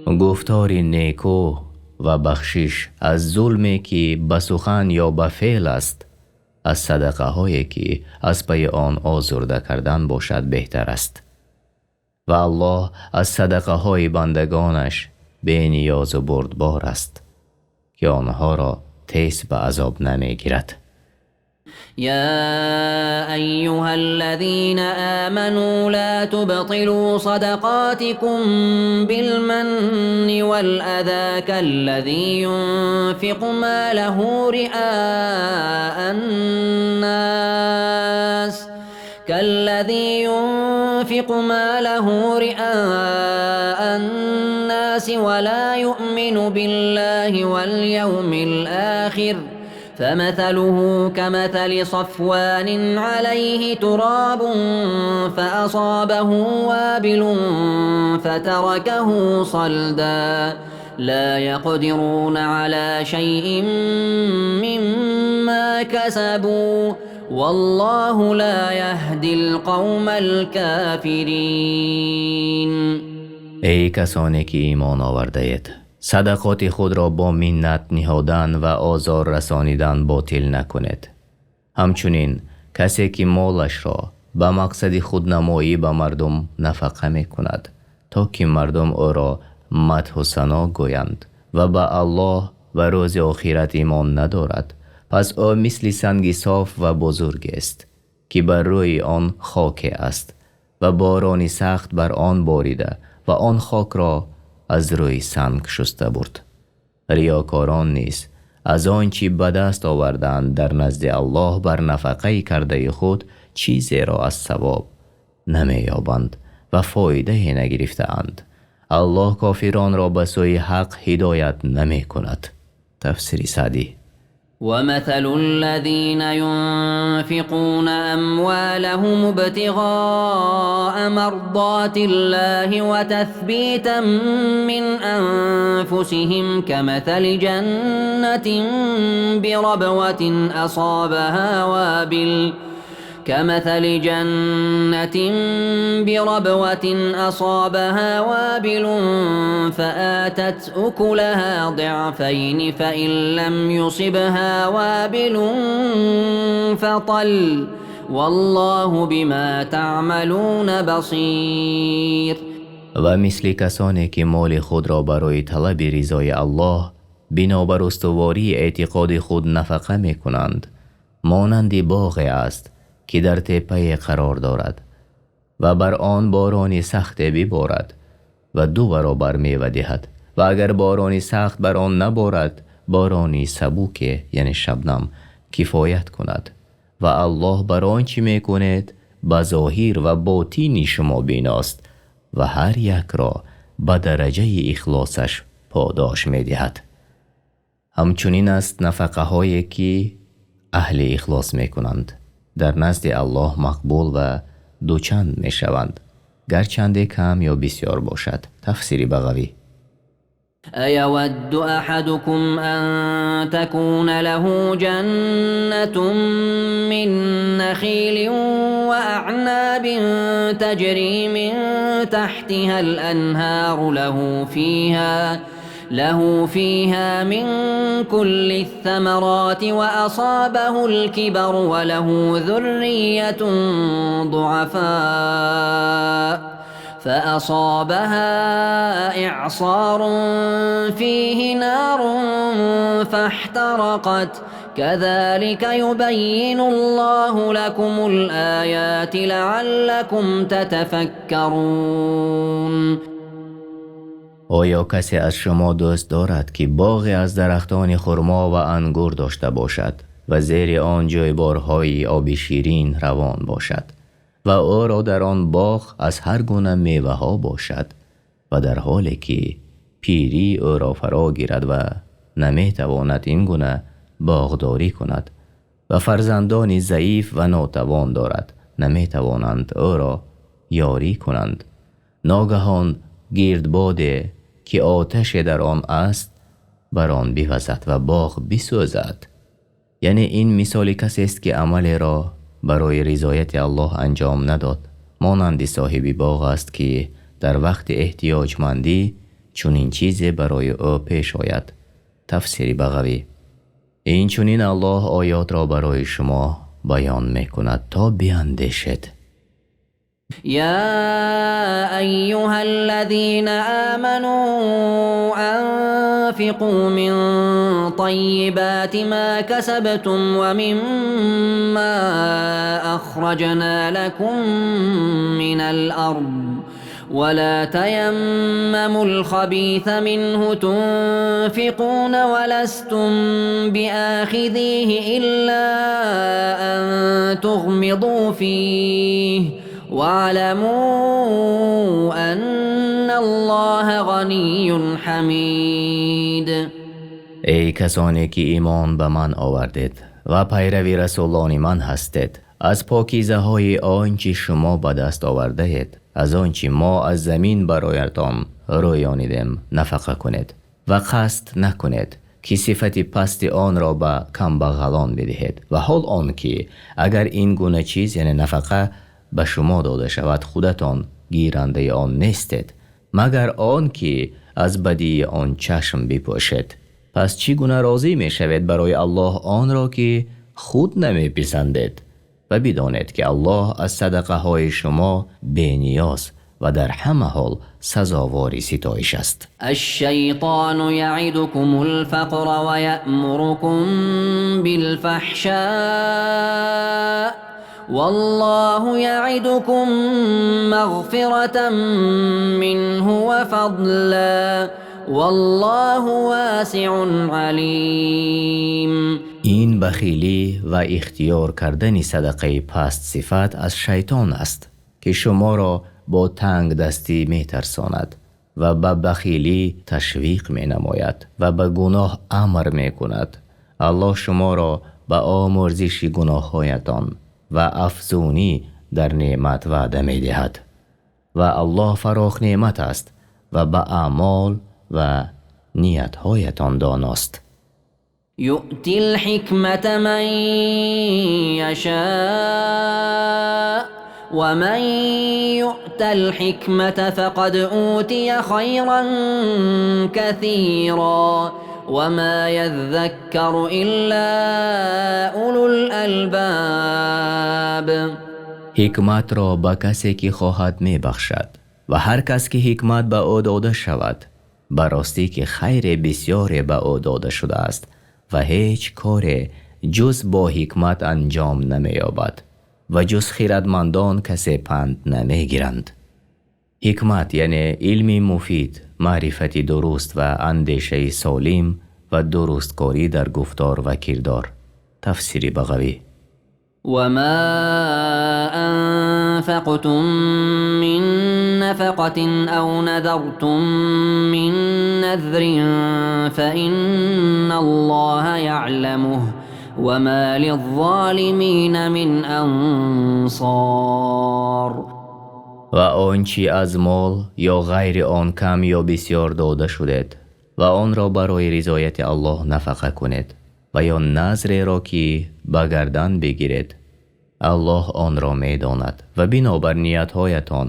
Гуфтори неку ва бахшиш аз зулме, ки ба сухан ё ба феъл аст, аз садақаҳое, ки аз пайи он озурда кардан бошад, беҳтар аст. Ва Аллоҳ аз садақаҳои бандагонаш бениёзу бурдбор аст, ки онҳоро тез ба азоб намегирад. يا أيها الذين آمنوا لا تبطلوا صدقاتكم بالمن والأذى كالذي ينفق ماله رئاء الناس كالذي ينفق ماله رئاء الناس ولا يؤمن بالله واليوم الآخر فمثله كمثل صفوان عليه تراب فأصابه وابل فتركه صلدا لا يقدرون على شيء مما كسبوا والله لا يهدي القوم الكافرين. Эй касоне ки имон овардаед, садақоти худро бо миннат ниҳодан ва озор расонидан ботил накунед. Ҳамчунин касе ки молашро ба мақсади худнамоӣ ба мардум нафақа мекунад, то ки мардум ӯро мадҳу сано гӯянд ва ба Аллоҳ ва рӯзи охират имон надорад, пас ӯ мисли санги соф ва бузургест, ки бар рӯи он хоке аст ва борони сахт бар он борида ва он хокро аз рӯи санг шуста бурд. Риёкорон низ аз он чӣ ба даст овардаанд дар назди Аллоҳ бар нафақаи кардаи худ чизеро аз савоб намеёбанд ва фоидае нагирифтаанд. Аллоҳ кофиронро ба сӯи ҳақ ҳидоят намекунад. Тафсири Саъдӣ. ومثل الذين ينفقون أموالهم ابتغاء مرضات الله وتثبيتا من أنفسهم كمثل جنة بربوة أصابها وابل كمثل جنة بربوة أصابها وابل فآتت أكلها ضعفين فإن لم يصبها وابل فطل والله بما تعملون بصير. Ва мисли касоне ки моли худро барои талаби ризои Аллоҳ бинобар устувории эътиқоди худ нафақа мекунанд, монанди боғе аст ки дар теппае қарор дорад ва бар он борони сахте биборад ва ду баробар мева диҳад, ва агар борони сахт бар он наборад, борони сабуке, яъне шабнам, кифоят кунад ва Аллоҳ бар он чӣ мекунед ба зоҳир ва ботини шумо биност ва ҳар якро ба дараҷаи ихлосаш подош медиҳад. Ҳамчунин аст нафақаҳое ки аҳли ихлос мекунанд, дар назди Аллоҳ мақбул ва дучанд мешаванд, гарчанде кам ё бисёр бошад. Тафсири Бағавӣ. أيود أحدكم أن تكون له جنة من نخيل وأعناب تجري من تحتها الأنهار له فيها من كل الثمرات وأصابه الكبر وله ذرية ضعفاء فأصابها إعصار فيه نار فاحترقت كذلك يبين الله لكم الآيات لعلكم تتفكرون. Оё касе аз шумо дӯст дорад, ки боғе аз дарахтони хурмо ва ангур дошта бошад ва зери он ҷойборҳои оби ширин равон бошад ва ӯро дар он боғ аз ҳар гуна меваҳо бошад ва дар ҳоле ки пирӣ ӯро фаро гирад ва наметавонад ин гуна боғдорӣ кунад ва фарзандони заиф ва нотавон дорад, наметавонанд ӯро ёрӣ кунанд. Ногаҳон гирдбоде ки оташе дар он аст бар он бивазад ва боғ бисӯзад. Яъне ин мисоли касест ки амалеро барои ризояти Аллоҳ анҷом надод, монанди соҳиби боғ аст ки дар вақти эҳтиёҷмандӣ чунин чизе барои ӯ пеш ояд. Тафсири Бағавӣ. Инчунин Аллоҳ оётро барои шумо баён мекунад то биандешед. يا أيها الذين آمنوا وأنفقوا من طيبات ما كسبتم ومما أخرجنا لكم من الأرض ولا تيمموا الخبيث منه تنفقون ولستم بآخذيه إلا أن تغمضوا فيه واعلموا أن الله غني حميد. Эй касоне ки имон ба ман овардед ва пайрави расулони ман ҳастед, аз покизаҳои он чи шумо ба даст овардаед, аз он чи мо аз замин бароятон рӯёнидем нафақа кунед ва қасд накунед ки сифати пасти онро ба камбағалон бидиҳед, ва ҳол он ки агар ин гуна чиз, яъне нафақа, ба шумо дода шавад, худатон гирандаи он нестед, магар он ки аз бадии он чашм бипӯшед. Пас чӣ гуна розӣ мешавед барои Аллоҳ онро ки худ намеписандед? Ва бидонед ки Аллоҳ аз садақаҳои шумо бениёз ва дар ҳама ҳол сазовори ситоиш аст. الشيطان يعدكم الفقر ويأمركم بالفحشاء والله يعدكم مغفرة منه وفضلا والله واسع عليم. Ин бахилӣ ва ихтиёр кардани садақаи паст сифат аз шайтон аст, ки шуморо бо тангдастӣ метарсонад ва ба бахилӣ ташвиқ менамояд ва ба гуноҳ амр мекунад. Аллоҳ шуморо ба омӯрзиши гуноҳҳоятон ва афзунӣ дар неъмат ваъда медиҳад. Ва Аллоҳ фарохнеъмат аст ва ба аъмол ва ниятҳоятон доност. يؤتي الحكمة من يشاء ومن يؤت الحكمة فقد أوتي خيرا كثيرا وما يذكر إلا أولو الألباب. Ҳикматро ба касе ки хоҳад мебахшад ва ҳар кас ки ҳикмат ба ӯ дода шавад, ба ростӣ ки хайре бисёре ба ӯ дода шудааст ва ҳеҷ коре ҷуз бо ҳикмат анҷом намеёбад ва ҷуз хирадмандон касе панд намегиранд. Ҳикмат яъне илми муфид, маърифати дуруст ва андешаи солим ва дурусткорӣ дар гуфтор ва кирдор. Тафсири Бағавӣ. وما أنفقتم من نفقة أو نذرتم من نذر فإن الله يعلمه وما للظالمين من أنصار. Ва он чи аз мол ё ғайри он кам ё бисёр дода шудед ва онро барои ризояти Аллоҳ нафақа кунед ва ё назреро ки ба гардан бигиред, Аллоҳ онро медонад ва бинобар ниятҳоятон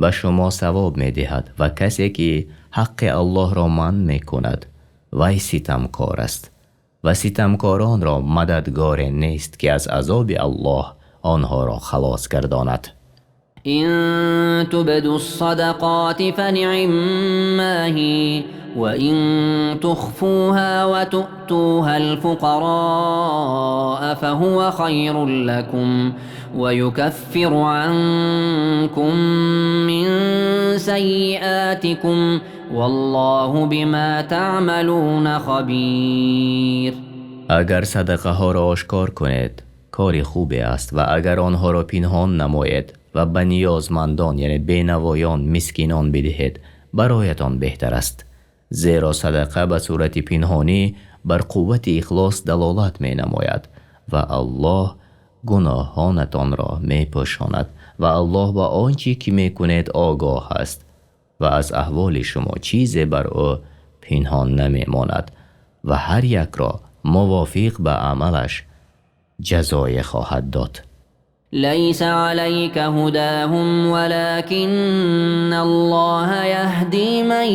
ба шумо савоб медиҳад. Ва касе ки ҳаққи Аллоҳро манъ мекунад, вай ситамкор аст ва ситамкоронро мададгоре нест ки аз азоби Аллоҳ онҳоро халос гардонад. إن تبدوا الصدقات فنعما هي وإن تخفوها وتؤتوها الفقراء فهو خير لكم ويكفر عنكم من سيئاتكم والله بما تعملون خبير. Агар садақаҳоро ошкор кунед, кори хубе аст ва агар онҳоро пинҳон намоед ва ба ниёзмандон, яъне бенавоён, мискинон бидиҳед, бароятон беҳтар аст. Зеро садақа ба сурати пинҳонӣ бар қуввати ихлос далолат менамояд ва Аллоҳ гуноҳонатонро мепӯшонад ва Аллоҳ ба он чӣ ки мекунед огоҳ аст ва аз аҳволи шумо чизе бар ӯ пинҳон намемонад ва ҳар якро мувофиқ ба амалаш ҷазое хоҳад дод. ليس عليك هداهم ولكن الله يهدي من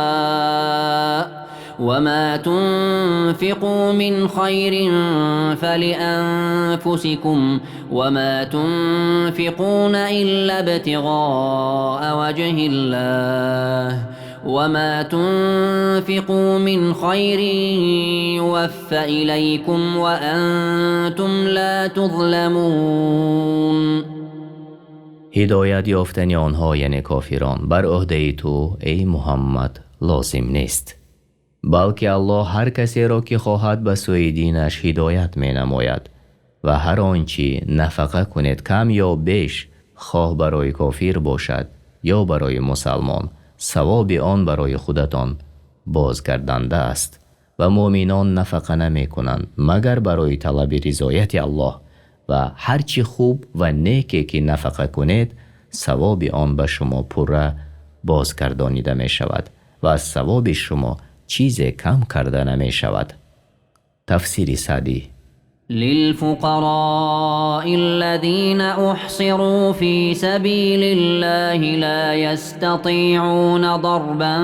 يشاء وما تنفقوا من خير فلأنفسكم وما تنفقون إلا ابتغاء وجه الله وما تنفقوا من خير يوف إليكم وأنتم لا تظلمون. Ҳидоят ёфтани онҳо, яъне кофирон, бар уҳдаи ту, эй Муҳаммад, лозим нест, балки Аллоҳ ҳар касеро ки хоҳад ба сӯи динаш ҳидоят менамояд ва ҳар он чи нафақа кунед, кам ё беш, хоҳ барои кофир бошад ё барои мусалмон, савоби он барои худатон бозгарданда аст ва мӯъминон нафақа намекунанд магар барои талаби ризояти Аллоҳ ва ҳар чи хуб ва неке ки нафақа кунед, савоби он ба шумо пурра бозгардонида мешавад ва аз савоби шумо чизе кам карда намешавад. Тафсири Саъдӣ. للفقراء الذين أحصروا في سبيل الله لا يستطيعون ضربا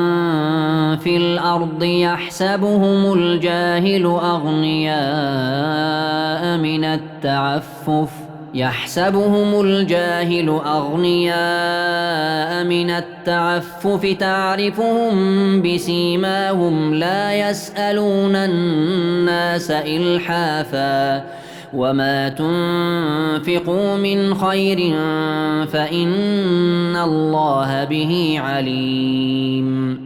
في الأرض يحسبهم الجاهل أغنياء من التعفف يحسبهم الجاهل أغنياء من التعفف تعرفهم بسيماهم لا يسألون الناس إلحافا وما تنفقوا من خير فإن الله به عليم.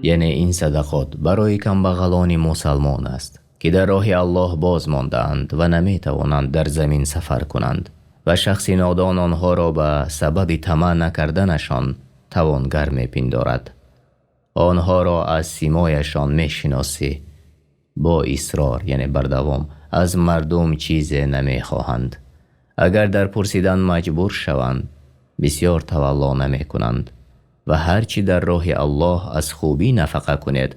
Яъне ин садақот барои камбағалони мусалмон аст, ки дар роҳи Аллоҳ боз мондаанд ва наметавонанд дар замин сафар кунанд ва шахси нодон онҳоро ба сабаби тамаъ накарданашон тавонгар мепиндорад. Онҳоро аз симояшон мешиносӣ, бо исрор, яъне бардавом, аз мардум чизе намехоҳанд. Агар дар пурсидан маҷбур шаванд, бисёр тавалло намекунанд ва ҳар чи дар роҳи Аллоҳ аз хубӣ нафақа кунед,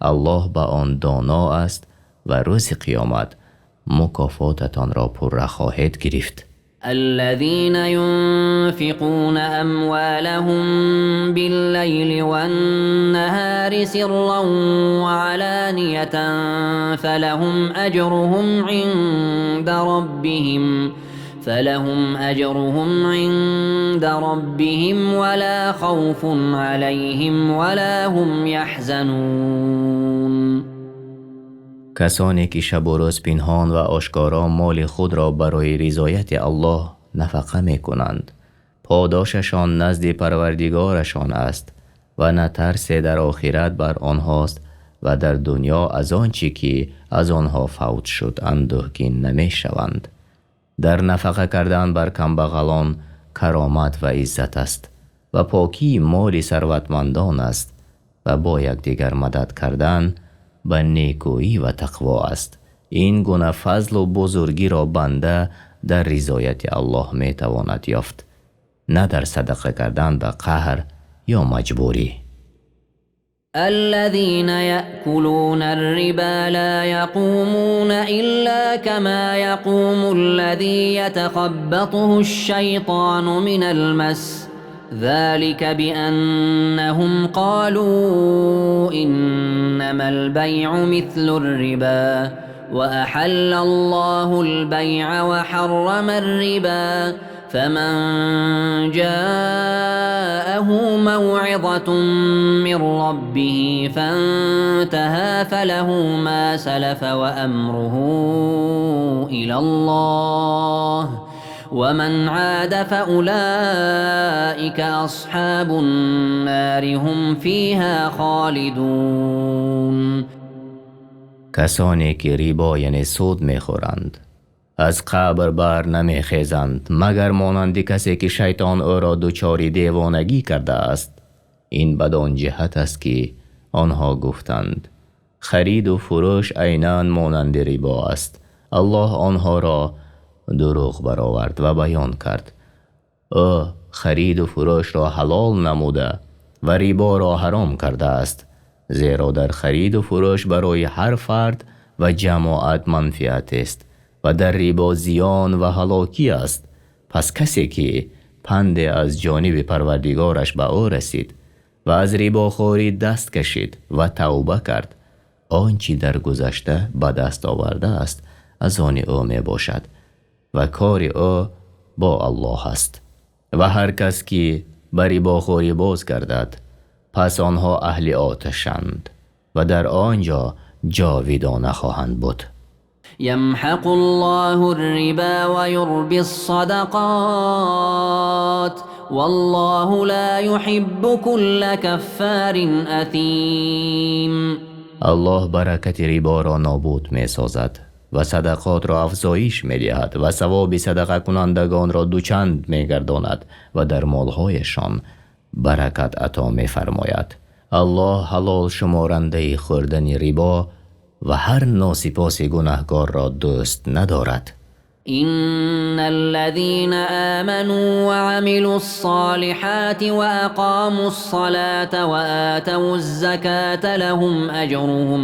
Аллоҳ ба он доно аст ва рӯзи қиёмат мукофотатонро пурра хоҳед гирифт. الذين ينفقون أموالهم بالليل والنهار سرا وعلانية فلهم أجرهم عند ربهم ولا خوف عليهم ولا هم يحزنون. Касоне ки шабу рӯз пинҳон ва ошкоро моли худро барои ризояти Аллоҳ нафақа мекунанд, подошашон назди Парвардигорашон аст ва на тарсе дар охират бар онҳост ва дар дунё аз он чӣ ки аз онҳо фавт шуд андӯҳгин намешаванд. Дар нафақа кардан бар камбағалон каромат ва иззат аст ва покии моли сарватмандон аст ва бо якдигар мадад кардан ба некӯӣ ва тақво аст. Ин гуна фазлу бузургиро банда дар ризояти Аллоҳ метавонад ёфт, на дар садақа кардан ба қаҳр ё маҷбурӣ. الذين يأكلون الربا لا يقومون إلا كما يقوم الذي يتخبطه الشيطان من المس ذلك بأنهم قالوا إنما البيع مثل الربا وأحل الله البيع وحرم الربا فمن جاءه موعظة من ربه فانتهى فله ما سلف وأمره إلى الله ومن عاد فأولئك أصحاب النار هم فيها خالدون. Касоне ки рибо, яъне суд мехӯранд, аз қабр бар намехезанд, магар монанди касе ки шайтон ӯро дучори девонагӣ кардааст. Ин бадон ҷиҳат аст, ки онҳо гуфтанд: хариду фурӯш айнан монанди рибо аст. Аллоҳ онҳоро дурӯғ баровард ва баён кард: ӯ хариду фурӯшро ҳалол намуда ва риборо ҳаром кардааст, зеро дар хариду фурӯш барои ҳар фард ва ҷамоат манфиатест ва дар рибо зиён ва ҳалокӣ аст. Пас касе ки панде аз ҷониби Парвардигораш ба ӯ расид ва аз рибохорӣ даст кашид ва тавба кард, он чӣ дар гузашта ба даст овардааст аз они ӯ мебошад ва кори ӯ бо Аллоҳ аст. Ва ҳар кас ки ба рибохорӣ боз гардад, Пас онҳо аҳли оташанд ва дар он ҷо ҷовидона хоҳанд буд. يمحق الله الربا ويربي الصدقات والله لا يحب كل كفار أثيم. Аллоҳ баракати риборо нобуд месозад ва садақотро афзоиш медиҳад ва савоби садақакунандагонро дучанд мегардонад ва дар молҳояшон баракат ато мефармояд. Аллоҳ ҳалол шуморандаи хӯрдани рибо ва ҳар носипоси гунаҳкорро дӯст надорад. إن الذين آمنوا وعملوا الصالحات وأقاموا الصلاة وآتوا الزكاة لهم أجرهم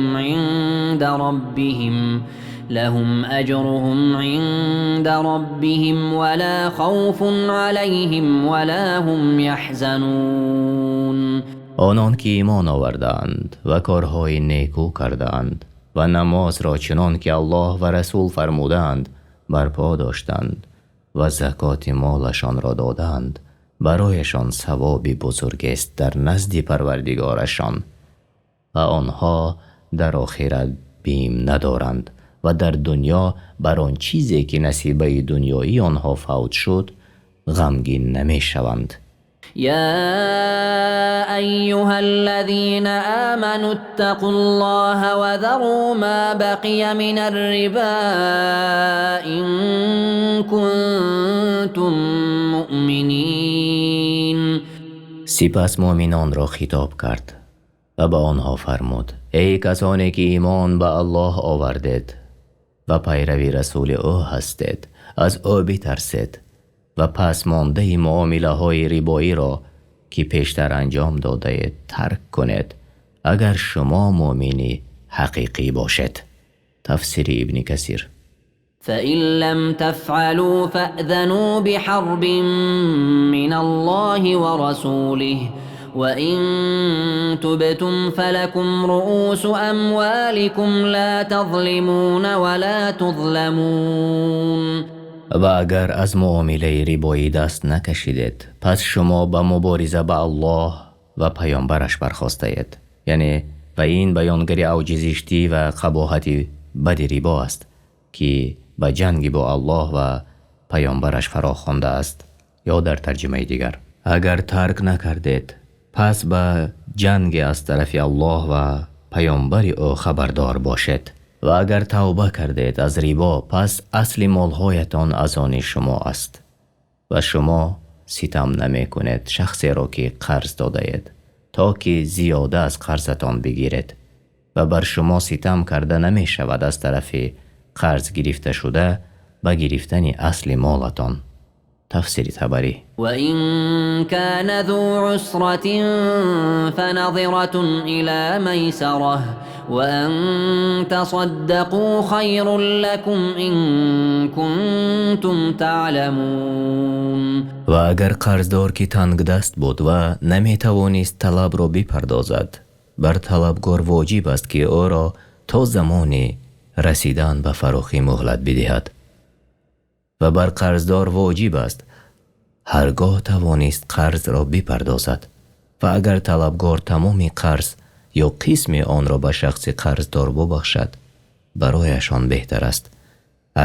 عند ربهم ولا خوف عليهم ولا هم يحزنون. Онон ки имон овардаанд ва корҳои некӯ кардаанд ва намозро чунон ки Аллоҳ ва Расул фармудаанд барпо доштанд ва закоти молашонро додаанд, барояшон савоби бузургест дар назди Парвардигорашон ва онҳо дар охират бим надоранд ва дар дунё бар он чизе ки насибаи дунёии онҳо фавт шуд ғамгин намешаванд. يا أيها الذين آمنوا اتقوا الله وذروا ما بقي من الربا إن كنتم مؤمنين. Сипас муъминонро хитоб кард ва ба онҳо фармуд: эй касоне ки имон ба Аллоҳ овардед ва пайрави расули ӯ ҳастед, аз ӯ битарсед ва пасмондаи муомилаҳои рибоиро ки пештар анҷом додаед тарк кунед, агар шумо муъмини ҳақиқӣ бошед. Тафсири Ибни Касир. فإن لم تفعلوا فأذنوا بحرب من الله ورسوله وإن تبتم فلكم رؤوس أموالكم لا تظلمون ولا تظلمون. Ва агар аз муомилаи рибоӣ даст накашидед, пас шумо ба мубориза ба Аллоҳ ва паёмбараш бархостаед. Яъне ва ин баёнгари авҷи зиштӣ ва қабоҳати бади рибо аст, ки ба ҷанги бо Аллоҳ ва паёмбараш фаро хондааст. Ё дар тарҷимаи дигар: агар тарк накардед, пас ба ҷанги аз тарафи Аллоҳ ва паёмбари ӯ хабардор бошед. Ва агар тавба кардед аз рибо, пас асли молҳоятон аз они шумо аст ва шумо ситам намекунед шахсеро ки қарз додаед, то ки зиёда аз қарзатон бигиред, ва бар шумо ситам карда намешавад аз тарафи қарз гирифташуда ба гирифтани асли молатон. Тафсири Табарӣ. وإن كان ذو عسرة فنظرة إلى ميسرة وأن تصدقوا خير لكم إن كنتم تعلمون. Ва агар қарздор ки тангдаст буд ва наметавонист талабро бипардозад, бар талабгор воҷиб аст ки ӯро то замони расидан ба фарохӣ муҳлат бидиҳад. Ва бар қарздор воҷиб аст ҳаргоҳ тавонист қарзро бипардозад. Ва агар талабгор тамоми қарз ё қисми онро ба шахси қарздор бубахшад, барояшон беҳтар аст,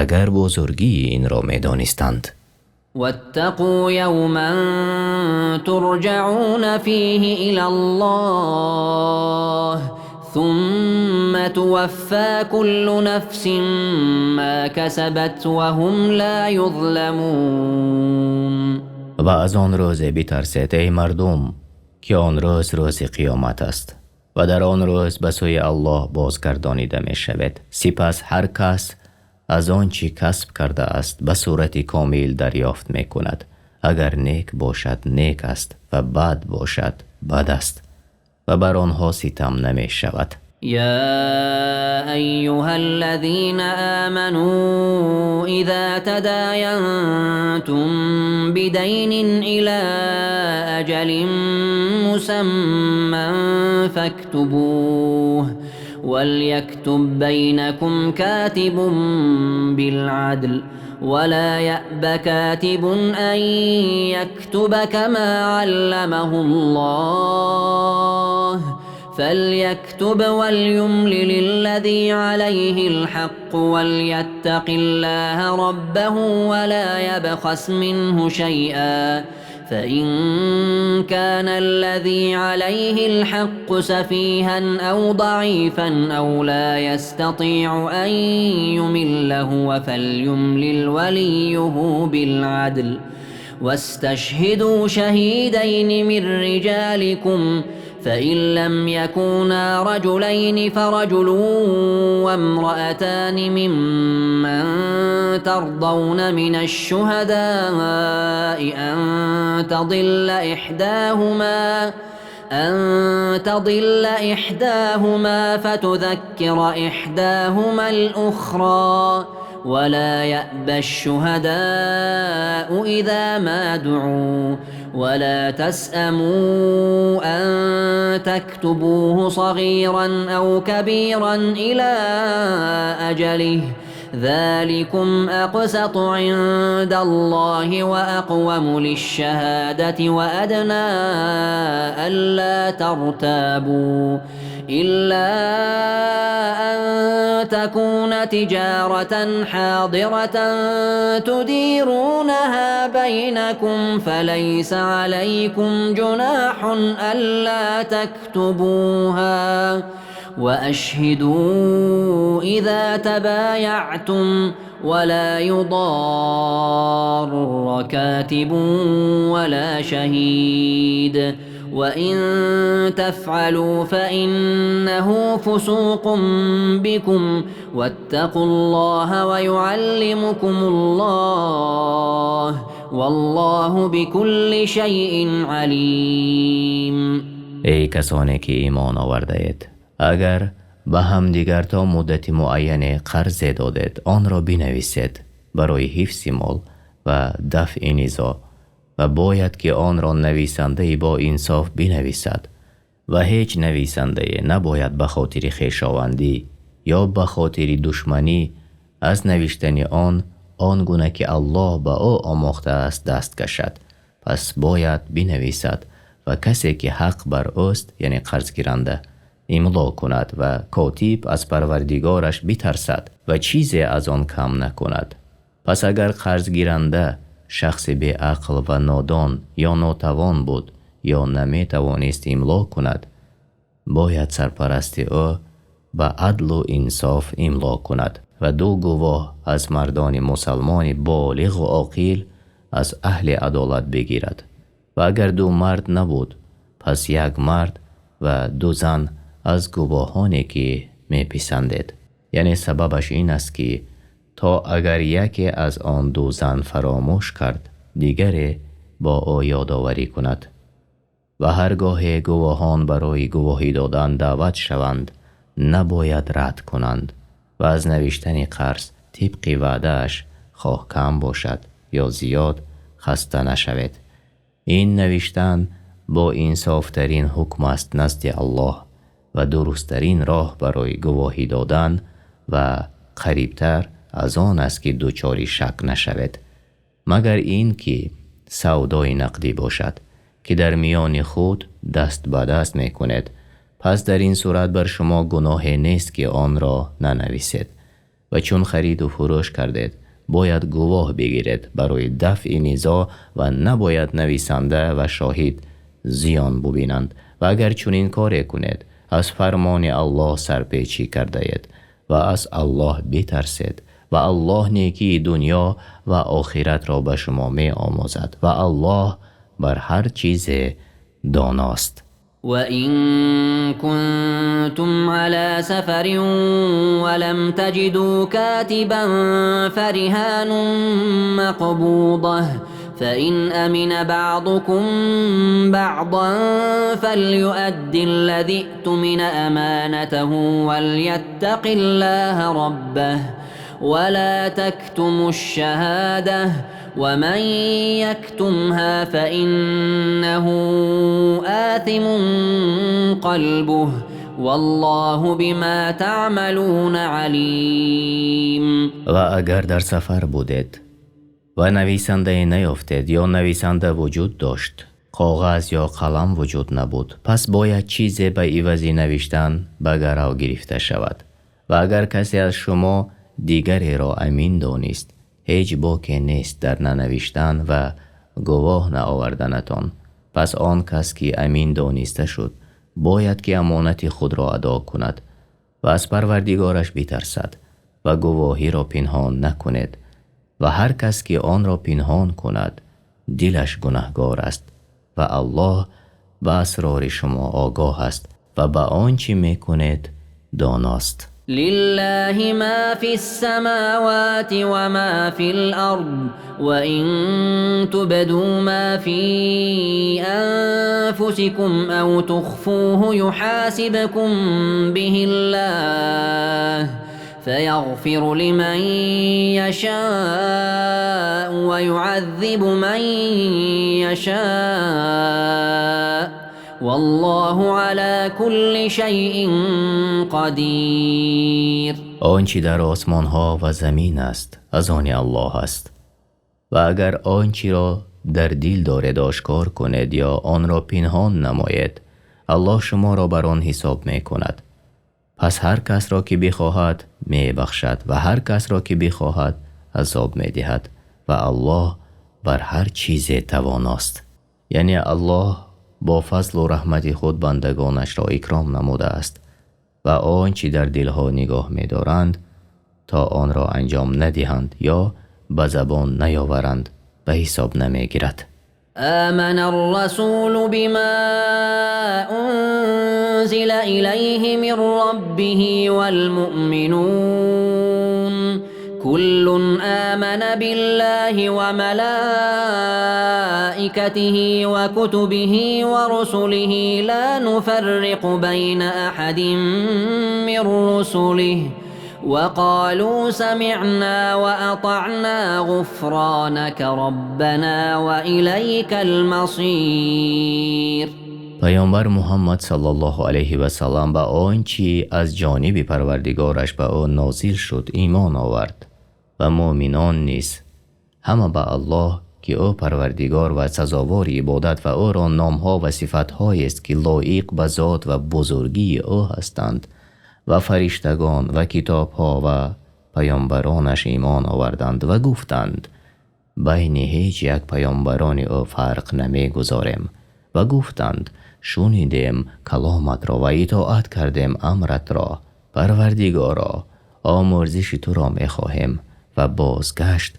агар бузургии инро медонистанд. واتقوا يوما ترجعون فيه إلى الله ثم توفى كل نفس ما كسبت وهم لا يظلمون. Ва аз он рӯзе битарсед, эй мардум, ки он рӯз рӯзи қиёмат аст ва дар он рӯз ба сӯи Аллоҳ бозгардонида мешавед. Сипас ҳар кас аз он чӣ касб кардааст ба сурати комил дарёфт мекунад. Агар нек бошад, нек аст ва бад бошад, бад аст ва бар онҳо ситам намешавад. يا أيها الذين آمنوا إذا تداينتم بدين إلى أجل مسمى فاكتبوه وليكتب بينكم كاتب بالعدل ولا يأب كاتب أن يكتب كما علمه الله فليكتب وليملل الذي عليه الحق وليتق الله ربه ولا يبخس منه شيئا فإن كان الذي عليه الحق سفيها أو ضعيفا أو لا يستطيع أن يمل هو فليملل وليه بالعدل واستشهدوا شهيدين من رجالكم فإن لم يكونا رجلين فرجل وامرأتان ممن ترضون من الشهداء أن تضل إحداهما فتذكر إحداهما الأخرى ولا يأبى الشهداء إذا ما دعوا ولا تسأموا أن تكتبوه صغيرا أو كبيرا إلى أجله ذلكم أقسط عند الله وأقوم للشهادة وأدنى ألا ترتابوا إلا أن تكون تجارة حاضرة تديرونها بينكم فليس عليكم جناح ألا تكتبوها وأشهدوا إذا تبايعتم ولا يضار كاتب ولا شهيد وإن تفعلوا فإنه فسوق بكم واتقوا الله ويعلمكم الله والله بكل شيء عليم. Эй касоне ки имон овардаед, агар ба ҳамдигар то муддати муайяне қарзе додед, онро бинависед барои ҳифзи мол ва дафъи низоъ ва бояд ки онро нависандаи бо инсоф бинависад ва ҳеҷ нависандае набояд ба хотири хешовандӣ ё ба хотири душманӣ аз навиштани он гуна ки Аллоҳ ба ӯ омӯхтааст даст кашад. Пас бояд бинависад ва касе ки ҳақ бар ӯст, яъне қарзгиранда, имло кунад ва котиб аз Парвардигораш битарсад ва чизе аз он кам накунад. Пас агар қарзгиранда шахси беақл ва нодон ё нотавон буд ё наметавонист имло кунад, бояд сарпарасти ӯ ба адлу инсоф имло кунад ва ду гувоҳ аз мардони мусалмони болиғу оқил аз аҳли адолат бигирад. Ва агар ду мард набуд, пас як мард ва ду зан аз гувоҳоне ки меписандед. Яъне сабабаш ин аст ки то агар яке аз он ду зан фаромӯш кард, дигаре бо ӯ ёдоварӣ кунад. Ва ҳар гоҳе гувоҳон барои гувоҳӣ додан даъват шаванд, набояд рад кунанд ва аз навиштани қарз тибқи ваъдааш хоҳ кам бошад ё зиёд хаста нашавед. Ин навиштан бо инсофтарин ҳукм аст назди Аллоҳ ва дурусттарин роҳ барои гувоҳӣ додан ва қарибтар аз он аст ки дучори шак нашавед, магар ин ки савдои нақдӣ бошад ки дар миёни худ даст ба даст мекунед. Пас дар ин сурат бар шумо гуноҳе нест ки онро нанависед. Ва чун хариду фурӯш кардед, бояд гувоҳ бигиред барои дафъи низоъ ва набояд нависанда ва шоҳид зиён бубинанд. Ва агар чунин коре кунед, аз фармони Аллоҳ сарпечӣ кардаед ва аз Аллоҳ битарсед ва Аллоҳ некии дунё ва охиратро ба шумо меомӯзад ва Аллоҳ бар ҳар чизе доност. وإن كنتم على سفر ولم تجدوا كاتبا فرهان مقبوضة فإن أمن بعضكم بعضا فليؤد الذي اؤتمن أمانته وليتق الله ربه ولا تكتموا الشهادة ومن يكتمها فإنه آثم قلبه والله بما تعملون عليم. Ва агар дар сафар будед ва нависандае наёфтед ё нависанда вуҷуд дошт, коғаз ё қалам вуҷуд набуд, пас бояд чизе ба ивази навиштан ба гарав гирифта шавад. Ва агар касе аз шумо дигареро амин донист, ҳеҷ боке нест дар нанавиштан ва гувоҳ наоварданатон. Пас он кас ки амин дониста шуд, бояд ки амонати худро адо кунад ва аз Парвардигораш битарсад ва гувоҳиро пинҳон накунед. Ва ҳар кас ки онро пинҳон кунад, дилаш гунаҳкор аст ва Аллоҳ ба асрори шумо огоҳ аст ва ба он чи мекунед доност. لله ما في السماوات وما في الأرض وإن تبدوا ما في أنفسكم أو تخفوه يحاسبكم به الله فيغفر لمن يشاء ويعذب من يشاء والله على كل شيء قدير. Он чи дар осмонҳо ва замин аст, аз они Аллоҳ аст. Ва агар он чиро дар дил доред ошкор кунед ё онро пинҳон намоед, Аллоҳ шуморо бар он ҳисоб мекунад. Пас ҳар касро ки бихоҳад мебахшад ва ҳар касро ки бихоҳад азоб медиҳад ва Аллоҳ бар ҳар чизе тавоност. Яъне Аллоҳ бо фазлу раҳмати худ бандагонашро икром намудааст ва он чи дар дилҳо нигоҳ медоранд то онро анҷом надиҳанд ё ба забон наёваранд ба ҳисоб намегирад. آمن الرسول بما أنزل إليه من ربه والمؤمنون كل آمن بالله وملائكته وكتبه ورسله لا نفرق بين أحد من رسله وقالوا سمعنا وأطعنا غفرانك ربنا وإليك المصير. Паёмбар Муҳаммад саллаллоҳу алайҳи васаллам ба он чи аз ҷониби Парвардигораш ба ӯ нозил шуд имон овард ва мӯъминон низ ҳама ба Аллоҳ ки ӯ Парвардигор ва сазовори ибодат ва ӯро номҳо ва сифатҳоест ки лоиқ ба зот ва бузургии ӯ ҳастанд ва фариштагон ва китобҳо ва паёмбаронаш имон оварданд ва гуфтанд байни ҳеҷ як паёмбарони ӯ фарқ намегузорем ва гуфтанд шунидем каломатро ва итоат кардем амратро, Парвардигоро, омӯрзиши туро мехоҳем ва бозгашт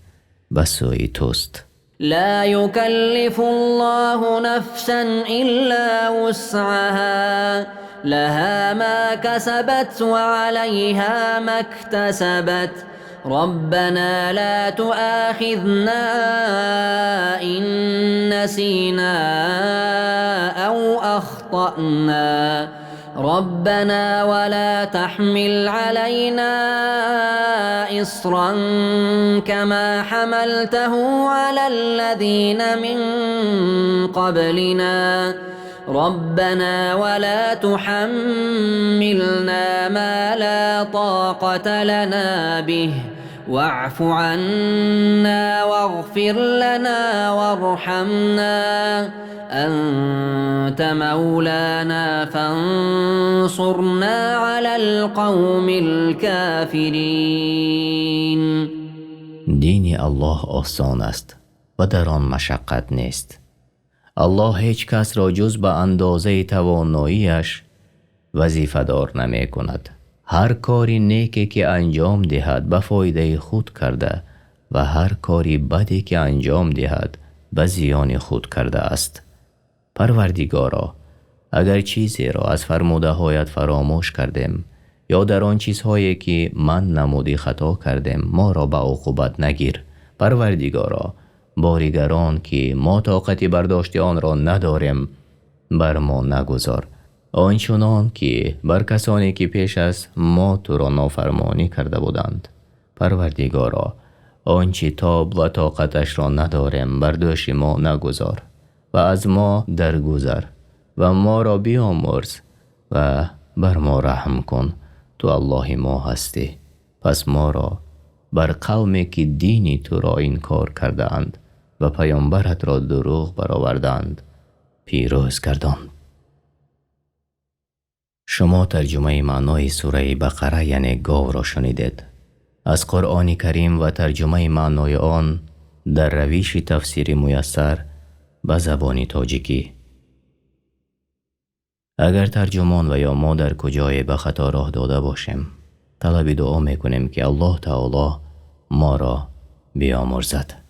ба сӯи туст. لا يكلف الله نفسا إلا وسعها لها ما كسبت وعليها ما اكتسبت ربنا لا تؤاخذنا إن نسينا أو أخطأنا ربنا ولا تحمل علينا إصرا كما حملته على الذين من قبلنا ربنا ولا تحملنا ما لا طاقة لنا به واعف عنا واغفر لنا وارحمنا أنت مولانا فانصرنا على القوم الكافرين. Дини Аллоҳ осон аст ва дар он машаққат нест. Аллоҳ ҳеҷ касро ҷуз ба андозаи тавоноияш вазифадор намекунад. Ҳар кори неке ки анҷом диҳад ба фоидаи худ карда ва ҳар кори баде ки анҷом диҳад ба зиёни худ кардааст. Парвардигоро, агар чизеро аз фармудаҳоят фаромӯш кардем ё дар он чизҳое ки ман намудӣ хато кардем, моро ба уқубат нагир. Парвардигоро, боригарон ки мо тоқати бардошти онро надорем, бар мо нагузор, ончунон ки бар касоне ки пеш аз мо туро нофармонӣ карда буданд. Парвардигоро, он чи тоб ва тоқаташро надорем бар дӯши мо нагузор ва аз мо даргузар ва моро биомӯрз ва Бар мо раҳм кун, ту Аллоҳи мо ҳастӣ, пас моро бар қавме ки дини туро инкор кардаанд ва паёмбаратро дурӯғ баровардаанд пирӯз гардон. Шумо тарҷумаи маънои сураи Бақара, яъне говро шунидед. Аз Қуръони Карим ва тарҷумаи маънои он дар равиши тафсири Муяссар ба забони тоҷикӣ. Агар тарҷумон ва ё мо дар куҷое ба хато роҳ дода бошем, талаби дуо мекунем, ки Аллоҳи таъоло моро биёмӯрзад.